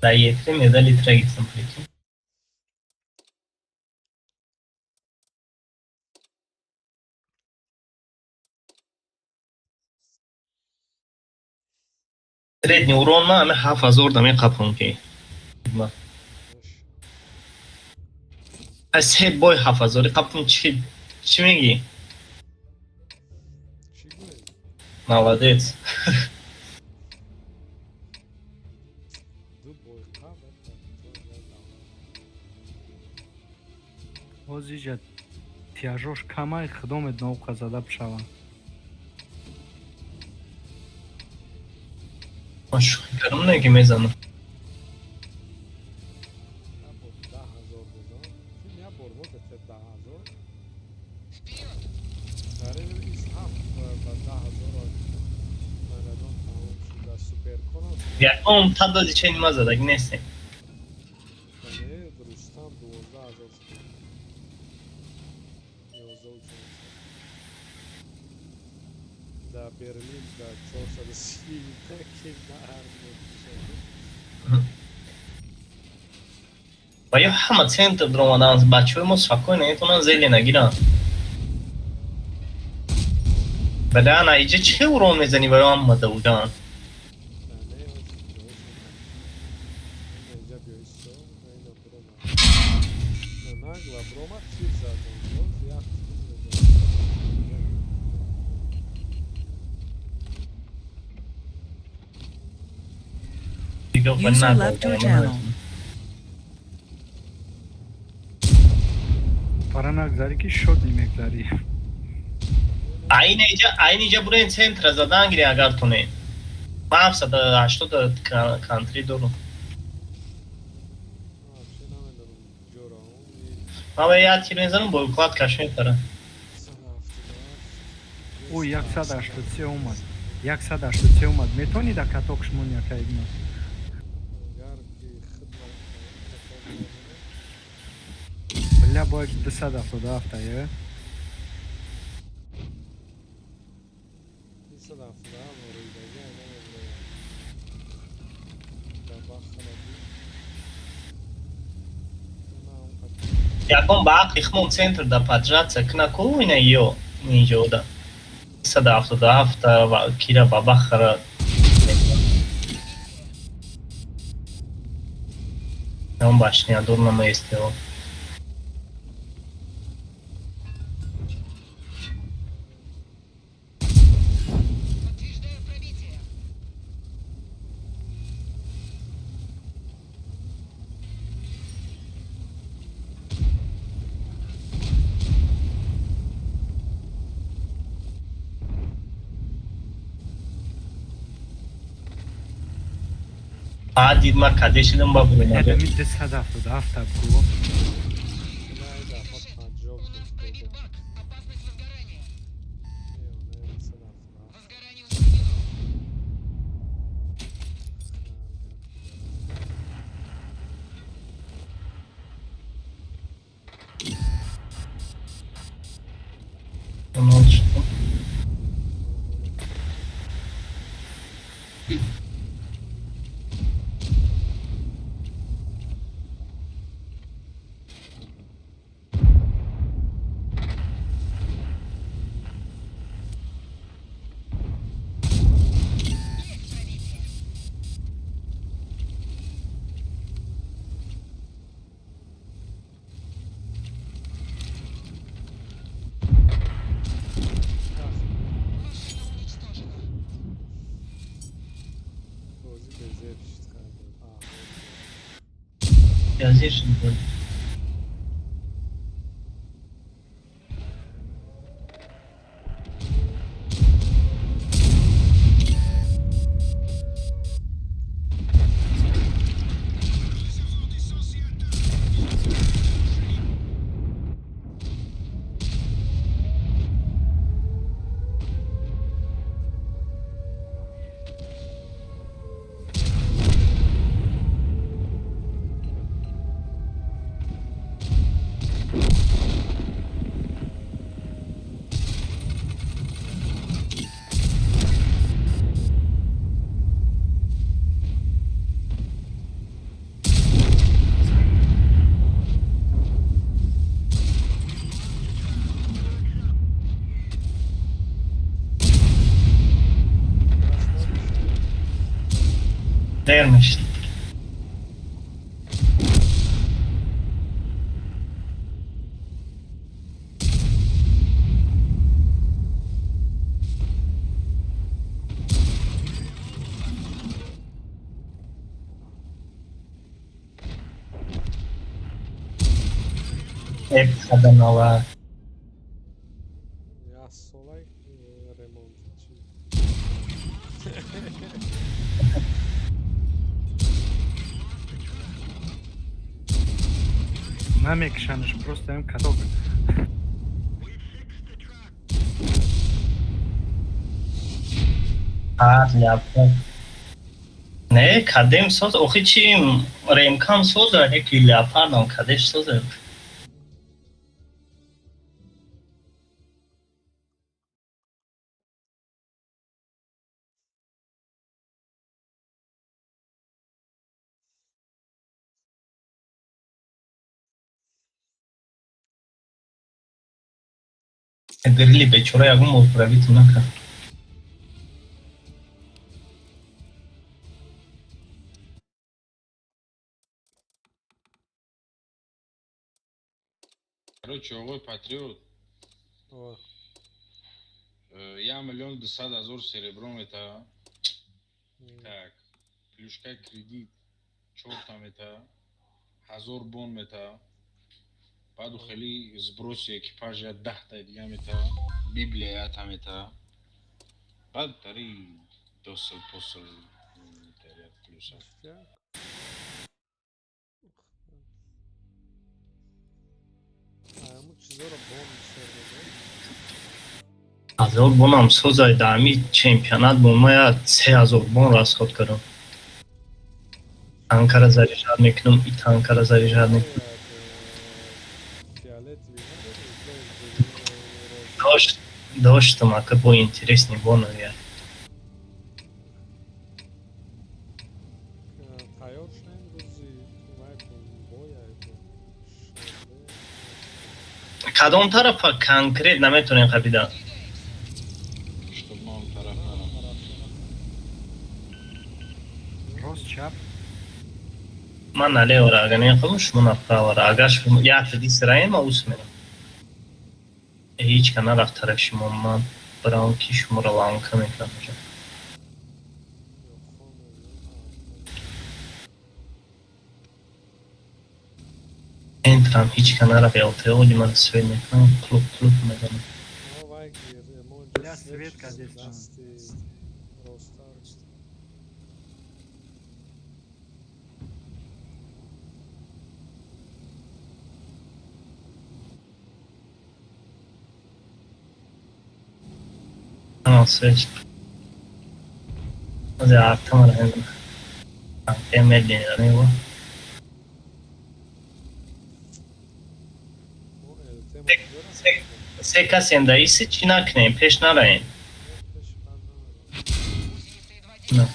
Дар етре медали тра гирифтам, прикинь. Средний урон ма ами 7000 да меқапам ки. Аз се бой ҳафтҳазори қапам, чӣ чӣ мегӣ? Чӣ гӯем? Молодец. Ду бой қабл. Ҳозиҷа тиражош камай, худо медона, зада бишаванд. Ман шӯхӣ кардам, не ки мезанам. Як бор 10 000 додам. Филм як бор водате 10 000. Дар ин из ҳафт ба 10 000 марадон тамом шуд. Дар суперконам. Ягон та доди чени ма задаги нестем. Не, Рустам 12 000 шуд. 11 400. Дар Берлин дар 430 ки наҳр мекушад. Ва ё ҳама центр даромадан, бачаҳои мо спокойно метавонанд зеле нагиранд. Бале, ана иҷа чӣ урон мезанӣ барои ҳама давудан? Не, инҷа биёисто, ина биромад. Нагла биромад, тир задам. Боз як тир задам. User left your channel. Пара нагзарӣ, ки шод мегзарӣ. Айниҷа бурен, центра задан гире, агар тонед. Ман 780 контри дорам. Вообще намедонам ҷоро. Ман ба як тир мезанам, бо укладкаш мепарам. О, 183 омад, 183 омад. Метавонӣ дар каток шумон яка игна? Агар ки хидмат. Бля, бояд 277 е. 277 рӯйдагӣ намебирояд. Дар бахтанади. Ягон ба ақли хмон центр да поджаться кна ку ина ё инҷода. 177 ва кира ба бахара. Он башня дур намаестео. Баъди ма каде шидам ба буромада. Ами 277 гу. На дафъа 50 Пробит бак. Опасность возгорания. Возгорание устранено. Есть пробитие. Машина уничтожена. Бозӣ безеб шид. Язир шид бозӣ. Дер мешид. 190. Як солай ремонт чи? Намекшанаш, просто ам каток. Ҳар леопард. Не, кадем соз, охи чи ремкам соза, яки леопардам кадеш соза. Грили бечора ягон мол пробить накард. Короче, оғои патриот, 1 200 000 серебро мета. Так, плюшка кредит чорта мета, 1000 бон мета. Баъду хеле сброси экипажа 10-та дига мета, библия ята мета. Баъд тари досил посил тари плюса. Ҳамун чизоро бон бисёр додем. 1000 бонам созай, дар ҳами чемпионат бо ма я 3000 бон расход кардам. Танкара заряжать мекунам, и танкара заряжать мекунам. Фиолетовый надори? Доштам, ака, бо интересный бона я. Тайёр шудем рӯзи вай кун, боя кун. Кадом тарафа конкрет наметонем қабида. Чтоб ма он тараф нарам. Рост, чап. Ман налево ра, агар нехоҳам, шумо направо ра. Агар шумо як дис раем, ма ус мерам. Ҳеҷ ка нарафт тарафи шумо, ман бирам ки шуморо ланка мекунам уҷа. Ё. Энтрам ҳеҷ ка нарафт, ЛТО ман свет мекунам, клуб клуб мезанам. Вай гир, мо Бля, свет кадестан. дасти ростар. Ана, озе артамара медленно. Се касем да иси чӣ накунем, пеш нараем. На.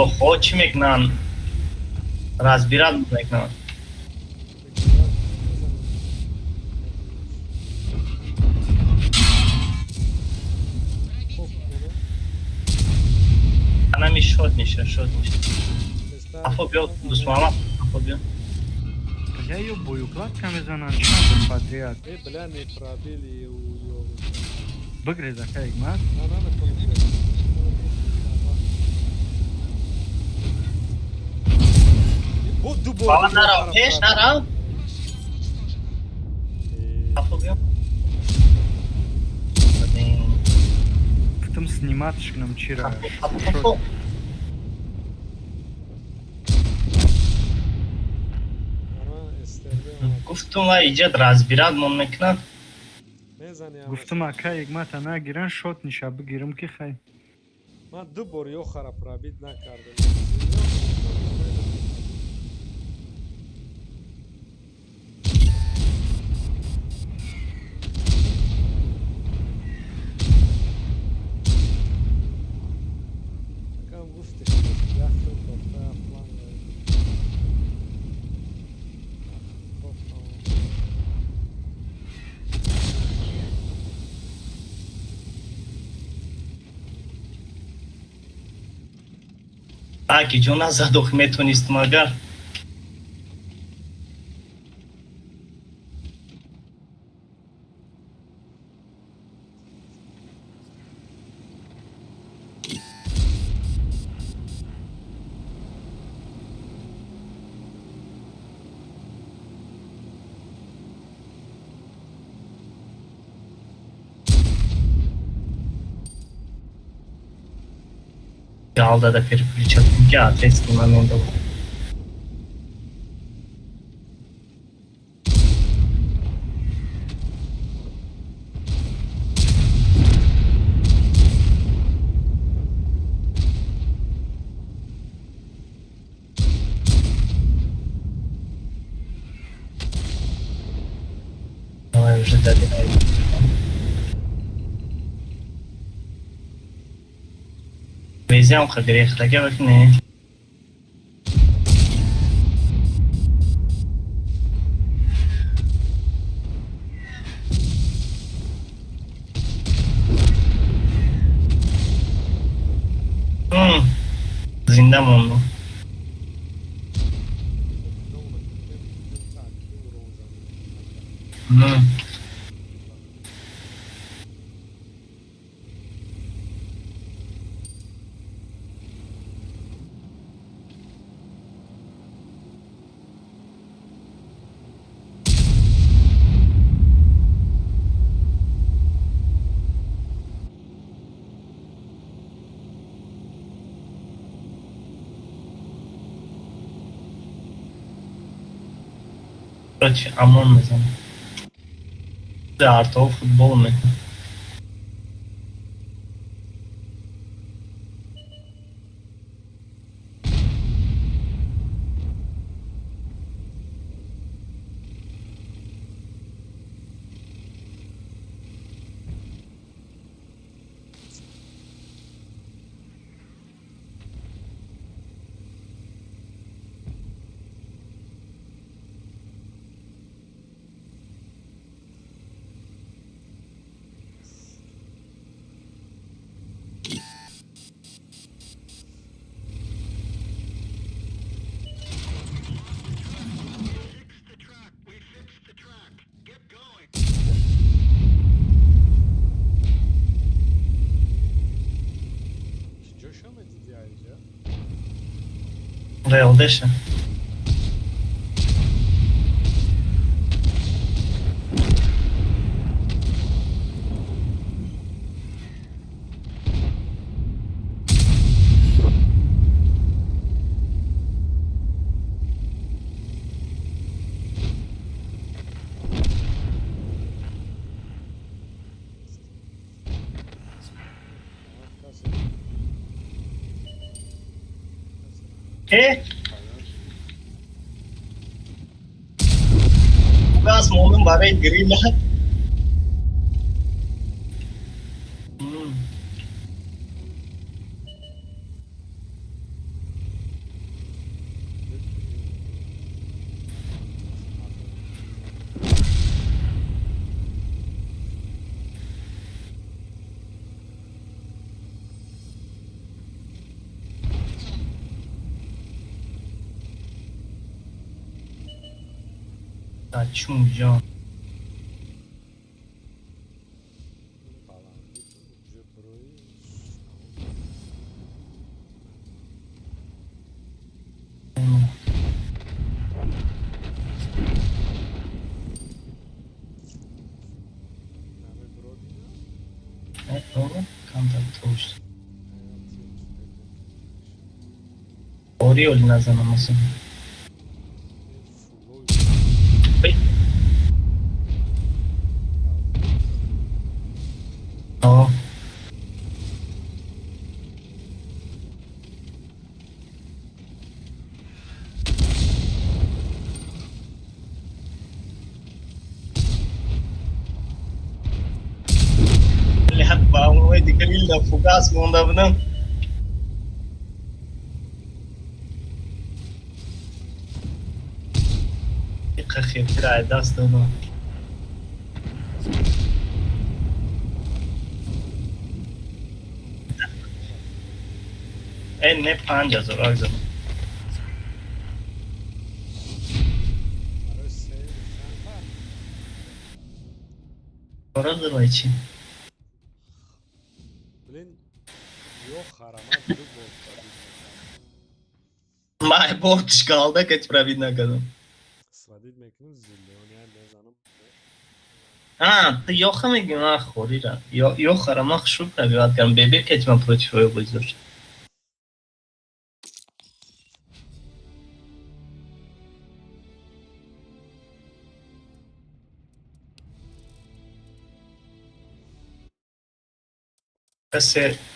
Ёхо чӣ мекунанд? Разбират мекунанд. Анами шод меша, шод меша. Афо биё, дӯстмуҳаммад, афо биё. Бля, ё боюкладка мезананд чанд подряд. Э, бля, не пробили ё. Бигрез, ака, Игмат. На, на, на, Баба, нарав, пеш нарав. Афо биё. Гуфтам сниматш кунам чира. Афо. Гуфтум ва иҷад разбират мон мекунад. Гуфтам, ака, Игмата нагиран, шот ниша бигирам ки хай. Ман ду бор ёхара пробить накардам. Акам гуфтеш, яхтам дофта план. Аки ҷо назадох метонистам агар. Алдада переключил я ответственный момент был. Давай уже добирай. Везем грехтаке вакне. Зинда монду. Короче, ОМОН мезанад. Артов футбол мекунад. ВЛДша. Э? Газ мондум барои грила. Чун ҷон. Ори оли назанам асо. Фугас монда будам. Иқа хиртира даст додам. Э, не, 5000 ак задам. Ора давай чи? Май бортиш галда кати пробить накардам. Сводить мекунам, зелёный мезанам. А, ты ёха меги, ма хорира. Ёхара ма хушук пробивать кардам. Бебе кати ма против ё бозӣ дошт.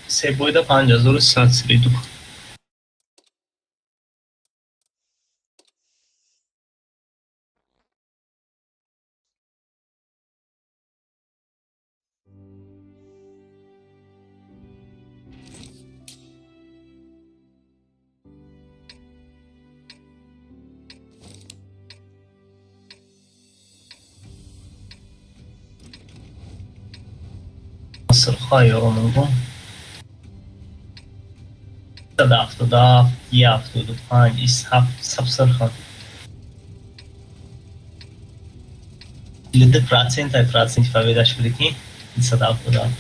Се бойда 5132. Сирхҳои ёромонгон 77, 75, ис ҳафт саб сирха. 42% ай проценти победаш буди ки 177.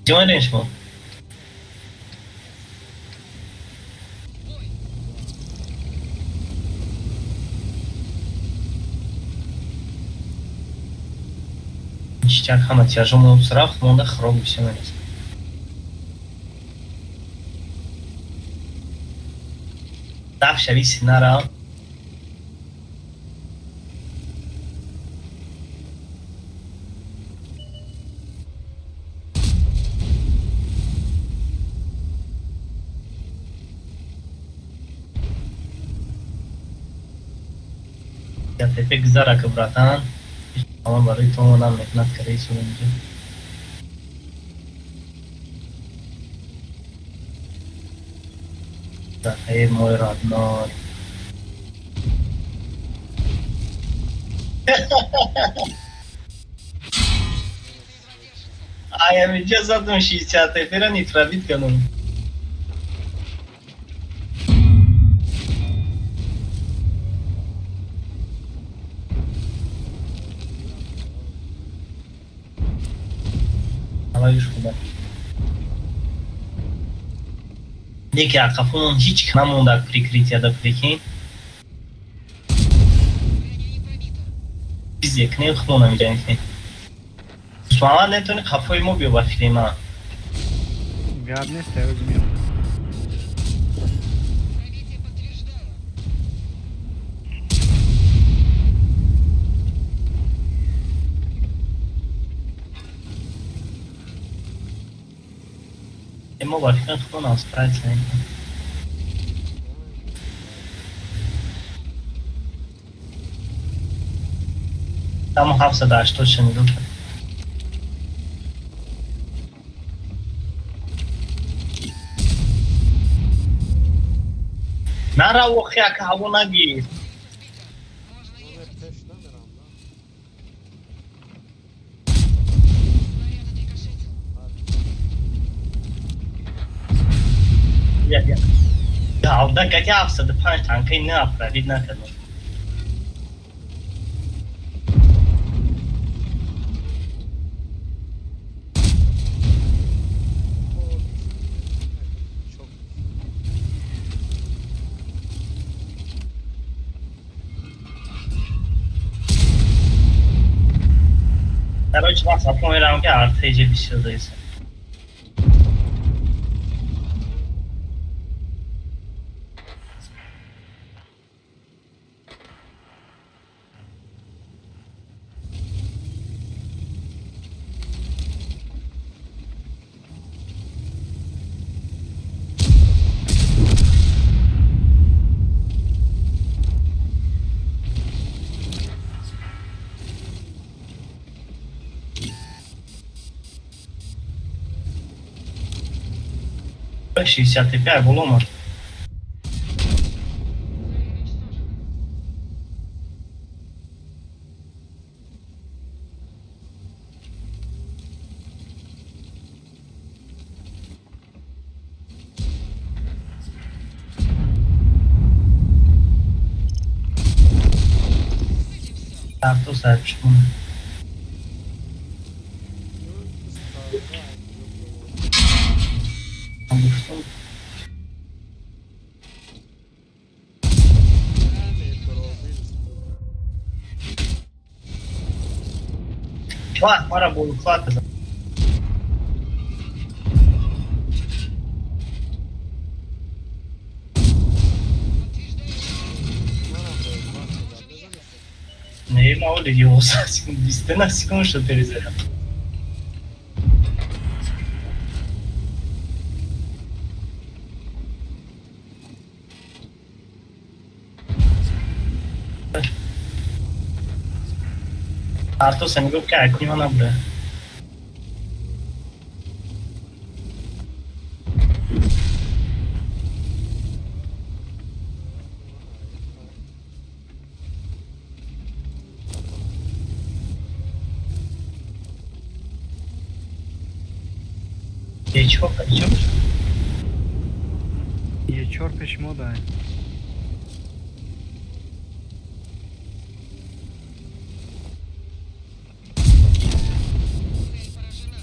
Чӣ майдем шумо? Ништяк, ҳама тяжёлый рафт, монда хӯрок бисёр мерасад. Даф шави синара. ТП гузара ка, братан. Ама барои то омадам меҳнат кардаи инҷо. Эй, мой родной. Ай, амиҷа задам 60 эфира не пробить кардам. Ҳамаиш хуб. Неки ақафонон ҳеч намонда прикрытияда, прикинь. Чизе кунем, худо намедонем кунем. Муҳаммад, метавони қафои мо биё, ба фикри ман. Гап нест, ҳозир меом. Пробитие подтверждаю. Мо ба фикрам худо нам справиться мекунем. Тамо 780 ша нигоҳ кун. Нарав, охи, ака, ҳаво нагир. Можно Не, ехать. пеш намерам, да? Снаряд отрикошетил. Я, я. Галда кати 705 танкаи на пробить накардам. Чок. Короче, ман сапо меравам, ки артеҷа бисёр даиса. 65 боло омад. Цель уничтожена. С этим все. Арту сарчун. Гуфтам. Клад, мара бо клад. Подтверждаю. Можем ехать. Не, ма оли 11 секунд, 21 секунд шуд перезаряд. Артуса нигоҳ ки акуни ман набуда. Е чор, чор. Е чор пеши мо дай. Цель поражена.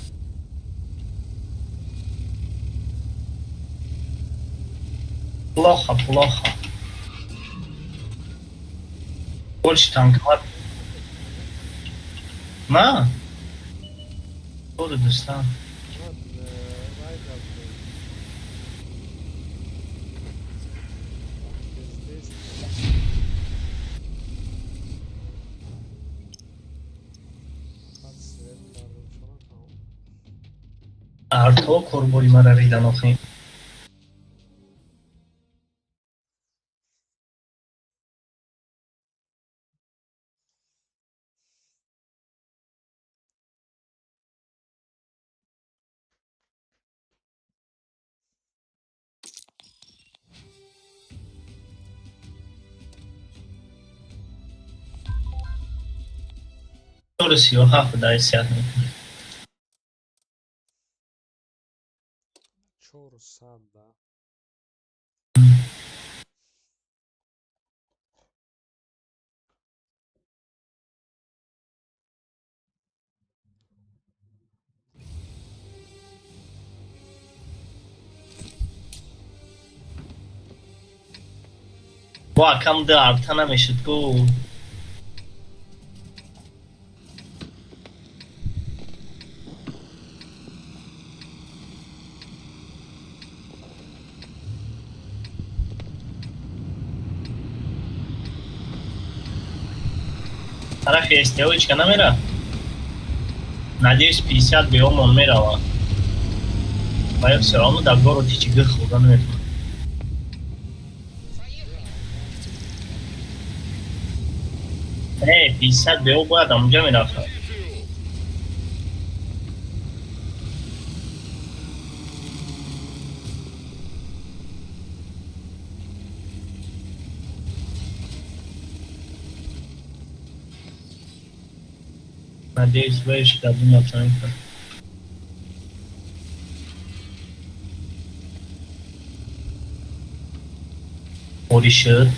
Плохо, плохо. Больше танковать. На. Буду дӯстан. Вай гап. Бездействие. Хат свет кардам, чора тамом. Арто корбори мара ридан охи. 37 дай сиҳат мекунад. 400 да. Бо акам ду арта намешуд ку. Тарафи СТОчка намера? Надеюсь, 50 биомон мерава. Ва всё равно дар город ҳеҷ гих хӯрда наметавонад. Не, 50 био бояд амунҷа мерафта. Надеюсь, веш дар дунё танка. Орӣ шуд.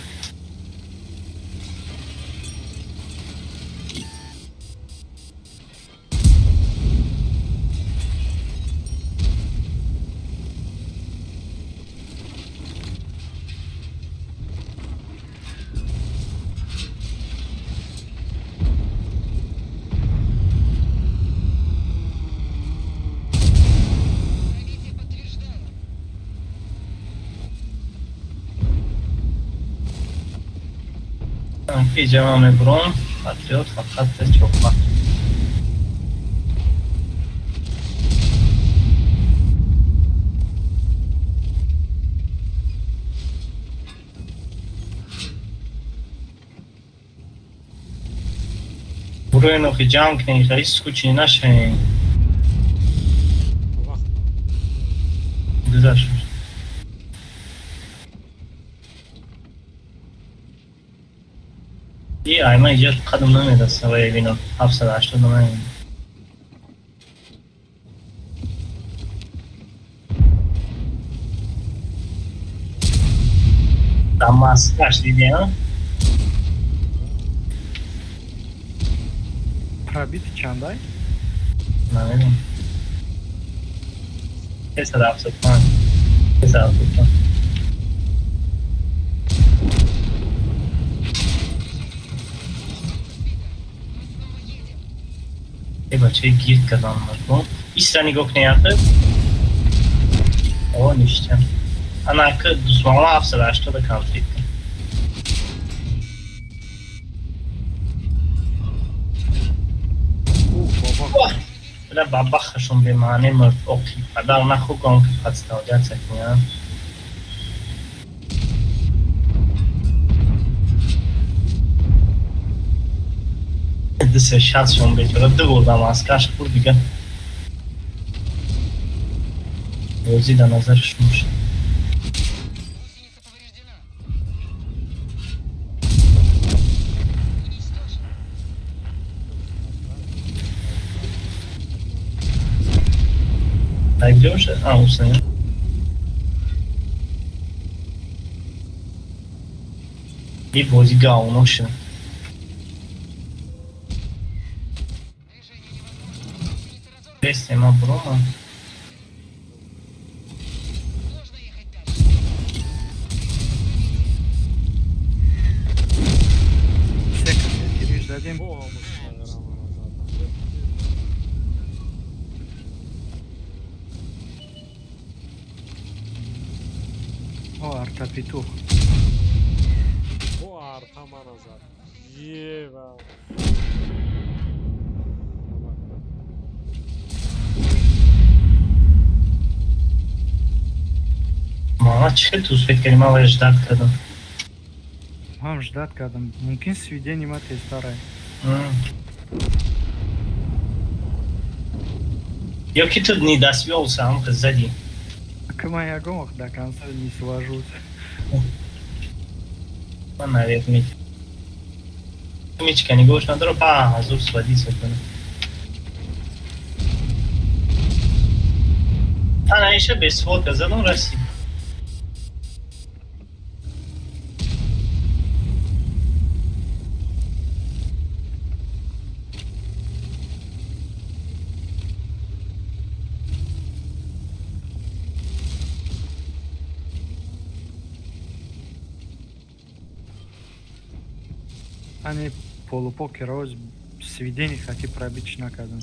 Пробитие подтверждаю. Пиҷама мебурам, патриот фақат чоқма. Буроен охи ҷамъ кунем, хеле скучни нашавем. Вақт Гузашт. И айма иҷа қадам намераса ва вино 780 намераса. Дар маскаш диди, а? Пробити чандай? Намедонам. 375. 375. Мы снова едем. Э, бачаи гирд кардам марко. Истра нигоҳ кунед яхы. О, ништя. Ана ки дусмонма 780 конфликт. О, бабах. Бля, бабахашон бемаъне мурд. Оқи падар нахӯгон ки подставляться куням. Дисе шастшон бечора ду бор да маскаш хӯрд дига. Бозӣ дар назари шумо шуд. Гусеница повреждена. Уничтожен. Дар куҷо бошад? А, Ҳусайн. И бозӣ говно шуд. Движение невозможно. Гусеница разорвана. Бесте ма буромам. Сложно ехать дальше. Се касе тириш дадем. Бо ҳамуш нагарам назад. О, арта петух. Бо арта мана зад. Ева. Мама чӣ хел ту успеть кардӣ? Ман вая ждать кардам. Ман ждать кардам. Мумкин сведение ма тезтарай. Ё ки ту не досвёлся, ам задӣ. Ки ман ягон вақт до конца не свожусь. Ман наверх мек. Мечка нигоҳш надора, па ҳазур сводиться кунад. Ана иша без сводка задам расид. Ани полупокеро сведение хати пробить накардам.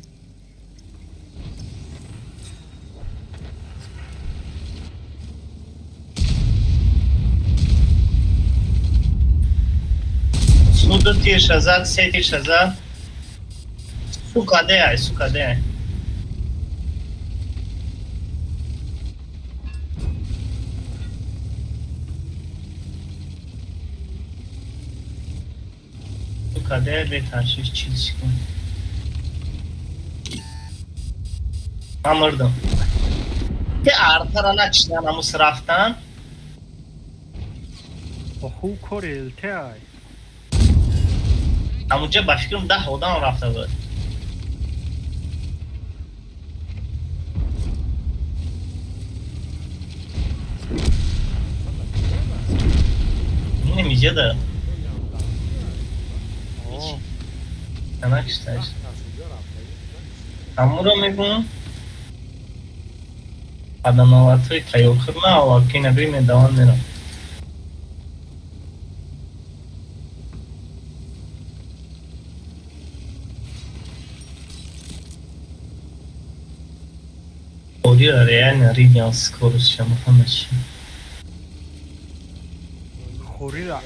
Су ду тирша зад, се тирша зад. Сука, де ай, сука, де ай. Сука, де бетаршиш 40 секунд. Ман мурдам. Те артара начидан амус рафтан. Оху кори ЛТ ай. Амуҷа ба фикрам 10 одам рафта буд. Немиҷада. Накишташ. Амуро мегӯм. Адамаватҳои тайёрхӯр ма аввалки набри медавам мерам. Орира реально ридиан скорость шамахама чи. Хорира.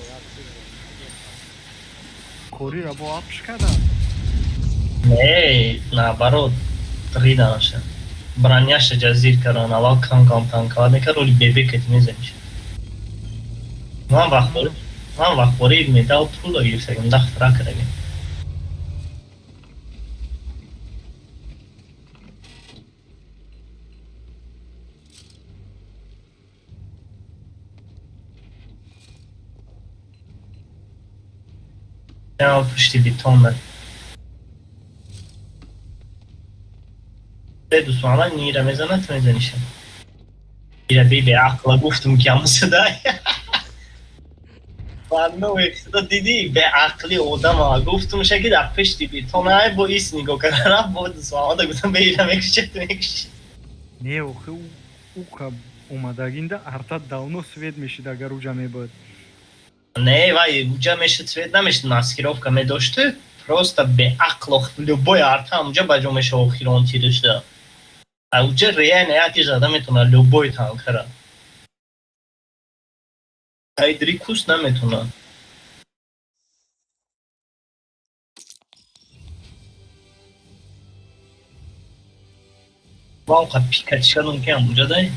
Хорира бо апш кардан. Не, наоборот, риданаша. Броняша ҷазир кардан, аввал кам кам танкават мекард, оли бебе кати мезаниш. Ман вақт медал пула гирифтагим, 10 фрак кардагим. Пушти бетон дусмана нира мезанад, ту мезаниша. Ира би беақла гуфтум ки ҳамусадай. Барно дидӣ беақли одама гуфтумша ки дар пишти бетон ай бо ис нигоҳ карда рафт бо дусмана гуфтам бе ира мекушад, ту мекуши. Не, охи ука омадагинда арта давно свет мешид, агар уҷа мебуд. Не, вай уҷа мешид, свет намешид, маскировка медошт, просто беақл любой арта ҳамуҷа ба ҷо меша охирон тиришда. А уҷа реально як тир зада метавонад любой танкара. Ай дрикус наметавонад. Ман қа пикач кардам ки ҳамуҷа дай.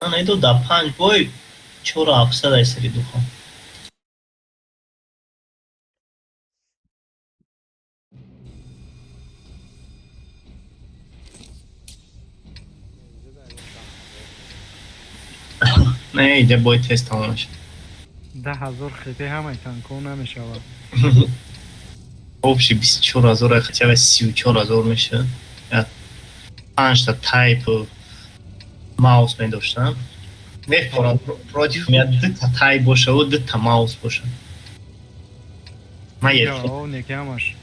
Ман айду да 5 бой 4700 ай сари духон. Не, иҷа бой тест тамом мешад. 10,000 хите ҳамаи танкҳо намешавад. Общий 24,000, хотя бы 34,000 мешавад. Панҷта тайп маус медоштам. Мефорам против меня дута тайп бошаву дута маус боша. Ман Ё, неки ҳамаш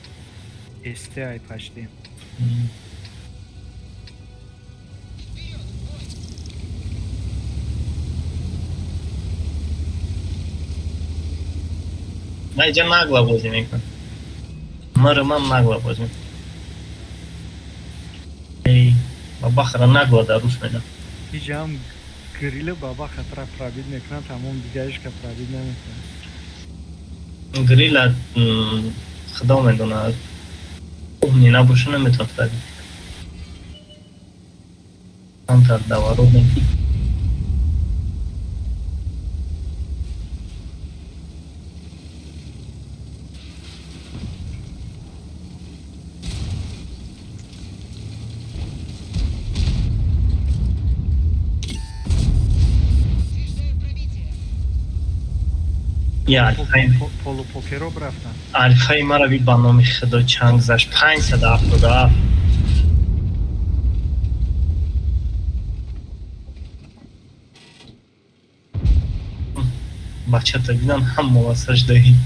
СТ ай пашти. Ман иҷа нагла бозӣ мекунам. Мара ман нагла бозӣ мекунам. Эй, бабахара нагла дар руш медам. Иҷа ҳам грила баба хатра пробить мекунад, тамом дигаришка пробить намекунад. Грила худо медонад. Умный набоша наметавонад пробить. Камтар даварод мекунад. Я Полупокеро рафтан. Альфаи маро би ба номи худо чанд гузашт? 577. Бачата дидам ҳама васаш даҳид.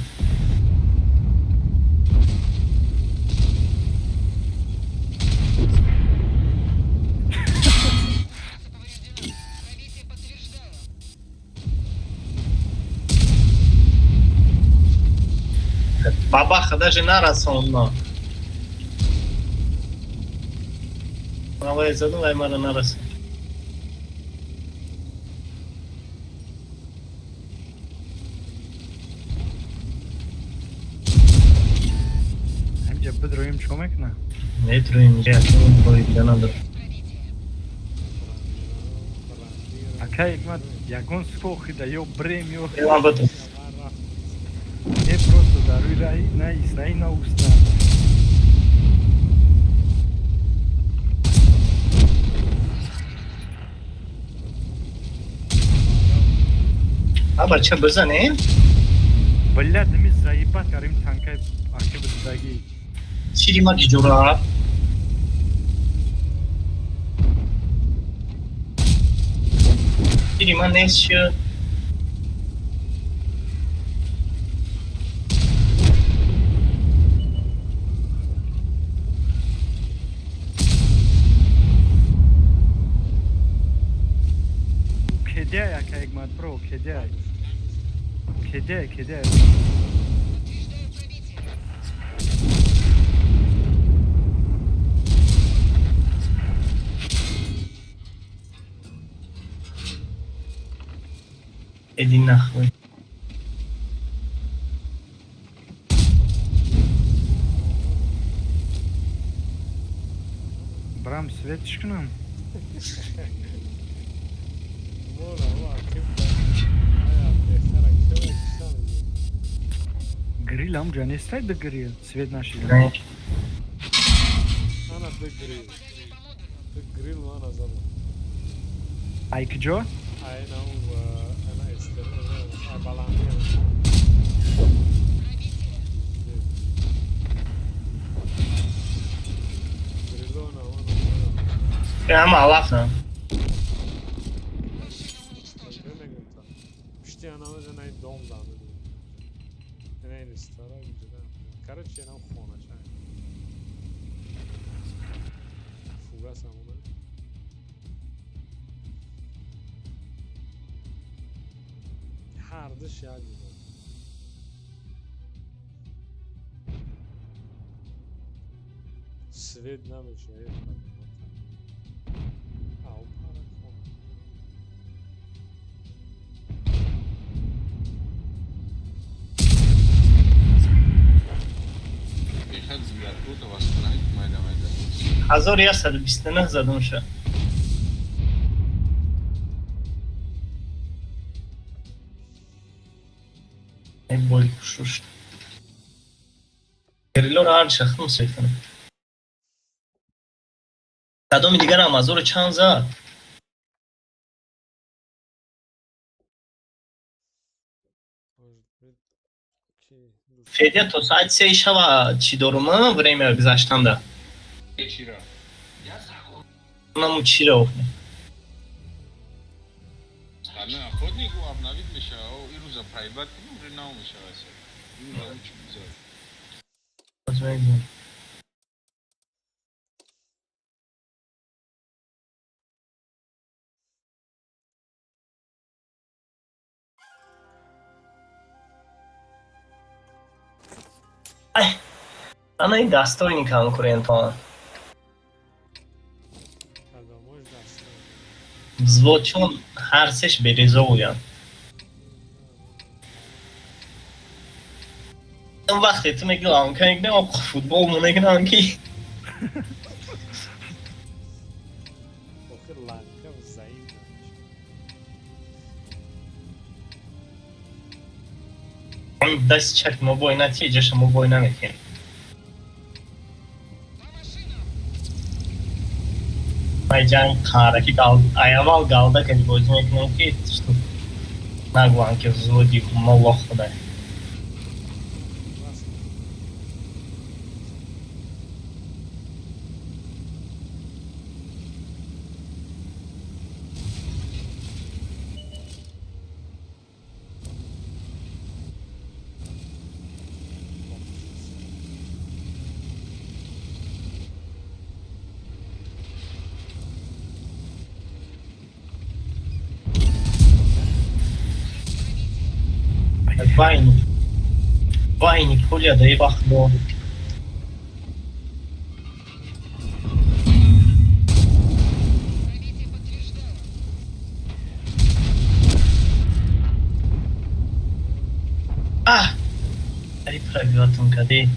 Бабаха даже нарасон ман. Ман вай задум, вай мара нарасон. Ҳамҷа бидроем, чико мекуна? Метроем, я рои дига надорам. Ака Ҳикмат, ягон скохида ё брем ё Ман бутум. Не, просто дар рӯи раҳи на истаи, на уста. А бача бизанем? Блядь, ними заебать карим танкай аки бидаги. Чири ма ҷура? Чири ма нест шуд. Кедяй, ака Ҳикмат, бро, кедяй. Кедяй, кедяй. Подтверждаю пробитие. Иди нахуй. Брам светиш кунам. Мора, ва, ким да. Ая, бехтара, кима киштан. Грил ам ҷа нестай да грил. Свет нашида. Ана ды грил. Ды грил мана задам. Ай куҷо? Ай на у ана эстер, ана ай баланди. Пробитие. Грило на она. Ҳама алафна. Машина уничтожена. Мегӯям. Пишти ана ана дом да. Ина ресторан ҷуда. Короче, ина хона чай. Фугас амона. Ҳар диш як буд. Свет намеша. Ау, пара хона. Бехад взгляд восстановить майда майда. 1129 задум шуд. Ай боли шушт. Грилоро ҳар шахм мекунам. Кадоми дигарам ҳазору чанд зад? Может быть, ки Федя, то соати 3 шава чӣ дорум, время гузаштанда. Чира? Наму чиро охне. Стальной охотник обновить мешава, о, ирӯза проебать кунем, уже нав мешава. Ирӯза ӯ чӣ бизад. Мебинем. Ай, ана ин достойный конкурентон. Кадомош даст. Взводчон ҳар сеш березо буянд. Он вақте ту мегӯ ланка мекунем, футбол мекунам ки. Охир ланка заиф намешавад. Дасти чапи мо бой натиҷаша мо бой намекунем. По машинам. Май ҷанг қаҳраки ай аввал галда кади бозӣ мекунем ки что нагӯянд ки взводи мо лох худай. Раст. Байна. Вай, Николя, да вақт бо Пробитие подтверждаю. А! Ари пробиватон кади.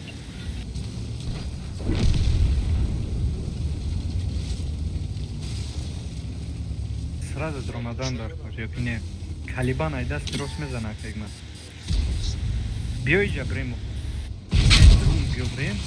Сразу дромадан дар кор ё ки не? Калибан ай дасти рост мезана, кайма. Биё иҷа брем. Биё брем.